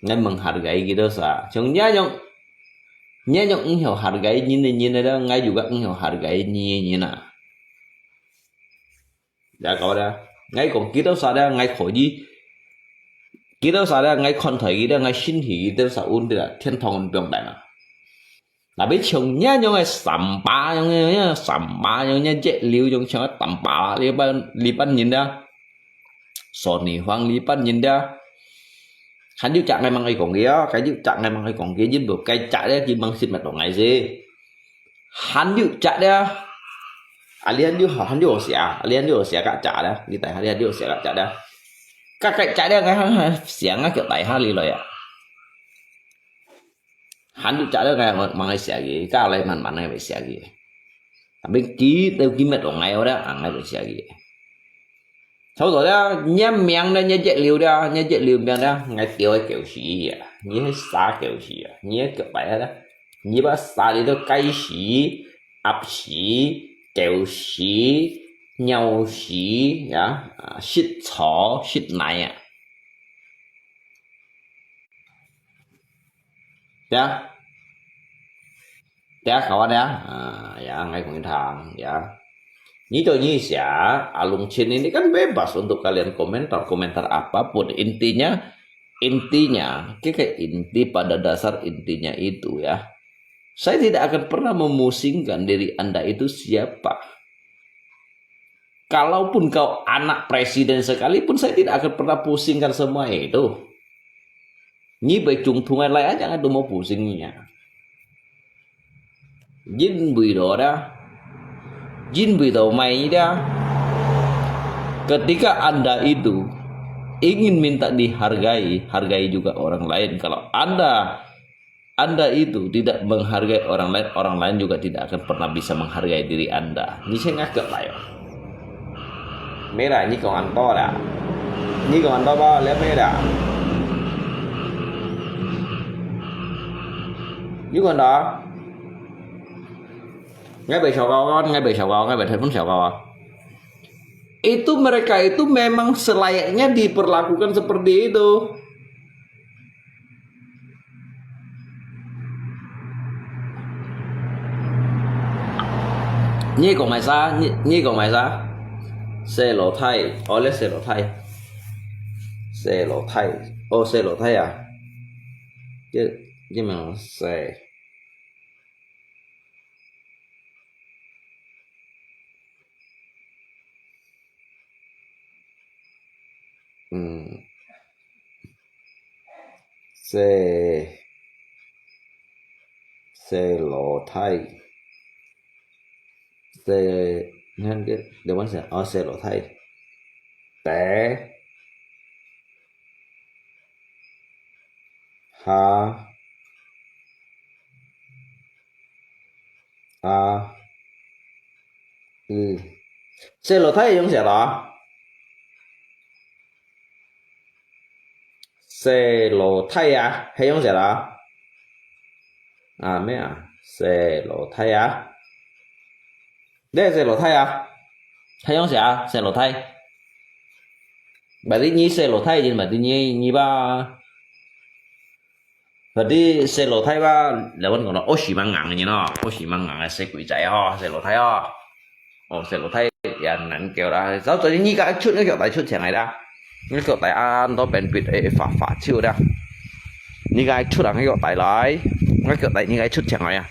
，𠊎問hargai佢多少，像若樣，若樣毋曉hargai人个人个，𠊎又个毋曉hargai你个人啊。也搞个，𠊎講佢多少个，𠊎可以，佢多少个，𠊎看待佢个，𠊎信佢，佢多少穩个，天堂毋用等啊。 Tapi像若樣个三八樣个，三八樣个一流樣，像个三八呢班，呢班人啊，Sony Huang呢班人啊，還有隻𠊎吂愛講个啊，該有隻𠊎吂愛講个，因為該隻咧，佢吂識乜到𠊎先。還有隻咧，啊，你還有，還有寫，啊，你還有寫該隻咧，你等下你還有寫該隻咧，該該隻咧，𠊎還，還寫，𠊎叫大下你來啊。 還有隻咧，𠊎吂，吂愛寫佢，該來慢慢个會寫佢。Tapi佢，佢乜到𠊎个咧，啊，𠊎會寫佢。差不多咧，若名咧，若一流咧，若一流名咧，𠊎丟个狗屎啊，你係啥狗屎啊，你係狗屎啊，你把啥裡都雞屎、鴨屎、狗屎、鳥屎呀，啊，食草、食泥啊。 Dia. Dia kawan ya. Ah, ya, ngai kong thang ya. Ni to ni sia, alung chin ini kan bebas untuk kalian komentar, komentar apapun. Intinya, intinya, keke inti pada dasar intinya itu ya. Saya tidak akan pernah memusingkan diri Anda itu siapa. Kalaupun kau anak presiden sekalipun, saya tidak akan pernah pusingkan semua itu. Ni bai chung thung ai lai aja ngai tu mau pusing ni ya. Jin bui do da. Jin bui do mai ni da. Ketika Anda itu ingin minta dihargai, hargai juga orang lain. Kalau Anda Anda itu tidak menghargai orang lain, orang lain juga tidak akan pernah bisa menghargai diri Anda. Ni saya ngakak lah ya. Mera, ni kong anto dah. Ni kong anto ba, lihat mera. Ni kong anto. Ngai bai siapa kawan, ngai bai siapa kawan, ngai bai telepon siapa kawan. Itu mereka itu memang selayaknya diperlakukan seperti itu. Ni kong mai sa, ni, ni kong mai sa. Xe lô thai, oh, le xe lô thai. Xe lô thai, oh, xe lô thai à. Chứ, chứ mà xe. Ừm. Xe, xe lô thai. Xe, ngăn cái, để bắn xe, ờ, xe lô thai. Té. Ha. A. Ư. Xe lô thai hay用寫到啊？Xe lô thai à? Hay用寫到à? À, mẹ à. Xe lô thai à? Đây xe lô thai à? Hay用寫à? Xe lô thai. Berarti nyi xe lô thai, berarti nyi, nyi ba. Berarti xe lô thai ba, lawan kono, oh, xi măng ngang ni no, oh, xi măng ngang xe quỷ chạy ho, xe lô thai ho. Oh, xe lô thai, ya, năn kêu đã. Sao tự nhiên nyi cái chút, ngi kêu tay chút chèn ai đã. Ngi kêu tay ăn đó bên bịt, ê, phá, phá chiu đã. Nyi cái chút ăn ngi kêu tay lại. Ngi kêu tay nyi cái chút chèn ai à.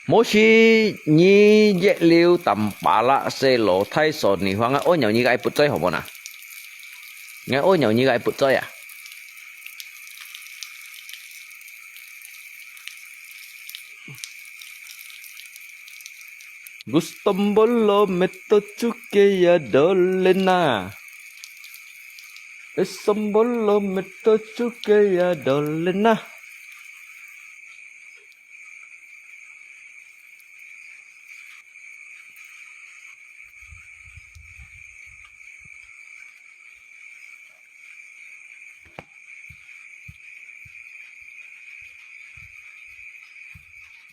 Mô si nyi yet liu tam pa la xe lô thai so ni huang a, ô nhau nyi cái bút choi hổ môn à? Ngai ô nhau nyi cái bút choi à? Gusto mbolo meto chuke ya dolena. Esombolo meto chuke ya dolena.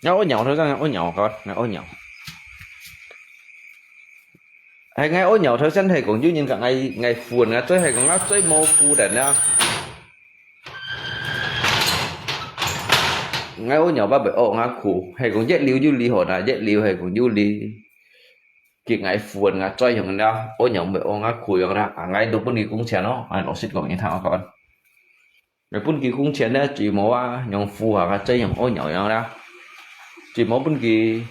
Ngai ô nhau thôi, ngai ô nhau thôi, ngai ô nhau. 係𠊎屙尿頭先係講有人甲𠊎，𠊎扶，𠊎嘴係講𠊎嘴無扶人啊。𠊎屙尿毋會屙𠊎褲，係講一流有理好啦，一流係講有理。佢𠊎扶，𠊎嘴樣啦，屙尿毋會屙𠊎褲樣啦，啊，𠊎都分佢工錢咯，𠊎老實講，你聽我講。 你分佢工錢呢，最無啊，用扶下个嘴樣屙尿樣啦。最無分佢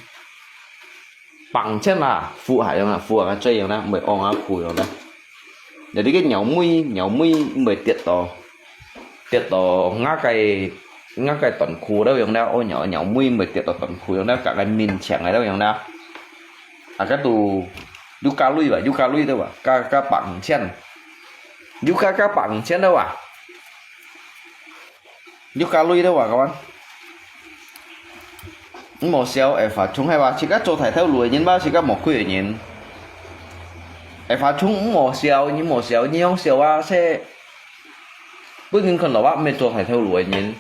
百五千啊，扶下樣啊，扶下个嘴樣啦，毋會屙下褲樣啦。Jadi个尿味，尿味毋會跌到，跌到𠊎个，𠊎个短褲了樣啦，屙尿，尿味毋會跌到短褲樣啦，甲个面前个了樣啦。啊，該都有加鐳吧，有加鐳的吧，加，加百五千，有加，加百五千的吧。 有加鐳了哇，kawan。你無笑，會發衝係哇？自家做大頭路个人吧，自家無開个人。會發衝，你無笑，你無笑，你用笑啊，係分人看到啊，毋係做大頭路个人。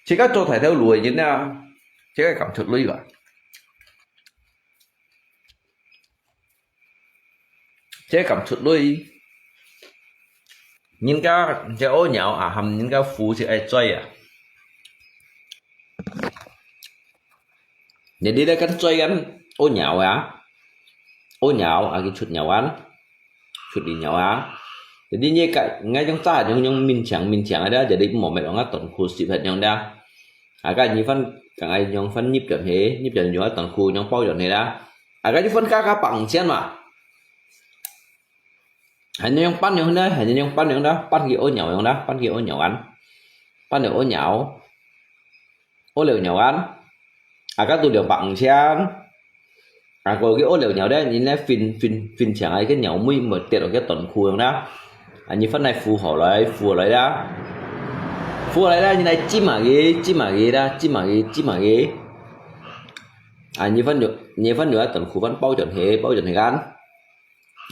自家做大頭路个人啊，自家敢出鐳吧？ 這敢出鐳？人家這屙尿啊，喊人家扶就愛嘴啊。Jadi咧，跟嘴跟屙尿啊，屙尿啊，佢出尿啊，出你尿啊。Jadi你个，應該用炸用用面牆面牆个啦，jadi無咩用啊，短褲濕係用啦。啊，該你分，剛才用分入轉去，入轉用啊，短褲用包轉去啦。 啊，該就分加加百五千嘛。還能用半用呢，還能用半用呢，半去屙尿用呢，半去屙尿啊，半去屙尿，屙了尿啊，啊，該都兩百五千。啊，過去屙了尿呢，你呢分分分錢啊，个尿尾毋會跌落去短褲用呢。啊，你分來扶好來，扶好來啦，扶好來啦，你來浸下佢，浸下佢啦，浸下佢，浸下佢。 啊，你分就，你分就愛等苦分包轉去，包轉去kan。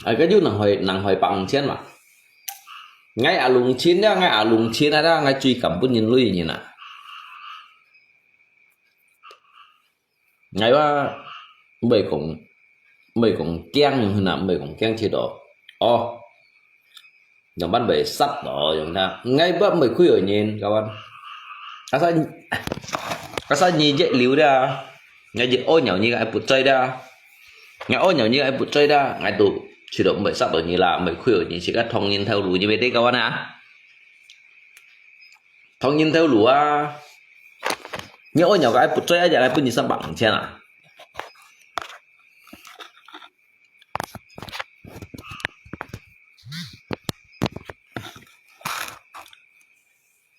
啊，該就能開，能開百五千嘛。𠊎阿龍錢啦，𠊎阿龍錢啊啦，𠊎最敢分人鐳人啊。𠊎話，毋會講，毋會講驚，那毋會講驚切到。哦， 樣般會殺到，樣那，𠊎毋會開个人，kawan。Asal，asal你一流啦，𠊎一屙尿你个愛不嘴啦，𠊎屙尿你个愛不嘴啦，𠊎都，去到毋會殺到你啦，毋會開个人，自家同人頭路，你會得，kawan啊？同人頭路啊！你屙尿个愛不嘴啊，就來分你三百五千啊！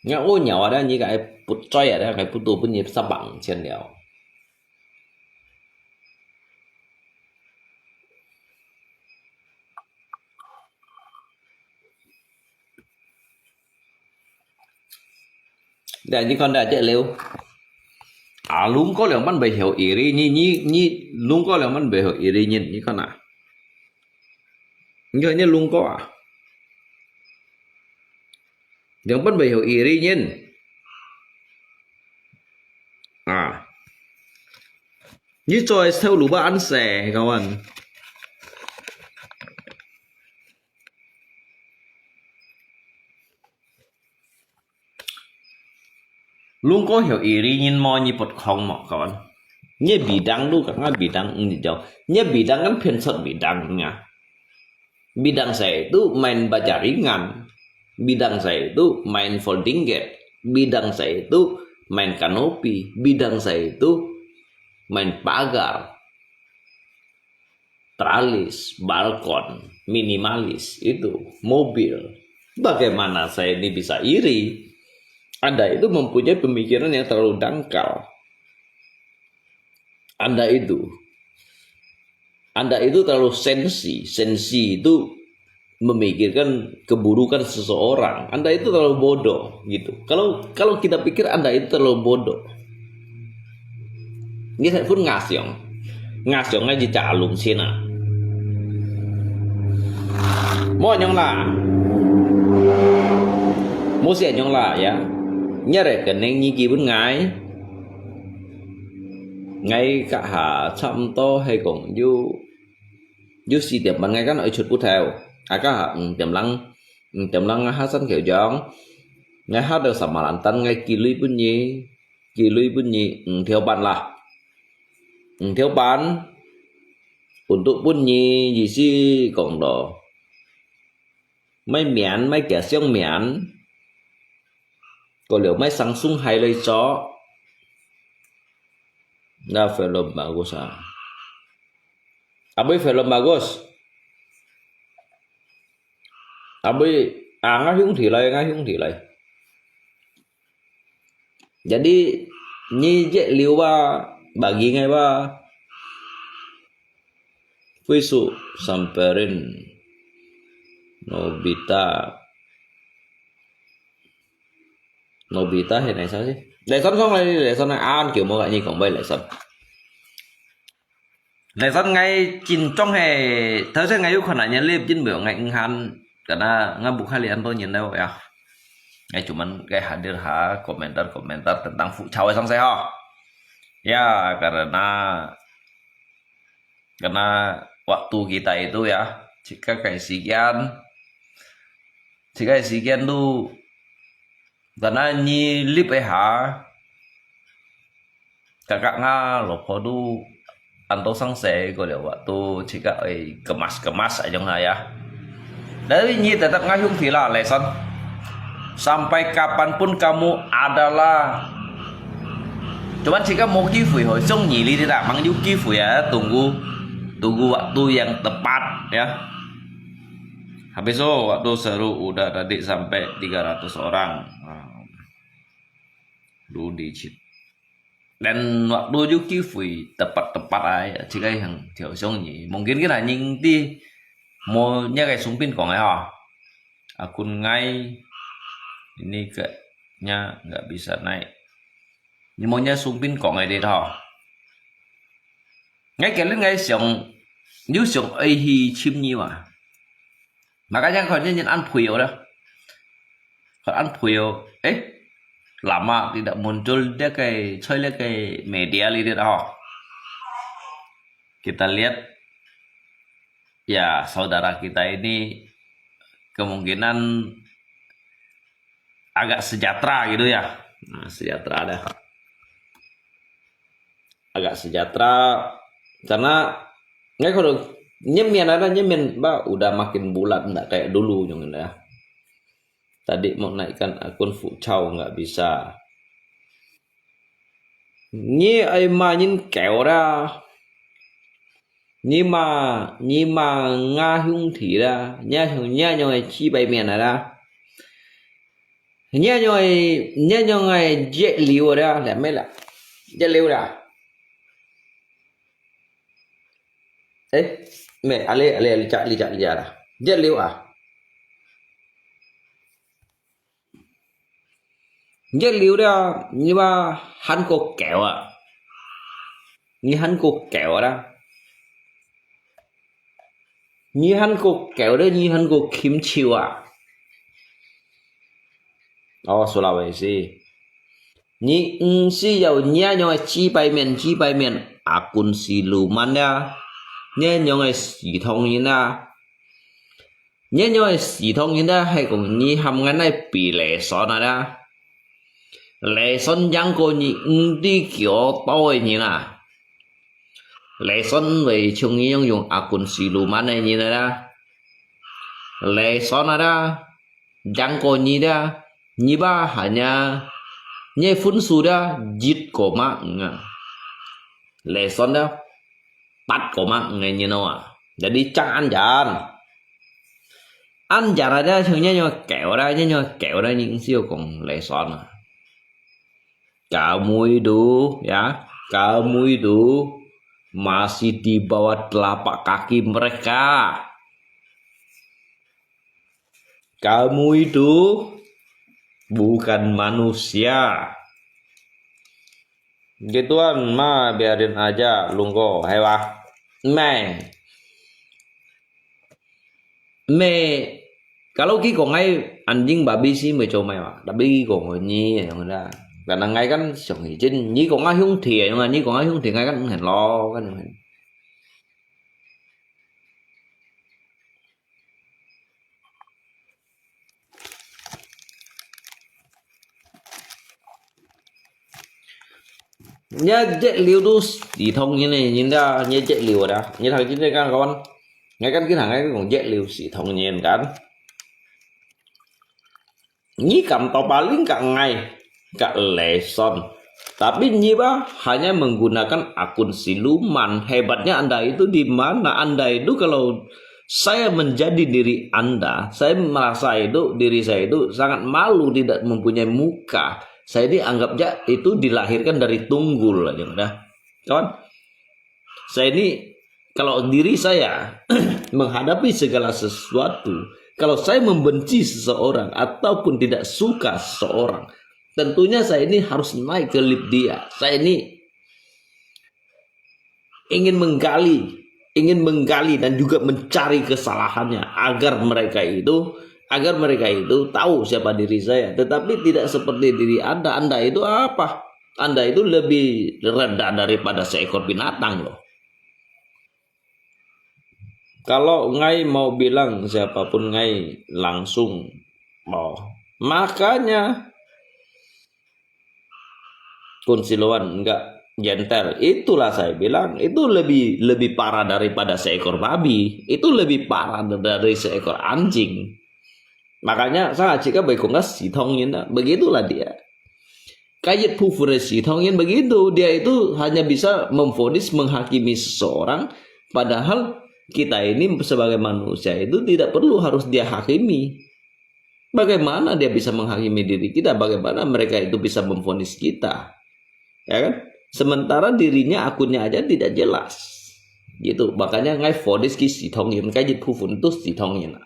你屙尿啊，你个愛不嘴啊，你个不都分你三百五千了。 Dah，你看dah，這了。啊，龍哥樣般會曉iri，你，你，你，龍哥樣般會曉iri人，你看啊。你看你龍哥啊，樣般會曉iri人。啊，你做个頭路吧，恁細，kawan。 Lungko曉iri人無，你不空無，kawan。你bidang tu，kang bidang，你就，你bidang kan偏出bidang nga。Bidang saya itu main bajaringan. Bidang saya itu main folding gate. Bidang saya itu main kanopi. Bidang saya itu main pagar. Tralis, balkon, minimalis, itu, mobil. Bagaimana saya ini bisa iri? Anda itu mempunyai pemikiran yang terlalu dangkal. Anda itu, Anda itu terlalu sensi. Sensi itu memikirkan keburukan seseorang. Anda itu terlalu bodoh, gitu. Kalau, kalau kita pikir Anda itu terlalu bodoh. Ngi thai phun ngasiong. Ngasiong ngai ji cha alum sina. Mo nyong la. Mo sia nyong la ya. Nya re keneng ngi ki bun ngai. 𠊎這下差毋多係講有，有四點半，𠊎今日愛出屋頭。啊，這下五點零，五點零啊，下山橋上，𠊎下到三馬蘭丹，𠊎寄鐳分你，寄鐳分你五條半啦。五條半，untuk分你意思講到，買面，買家常面，過了買生熟蟹來做。那 film bagus啊。Abui film bagus. Abui, ah, ngah兄弟來，ngah兄弟來。Jadi, nyi jek liu ba, bagi ngai ba. Puisu samperin Nobita. Nobita he nai sao si? Lesson song lai, lesson nai an kiu mo ka nyi kong bai lesson. Lesson ngai chin chong he, thau se ngai yu khon na nyi lip jin beu ngai nghan, kana ngai buk hai lian to nyin leo ya. Ngai cuman ngai hadir ha komentar-komentar tentang futsal song se ho. Ya, karena, karena waktu kita itu ya, jika kai sikian, jika sikian tu, karena nyi lip eh ha, kakak nga lopo tu, anto sang se ko liu waktu jika ai kemas-kemas ajong ha ya. Tapi nyi tetap ngah hiung tila lesson. Sampai kapanpun kamu adalah, cuman jika mau 機會 ho, song nyi li tidak, mang yu 機會 ya, tunggu, tunggu waktu yang tepat ya. Habis tu waktu seru udah tadi sampai tiga ratus orang. Lu licin. Dan waktu yu 機會 tepat-tepat ai, jika yang 條上你, mungkin kita nying ti mo nya kai sung pin kong ai ha. Akun ngai, ini kayaknya nggak bisa naik. Ni mo nya sung pin kong ai di ha. Ngai kaya ngai siang, yu siang ai hi chim ni wa. Makanya kau ni nyen an pui yo dah. Kau an pui yo, eh, lama tidak muncul dia kai, choi dia kai media li dia ha. Kita lihat, ya, saudara kita ini kemungkinan agak sejahtera gitu ya. Nah, sejahtera dah. Agak sejahtera karena ngai kalau nyemen ada nyemen ba udah makin bulat ndak kayak dulu nyong ya. Tadi mau naikkan akun futsal nggak bisa. Nyi ai ma nyin keo ra. Nyi ma, nyi ma nga hiung thi ra. Nya hiung nya nyong ai chi bai mian ra. Nya nyong ai, nya nyong ai jet liu ra. Lẹ mê la. Jet liu ra. Eh, mê, ale, ale, ale, chak, li, chak, li, ra. Jet liu a. Jet liu ra, nyi ba han ko keo a. Nyi han ko keo ra. Nyi han ko keo ra, nyi han ko kim chiu a. Oh, Sulawesi. Nyi ngsi yau nya nyong ai chi bai mian, chi bai mian. Akun si luman ya. Nya nyong ai si thong yin a. Nya nyong ai si thong yin a, hai kong nyi ham ngan ai pi lesson a da. Lesson yang ko nyi ngti kio to ai nyi na. Lesson wei chung nyi yong yong akun si luman ai nyi na da. Lesson a da. Yang ko nyi da. Nyi ba hanya. Nyi phun su da. Jit ko ma nga. Lesson da. Tat ko ma nga nyi no a. Jadi chang an jan. An jan a da chung nyi nyong keo da, nyi nyong keo da, nyi siu kong lesson a. Kamu itu, ya, kamu itu masih di bawah telapak kaki mereka. Kamu itu bukan manusia. Gituan ma biarin aja lungko, hai wa. Mai. Mai, kalau ki kong ai anjing babi si mai cho mai wa. Tapi ki kong ni yang da. Karena ngai kan song izin, nyi kong a hiung thie, yung nyi kong a hiung thie, ngai kan nghen lo, kan yung nghen. Nya jet liu tu sitong ini, nyinda, nya jet liu ada. Nya thang jin kan kawan. Ngai kan kin hang ngai kong jet liu sitong nyen kan. Nyi kam tau paling ka ngai, ka lesson. Tapi nyi ba hanya menggunakan akun siluman. Hebatnya Anda itu di mana? Anda itu kalau saya menjadi diri Anda, saya merasa itu, diri saya itu sangat malu tidak mempunyai muka. Saya ini anggapnya itu dilahirkan dari tunggul aja udah. Kawan, saya ini, kalau diri saya menghadapi segala sesuatu, kalau saya membenci seseorang ataupun tidak suka seseorang, tentunya saya ini harus naik ke lift dia. Saya ini ingin menggali, ingin menggali dan juga mencari kesalahannya agar mereka itu, agar mereka itu tahu siapa diri saya. Tetapi tidak seperti diri Anda. Anda itu apa? Anda itu lebih rendah daripada seekor binatang loh. Kalau ngai mau bilang siapapun ngai langsung mau. Makanya kunsiluan enggak gentle. Itulah saya bilang, itu lebih lebih parah daripada seekor babi. Itu lebih parah dari seekor anjing. Makanya saya cakap baik kong kasih tongin, begitulah dia. Kayak pufure sitong yang begitu, dia itu hanya bisa memvonis, menghakimi seseorang, padahal kita ini sebagai manusia itu tidak perlu harus dia hakimi. Bagaimana dia bisa menghakimi diri kita? Bagaimana mereka itu bisa memvonis kita? Ya kan? Sementara dirinya akunnya aja tidak jelas. Gitu. Makanya ngai vonis ki sitong yang kayak pufun itu sitong yang.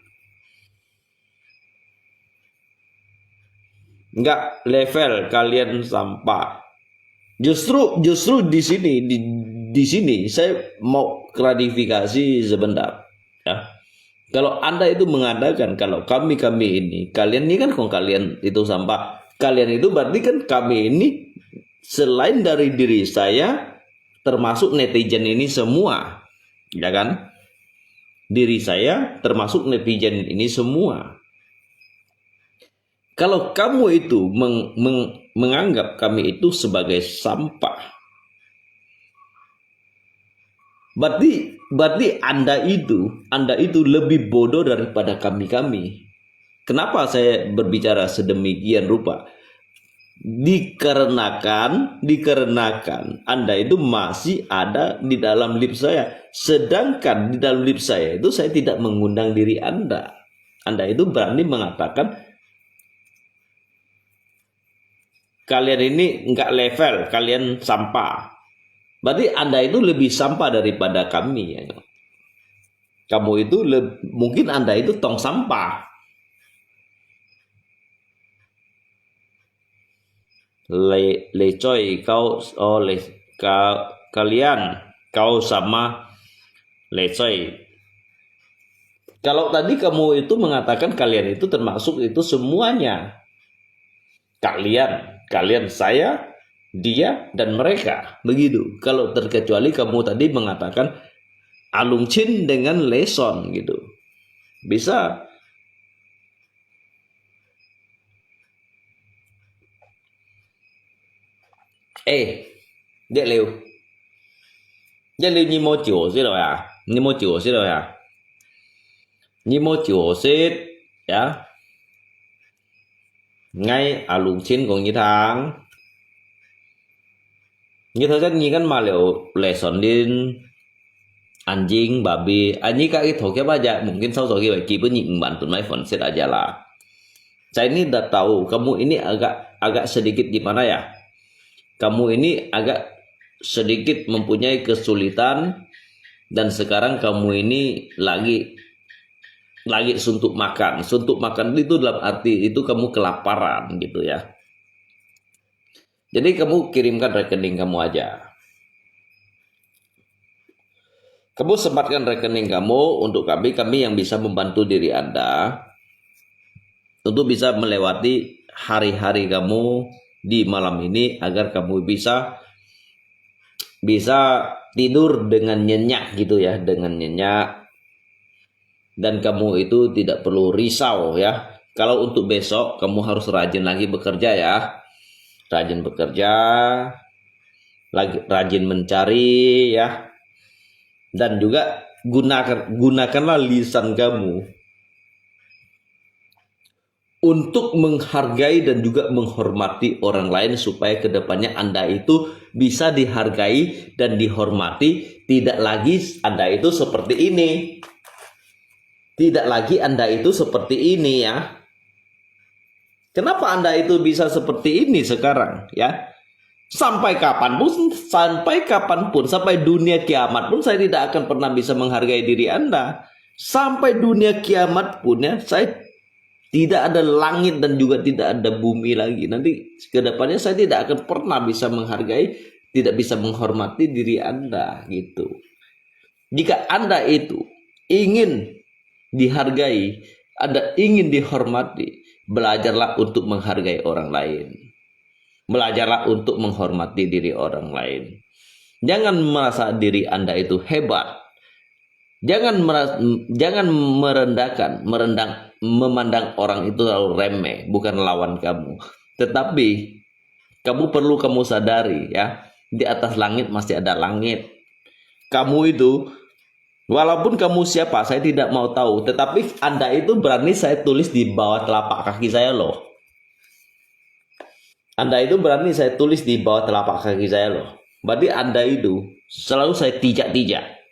Enggak level, kalian sampah. Justru justru di sini di di sini saya mau klarifikasi sebentar. Ya. Kalau Anda itu mengatakan kalau kami-kami ini, kalian ini kan kong kalian itu sampah. Kalian itu berarti kan kami ini selain dari diri saya termasuk netizen ini semua. Ya kan? Diri saya termasuk netizen ini semua. Kalau kamu itu meng, meng, menganggap kami itu sebagai sampah, berarti berarti Anda itu, Anda itu lebih bodoh daripada kami-kami. Kenapa saya berbicara sedemikian rupa? Dikarenakan, dikarenakan Anda itu masih ada di dalam lift saya. Sedangkan di dalam lift saya itu saya tidak mengundang diri Anda. Anda itu berani mengatakan kalian ini enggak level, kalian sampah. Berarti Anda itu lebih sampah daripada kami. Ya. Kamu itu le, mungkin Anda itu tong sampah. Le, lecoi kau, oh, le, ka, kalian, kau sama lecoi. Kalau tadi kamu itu mengatakan kalian itu termasuk itu semuanya. Kalian, kalian saya, dia, dan mereka. Begitu. Kalau terkecuali kamu tadi mengatakan Alung Chin dengan Leson gitu. Bisa. Eh, dek liu. Dek liu nyi mo jiu sit lo ya. Nyi mo jiu sit lo ya. Nyi mo jiu sit ya. Ngai Alung Chin kong nyi thang. Nyi thang sen nyi kan ma liu Leson Lin. Anjing, babi, anjing kaki thokep aja, mungkin sau thokep, kipen nyi mban tun mai phone set aja lah. Saya ini dah tahu, kamu ini agak agak sedikit gimana ya? Kamu ini agak sedikit mempunyai kesulitan dan sekarang kamu ini lagi lagi suntuk makan. Suntuk makan itu dalam arti itu kamu kelaparan gitu ya. Jadi kamu kirimkan rekening kamu aja. Kamu sempatkan rekening kamu untuk kami, kami yang bisa membantu diri Anda untuk bisa melewati hari-hari kamu di malam ini agar kamu bisa bisa tidur dengan nyenyak gitu ya, dengan nyenyak. Dan kamu itu tidak perlu risau ya. Kalau untuk besok, kamu harus rajin lagi bekerja ya. Rajin bekerja, lagi rajin mencari ya. Dan juga gunakan gunakanlah lisan kamu untuk menghargai dan juga menghormati orang lain supaya ke depannya Anda itu bisa dihargai dan dihormati, tidak lagi Anda itu seperti ini. Tidak lagi Anda itu seperti ini ya. Kenapa Anda itu bisa seperti ini sekarang ya? Sampai kapan pun, sampai kapan pun, sampai dunia kiamat pun saya tidak akan pernah bisa menghargai diri Anda. Sampai dunia kiamat pun ya, saya tidak ada langit dan juga tidak ada bumi lagi. Nanti ke depannya saya tidak akan pernah bisa menghargai, tidak bisa menghormati diri Anda gitu. Jika Anda itu ingin dihargai, Anda ingin dihormati, belajarlah untuk menghargai orang lain. Belajarlah untuk menghormati diri orang lain. Jangan merasa diri Anda itu hebat. Jangan merasa, jangan merendahkan, merendang, memandang orang itu terlalu remeh, bukan lawan kamu. Tetapi kamu perlu kamu sadari ya, di atas langit masih ada langit. Kamu itu, walaupun kamu siapa, saya tidak mau tahu, tetapi Anda itu berani saya tulis di bawah telapak kaki saya loh. Anda itu berani saya tulis di bawah telapak kaki saya loh. Berarti Anda itu selalu saya tijak-tijak.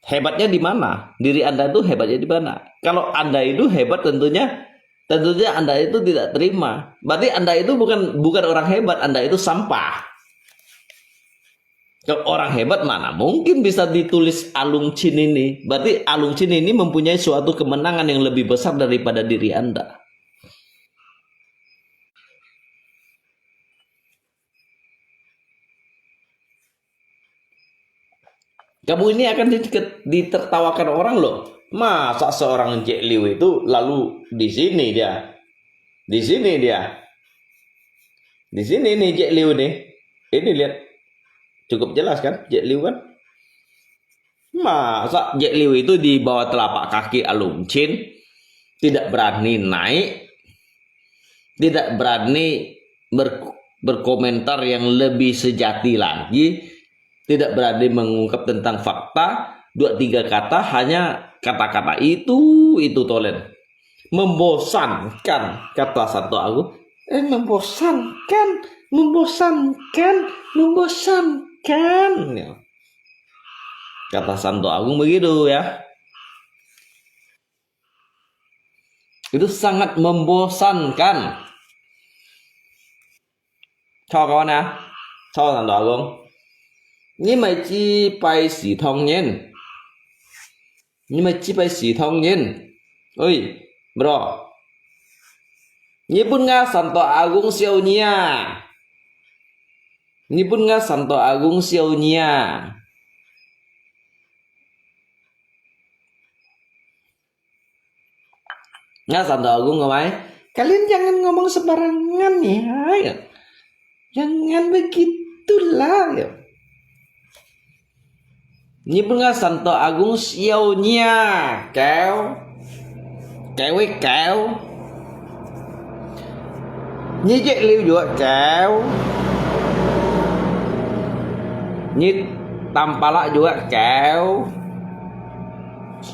Hebatnya di mana? Diri Anda itu hebatnya di mana? Kalau Anda itu hebat, tentunya tentunya Anda itu tidak terima. Berarti Anda itu bukan bukan orang hebat, Anda itu sampah. Kalau orang hebat mana mungkin bisa ditulis Alung Chin ini? Berarti Alung Chin ini mempunyai suatu kemenangan yang lebih besar daripada diri Anda. Kamu ini akan di- ditertawakan orang loh. Masa seorang Jack Liu itu lalu di sini dia? Di sini dia. Di sini nih Jack Liu nih. Ini lihat. Cukup jelas kan Jack Liu kan? Masa Jack Liu itu di bawah telapak kaki Alung Chin, tidak berani naik, tidak berani ber- berkomentar yang lebih sejati lagi, tidak berani mengungkap tentang fakta, dua tiga kata, hanya kata-kata itu, itu tolen. Membosankan, kata Santo Agung. Eh, membosankan, membosankan, membosankan. Ya. Kata Santo Agung begitu ya. Itu sangat membosankan. Cho kawan ya, cho Santo Agung. 你乜只拜司堂人，你乜只拜司堂人。喂，bro，日本个Santo Agung笑你啊！日本个Santo Agung笑你啊！ Nga Santo Agung ngomai, kalian jangan ngomong sembarangan ya. Jangan begitulah ya. Ni pun nga Santo Agung siau nia kau. Kau eh kau. Ni Jack Liu juga kau. Ni Tampalak juga kau.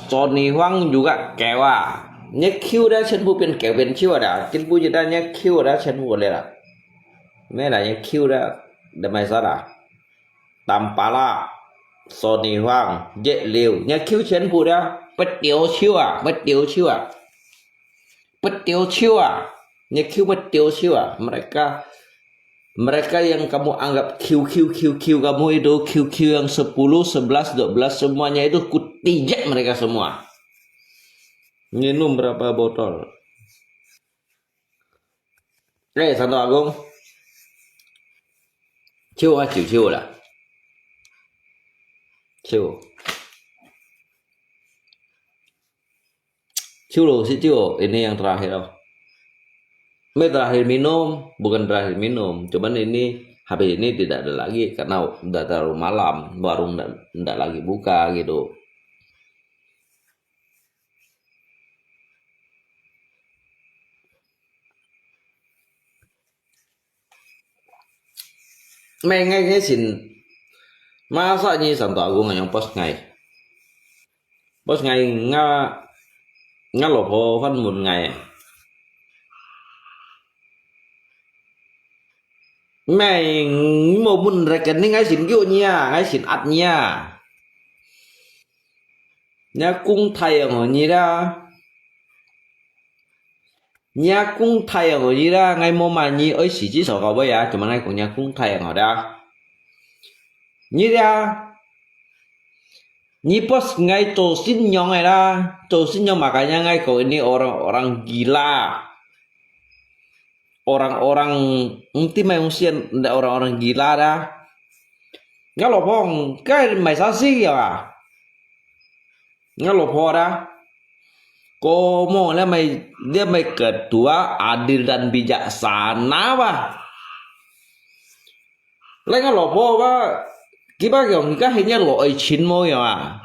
Sony Huang juga kau ah. Ni Q dah 全部变狗变 Q 啊，根本就当你 Q 啊，全部来了。没了，你 Q 的，都没啥了。Tampalak, Sony Huang, Jack Liu, ni Q 全部的，不丢球啊，不丢球啊，不丢球啊，你 Q 不丢球啊，mereka mereka yang kamu anggap Q Q Q Q kamu itu Q Q yang sepuluh, sebelas, dua belas semuanya itu kutijak mereka semua. Minum berapa botol? Eh, Santo Agung. Chiu ah, chiu, chiu lah. Chiu. Chiu lo, si chiu. Ini yang terakhir loh. Ini terakhir minum, bukan terakhir minum. Cuman ini, habis ini tidak ada lagi karena udah terlalu malam, warung ndak, ndak lagi buka gitu. Mei ngai ngai sin, masa nyi santo agung ngayong post ngai. Post ngai nga, nga 老婆 fan mun ngai. Mei mo mun rekening ngai sin kyu nya, ngai sin at nya. Nya kung thai ang nyi da. Nya kung thai ang nyi da, ngai mo ma nyi oi si chi so ka bai ya, cuma ngai kung nya kung thai ang da. Nyi da. Nyi post ngai cho sin nyong ai da. Cho sin nyong makanya ngai kau ini orang-orang gila. Orang-orang, entah mai ung sian, ndak orang-orang gila da. Nga 老婆 kai mai sa si ya. Nga 老婆 da. Ko mo le mai, dia mai ketua adil dan bijaksana ba. Lai nga 老婆 ba, kiba kiong ka he nya lo ai chin mo ya.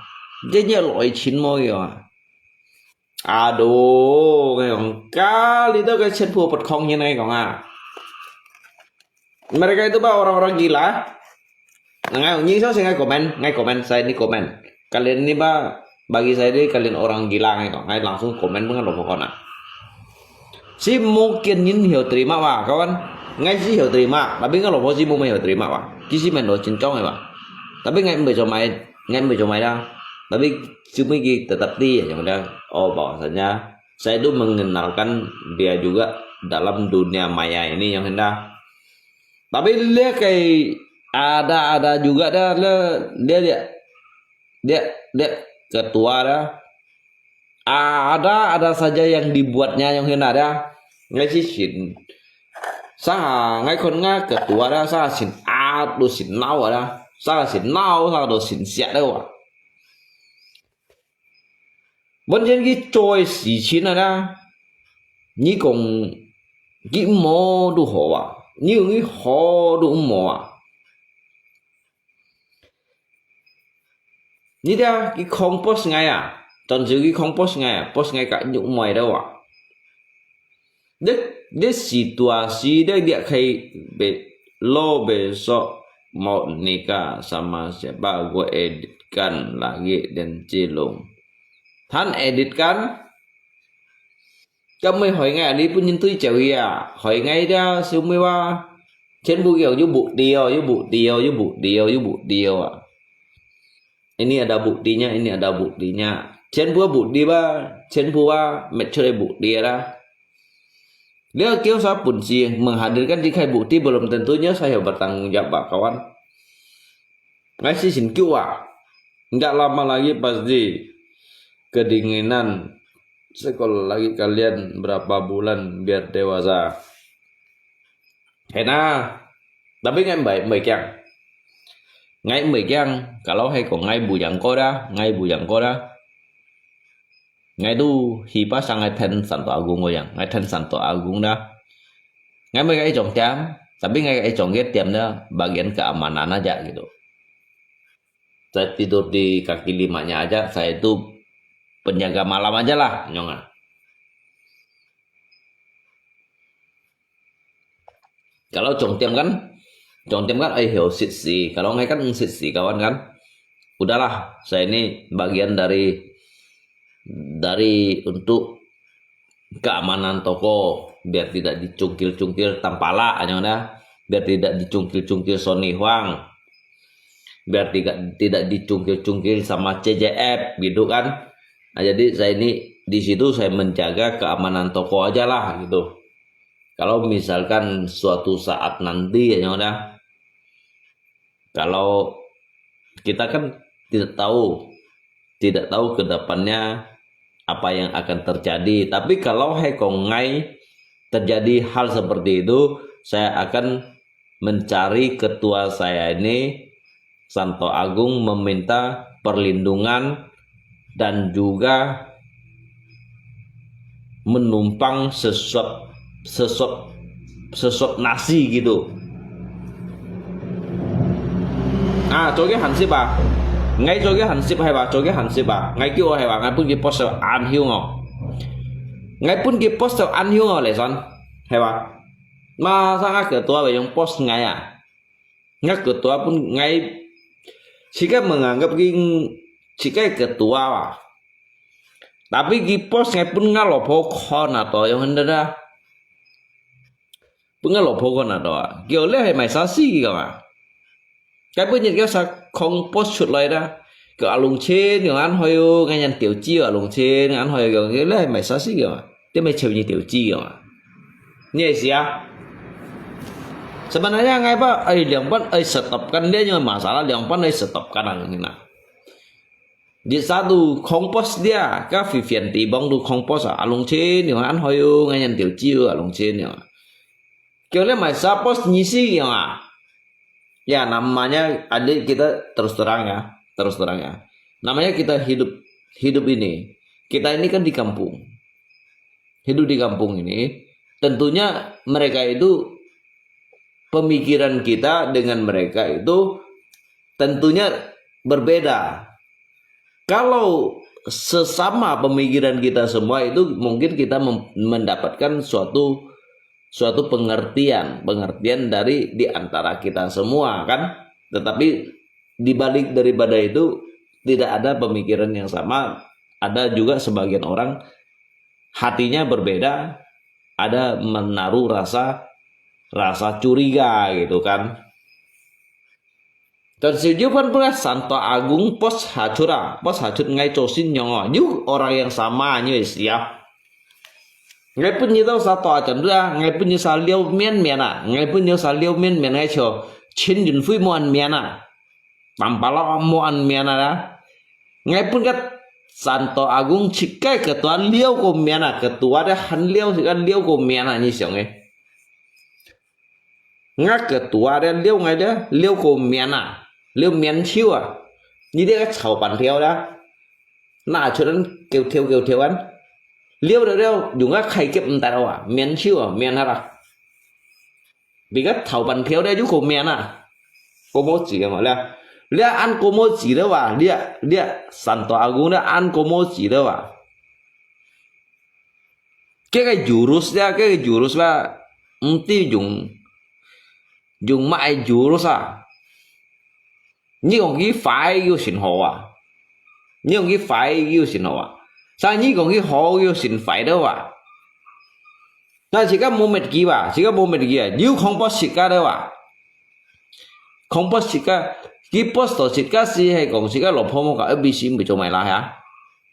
Dia nya lo ai chin mo ya. Aduh, kaya kali to kaya chen phu pot khong nyi nai kong a. Mereka itu ba orang-orang gila. Nah, ngai nyi so sing ngai komen, ngai komen, saya ini komen. Kalian ini ba, bagi saya ini kalian orang gila ngai kong. Ngai langsung komen mengan lo pokokna. Si mungkin nyin hiu terima wa, kawan. Ngai si hiu terima, tapi ngai lo si mungkin hiu terima wa. Kisi men lo cincong ya wa. Tapi ngai mbe comai, ngai mbe comai dah. Tapi cuma ki tetap di yang dah. Oh, bahwasanya saya itu mengenalkan dia juga dalam dunia maya ini yang hendak. Tapi dia kayak ada-ada juga dah, dia, dia, dia, dia, dia ketua dah. Ada-ada saja yang dibuatnya yang hendak dah. Ngai si sin. Sa, ngai kon ngai ketua dah, sa sin atu sin nau dah. Sa sin nau, sa tu sin siak dah wa. Wan chen ki choi si chin na da. Ni kong ki mo du ho wa. Ni kong ki ho du mo wa. Ni da ki khong post ngai a. Ton siu ki khong post ngai a. Post ngai ka nyuk moi da wa. Dek, dek situasi dek dia kai be, lo besok mau nikah sama siapa, gue editkan lagi dan cilung. Than editkan, kami hoi ngai ali pun nyen tui jauh ya, hoi ngai dia semua wa, chen bu yau yu bu dio, yu bu dio, yu bu dio, yu bu dio a. Ini ada buktinya, ini ada buktinya. Chen bu bukti ba, chen bu ba, met chule bukti ra. Dia kêu sa pun si menghadirkan jikai bukti belum tentunya saya bertanggung jawab, kawan. Ngai si sin kêu a. Nggak lama lagi pasti kedinginan. Sekolah lagi kalian berapa bulan biar dewasa. Hena, tapi ngai mbai, mbai kiang. Ngai mbai kiang, kalau hai ko ngai bu yang ko da, ngai bu yang ko da. Ngai tu hipa sang ngai ten Santo Agung ko yang, ngai ten Santo Agung da. Ngai mbai kai chong tiam, tapi ngai kai chong ke tiam da, bagian keamanan aja gitu. Saya tidur di kaki limanya aja, saya itu penjaga malam aja lah, nyong ah. Kalau chong tiam kan, chong tiam kan ai hiu sit si. Kalau ngai kan sit si kawan kan. Udahlah, saya ini bagian dari dari untuk keamanan toko biar tidak dicungkil-cungkil tampala aja dah. Biar tidak dicungkil-cungkil Sony Huang. Biar tidak tidak dicungkil-cungkil sama C J F gitu kan. Nah, jadi saya ini di situ saya menjaga keamanan toko aja lah gitu. Kalau misalkan suatu saat nanti ya dah, kalau kita kan tidak tahu, tidak tahu ke depannya apa yang akan terjadi. Tapi kalau hai ko ngai terjadi hal seperti itu, saya akan mencari ketua saya ini, Santo Agung, meminta perlindungan dan juga menumpang sesuap sesuap, sesuap nasi gitu. Ah, coki hansip ah. Ngai coki hansip hai ba, coki hansip ah. Ngai kêu hai ba, ngai pun ki post an hiu ngo. Ngai pun ki post an hiu ngo leh son. Hai ba. Masa ngai ketua ba yung post ngai ah. Ngai ketua pun ngai, sika menganggap ki sika ketua ba. Tapi ki post ngai pun ngai lopho kon ato yung henda dah. Pun ngai lopho kon ato ah. Kêu leh hai mai sa si kêu ah. Cái bữa nhiệt kêu sa không post sụt lại dah. Kêu alung chen yung an hoi u, ngai nyan tiểu鸡 alung chen an hoi kêu leh hai mai sa si kêu ah. Dia mai cheu ni tiểu鸡kêu ah. Ni ai sia. Sebenarnya ngai ba ai liang ban ai stop kan dia nyo masalah liang ban ai stop kan ang ni na. Di sa tu không post dia, ka phi phiền ti bong tu không post ah, alung chen ni an hoi u, ngai nyan tiểu鸡u, alung chen ni. Kêu leh mai sa post ni si yang ah. Ya, namanya ada kita terus terang ya, terus terang ya. Namanya kita hidup hidup ini, kita ini kan di kampung. Hidup di kampung ini, tentunya mereka itu pemikiran kita dengan mereka itu tentunya berbeda. Kalau sesama pemikiran kita semua itu mungkin kita mem- mendapatkan suatu suatu pengertian, pengertian dari di antara kita semua kan. Tetapi di balik daripada itu tidak ada pemikiran yang sama, ada juga sebagian orang hatinya berbeda, ada menaruh rasa rasa curiga gitu kan. Terus yupan pula Santo Agung pos hachura, pos hachut ngai chosin nyong o. Yu orang yang sama nyo isia. Ngai pun nyi tau Santo Agung dua, ngai pun nyi sa liu mian mian a, ngai pun nyi sa liu mian mian ngai cho. Chin Yun Fui mo an mian a. Tampala mo an mian a. Ngai pun kat Santo Agung chikai ketua liu ko mian a, ketua de han liu chikai liu ko mian a nyi siang e. Ngai ketua de liu ngai de liu ko mian a, liu mian chiu a. Nyi de chau pan thiau da. Na chuan kêu thiau kêu thiau an. Liu de liu, yung a khai kep ntat a, mian chiu a, mian ha ra. Bi ka thau pan thiau de yu ko mian a. Ko mo chi ma le. Le an ko mo chi de wa, le le Santo Agung de an ko mo chi de wa. Ke ke jurus ya, ke ke jurus ba. Nti yung yung ma ai jurus a. Nyi kong ki fai yu sin ho a. Nyi kong ki fai yu sin ho a. Sa nyi kong ki ho yu sin fai de wa. Na sika mo met ki wa, sika mo met ki a. Yu kong po sika de wa. Kong po sika, ki po sto sika si hai kong sika lo po mo ka A B C mi cho mai la ha.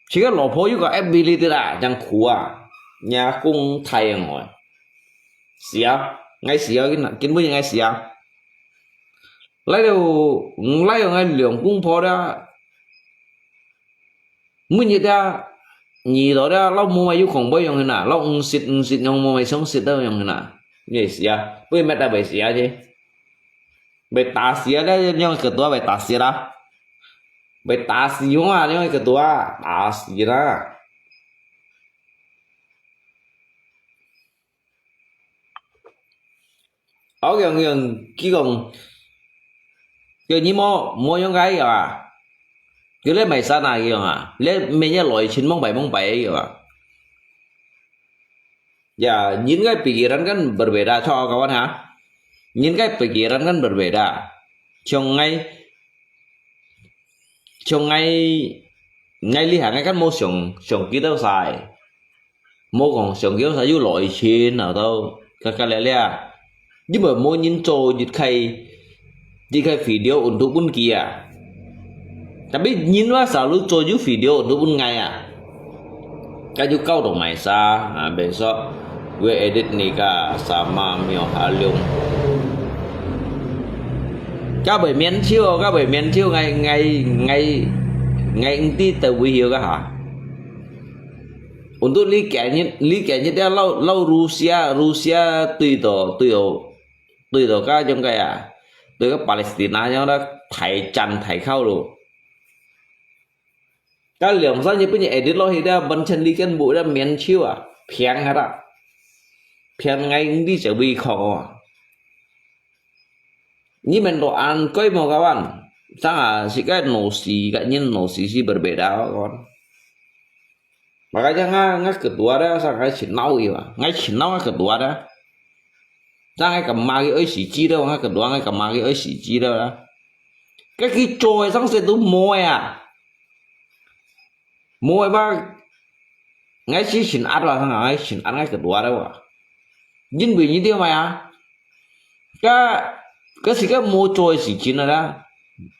Sika lo po yu ka ability la, jang ku a. Nya kung thai ngoi. Sia, ngai sia kin kin bu ngai sia. Lai liu, lai liu ngai liang kung pho da. Mun yit da, nyi lo da, lau mo mai yu kong boi yong hin na, lau ng sit ng sit yong mo mai song sit da yong hin na. Ye sia, bui met da bai sia je. Bai ta sia da yong ketua bai ta sia da. Bai ta sia yong a yong ketua, ta sia da. Au yong yong ki kong. Yong nyi mo mo yong kai yong a. Yong le mai sa na yong a. Le me nya loi chin mong bai mong bai yong a. Ya, nyin kai pikiran kan berbeda cho kawan ha. Nyin kai pikiran kan berbeda. Chong ngai Chong ngai ngai li ha ngai kan mo siang siang ki tau sai. Mo kong siang ki tau sai yu loi chin na tau ka ka le le. Yu mo mo nyin cho yit khai yit khai video untuk pun ki a. Tapi nyin wa sa lu cho yu video untuk pun ngai a. Ka yu kau dong mai sa, ha, besok gue edit ni ka sama mio haliung. Ka bai mian chiu, ka bai mian chiu ngai ngai ngai ngai ng ti tau wi hiu ka ha. Untuk li kẻ nhất, li kẻ nhất ya lau lau Rusia, Rusia tui to tui to tui to ka jong ka ya. Tui ka Palestina jong da thai chan thai khau lu. Ka liang san ye pun ye edit lo hi da ban chen li ken bu da mian chiu a, phiang ha da. 骗𠊎你就會哭哦。你們都安該無kawan，sang啊，是个腦死，个人腦死是berbeda kawan。Makanya nga nga ketua dah, sang ngai cin nau iwa, ngai cin nau nga ketua dah. Sang ngai kemari oi si ji dah, nga ketua ngai kemari oi si ji dah. Cái ki trôi sang sẽ tu môi à. Môi ba, ngai si cin at wa, sang ngai cin at ngai ketua dah wa. Jin bui ni dia maya. Ka, ka si ka mo trôi si cin dah.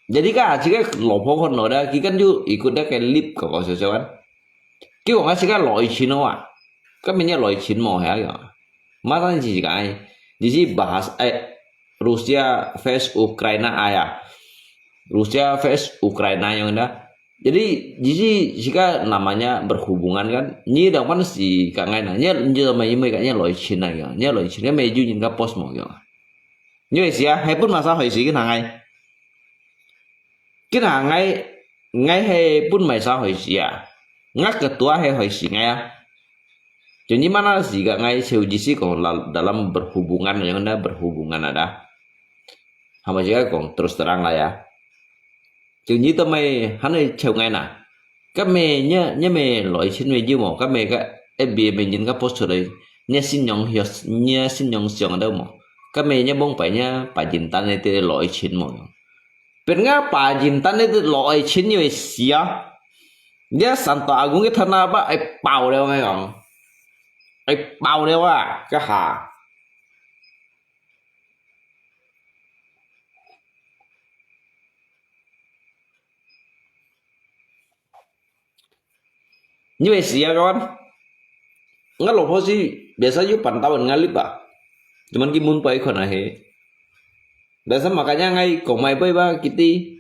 Jadi ka si ka lo pho kon lo dah, ki kan ju ikut dah cái clip ko ko sio sio kan. Ki wong ka si ka lo i cin wa. Ka min ya lo i cin mo ya ya. Masa ni si ka ai. Di si bahas ai Rusia face Ukraina aya. Rusia face Ukraina yang dah. Jadi, jadi jika namanya berhubungan kan, ni dang pan si ka ngai na, ni ni sama imai ka ni lo i chin na yo, ni lo i chin, ni mei ju yin ka post mo yo. Ni wei sia, hai pun masa hoi si kin hangai. Kin hangai, ngai hai pun mai sa hoi si ya. Nga ketua hai hoi si ngai ya. Jadi mana si ka ngai seu jisi kong dalam berhubungan, yang na berhubungan ada. Hama jika kong terus terang lah ya. Chịu nhi tơ mày, hăn ơi chịu ngay nà. Các mẹ nhớ, nhớ mẹ lỗi xin mẹ chứ mò, các mẹ các em bia mẹ nhìn các post rồi. Nhớ xin nhung hiệp, nhớ xin nhung xiong đâu mò. Các mẹ nhớ bông phải nhớ bà nhìn tan này tê lỗi xin mò. Bên ngã bà nhìn tan này tê lỗi xin như vậy xía. Nhớ sẵn tỏ à cũng cái thân à bác ai bảo đâu ngay hòng. Ai bảo đâu à, cái hà. Ni wei sia kawan. Nga lo pho si biasa yu pantauan nga lip ba. Cuman ki mun pai khon ahe. Biasa makanya ngai kong mai pai ba kiti.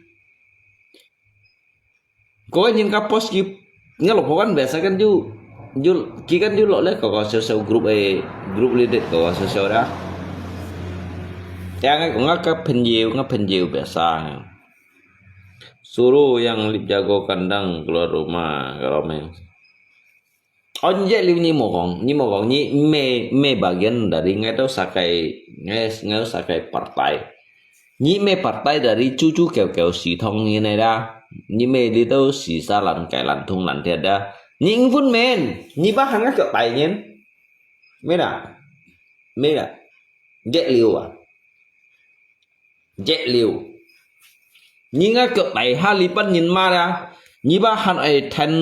Ko nyin ka post ki nga lo pho kan biasa kan ju ju ki kan ju lo le ko ko sel sel group e group leader ko ko sel sel da. Ya ngai ko nga ka phen yeu nga phen yeu biasa. Suruh yang lip jago kandang keluar rumah kalau main. Oh, nje liu ni mo kong, ni mo kong, ni me me bagian dari ngai tau sakai ngai ngai sakai partai. Ni me partai dari cucu keu keu si thong ni ne da. Ni me li tau si sa lan kai lan thung lan tiada. Ni ing pun men, ni ba hang ngai keu tai nyen. Me da, me da, nje liu ah. Jet liu. Nyi nga kek tai ha li pan nyin ma da. Nyi ba han ai then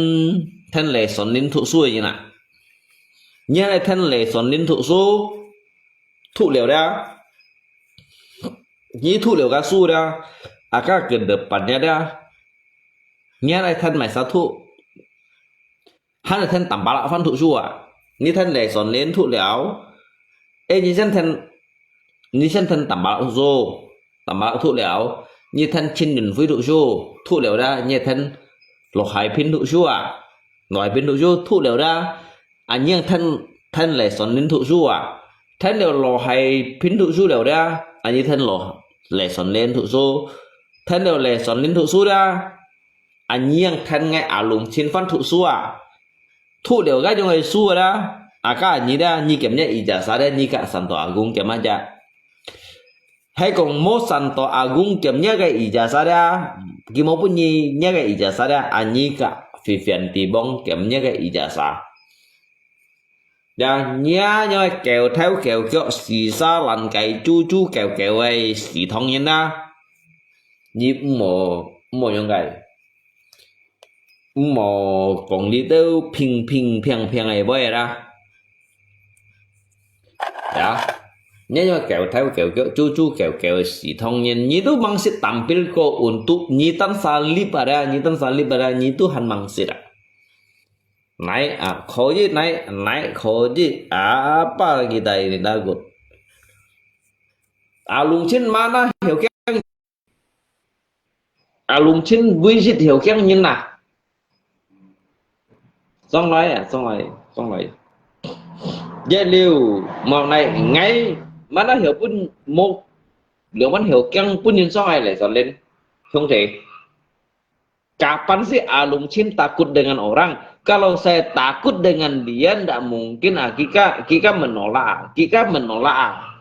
then lệ son lin thu su nyi na. Nyi han ai then lệ son lin thu su. Thu liu da. Nyi thu liu ka su da. Aka ke de pan nya da. Nyi han ai then mai sa thu. Hăn then tăm pala phan thu su à. Ni then lệ son lin thu liu. Ê, ni sen then, ni sen then tăm pala su. Tăm pala thu liu. Ni then chin yun phui thu su. Thu liu da, ni then lo hai pin thu su à. Lo hai pin thu su, thu liu da. A ni then, then lệ son lin thu su à. Then liu lo hai pin thu su liu da. A ni then lo lệ son lin thu su. Then liu lệ son lin thu su da. A ni then ngai a lung chin phan thu su à. Thu liu ka jong ai su da. Aka ni da, ni kem nya ijazah da, ni ka Santo Agung kem aja. Hai kong mo Santo Agung kem nya ka ijazah da. Ki mo pun ni nya ka ijazah da, a ni ka Vivian Tibong kem nya ka ijazah. Ya, nya nya kêu theo kêu kiok si sa lan kai chu chu kêu kêu ai si thong yin da. Ni mo, mo yong kai. Mo kong li teu ping ping piang piang ai boy da. Ya. Nya nya kêu theo kêu kiok chu chu kêu kêu si thong yin. Ni tu mang sit tampil ko untuk ni tan sa li pada, ni tan sa li pada, ni tu han mang sit da. Nãy à, khó chứ, nãy, nãy khó chứ. À, apa kita ini takut. À, lùng chín mà nó hiểu kiang. À, lùng chín visit hiểu kiang nhìn nè. Song lai à, song lai, song lai. Dễ liu, màu này ngay, mà nó hiểu pun một, lượng vẫn hiểu kiang pun nhìn song lai lại dọn lên. Không thể. Kapan sih A Lung Chin takut dengan orang? Kalau saya takut dengan dia, ndak mungkin ah, kita, kita menolak, kita menolak.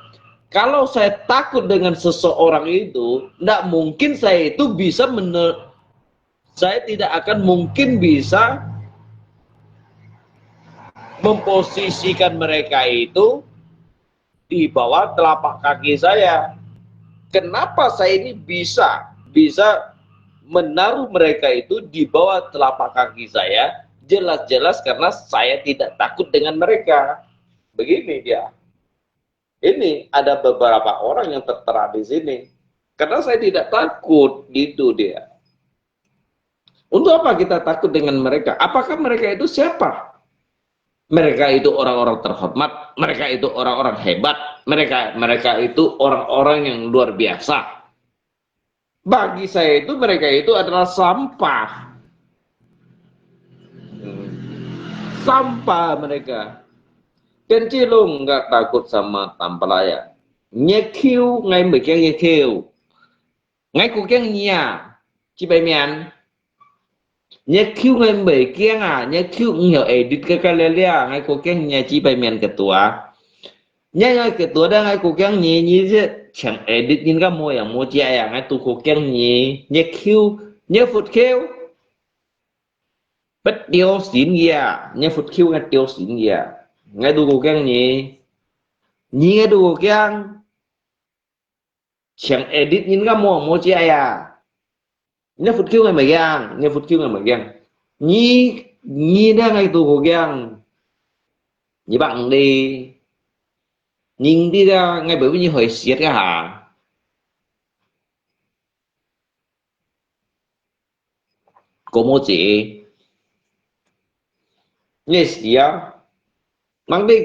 Kalau saya takut dengan seseorang itu, ndak mungkin saya itu bisa mene-, saya tidak akan mungkin bisa memposisikan mereka itu di bawah telapak kaki saya. Kenapa saya ini bisa, bisa menaruh mereka itu di bawah telapak kaki saya? Jelas-jelas karena saya tidak takut dengan mereka. Begini dia. Ini ada beberapa orang yang tertera di sini. Karena saya tidak takut, gitu dia. Untuk apa kita takut dengan mereka? Apakah mereka itu siapa? Mereka itu orang-orang terhormat, mereka itu orang-orang hebat, mereka, mereka itu orang-orang yang luar biasa. Bagi saya itu, mereka itu adalah sampah. Sampah mereka. Ken Ci Lung nggak takut sama tampalaya. Nyekiu ngai mekiang nyekiu. Ngai kukiang nyia, Ci Pai Mian. Nyekiu ngai mekiang ah, nyekiu ngiau edit ke kalilia, ngai kukiang nyia Ci Pai Mian ketua. Nyia ngai ketua dah ngai kukiang nyi, nyi je chang edit nyin ka mo yang mo jia ya, ngai tu kukiang nyi, nyekiu, nyefut kiu. Bet tiu sin ya, nyefut kiu ngai tiu sin ya. Ngai tu kukiang nyi, nyi ngai tu kukiang. Chang edit nyin ka mo mo jia ya. Nyefut kiu ngai mekiang, nyefut kiu ngai mekiang. Nyi, nyi dah ngai tu kukiang. Nyi bang di. Nyi di dah ngai bai nyi hoi siat ka ha. Ko mo ci. Nge sia. Mang di.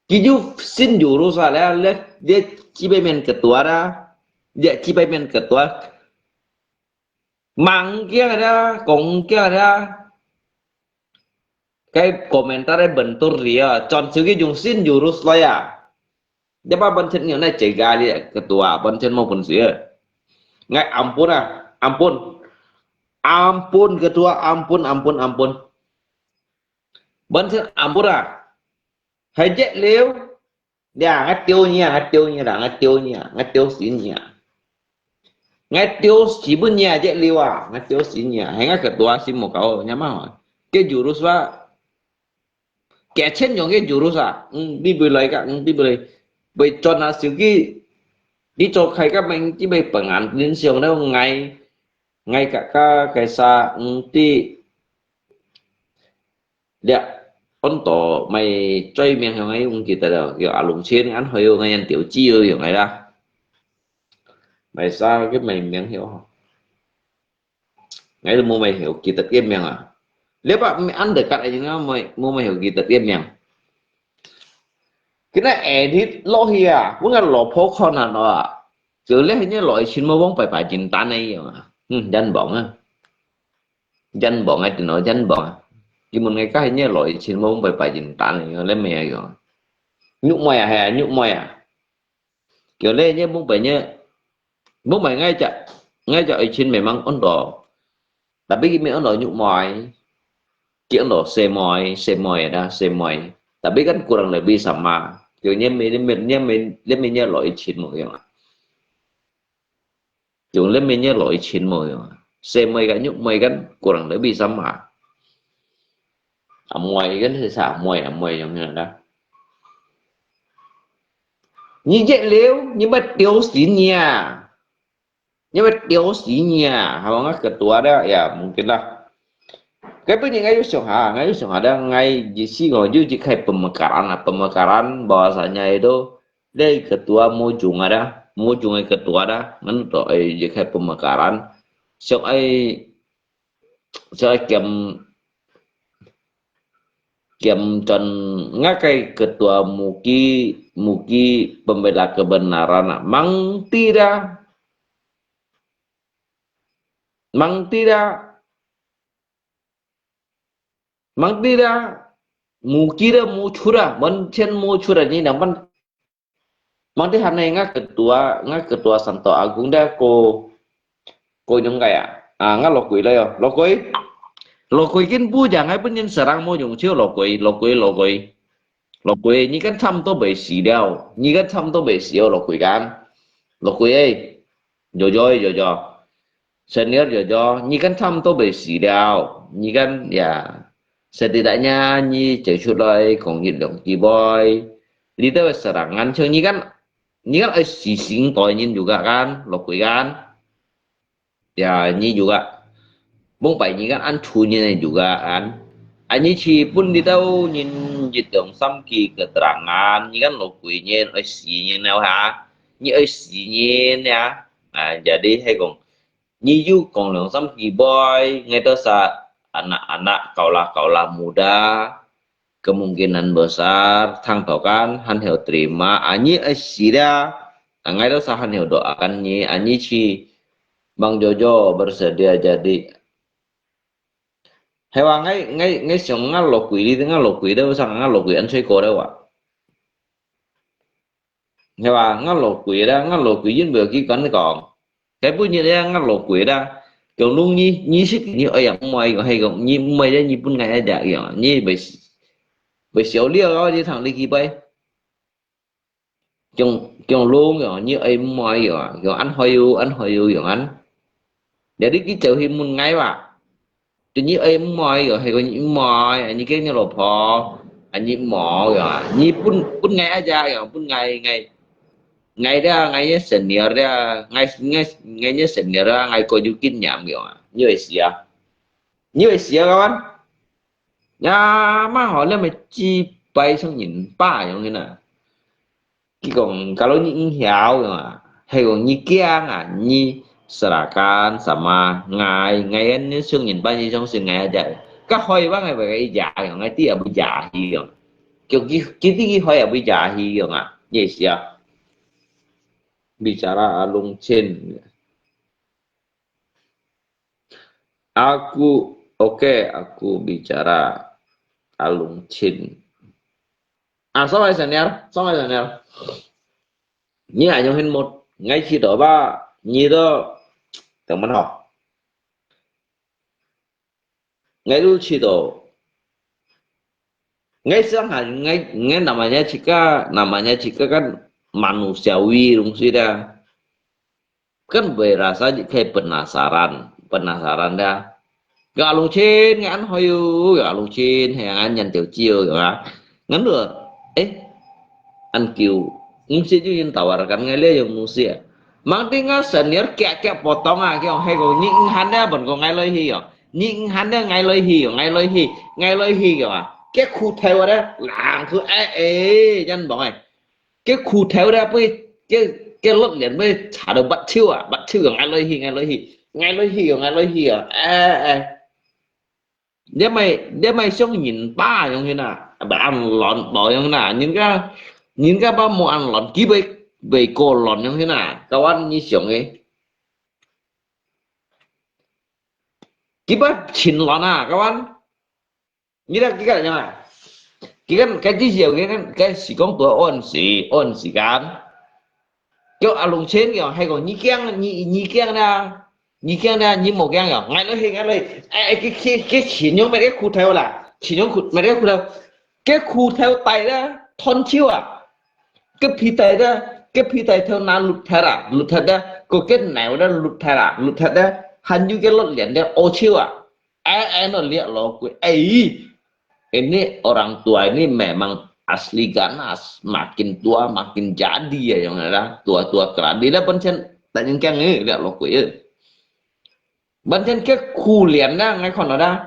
Kiyu sin jurus ah, le, le, dia Ci Pai Mian ketua dah. Dia Ci Pai Mian ketua. Mang kia dah, kong kia dah. Cái komentar bentur dia, chọn sự cái dùng sin jurus lah ya. Dia apa bensin ngiau nai jaga dia, ketua bensin mau bensin. Ngai ampun ah, ampun. Ampun ketua, ampun, ampun, ampun. Bensin ampun ah. Hai jek liu. Ya, ngai tiu nyia, ngai tiu nyia, ngai tiu nyia, ngai tiu sin nyia. Ngai tiu sin pun nyia jek liu ah, ngai tiu sin nyia. Hai ngai ketua sin mo kau, nyia mah. Ke jurus wa. Ke chen yong ke jurus ah. Hm, di bui lai ka, hm, di bui lai. Bui chọn ah siu ki. Di cho khai ka meng di bui pengan, din siang dah ngai. Ngai ka ka kai sa, hm, di. Liak, on to mai choi miang hiong ai ung kita da, yo alung chen an hoi yo ngai yan tiu chi yo yong ai da. Mai sa ke mai miang hiu. Ngai lu mu mai hiu kita ke miang a. Liak ba mi an de kat ai nga mai mu mai hiu kita ke miang. Kena edit lo hia, mun ngan lo po khon han lo a. Jeu le hanya lo i chin mo bong pai pai jin tan ai yo a. Hmm, jan bong a. Jan bong ai tin lo jan bong a. Ki mun ngai ka hanya lo i chin mo bong pai pai jin tan ai yo le me ai yo. Nyu moi a, he, nyu moi a. Kio le nye mung pai nye, mung pai ngai chak, ngai chak ichin memang ondo. Tapi ki me ondo nyuk moi, ki ondo se moi, se moi da, se moi. Tapi kan kurang lebih sama. Kio nye me, nye me, nye me, nye me nye lo ichin mo yang. Yung le me nye lo ichin mo yang. Se moi kan nyuk moi kan kurang lebih sama. A moi kan se sa moi, a moi yang da. Nyi jek liu, nyi mat tiu sin nyi a. Nyi mat tiu sin nyi a. Haba ngai ketua da, ya mungkin lah. Kaya pun nyi ngai yu siang ha, ngai yu siang ha da, ngai jisi ngai yu jik hai pemekaran lah, pemekaran bahasanya itu, dai ketua mujung ada, mujung ai ketua da, ngan to ai jik hai pemekaran. Siang ai, siang ai kiam Kiam chon ngakai ketua muki, muki pembela kebenaran a. Mang tidak. Mang tidak. Mang tidak. Muki da muchura. Mencen muchura ni naman. Mang ti han nei nga ketua, nga ketua Santo Agung da ko, ko nyong kaya. A, nga lokui lo yo, lokui. 老鬼根本就係分人serang無用，就老鬼，老鬼，老鬼，老鬼，你kan差不多會死了，你kan差不多會死了，老鬼kan，老鬼哎，Jojo，Jojo，senior Jojo，你kan差不多會死了，你kan ya，setidaknya你走出來講一兩句話，你都會serangan，像你kan，你kan愛死醒代人juga kan，老鬼kan。 Ya，你juga，mong pai你kan ăn thu你juga kan. Ani chi pun đi tau nhìn dịch động xăm kỳ keterangan,你kan lô quỷ nhìn, ơi xí nhìn nào hả? Như ơi xí nhìn ya. À, jadi hay kong, như yu kong lòng xăm kỳ boy, ngay đó sa anak-anak kaulah-kaulah muda, kemungkinan besar, thang tau kan, han heo terima, anyi ai sida, angai do sa han heo doakan nyi, anyi chi, Bang Jojo bersedia jadi. Hewa ngai, ngai, ngai siang ngai lo kui li, ngai lo kui do sa ngai lo kui an chui ko do wa. Hewa ngai lo kui da, ngai lo kui yin bơ ki kan kong. Cái bữa như thế ngắt lột quỷ đó, kiểu luôn như, như xích như ở yang ngoài, hay còn như ngoài đấy như bún ngày đã dạy rồi, như vậy, vậy xéo liêu đó, như thằng đi kia bay. Kiểu, kiểu luôn rồi, như ở ngoài rồi, kiểu ăn hơi u, ăn hơi u rồi ăn. Để đi cái chợ thì muốn ngay mà. Tự nhiên ở ngoài rồi, hay còn như ngoài, như cái như lột phò, anh như mỏ rồi, như bún, bún ngày á, rồi bún ngày, ngày. Ngai dia, ngai ye senior dia, ngai, ngai, ngai ye senior dia, ngai có nhiều kinh nghiệm kìa. Như vậy xí à? Như vậy xí à các bạn? Ya, mà họ lên mà chi bay sang nhìn ba giống như nè. Cái còn kalau như in hiểu rồi mà, hay còn như kia à, như serakan sama ngai, ngai anh như sang nhìn ba như giống xí ngai aja. Các hơi ba ngai vậy cái giả rồi, ngai tia bu giả hi rồi. Kiểu cái, cái, cái hơi à bu giả hi rồi mà. Như vậy xí à? Bicara Alung Chin. Aku, oke, aku bicara Alung Chin. Ah, sao vậy, Senior? Sao vậy, Senior? Nhi ai nhung hin một, ngay khi đó ba, nhi đó, tao mình học. Ngai lu chi to. Ngai sang ha, ngai, ngai namanya chika, namanya chika kan manusiawi dong si da. Kan berasa ji kai penasaran, penasaran da. Ga lu chin, ngai an hoyu, ga lu chin, hai ngan nyan tiu chiu, ga. Ngan lu, eh, an kiu, ngsi ju yin tawarkan ngai le yung musia. Mang ti nga senior kia kia potong a, kia hai ko ni nghan da bon ko ngai loi hi yo. Ni nghan da ngai loi hi yo, ngai loi hi, ngai loi hi yo a. Kia khu thai wa da, lang khu ai ai, yan bong ai. Kia khu thai wa da bui, kia, kia lot lian bui cha do bat chiu a, bat chiu yo, ngai loi hi, ngai loi hi, ngai loi hi yo, ngai loi hi yo. Ai ai. Dia mai, dia mai siang nhìn ba yong hin à. Ba ăn lon ba yong hin à. Nhìn ka, nhìn ka ba mu ăn lon. Ki bai, bai ko lon yong hin à. Ka wan ni siang e. Ki ba chin lon à. Ka wan. Ni da ki ka yong à. Ki kan, cái gì nhiều cái kan, cái gì cũng tua ôn gì, ôn gì kan. Kiểu à lùng chen kiểu hay còn ni kiang, ni, ni kiang na. Ni kiang na, ni mò kiang yong. Ngai loi hi, ngai loi hi. Ai, ai, cái, cái, cái chin yong mẹ cái khu thèo là. Chin yong khu, mẹ cái khu thèo. Cái khu thèo tai đó, thon chiu à. Cái phi tai đó, cái phi tai theo na lụt thèo à, lụt thèo đó. Có cái nẻo đó lụt thèo à, lụt thèo đó. Hình như cái lót lian đó ô chiu à. Ai, ai, nó liak lo kui. Ai, ini orang tua ini memang asli ganas. Makin tua, makin jadi ya, yang ada. Tua-tua keladi dah pencen. Tak nyengkang ni, liak lo kui ya. Pencen ke kulian dah, ngai kon dah.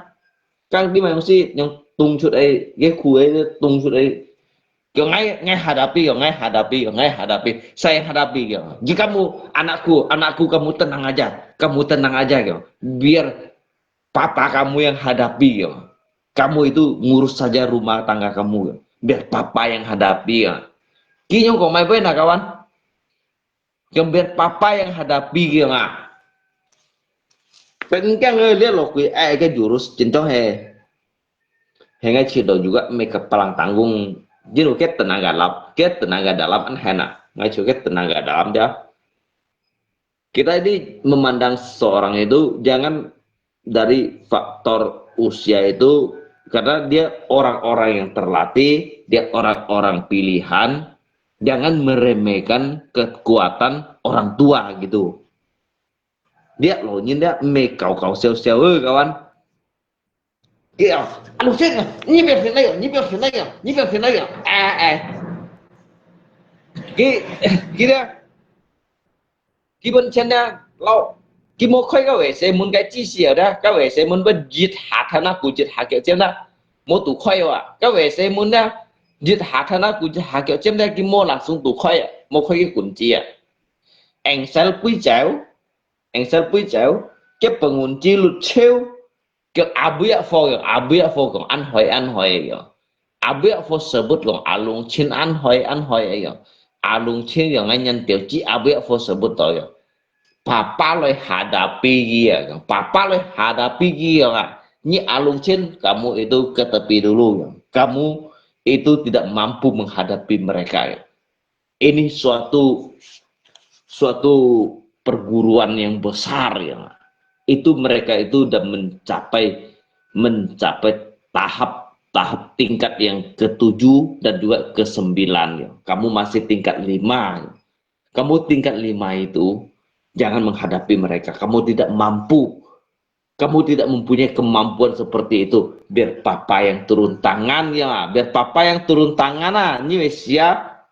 Kang di mai mesti yang tung chut ai, ke kui ai, tung chut ai. Kyo ngai, ngai hadapi, kyo ngai hadapi, kyo ngai hadapi. Saya hadapi, kyo. Jika kamu, anakku, anakku, kamu tenang aja. Kamu tenang aja, kyo. Biar papa kamu yang hadapi, ya. Kamu itu ngurus saja rumah tangga kamu, ya. Biar papa yang hadapi, ya. Ki nyong kong mai pai na kawan. Yang biar papa yang hadapi, ya nga. Pengkang eh, lihat lo kui, eh, cái jurus, chính tông he. He ngai chỉ đó juga mấy cái palang tanggung. Jadi cái tenaga dalam, cái tenaga dalam an hena. Ngai chỉ cái tenaga dalam dia. Kita ini memandang seorang itu jangan dari faktor usia itu, karena dia orang-orang yang terlatih, dia orang-orang pilihan, jangan meremehkan kekuatan orang tua gitu. Dia lo nyin dia me kau kau siau siau eh kawan. Dia, aduh sih, ni biar sini ya, ni biar sini ya, ni biar sini ya. Eh eh. Ki, ki dia. Ki bên trên đó, lo, ki mua khói cái về xe muốn cái chi xíu đó, cái về xe muốn bên giết hạt thằng nó cũng giết hạt kiểu trên đó, mua tủ khói à, cái về xe muốn đó, giết hạt thằng nó cũng giết hạt kiểu trên đó, ki mua là xuống tủ khói à, mua khói cái quần chi à, anh sẽ quý chéo, anh sẽ quý chéo, cái phần quần chi lụt chéo, Kiong abuyak fo kiong, abuyak fo kiong, ăn hỏi ăn hỏi kiong. Abuyak fo sebut kiong, alung chin ăn hỏi ăn hỏi kiong. Alung chin kiong, ngan nyan tiao chi abuyak fo sebut to kiong. Papa loi hadapi kiong, papa loi hadapi kiong ah. Ni alung chin, kamu itu ke tepi dulu kiong. Kamu itu tidak mampu menghadapi mereka kiong. Ini suatu suatu perguruan yang besar ya. Itu mereka itu udah mencapai mencapai tahap tahap tingkat yang ketujuh dan juga kesembilan ya. Kamu masih tingkat lima. Kamu tingkat lima itu jangan menghadapi mereka. Kamu tidak mampu Kamu tidak mempunyai kemampuan seperti itu. Biar papa yang turun tangan ya, biar papa yang turun tangan ah. Ni wei siap.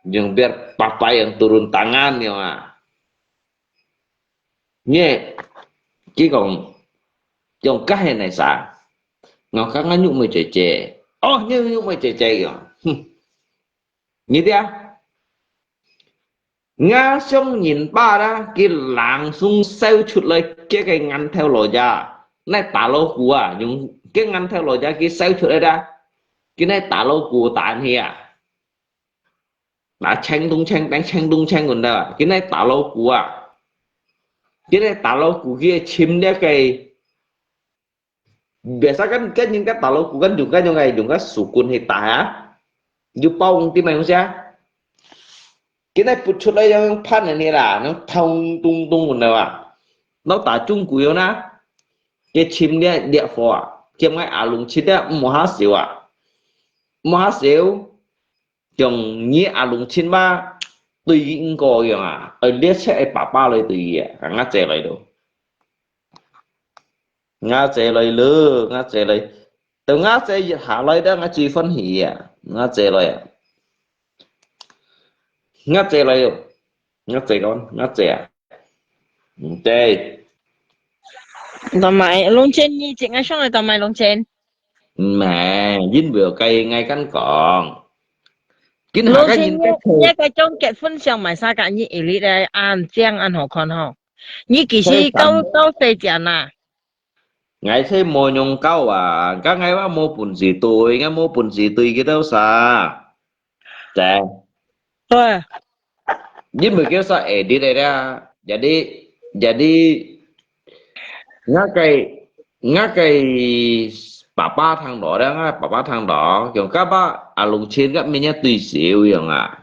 Yang biar papa yang turun tangan ya. Ni, ki kong, yang kah nai sa. Ngau kang nganyuk mai cece. Oh, ni nganyuk mai cece ya. Hmm. Ni dia. Nga sông nhìn ba đó, ki langsung seo chut loi, ki cái ngăn theo lối ra. Nai ta lô cũ à, yung ki ngăn theo lối ra, ki seo chut loi đó. Ki nai ta lô cũ tan hi à. Đã cheng tung cheng, đang cheng tung cheng gun đó. Ki nai ta lô cũ à. Ki nai ta lô cũ kia chim đi cái Biasa kan, kan yung ka ta lô cũ kan yung ka yung ai yung ka sukun hi ta ha. Yung bao ti mai hong sia. Ki nai put chut loi yung phan ni la, yung thong tung tung gun da wa. Nau ta chung cũ yung na. Ki chim dia dia fo a. Ki ngai a lung chim dia mo ha siu a. Mo ha siu. Kiong nyi a lung chin ba, tui yi ung ko kiong a, oi liet che ai papa loi tui yi a, ka nga che loi do. Nga che loi lo, nga che loi. Tau nga che yi ha loi da nga chui fun hi a, nga che loi a. Nga che loi do. Nga che kon, nga che a. Te. Tao mai long chen nyi chik ngai shong ai tao mai long chen. Mẹ, yin biểu cái ngay căn con. Kin ha long cái chen yin nyi cái nyi cái trong kết hôn xiang mai sa ka nyi ilit ai an chiang an ho kon ho. Nyi ki si kau kau se jian na. Ngai se mo nyong kau a, ka ngai wa mo pun si tui, ngai mo pun si tui ki tau sa. Te. Oi. Yin mui kêu sa edit ai da. Jadi, jadi, nga kai, nga kai papa thang đó da, nga papa thang đó, kiong ka ba a lung chin ka mi nya tui siu yong a.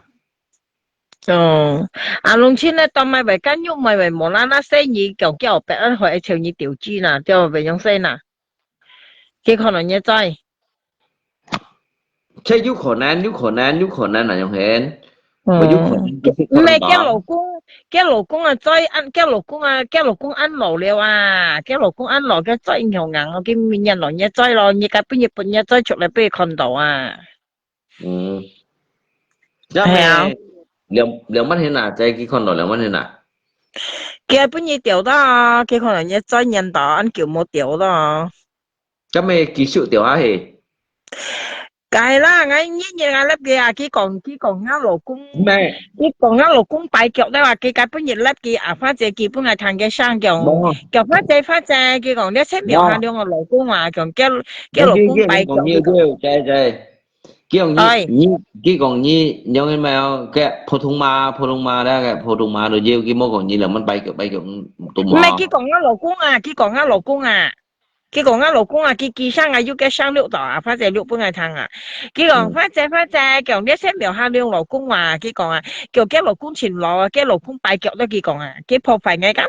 Ồ, a lung chin na tao mai bai kan yuk mai bai mo la na se nyi kiong kiao pe an hoi cheu nyi tiu chi na, tiao bai yong se na. Ki kon no nyi zai. 这有可能，有可能，有可能啊，永henn。嗯。有可能，就是可能吧。毋係，佢老公，佢老公啊，再恁，佢老公啊，佢老公恁老了啊，佢老公恁老，佢再有人哦，佢明年老年再咯，你該半夜半夜再出來被看到啊。嗯。係啊。兩，兩萬henn啊，再去看到兩萬henn啊。佢本來掉到啊，佢可能也再年到，恁久無掉到啊。 Kami kisuk tio ahi. Kai lah, ngai nyi nyi ngai lep ki a, ki kong, ki kong ngau lo kung. Mẹ. Ki kong ngau lo kung pai kiok lep a, ki kai pun nyi lep ki a, pha che ki pun ngai thang ke sang kiong. Mong. Kiok pha che, pha che, ki kong, lia che miao ha liong lo kung a, kiong, kia, kia lo kung pai kiok. Ki kong nyi, nyi, ki kong nyi, nyong in mai o, ke phổ thông mà, phổ thông mà, da ke phổ thông mà, lo yeu ki mo kong nyi, lo man pai kiok, pai kiok, tu mo. Mẹ ki kong ngau lo kung a, ki kong ngau lo kung a. 佢講啊，老公啊，佢，佢生啊，有个生六到啊，反正六本來聽啊。佢講，反正，反正，講，你先唔好喊你老公啊，佢講啊，叫，叫老公勤勞啊，叫老公擺腳咯，佢講啊，佢破壞𠊎个。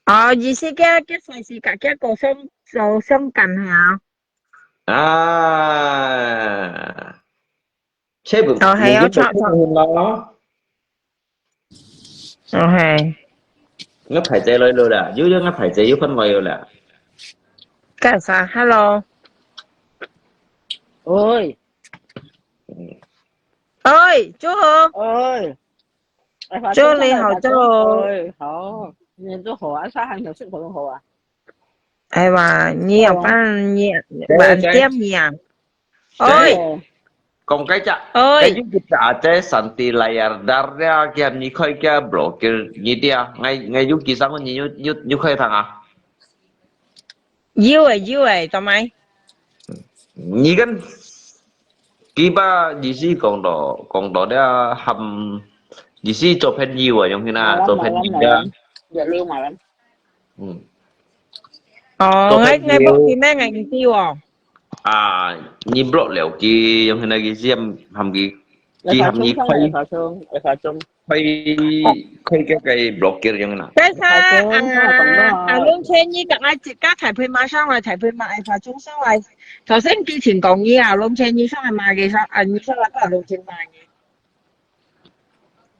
哦，意思个个算是个个个相相相干係啊？啊，這不，哦，係哦，你就不錯，錯。咯。哦，係。我排隊來了啦，又又我排隊又翻來了啦。幹啥？Hello。喂。嗯。喂，祝好。喂。 哎，祝你好，祝好。哎，好，你祝好啊，啥還有祝好好啊？哎哇，你有辦，你，晚点你啊？哎，講該隻，哎，該有隻阿姐Santi Layar Dar咧，佢你開个blog，你啲啊，我，我有幾三個，你有，有，有開放啊？ 有誒，有誒，做麼个？你跟佢把意思講到，講到了，含，意思做朋友啊，用佢那，做朋友啊。嗯。哦，做朋友。𠊎，𠊎block佢咩，𠊎毋知哦。啊，你block了佢，用佢那个意思含，含佢，佢含你開。開，開个个blog佢用那。但是啊，啊，啊，龍千，你講啊，自家裁判馬上來，裁判馬，哎，發中上來。頭先之前講你啊，龍千，你上來罵佢上，啊，你上來把龍千罵佢。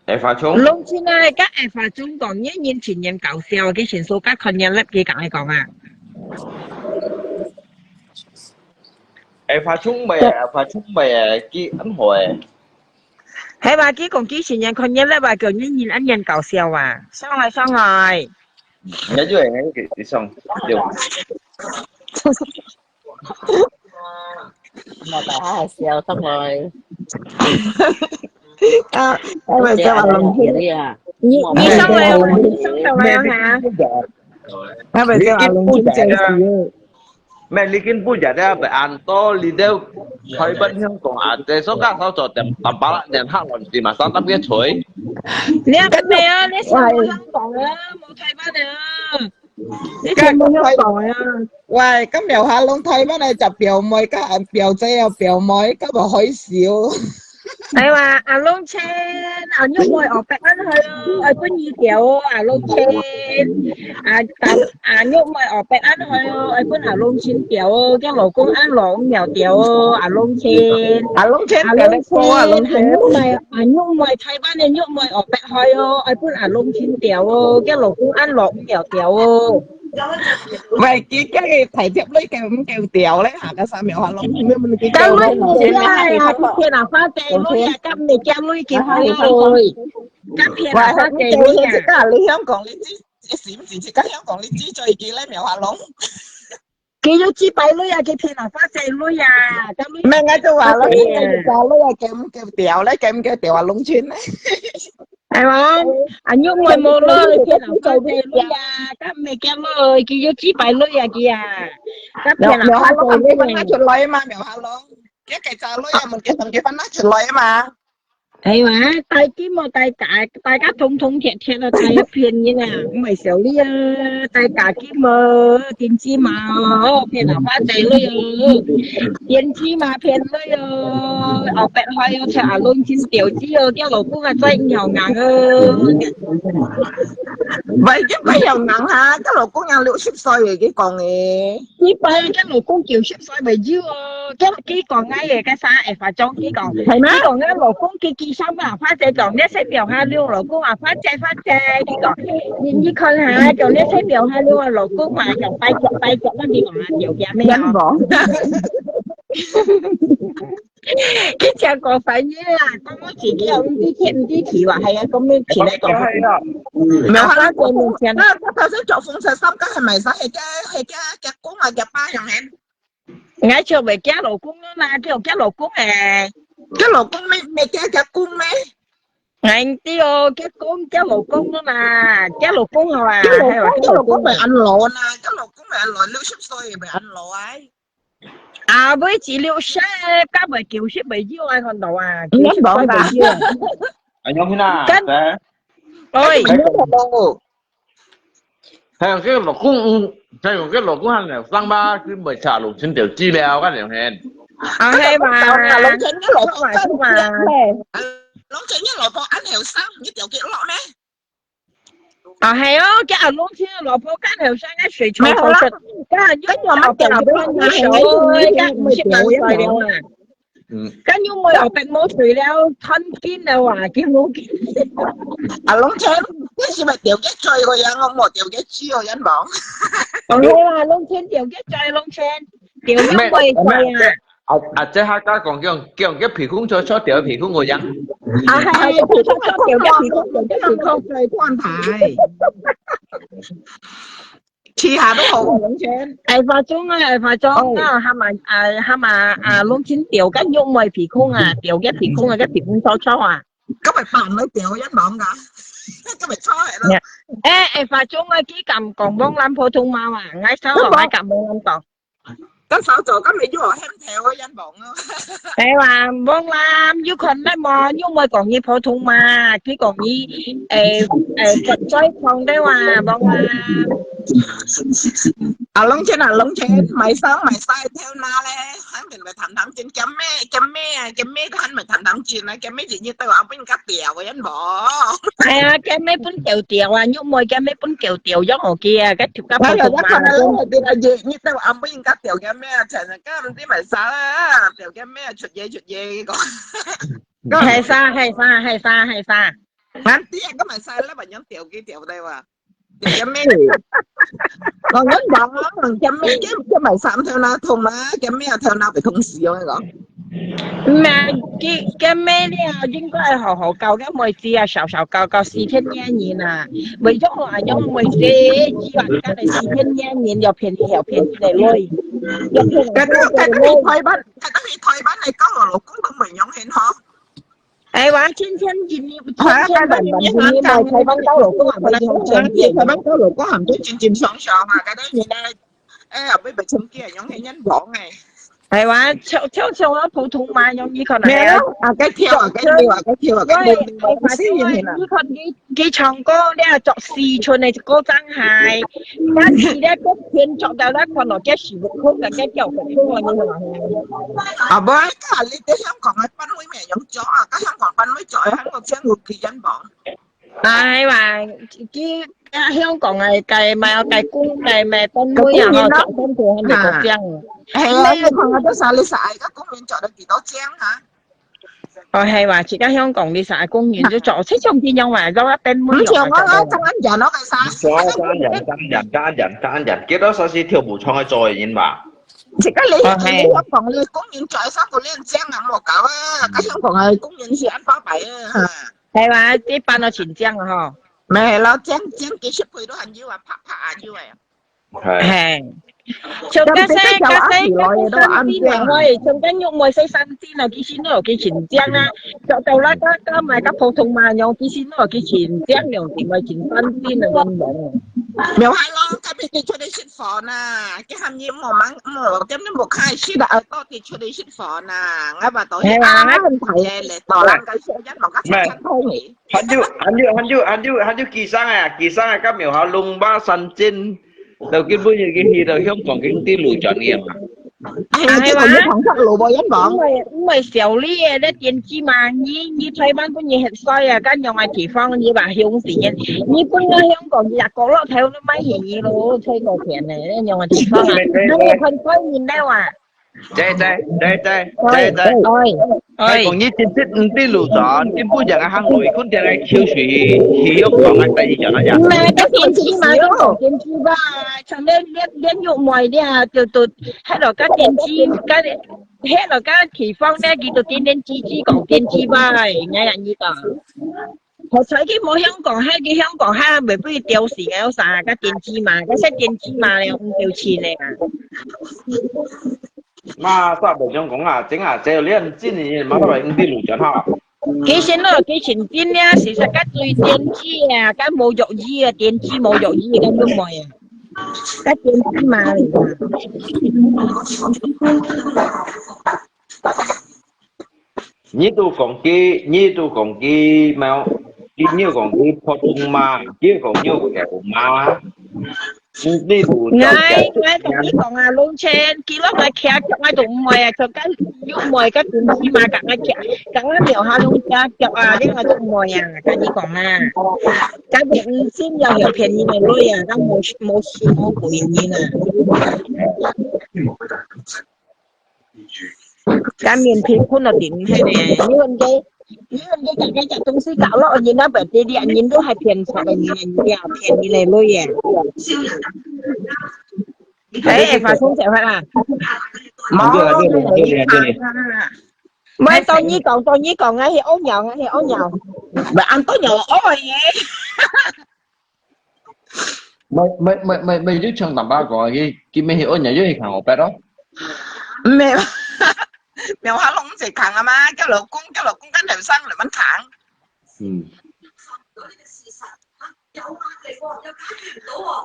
哎，發中。龍千啊，跟哎，發中講，你人前人搞笑，佢先說，跟看人粒，佢講來講啊。哎，發中咩？哎，發中咩？佢恁好誒。 係嘛，佢講幾十年看見了吧，叫人人恁樣搞笑啊，上來上來。人家就會恁樣上，對吧？莫搞下笑，上來。啊，哎，我叫阿龍，你，你上來，你上來啊！啊，我叫阿龍，真正是。 咩？你根本就係被安到你兜台灣香港啊，這首歌手做點打巴拉點客論字嘛，三十个歲。你還沒有，你全部香港啊，無台灣啊。你全部香港啊。喂，今日下龍台灣个隻表妹，加表姐啊表妹，今日開笑。 哎哇，阿龍千，阿玉妹哦，白安去哦，愛分你掉哦，阿龍千。啊，阿，阿玉妹哦，白安去哦，愛分阿龍千掉哦，叫老公安老苗掉哦，阿龍千。阿龍千，阿龍千，阿龍千，阿玉妹，阿玉妹，台灣个玉妹哦，白去哦，愛分阿龍千掉哦，叫老公安老苗掉哦。 喂，佢，佢个大碟女夠毋夠調咧？下個三秒下咯，你問佢夠咯。夠女啊，佢騙啊，花姐女啊，今日叫女佢花姐，今騙啊，花姐女啊。喂，你香港你知，你是毋是自家香港你知最近咧？秒下咯。佢有幾百女啊，佢騙啊，花姐女啊，今日。咩？我就話咯，你个女啊，夠毋夠調咧？夠毋夠調啊？龍千咧？ 哎哇，阿玉妹無咯，佢老公做女啊，今日見咯，佢有幾百女啊佢啊，今日老公做女啊。出來嘛，苗下咯，佢个細女啊，問佢同佢分得出來嘛。哎哇，大家嘛，大家，大家通通貼貼啊，大家騙人啊，毋係笑你啊，大家 嘛，電子嘛，哦，騙老花仔女哦，電子嘛騙女哦，後壁還有條阿龍千條子哦，叫老公啊，再有硬哦。喂，佢不要硬哈，佢老公有六十歲了，佢講誒。佢把佢老公九十歲未有哦，佢佢講𠊎誒，該啥誒，化妝佢講，係咩？佢講𠊎老公佢佢上班，花姐講，你先表下你老公啊，花姐花姐，佢講。 你，你看下，講你才表下你个老公嘛，講拜腳拜腳，那你講啊，有驚咩啊？人無。佢講過分个啦，講我自己有毋知天毋知地話，係啊，講你自己講。沒有，他，他頭先著紅色衫，該係咪係佢个，佢个，佢公啊，佢爸樣个？ 𠊎就會驚老公咯啦，驚驚老公誒。驚老公咩？咩驚驚公咩？𠊎知哦，驚公驚老公咯啦，驚老公好啊，佢老公，佢老公會恁老啦，佢老公會恁老，六十歲會恁老啊。啊，會至六十，加會九十會有啊，看到啊，九十歲會有啊。哎，有咩啦？跟，喂。 還有个老公，嗯，還有个老公還後生嘛，佢毋會差六千條資料，該兩年。啊，係嘛？龍千个老婆，龍千个老婆恁後生，你條幾落咩？啊，係哦，該阿龍天个老婆，該後生个水沖沖出，該又老婆變水，該五十萬歲了啊！嗯，該又妹有白毛水了，斷根了啊，見無見？阿龍天，你係咪掉个水个樣？我無掉个水个樣望。哦，係啊，龍天掉个水，龍天掉个妹水啊！啊啊，這下家講講講个鼻空錯錯掉鼻空个樣。啊，係，鼻空錯錯掉个鼻空，掉个鼻空。水灌台。 試下都好，兩千。哎，化妝啊，哎，化妝啊，哦。哈嘛，啊，哈嘛，啊，攏緊掉个肉妹鼻空啊，掉个鼻空啊，个鼻空臭臭啊。今日扮你掉一網啊，今日出嚟啦。哎，哎，化妝啊，佢敢講網南普通話啊？𠊎想講，𠊎敢網南講。跟手做，今日又有喊跳一網咯。哎哇，網南，有看得無？又會講你普通話，佢講你，哎，哎，再講的話，網南。 啊，攏錢啊，攏錢，買衫買晒，跳哪咧？還毋係談談錢，減咩？減咩啊？減咩都還毋係談談錢啊？減咩錢？你對我阿妹人家掉个，有無？哎呀，減咩分掉掉啊？又妹減咩分掉掉，用我个啊，該條个普通話。哎呀，你看啊，你看啊，你對我阿妹人家掉減咩啊？錢啊，今日買衫啊，掉減咩啊？出嘢出嘢，佢講。係啥？係啥？係啥？係啥？啊，對啊，今日買衫，你問人掉幾掉對哇？ 有咩？講緊講啊，有咩？佢佢買衫頭那痛啊，有咩啊頭那會痛死哦，你講。毋係，佢佢咩了，應該好好教个妹子啊，少少教教四天年人啊，為咗我啊，用妹子，只話你家个四天年人，又便宜又便宜个來，又便宜又便宜个來。佢都佢都去台灣，佢都去台灣，你教我老公都沒用很好。 哎，我千千一日，千千萬一日，買台灣兜老公啊，買台灣兜老公啊，毋使真真上上啊，該兜人咧，哎呀，會被成見，用黑人講哎。哎，我像像像我普通話用，你可能沒有啊，該跳啊，該跳啊，該跳啊，該跳啊，我我你看你你唱歌，你要着四寸的高踭鞋，但是咧，个天着到那看到个是不空的，个脚不空啊，你看。啊，不，你在香港个班会 用著啊，該香港班會著，香港請佢幾人磅？哎哇，佢香港个个買个公个買分妹啊，吼，著分佢係咪个靚？係啊，你看下都三十歲，該公人著到幾多靚啊？哦，係哇，自家香港你三十公人就著，這種點樣嘛，做下分妹。毋像我，我爭人咯，該三。三人，三人，三人，三人，幾多歲時跳舞場去做个人嘛？ 這个你，哦，係。你香港个公園在三個靚靚啊，莫搞啊！該香港个公園係恁巴閉啊，哈。係嘛？這班都真靚啊，吼。咩咯，靚靚幾十倍都還有啊，拍拍啊有啊。係。係。像該些，該些，該些山頂啊，喂，像該玉妹些山頂啊，其實都有幾真靚啊。著到那个个買个普通嘛，樣其實都有幾真靚，樣點會真山頂啊，樣樣。沒有，係咯，今日你出去食飯啊，佢喊你莫忙，莫點你莫開心啦，到底出去食飯啊，𠊎話到你係啊，啊，問題咧，來到人个小人莫个食餐廳咧。還有，還有，還有，還有，還有幾生啊？幾生啊？今日下龍巴山尖，就根本已經去到香港，已經啲路轉去嘛。哎呀，哎呀，這個你講出路無人講。因為，因為小李个，你電子嘛，你，你台灣本人很帥啊，該樣个地方，你話香港人，你本來香港，你也角落頭都買嘢咯，吹過錢呢，該樣个地方啊，那你看衰人了啊。 對對對對對對。哎，哎，講你真正毋知路轉，你不然个行路，一kun定个潮水，去香港个第二樣那樣。毋係，該電子嘛，你講電子吧，像你你你玉妹了，就都，迄落个電子，該迄落个地方呢，佢都點點吱吱講電子吧，哎，你呀，你講。 好彩佢無香港，係佢香港，係未必吊死个，有啥个電子嘛，該些電子嘛咧，毋吊錢个啊。嘛，煞無相講啊，整啊，只有你真个，嘛，煞毋知路轉哈。其實咯，其實真个，事實个最電子啊，該無藥醫啊，電子無藥醫，該都無啊，該電子嘛。 你都講佢，你都講佢，沒有，你又講佢普通嘛，又講又狗嘛。你你有了解？𠊎𠊎同你講啊，龍泉，佢落來徛腳，𠊎都毋會啊，像該有妹个東西嘛，甲𠊎徛，甲𠊎廟下龍徛腳啊，你𠊎都毋會啊，甲你講啊，甲你毋信要有便宜个女啊，甲無無事無貴个人啊。甲面皮困到頂，係呢，你問佢，你問佢，甲該隻東西搞落，人家白地里，人都還騙錯个，人家騙你个女啊。哎，發生什麼啦？你過來，過來，過來，過來。喂，到你講，到你講，𠊎係屙尿，𠊎係屙尿。毋係，恁多尿屙个。毋係，毋係，毋係，毋係，就像坦白講，佢佢乜係屙尿，又係行後壁咯。毋係，廟下龍毋使行啊嘛，叫老公，叫老公跟後生來慢行。嗯。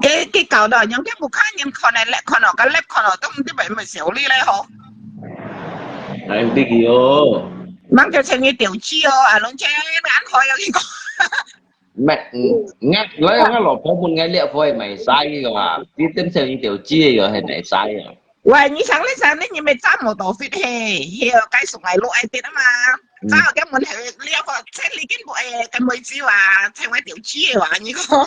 佢佢搞到人家屋下人看來，看到个lab看到都毋知為麼事哩咧吼。哎，毋知佢哦。吂叫請你調劑哦，啊，龍姐，恁好有一個。毋係，嗯，𠊎，𠊎，𠊎老婆問𠊎這貨係買啥个啊？你等請你調劑个係買啥个啊？ 喂，你想你想你，你乜揸摩托fit嘿，嘿，該送來錄愛啲啊嘛。嗯。揸到門口，你要講，請你跟部誒，跟妹子話，請我調劑个話，你講。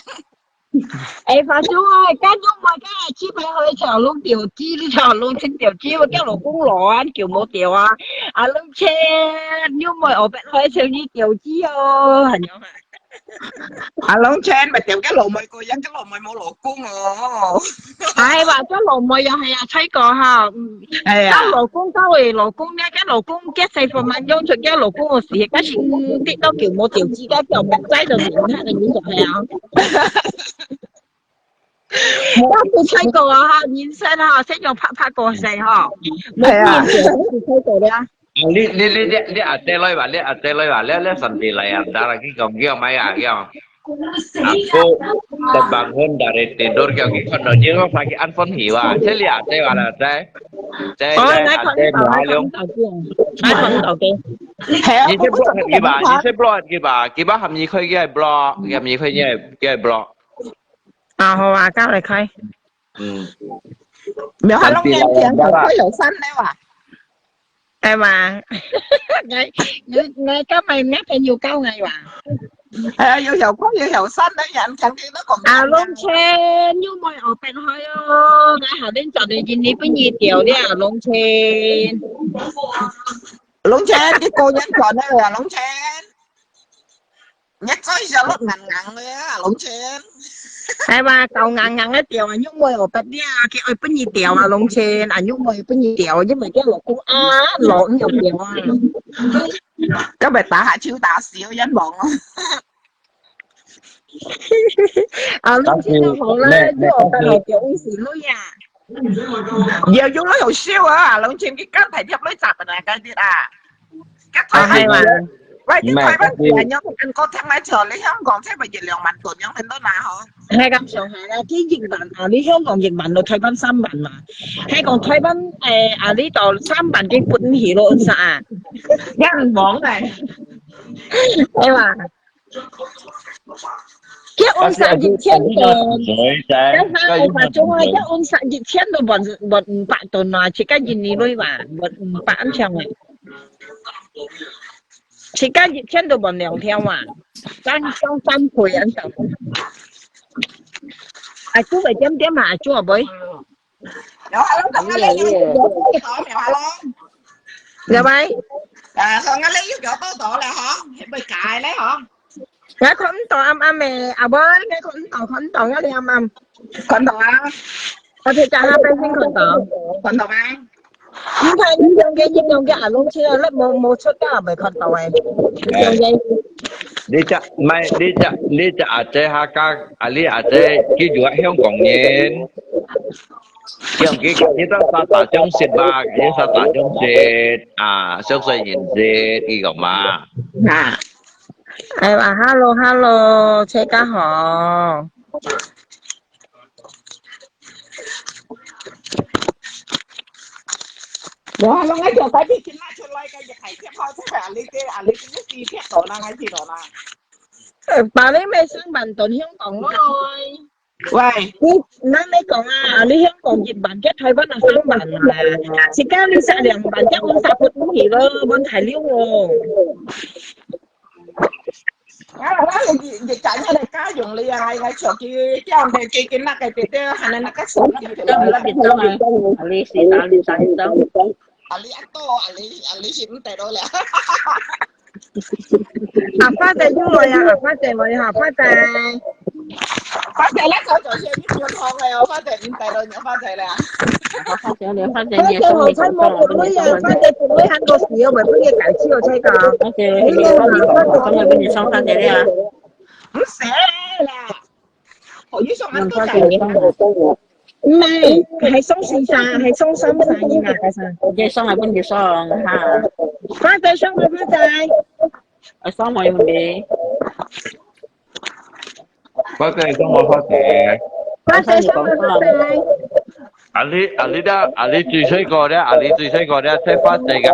哎，發叔啊，今日我今日去買開條龍調劑，你條龍先調劑，我叫老公攞啊，叫無調啊。啊，龍姐，你妹我別開條你調劑哦，係樣啊。 啊，龍泉，乜調个老妹過癮，个老妹無老公哦。哎，話个老妹又係啊，衰過哈，嗯，哎呀。个老公到位，老公呢，个老公个細貨萬用出，个老公个事，个是，嗯，跌到叫無調劑，个叫莫栽到其他个人就係啊。个不衰過啊，哈，人生哈，先用拍拍過世哈，無係啊。不能調，不衰過了。 啊，你你你你你阿姐來吧，你阿姐來吧，你你順便來啊，打啦，佢講，佢講咩啊，佢講。Aku terbangun dari tidur，佢講佢看到，佢講啥，佢恁歡喜哇，這你阿姐話啦，姐，姐，哦，姐，阿姐，來看到，來看到，來看到，OK。係啊，你先block佢吧，你先block佢吧，佢吧，喊你開佢block，佢喊你開佢block。啊，好啊，交來開。 嗯。沒有，他弄兩天，很快有三了啊。哎嘛，𠊎，𠊎，𠊎今日那天有夠𠊎哇。哎呀，有有快有有三的人，強烈都講。啊，龍泉，有妹我變開哦，𠊎下面轉來印尼分你掉了，龍泉。龍泉，你個人轉了啊，龍泉。 你嘴笑落硬硬个啊，龍泉。係嘛，夠硬硬个掉啊，玉妹我不了，佢愛分你掉啊，龍泉，啊，玉妹分你掉，因為佢老公啊，老你又掉啊。今日打下手打少，冤枉啊。啊，龍泉都好啦，玉妹不好掉，會死女啊。有有了有笑啊，龍泉佢剛才貼來砸的那個的啊。 該台灣，啊，係嘛？喂，該台灣人樣，恁高聽來做，你香港差不多一兩萬噸樣，很多拿吼。係咁上下啦，佢一萬啊，你香港一萬咯，台灣三萬嘛。係講台灣，誒，啊，呢度三萬佢分起咯，啥啊？人忙誒。係嘛？ 結婚十一千多，但係我發覺啊，結婚十一千多，換，換五百多啊，自家印尼妹嘛，換五百恁樣啊。自家一千多換兩條啊，爭，爭三倍恁樣。啊，都會點點啊，做妹。 有啊，攏講啊，你有有有報道，有啊咯。有無？啊，講啊，你有有報道了吼，係會改咧吼。𠊎看毋到暗暗个，阿妹，𠊎看毋到，看毋到，𠊎你暗暗。看到啊。我在家下背先看到。看到嗎？你看，你兩個，你兩個啊，攏出來了，無，無出到，未看到誒。兩個。你隻，毋係，你隻，你隻阿姐哈，甲，啊，你阿姐，佢就係香港人。 佢佢佢當沙打相識吧，佢沙打相識啊，相識認識，佢講嘛。啊。哎呀，hello，hello，大家好。哇，攏愛叫快啲，今仔出來个，一開始好，這個啊，你這啊，你這個是貼到哪，還是到哪？呃，把你咩上班到香港來。喂，你，那你講啊，你香港一萬，在台灣啊三萬啊，自家你三兩萬，這五十分毋起了，問題了哦。啊，那你，你，你講那個家用的啊，應該手機這樣的，給，給那個，給，給，還能那個手機，對吧？那你別走啊，啊，你是哪裡哪裡走？啊，你啊，到啊，你，啊，你是毋得了了。 阿花姐又來啊，阿花姐來啊，阿花姐。阿花姐，那早早些你不用慌了哦，阿花姐，你帶到你阿花姐了。阿花姐，你阿花姐，你也送你手上了，你送了。阿花姐，我看你不會啊，阿花姐不會很多事哦，我不会改去，我这个。阿花姐，你送你手上了，给你送阿花姐了。不是啦，我又送蛮多个。 毋係，係送四儕，係送三儕人啊，該儕。OK，送來分佢送哈。花姐送來，花姐。啊，送來分佢。花姐送來，花姐。花姐送來，花姐。啊，你，啊，你這，啊，你最細个咧，啊，你最細个咧，在花姐个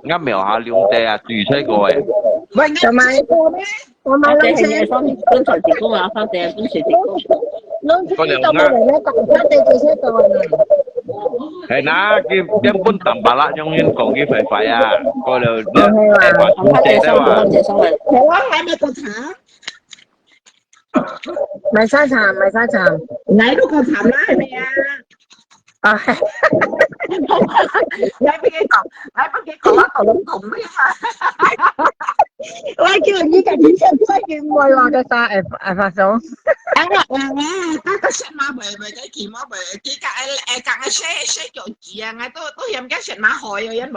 ，𠊎廟下兩代啊，最細个誒。喂，做麼？ 我買兩千。啊，這係你送你分手結果啊，放這分手結果。攏知道無人來講，看這就是講啊。係啦，佢根本淡薄啦，永遠講佢壞壞啊，過了，哦，係啊。哎，把錢借掉啊。好，這送，這送了。我還沒講茶。買啥茶？買啥茶？來，都講茶啦，係咪啊？ 啊，𠊎分佢講，𠊎分佢講，𠊎講攏講咩嘛？𠊎叫你家己食，𠊎叫你買咯，該啥，哎，哎，發送。哎，我，我，我，該个食嘛，袂，袂，該期嘛，袂，佢講，哎，哎，講个食，食腳趾啊，𠊎都，都嫌該食嘛好喲，因為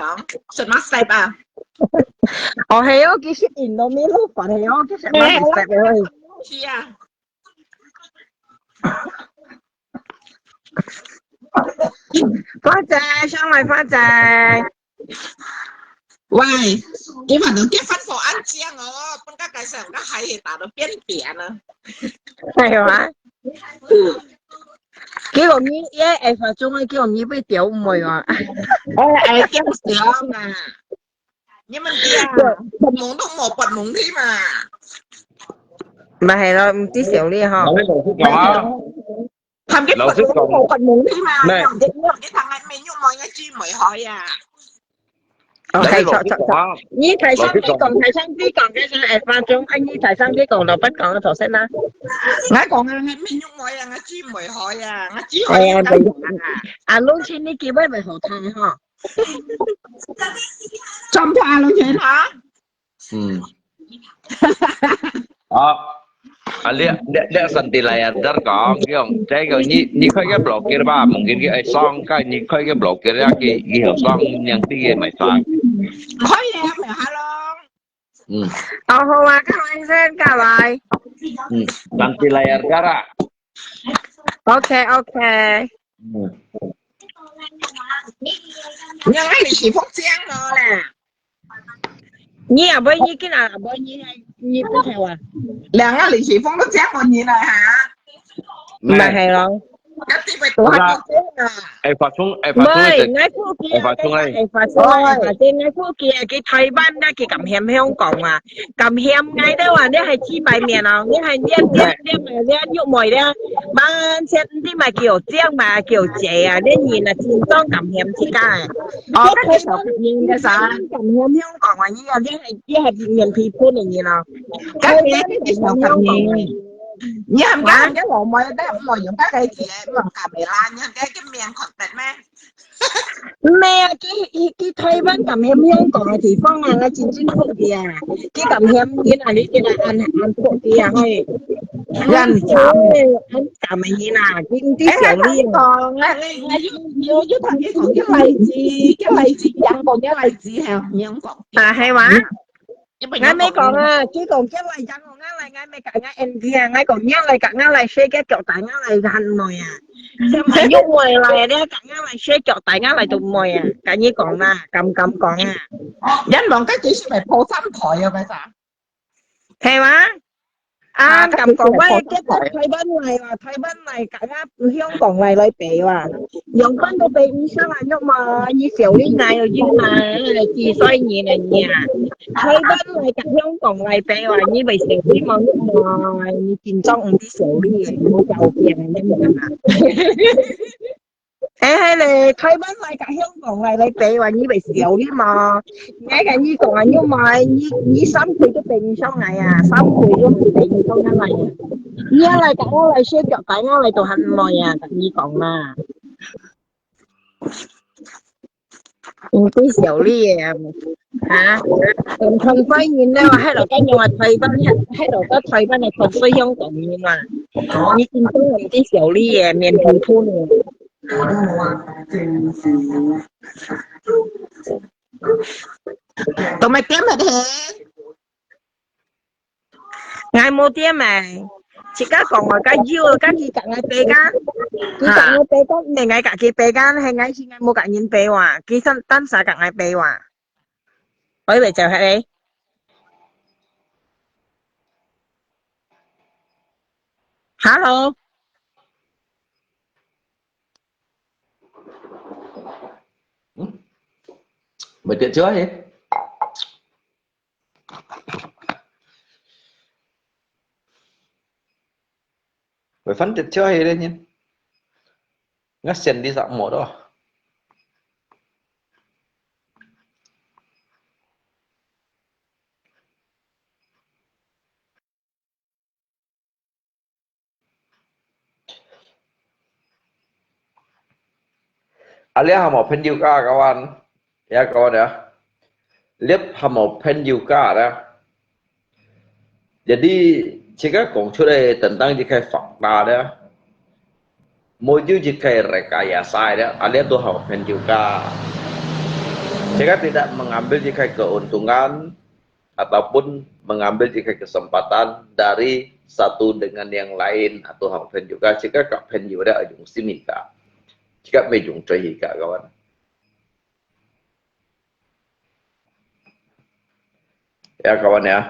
食嘛塞吧。哦，係哦，其實印度面都煩係哦，其實嘛塞哦。是啊。 花姐，上來花姐。喂，今晚都結婚好安靜哦，分个介紹，个海也打到扁扁了。係啊。嗯。結果你，也會發中啊，結果你被屌妹啊。哎，哎，叫小嘛。 你們知啊，發夢都無發夢去嘛。毋係咯，毋知想你吼。老實講啊，他們發夢都無發夢去嘛，咩？你，你，你，你，他們沒有夢，應該去梅海呀。哦，係，老實講啊，錯，錯，錯。你台上邊講，老實講。台上邊講，該時候，哎，發中，哎，你台上邊講，老闆講个頭先啦。𠊎講啊，𠊎沒有夢啊，𠊎去梅海呀，𠊎去海呀，哎呀，啊，龍青，你機會會好聽哈。 轉破了，你哈？嗯。好。啊，你，你，你上帝來啊，在講，用，這個你，你開个blog吧，mungkin佢愛上，該你開个blog啊，佢，佢有上，yang tiga mai sang。可以啊，咪hello。 嗯。哦，好啊，各位先，各位。嗯，nanti layar cara。OK，OK。嗯。你啊，你是福建哦啦。你也不會，你今日也不會，你，你不會啊？兩個你是福建哦，你來哈？毋係咯。 該地位多好啊！哎，發聰，哎，發聰，喂，𠊎估計啊，哎，發聰，哎，哎，發聰，哎，發聰，𠊎估計啊，佢台灣啊，佢敢嫌香港啊，敢嫌𠊎兜啊，你係幾百年啊，你係你你你你你玉梅咧，萬千你嘛叫靚嘛叫姐啊，你人啊，真正敢嫌自家啊。哦，該係小朋友个啥？敢嫌香港啊，你啊，你係你係面皮薄个人啊，該係小朋友。 你喊佢喊佢老妹，但毋好用該个字，毋好加美啦。你喊佢个名確定咩？毋係啊，佢佢佢台灣敢嫌香港个地方啊，𠊎真正好奇啊。佢敢嫌你啊，你今日恁恁好奇啊，嘿。恁慘。恁慘个人啊，你你哎，想你啊。講，𠊎𠊎𠊎又又又同佢講，佢例子，佢例子，講講佢例子，係香港。啊，係嘛？ 𠊎毋係講啊，佢講佢來講，𠊎來，𠊎毋係講𠊎N P啊，𠊎講你來講，𠊎來share佢腳底，𠊎來喊妹啊。想問玉妹來，你講𠊎來share腳底，𠊎來做妹啊，跟你講啦，敢敢講啊？人望該幾時咪破產台啊，該啥？係嘛？啊，敢講話，這个台灣來哇，台灣來，甲香港來來比哇，兩班都比唔上啊，有嘛？你小你奶有有嘛？幾歲年了你啊？台灣來甲香港來比哇，你會小你嘛？有嘛？你緊張毋知小你，你無搞掂，你明白嗎？哎，係咧，台灣來甲香港來來比話，你會笑你嘛？𠊎甲你講啊，你買你你三倍都比毋上來啊，三倍都比毋上來啊！你愛來甲我來說腳，甲我來都還毋來啊！甲你講啦，毋知笑你啊！啊，同台灣人咧，迄度跟用啊台灣，迄度个台灣个同水香港人嘛，你真正毋知笑你个面皮膚呢。都毋係點乜？𠊎無點誒，自家講話，甲有，甲佢甲𠊎比較，佢甲𠊎比較，毋係𠊎甲佢比較，係𠊎係𠊎無甲人比話，佢單單儕甲𠊎比話。我以為就係你。Hello。 Mày tiệt chưa hả? Mày phán tiệt chưa hả đây nhỉ? Ngắt sen đi dạo mổ đó. Alia hamo pen yuka kawan. Ya kawan ya. Liep hamo pen yuka ya. Jadi, jika kong chule tentang jika fakta ya. Moju jika rekayasa ya. Alia tu hamo pen yuka. Jika tidak mengambil jika keuntungan, ataupun mengambil jika kesempatan dari satu dengan yang lain atau hang pen juga jika kak pen juga ujung sini kak jika mejung cuy kak kawan ya kawan ya.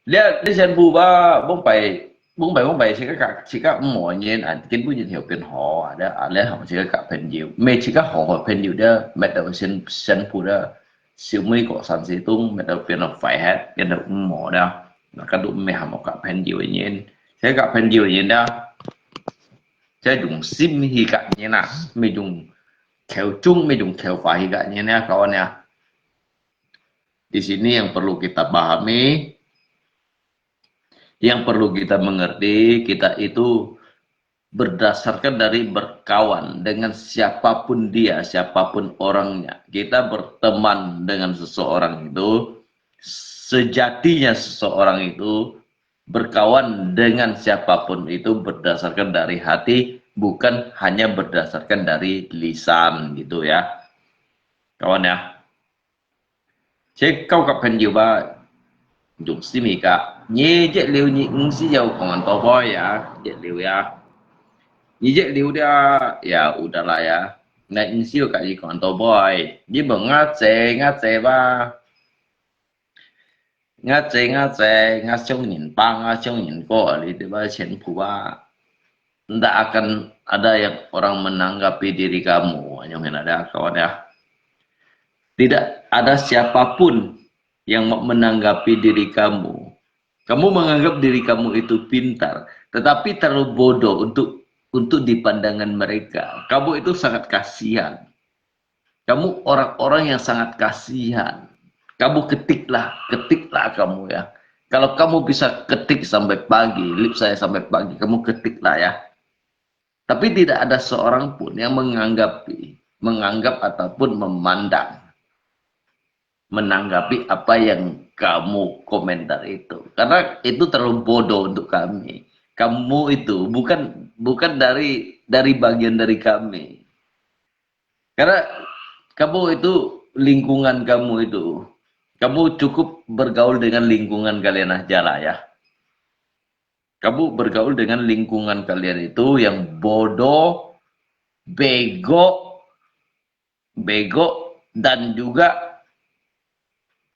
Lihat, lihat sian bu ba, bông pai, bông pai, bông pai, sika ka, sika mo nyen, an, kin bu nyen hiu pin ho, ada, ada, hong sika ka pin yu, me sika ho, ho pin yu da, met da sian, sian bu da, siu mui ko san si tung, met da pin ho fai het, pin da mo da, na ka du me ham ka pin yu nyen, sika ka pin yu nyen da, sika dung sim hi ka nyen na, me dung kêu chung, me dung kêu fa hi ka nyen ya, kawan ya. Di sini yang perlu kita pahami, yang perlu kita mengerti, kita itu berdasarkan dari berkawan dengan siapapun dia, siapapun orangnya. Kita berteman dengan seseorang itu, sejatinya seseorang itu berkawan dengan siapapun itu berdasarkan dari hati, bukan hanya berdasarkan dari lisan gitu ya. Kawan ya. Sika kau ka pen yu ba, dung simi ka. Nyi jek liu nyi ngsi yau kong an to boy ya, jek liu ya. Nyi jek liu dia, ya udahlah ya. Nai ngsi ka yi kong an to boy. Nyi bang ngace, ngace ba. Ngace, ngace, ngasiong nyin pa, ngasiong nyin ko, li tiba sian bu ba. Ndak akan ada yang orang menanggapi diri kamu, nyong hin ada kawan ya. Tidak ada siapapun yang mau menanggapi diri kamu. Kamu menganggap diri kamu itu pintar, tetapi terlalu bodoh untuk untuk di pandangan mereka. Kamu itu sangat kasihan. Kamu orang-orang yang sangat kasihan. Kamu ketiklah, ketiklah kamu ya. Kalau kamu bisa ketik sampai pagi, live saya sampai pagi, kamu ketiklah ya. Tapi tidak ada seorang pun yang menganggapi, menganggap ataupun memandang, menanggapi apa yang kamu komentar itu. Karena itu terlalu bodoh untuk kami. Kamu itu bukan bukan dari dari bagian dari kami. Karena kamu itu, lingkungan kamu itu, kamu cukup bergaul dengan lingkungan kalian aja lah ya. Kamu bergaul dengan lingkungan kalian itu yang bodoh, bego, bego, dan juga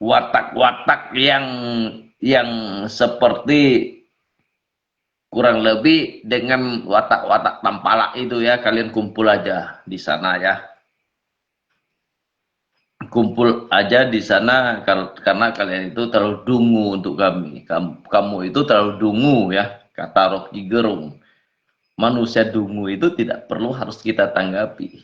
watak-watak yang yang seperti kurang lebih dengan watak-watak tampalak itu ya, kalian kumpul aja di sana ya. Kumpul aja di sana kar-, karena kalian itu terlalu dungu untuk kami. Kam-, kamu itu terlalu dungu ya, kata Rocky Gerung. Manusia dungu itu tidak perlu harus kita tanggapi.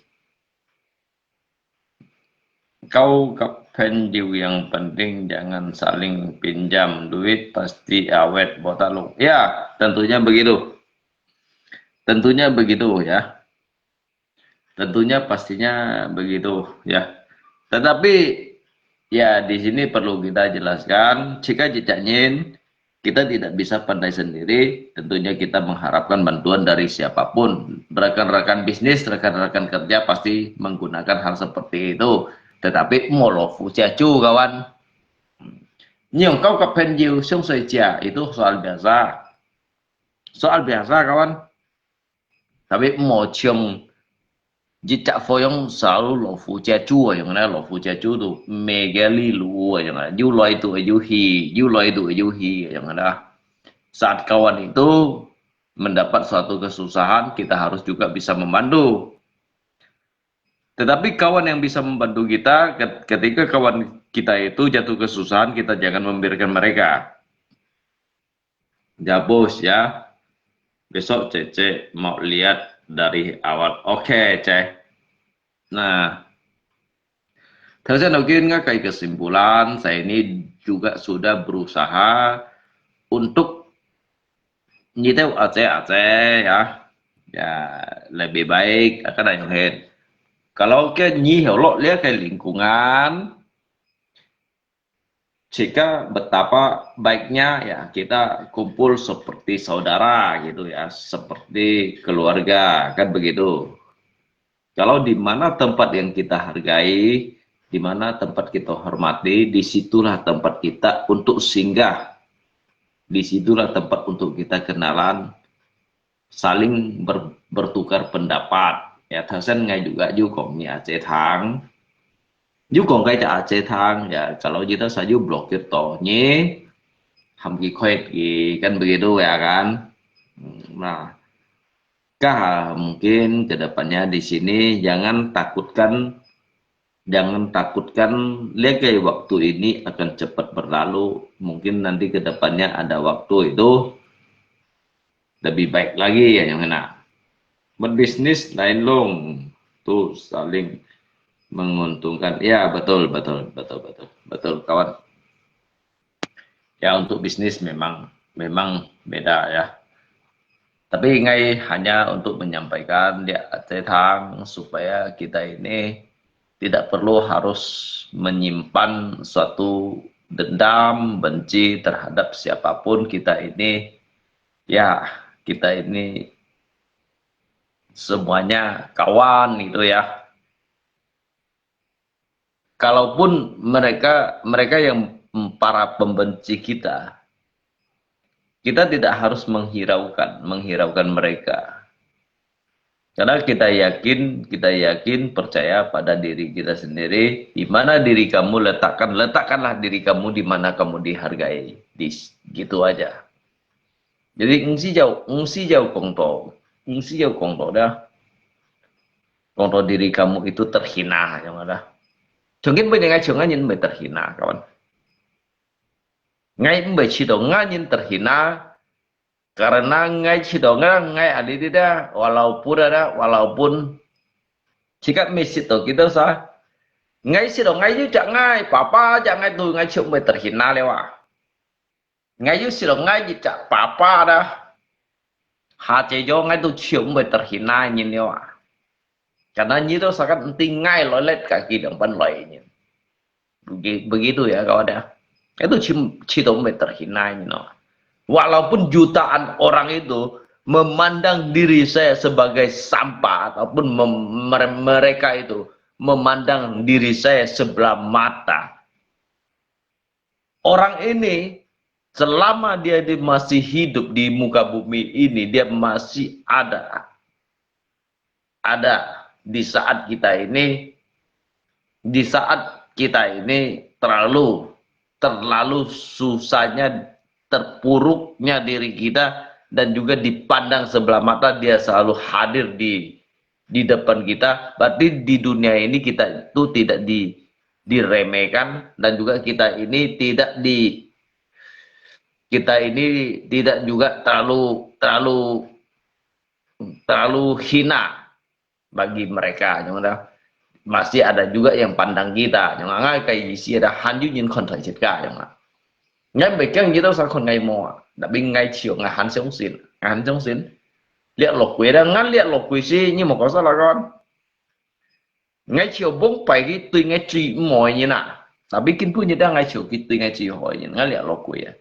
Kau kapan Jiu, yang penting jangan saling pinjam duit, pasti awet botalung. Ya, tentunya begitu. Tentunya begitu ya. Tentunya pastinya begitu ya. Tetapi ya di sini perlu kita jelaskan, jika jejak nyin kita tidak bisa pandai sendiri, tentunya kita mengharapkan bantuan dari siapapun. Rekan-rekan bisnis, rekan-rekan kerja pasti menggunakan hal seperti itu. Tetapi 莫老虎借酒, kawan. 你用高个朋友，相信借, itu soal biasa. Soal biasa, kawan. Tapi 莫像一隻火樣 selalu 老虎借酒 ayong na, 老虎借酒 tu megeli lu ayong na, yu loi tu yu hi, yu loi tu yu hi ayong na. Saat kawan itu mendapat suatu kesusahan, kita harus juga bisa membantu. Tetapi kawan yang bisa membantu kita, ket-, ketika kawan kita itu jatuh kesusahan, kita jangan membiarkan mereka. Ya, bos, ya. Besok Cece mau lihat dari awal. Oke, Cece. Nah, 頭先我見个kesimpulan, saya ini juga sudah berusaha untuk 你兜阿姐阿姐 ya, ya, lebih baik akan ayong hen. Kalau ke 你有落了个 lingkungan, jika betapa baiknya ya kita kumpul seperti saudara gitu ya, seperti keluarga, kan begitu. Kalau di mana tempat yang kita hargai, di mana tempat kita hormati, di situlah tempat kita untuk singgah. Di situlah tempat untuk kita kenalan, saling ber-, bertukar pendapat. Ya, 頭先 ngai juga yu kong 你阿姐聽, yu kong 該隻阿姐聽, ya, kalau kita sayu blokir to, 你 ham ki khuet ki, kan begitu ya kan? Hmm, nah, kah mungkin ke depannya di sini jangan takutkan, jangan takutkan, lihat ke waktu ini akan cepat berlalu. Mungkin nanti ke depannya ada waktu itu lebih baik lagi ya yang kena. Berbisnis lain long, tu saling menguntungkan. Ya, betul, betul, betul, betul. Betul, kawan. Ya, untuk bisnis memang, memang beda ya. Tapi ngai hanya untuk menyampaikan dia tentang supaya kita ini tidak perlu harus menyimpan suatu dendam, benci terhadap siapapun kita ini. Ya, kita ini semuanya kawan gitu ya. Kalaupun mereka, mereka yang para pembenci kita, kita tidak harus menghiraukan, menghiraukan mereka. Karena kita yakin, kita yakin percaya pada diri kita sendiri. Di mana diri kamu letakkan, letakkanlah diri kamu di mana kamu dihargai. Di, gitu aja. Jadi, 毋使有，毋使有講到，毋使有講到咧，講到 diri kamu itu terhina，樣啊啦。Chungkin pwede ngai chungan yin may terhina, kawan. Ngai may chito ngan yin terhina, karena ngai chito ngan ngai adidida, walaupun ada, walaupun sikat may sito kita sa. Ngai sito ngai yu chak ngai, papa chak ngai tu ngai chuk may terhina lewa. Ngai yu silo ngai yu chak papa da. Hache yo ngai tu chiu mbe terhina nyin yo a. Karena nyi tu sakat enti ngai lo let kaki dong pan lo nyin. Begi-, begitu ya, kawan ya. Itu chi, chi tu mbe terhina nyin yo. Walaupun jutaan orang itu memandang diri saya sebagai sampah ataupun mem-, mere-, mereka itu memandang diri saya sebelah mata. Orang ini, selama dia di, masih hidup di muka bumi ini, dia masih ada. Ada di saat kita ini, di saat kita ini terlalu, terlalu susahnya, terpuruknya diri kita, dan juga dipandang sebelah mata, dia selalu hadir di di depan kita, berarti di dunia ini kita itu tidak di diremehkan, dan juga kita ini tidak di kita ini tidak juga terlalu terlalu terlalu hina bagi mereka, 你懂吗？ Masih ada juga yang pandang kita, 你懂吗？ Ngai ke isi ada han yu nyin kon thai chit ka, 你懂吗？ Ngai mei keng kita sa kon ngai mo, tapi ngai chiu ngai han xiong sin, ngai han xiong sin. Liak lo kui da, ngai liak lo kui si, nyi mo ko sa la kon. Ngai chiu bông pai ki tui ngai chui mo nyi na. Tapi kin pu nyi da ngai chiu ki tui ngai chui ho nyi, ngai liak lo kui ya.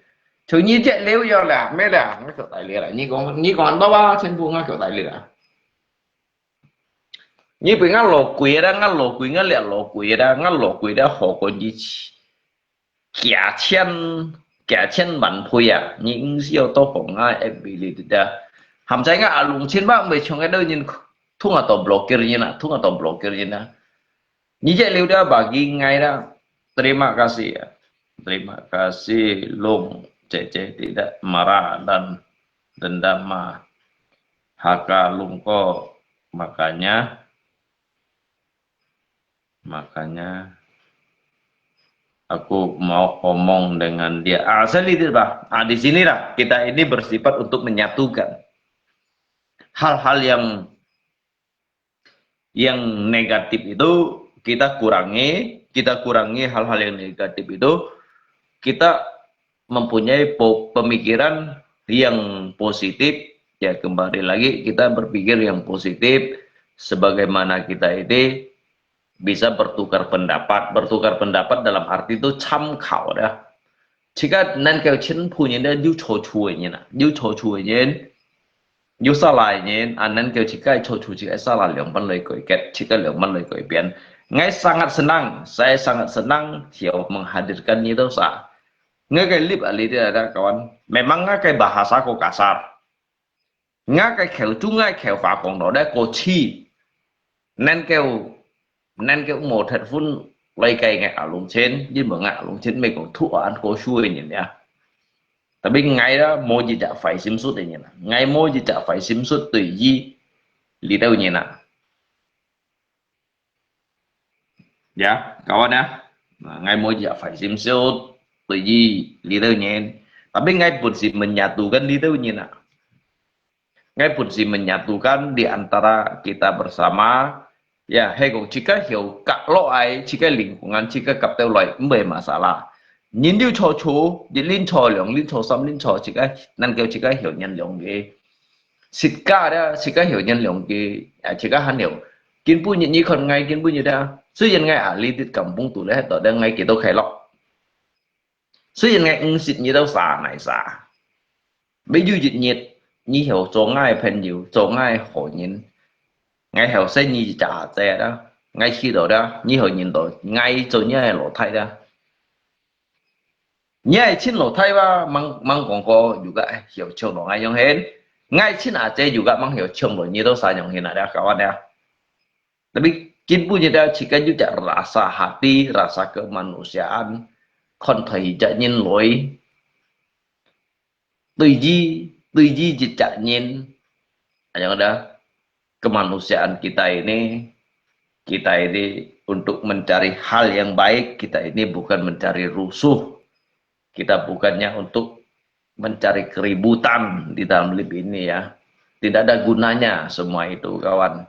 Chiu nyi je liu yo la, me la, ngai ko tai liu la. Nyi kong, nyi kong an ba ba, chen pu ngai ko tai liu la. Nyi pui ngai lo kui da, ngai lo kui, ngai liak lo kui da, ngai lo kui da ho ko nyi chi. Kia chen, kia chen wan pui ya, nyi ing siu to kong ngai ability da. Ham chai ngai alung chen ba, mei chong ngai do nyin thung a to blokir nyi na, thung a to blokir nyi na. Nyi je liu da bagi ngai da. Terima kasih ya. Terima kasih Lung Cece tidak marah dan dendam ma. Haka Lung ko makanya makanya aku mau omong dengan dia. Ah, saya lihat bah. Ah, di sinilah kita ini bersifat untuk menyatukan hal-hal yang yang negatif itu kita kurangi, kita kurangi hal-hal yang negatif itu, kita mempunyai po- pemikiran yang positif, ya kembali lagi kita berpikir yang positif, sebagaimana kita ini bisa bertukar pendapat, bertukar pendapat dalam arti itu 參考 dah. 自家能夠全部人咧，有錯處个人啊，有錯處个人，有沙拉个人，啊，能夠自家个錯處，自家个沙拉兩半來改革，自家兩半來改變。Ngai sangat senang, saya sangat senang, 條 menghadirkan 你兜啥。Ngai个 live 啊，你兜啊，kawan。Memang ngai 个 bahasa ko kasar. Ngai 个口中，ngai 口话讲到咧，过去，能够，能够无忒分来个 ngai 阿龙钱，因为 ngai 阿龙钱，美国土安过去个人呀。Tapi ngai 啦，无一只坏心术个人啊，ngai 无一只坏心术对于，你兜人啊。 Ya, kawan ya. Nah, ngai 无一只坏心术对于 你兜人，tapi ngai 本是 menyatukan 你兜人啊。Ngai 本是 menyatukan di antara kita bersama. Ya, 系讲自家晓夹落来，自家灵魂，自家夹到来，毋会 masalah。人有错处，一輪错、两輪错、三輪错，自家能够自家晓原谅个。自家个，自家晓原谅个，啊，自家还有 今晡日你看𠊎今晡日啊，雖然𠊎壓力在kampung肚咧，但係𠊎幾多快樂。雖然𠊎毋識你兜啥哪啥，每有一日你曉做𠊎个朋友，做𠊎个好人，𠊎曉識你一隻阿姐啦，𠊎知道啦，你曉認到𠊎做你个老弟啦。 你係親老弟哇，吂吂講過，又个曉唱到𠊎樣形。𠊎親阿姐又个吂曉唱到你兜啥樣形啊？這搞完了。Tapi今晡日咧，自家有隻rasa hati，rasa kemanusiaan，看待一隻人類。對於對於一隻人，恁樣个 kemanusiaan kita ini, kita ini untuk mencari hal yang baik, kita ini bukan mencari rusuh. Kita bukannya untuk mencari keributan di dalam live ini ya. Tidak ada gunanya semua itu, kawan.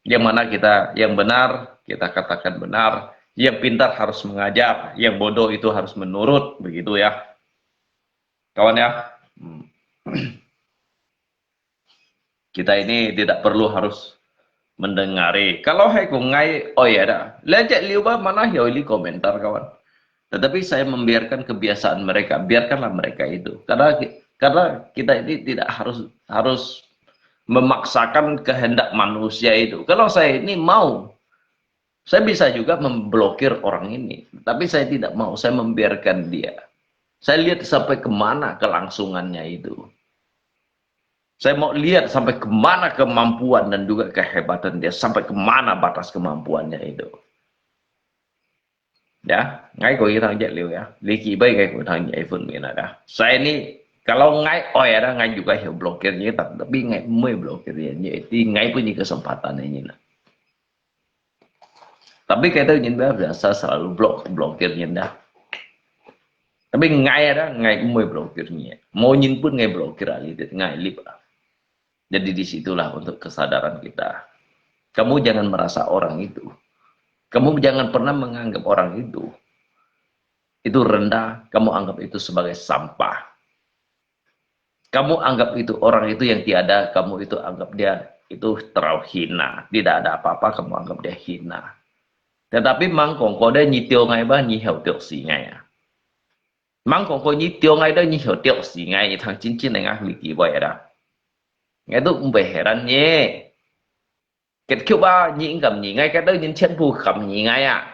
Yang mana kita, yang benar, kita katakan benar. Yang pintar harus mengajar, yang bodoh itu harus menurut, begitu ya. Kawan ya. Hmm. Kita ini tidak perlu harus mendengari. Kalau hai ku ngai, oh ya dah. Lecek liu ba mana hiau ili komentar, kawan. Tetapi saya membiarkan kebiasaan mereka, biarkanlah mereka itu. Karena karena kita ini tidak harus harus memaksakan kehendak manusia itu. Kalau saya ini mau, saya bisa juga memblokir orang ini, tapi saya tidak mau, saya membiarkan dia. Saya lihat sampai kemana kelangsungannya itu. Saya mau lihat sampai kemana kemampuan dan juga kehebatan dia, sampai kemana batas kemampuannya itu. Ya, ngai kau itang jet liu ya. Liki bai ngai kau itang jet phun mina da. Saya ni, kalau ngai oi ada ngai juga hiu blokir ni, tapi ngai mui blokir ni, ni di ngai punya kesempatan ini na. Tapi kita ni biasa selalu blok, blokir ni dah. Tapi ngai ada ngai mui blokir ni. Mau nyin pun ngai blokir ali ngai lip. Jadi di situlah untuk kesadaran kita. Kamu jangan merasa orang itu. Kamu jangan pernah menganggap orang itu. Itu rendah, kamu anggap itu sebagai sampah. Kamu anggap itu orang itu yang tiada, kamu itu anggap dia itu terlalu hina. Tidak ada apa-apa, kamu anggap dia hina. Tetapi mangkong kau ada nyi tio ngai ba, nyi heo tio si ngai ya. Mangkong kau nyi tio ngai ada nyi heo tio si ngai, thang cincin ngai ngah liki bai ada. Ngai tu mbai heran nyi. Kết cục啊，你應該毋理𠊎，該兜人全部敢理𠊎啊。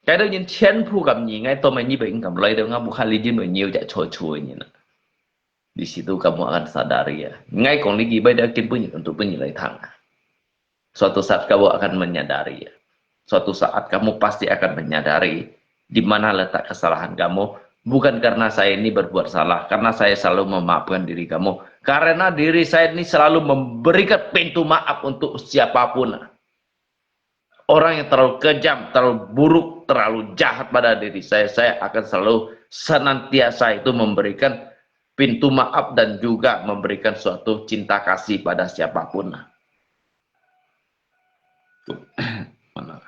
該兜人全部敢理𠊎，到尾你毋應該來到𠊎屋下，你因為你有隻錯錯个人啊。Di situ kamu akan sadari ya. Ngai kong liki bai dia kin pun nyi tentu pun nyi lai thang. Suatu saat kamu akan menyadari ya. Suatu saat kamu pasti akan menyadari di mana letak kesalahan kamu. Bukan karena saya ini berbuat salah, karena saya selalu memaafkan diri kamu. Karena diri saya ini selalu memberikan pintu maaf untuk siapapun. Orang yang terlalu kejam, terlalu buruk, terlalu jahat pada diri saya, saya akan selalu senantiasa itu memberikan pintu maaf dan juga memberikan suatu cinta kasih pada siapapun. Mana?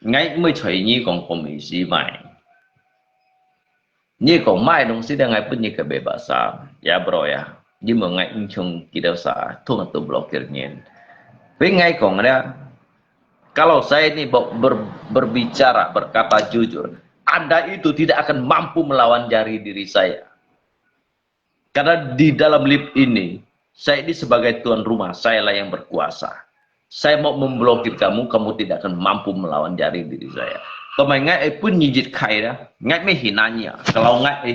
Ngai mui choi ni kong kong mi si mai. Ni kong mai dong si dang ngai pun ni ke bebas sa. Ya bro ya. Ni mo ngai ing chung kita sa tung tu blokir nyen. Tapi ngai kong ada. Kalau saya ni ber, ber, berbicara, berkata jujur, Anda itu tidak akan mampu melawan jari diri saya. Karena di dalam lift ini, saya ini sebagai tuan rumah, sayalah yang berkuasa. Saya mau memblokir kamu, kamu tidak akan mampu melawan jari diri saya. Kau mai ngai ai pun nyijit kai dah, ngai meh hinanya. Kalau ngai ai,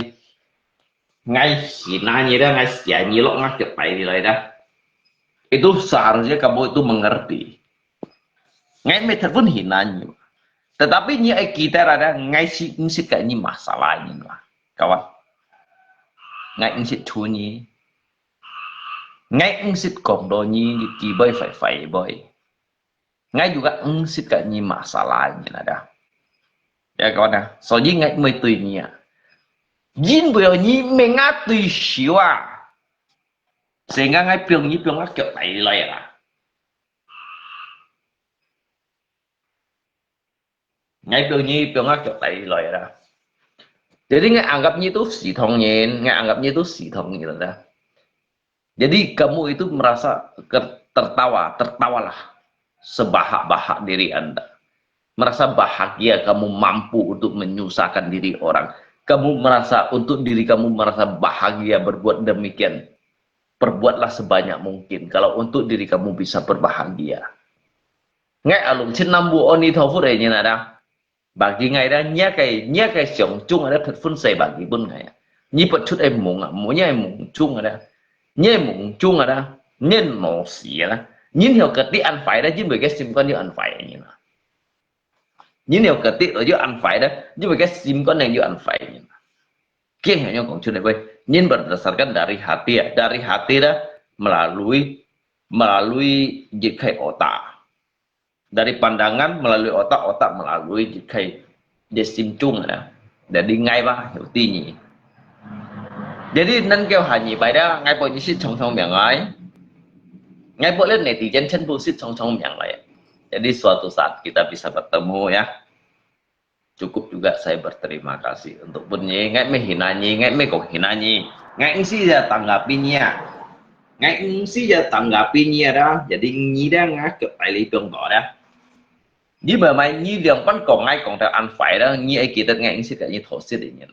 ngai hinanya dah, ngai sianya lok ngai cepai ni lai dah. Itu seharusnya kamu itu mengerti. Ngai meh pun hinanya. Tetapi nyi ai kita ada ngai si nsit kai ni masalah ni lah. Kawan. Ngai ing sit chu nyi. Ngai ing sit kong do nyi, nyi ki bai fai fai bai. Ngai juga ing sit ka nyi masalah nyi na da. Ya kawan ya. So nyi ngai mui tui nyi ya. Yin bai nyi meng a tui siu a. Sehingga ngai piong nyi piong a kiok tai lai la. Ngai piong nyi piong a kiok tai lai la. Jadi ngai anggap nyi tu si thong nyin, ngai anggap nyi tu si thong nyin la. Jadi kamu itu merasa ke-, tertawa, tertawalah sebahak-bahak diri Anda. Merasa bahagia kamu mampu untuk menyusahkan diri orang. Kamu merasa untuk diri kamu merasa bahagia berbuat demikian. Perbuatlah sebanyak mungkin kalau untuk diri kamu bisa berbahagia. Ngai alung chin nambu oni thau fu re nyin ada. Bagi ngai da, nya kai, nya kai siong chung ada phet phun sai bagi pun ngai. Nyi phet chut ai mung a, mu nya ai mung chung ada. Nya ai mung chung ada, nyen mo si ada. Nyin hiu kati an fai da, jin bai kai sim kon yu an fai nyin a. Nyin hiu kati lo yu an fai da, jin bai kai sim kon neng yu an fai nyin a. Kieng hiu nyong kong chun ai bai, nyin berdasarkan dari hati ya, dari hati da melalui, melalui jit kai otak. Dari pandangan melalui otak, otak melalui jit kai jit sim chung ada. Jadi ngai ba hiu ti nyi. Jadi nan kêu hanya bai da ngai po nyi sit chong chong miang ngai. Ngai po le netizen chen bu sit chong chong miang lai. Jadi suatu saat kita bisa bertemu ya. Cukup juga saya berterima kasih untuk pun nyi, ngai meh hina nyi, ngai meh kong hina nyi, ngai ing si ya tanggapi nyi a. Ngai ing si ya tanggapi nyi a da, jadi nyi da ngai ke pai li piong ba da. Nyi ba mai nyi liang pan kong ngai kong da an fai da, nyi ai kita ngai ing si ka nyi thau sit nyi.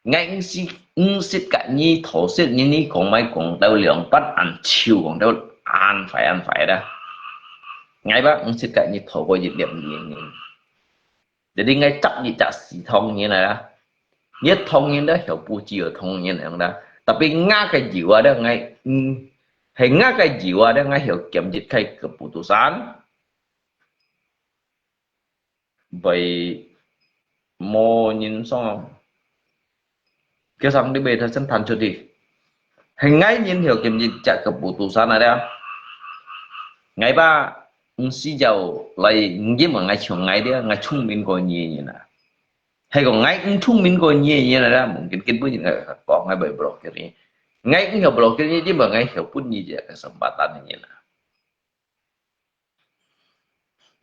Ngai ing si, ing sit ka nyi thau sit nyi nyi kong mai kong tau liang pan an chiu kong tau an fai an fai da. Ngai ba ing sit ka nyi thau ko yit liam nyi nyi. Jadi ngai chak nyi chak si thong nyi na da. Nyi thong nyi da hiu bu chi hiu thong nyi na da. Tapi nga ka jiwa da ngai, mm, hai nga ka jiwa da ngai hiu kiam yit kai keputusan. 會無人想，叫上帝會頭先彈出去。係𠊎人曉今日隻keputusan啊了。𠊎吧，毋係要來，毋係問𠊎像𠊎了，𠊎聰明過你人啊。係講𠊎毋聰明過你人啊了，mungkin今晡日𠊎講𠊎會block你。𠊎毋曉block你，因為𠊎曉分你隻kesempatan你人啊。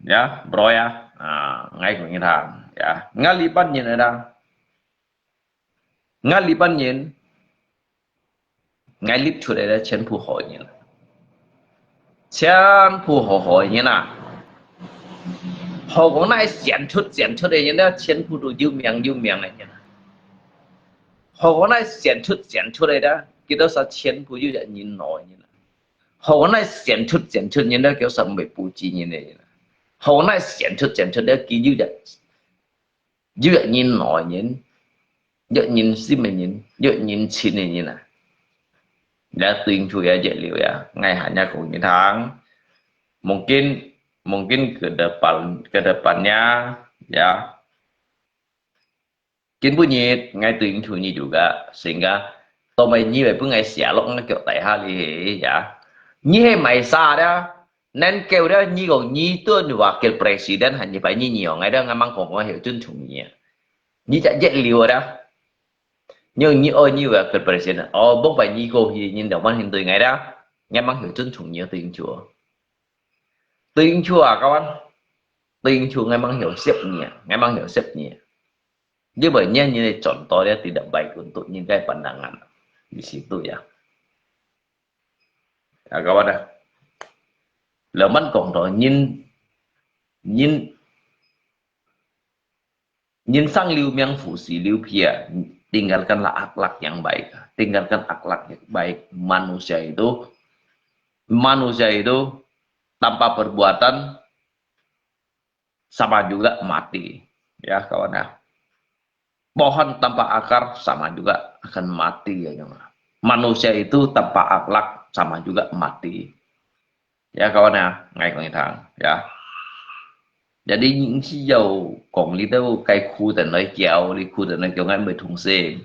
Ya, bro ya. Ah, ngai kong itang, ya. Ngali pan nyin ada. Ngali pan nyin. Ngai lip chut ada 全部好人。全部好好人啊。好講那選出選出的人呢，全部都有名有名的人啊。好講那選出選出的呢，佢兜係全部有一人腦的人啊。 好，𠊎那選出選出人了，佢就毋會布置人个人。好，𠊎那選出選出了，佢有一，有一人腦个人，有一人心个人，有一人情个人啊。這對應出也熱流呀，𠊎還要講一堂，mungkin，mungkin ke depan，ke depannya，ya。 今晡日，𠊎對應出你就个，成个，到尾你會分𠊎寫落𠊎腳底下哩呀。你係賣啥了？能夠了，你講你對wakil presiden，還一擺你你講𠊎了，𠊎吂講𠊎曉尊重你啊。你隻熱流了。你講你愛你wakil presiden，哦，莫擺你過去，你兩萬先對𠊎了，𠊎吂曉尊重你啊，對應出。對應出啊，kawan。對應出，𠊎吂曉惜你啊，𠊎吂曉惜你啊。 因為人人个轉到了，直接拜君都應該pandangan，你是對呀。啊，kawan啊，laman講到人，人，人生留名，富死留皮啊，tinggalkanlah akhlak yang baik，tinggalkan akhlak yang baik，manusia itu，manusia itu tanpa perbuatan sama juga mati. Ya, kawan ya. Pohon tanpa akar sama juga akan mati ya, jemaah. Manusia itu tanpa akhlak sama juga mati. Ya, kawan ya, ngai kong itang, ya. Jadi, si yau kong li tau kai khu dan lai kiau, li khu dan lai kiau ngai mei thung se.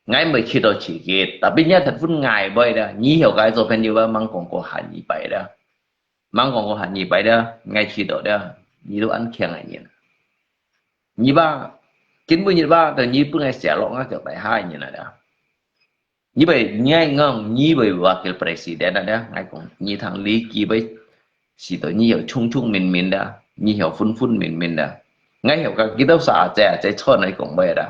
Ngai mei khi to chi kit, tapi nya thật vun ngai boy da, ni hiau kai zo pen liu ba mang kong ko han ni bai da. Mang kong ko han ni bai da, ngai khi to da, ni lu an kiang ai nien. Ni ba, kin bu ni ba, da ni bu ngai sia lo ngai kiau bai hai nien da. Ni bai, ngai ngong, ni bai wakil presiden da, ngai kong, ni thang li ki bai, si to ni hiau chung chung min min da, ni hiau fun fun min min da. Ngai hiau ka, ki tau sa, zai, zai chon ngai kong bai da.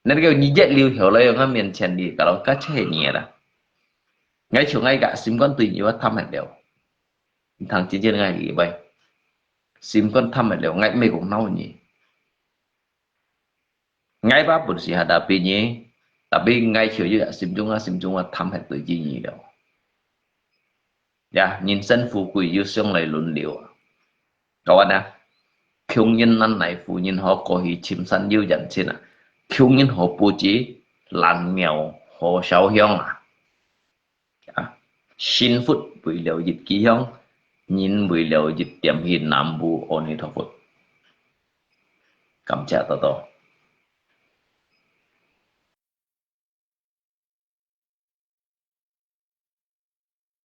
Ngai kiau ni jet liu hiau lai, ngai mien chen li, kalau ka che ni da. Ngai chung ngai ka, sim kon tui ni wa tham hai liu. Thang chi chen ngai li bai. Sim kon tham hai liu, ngai mei kong nau ni. Ngai ba pun si hadapi ni, tapi ngai chiu yu sim chung a, sim chung a tham hai tui chi ni liu. Ya, 人生富貴由相來輪流啊。Kawan啊，窮人難耐富，人好過去深山有人情啊，窮人好布施，爛廟好燒香啊。啊，幸福為了一枝香，人為了一點香，南無阿彌陀佛。感謝多多。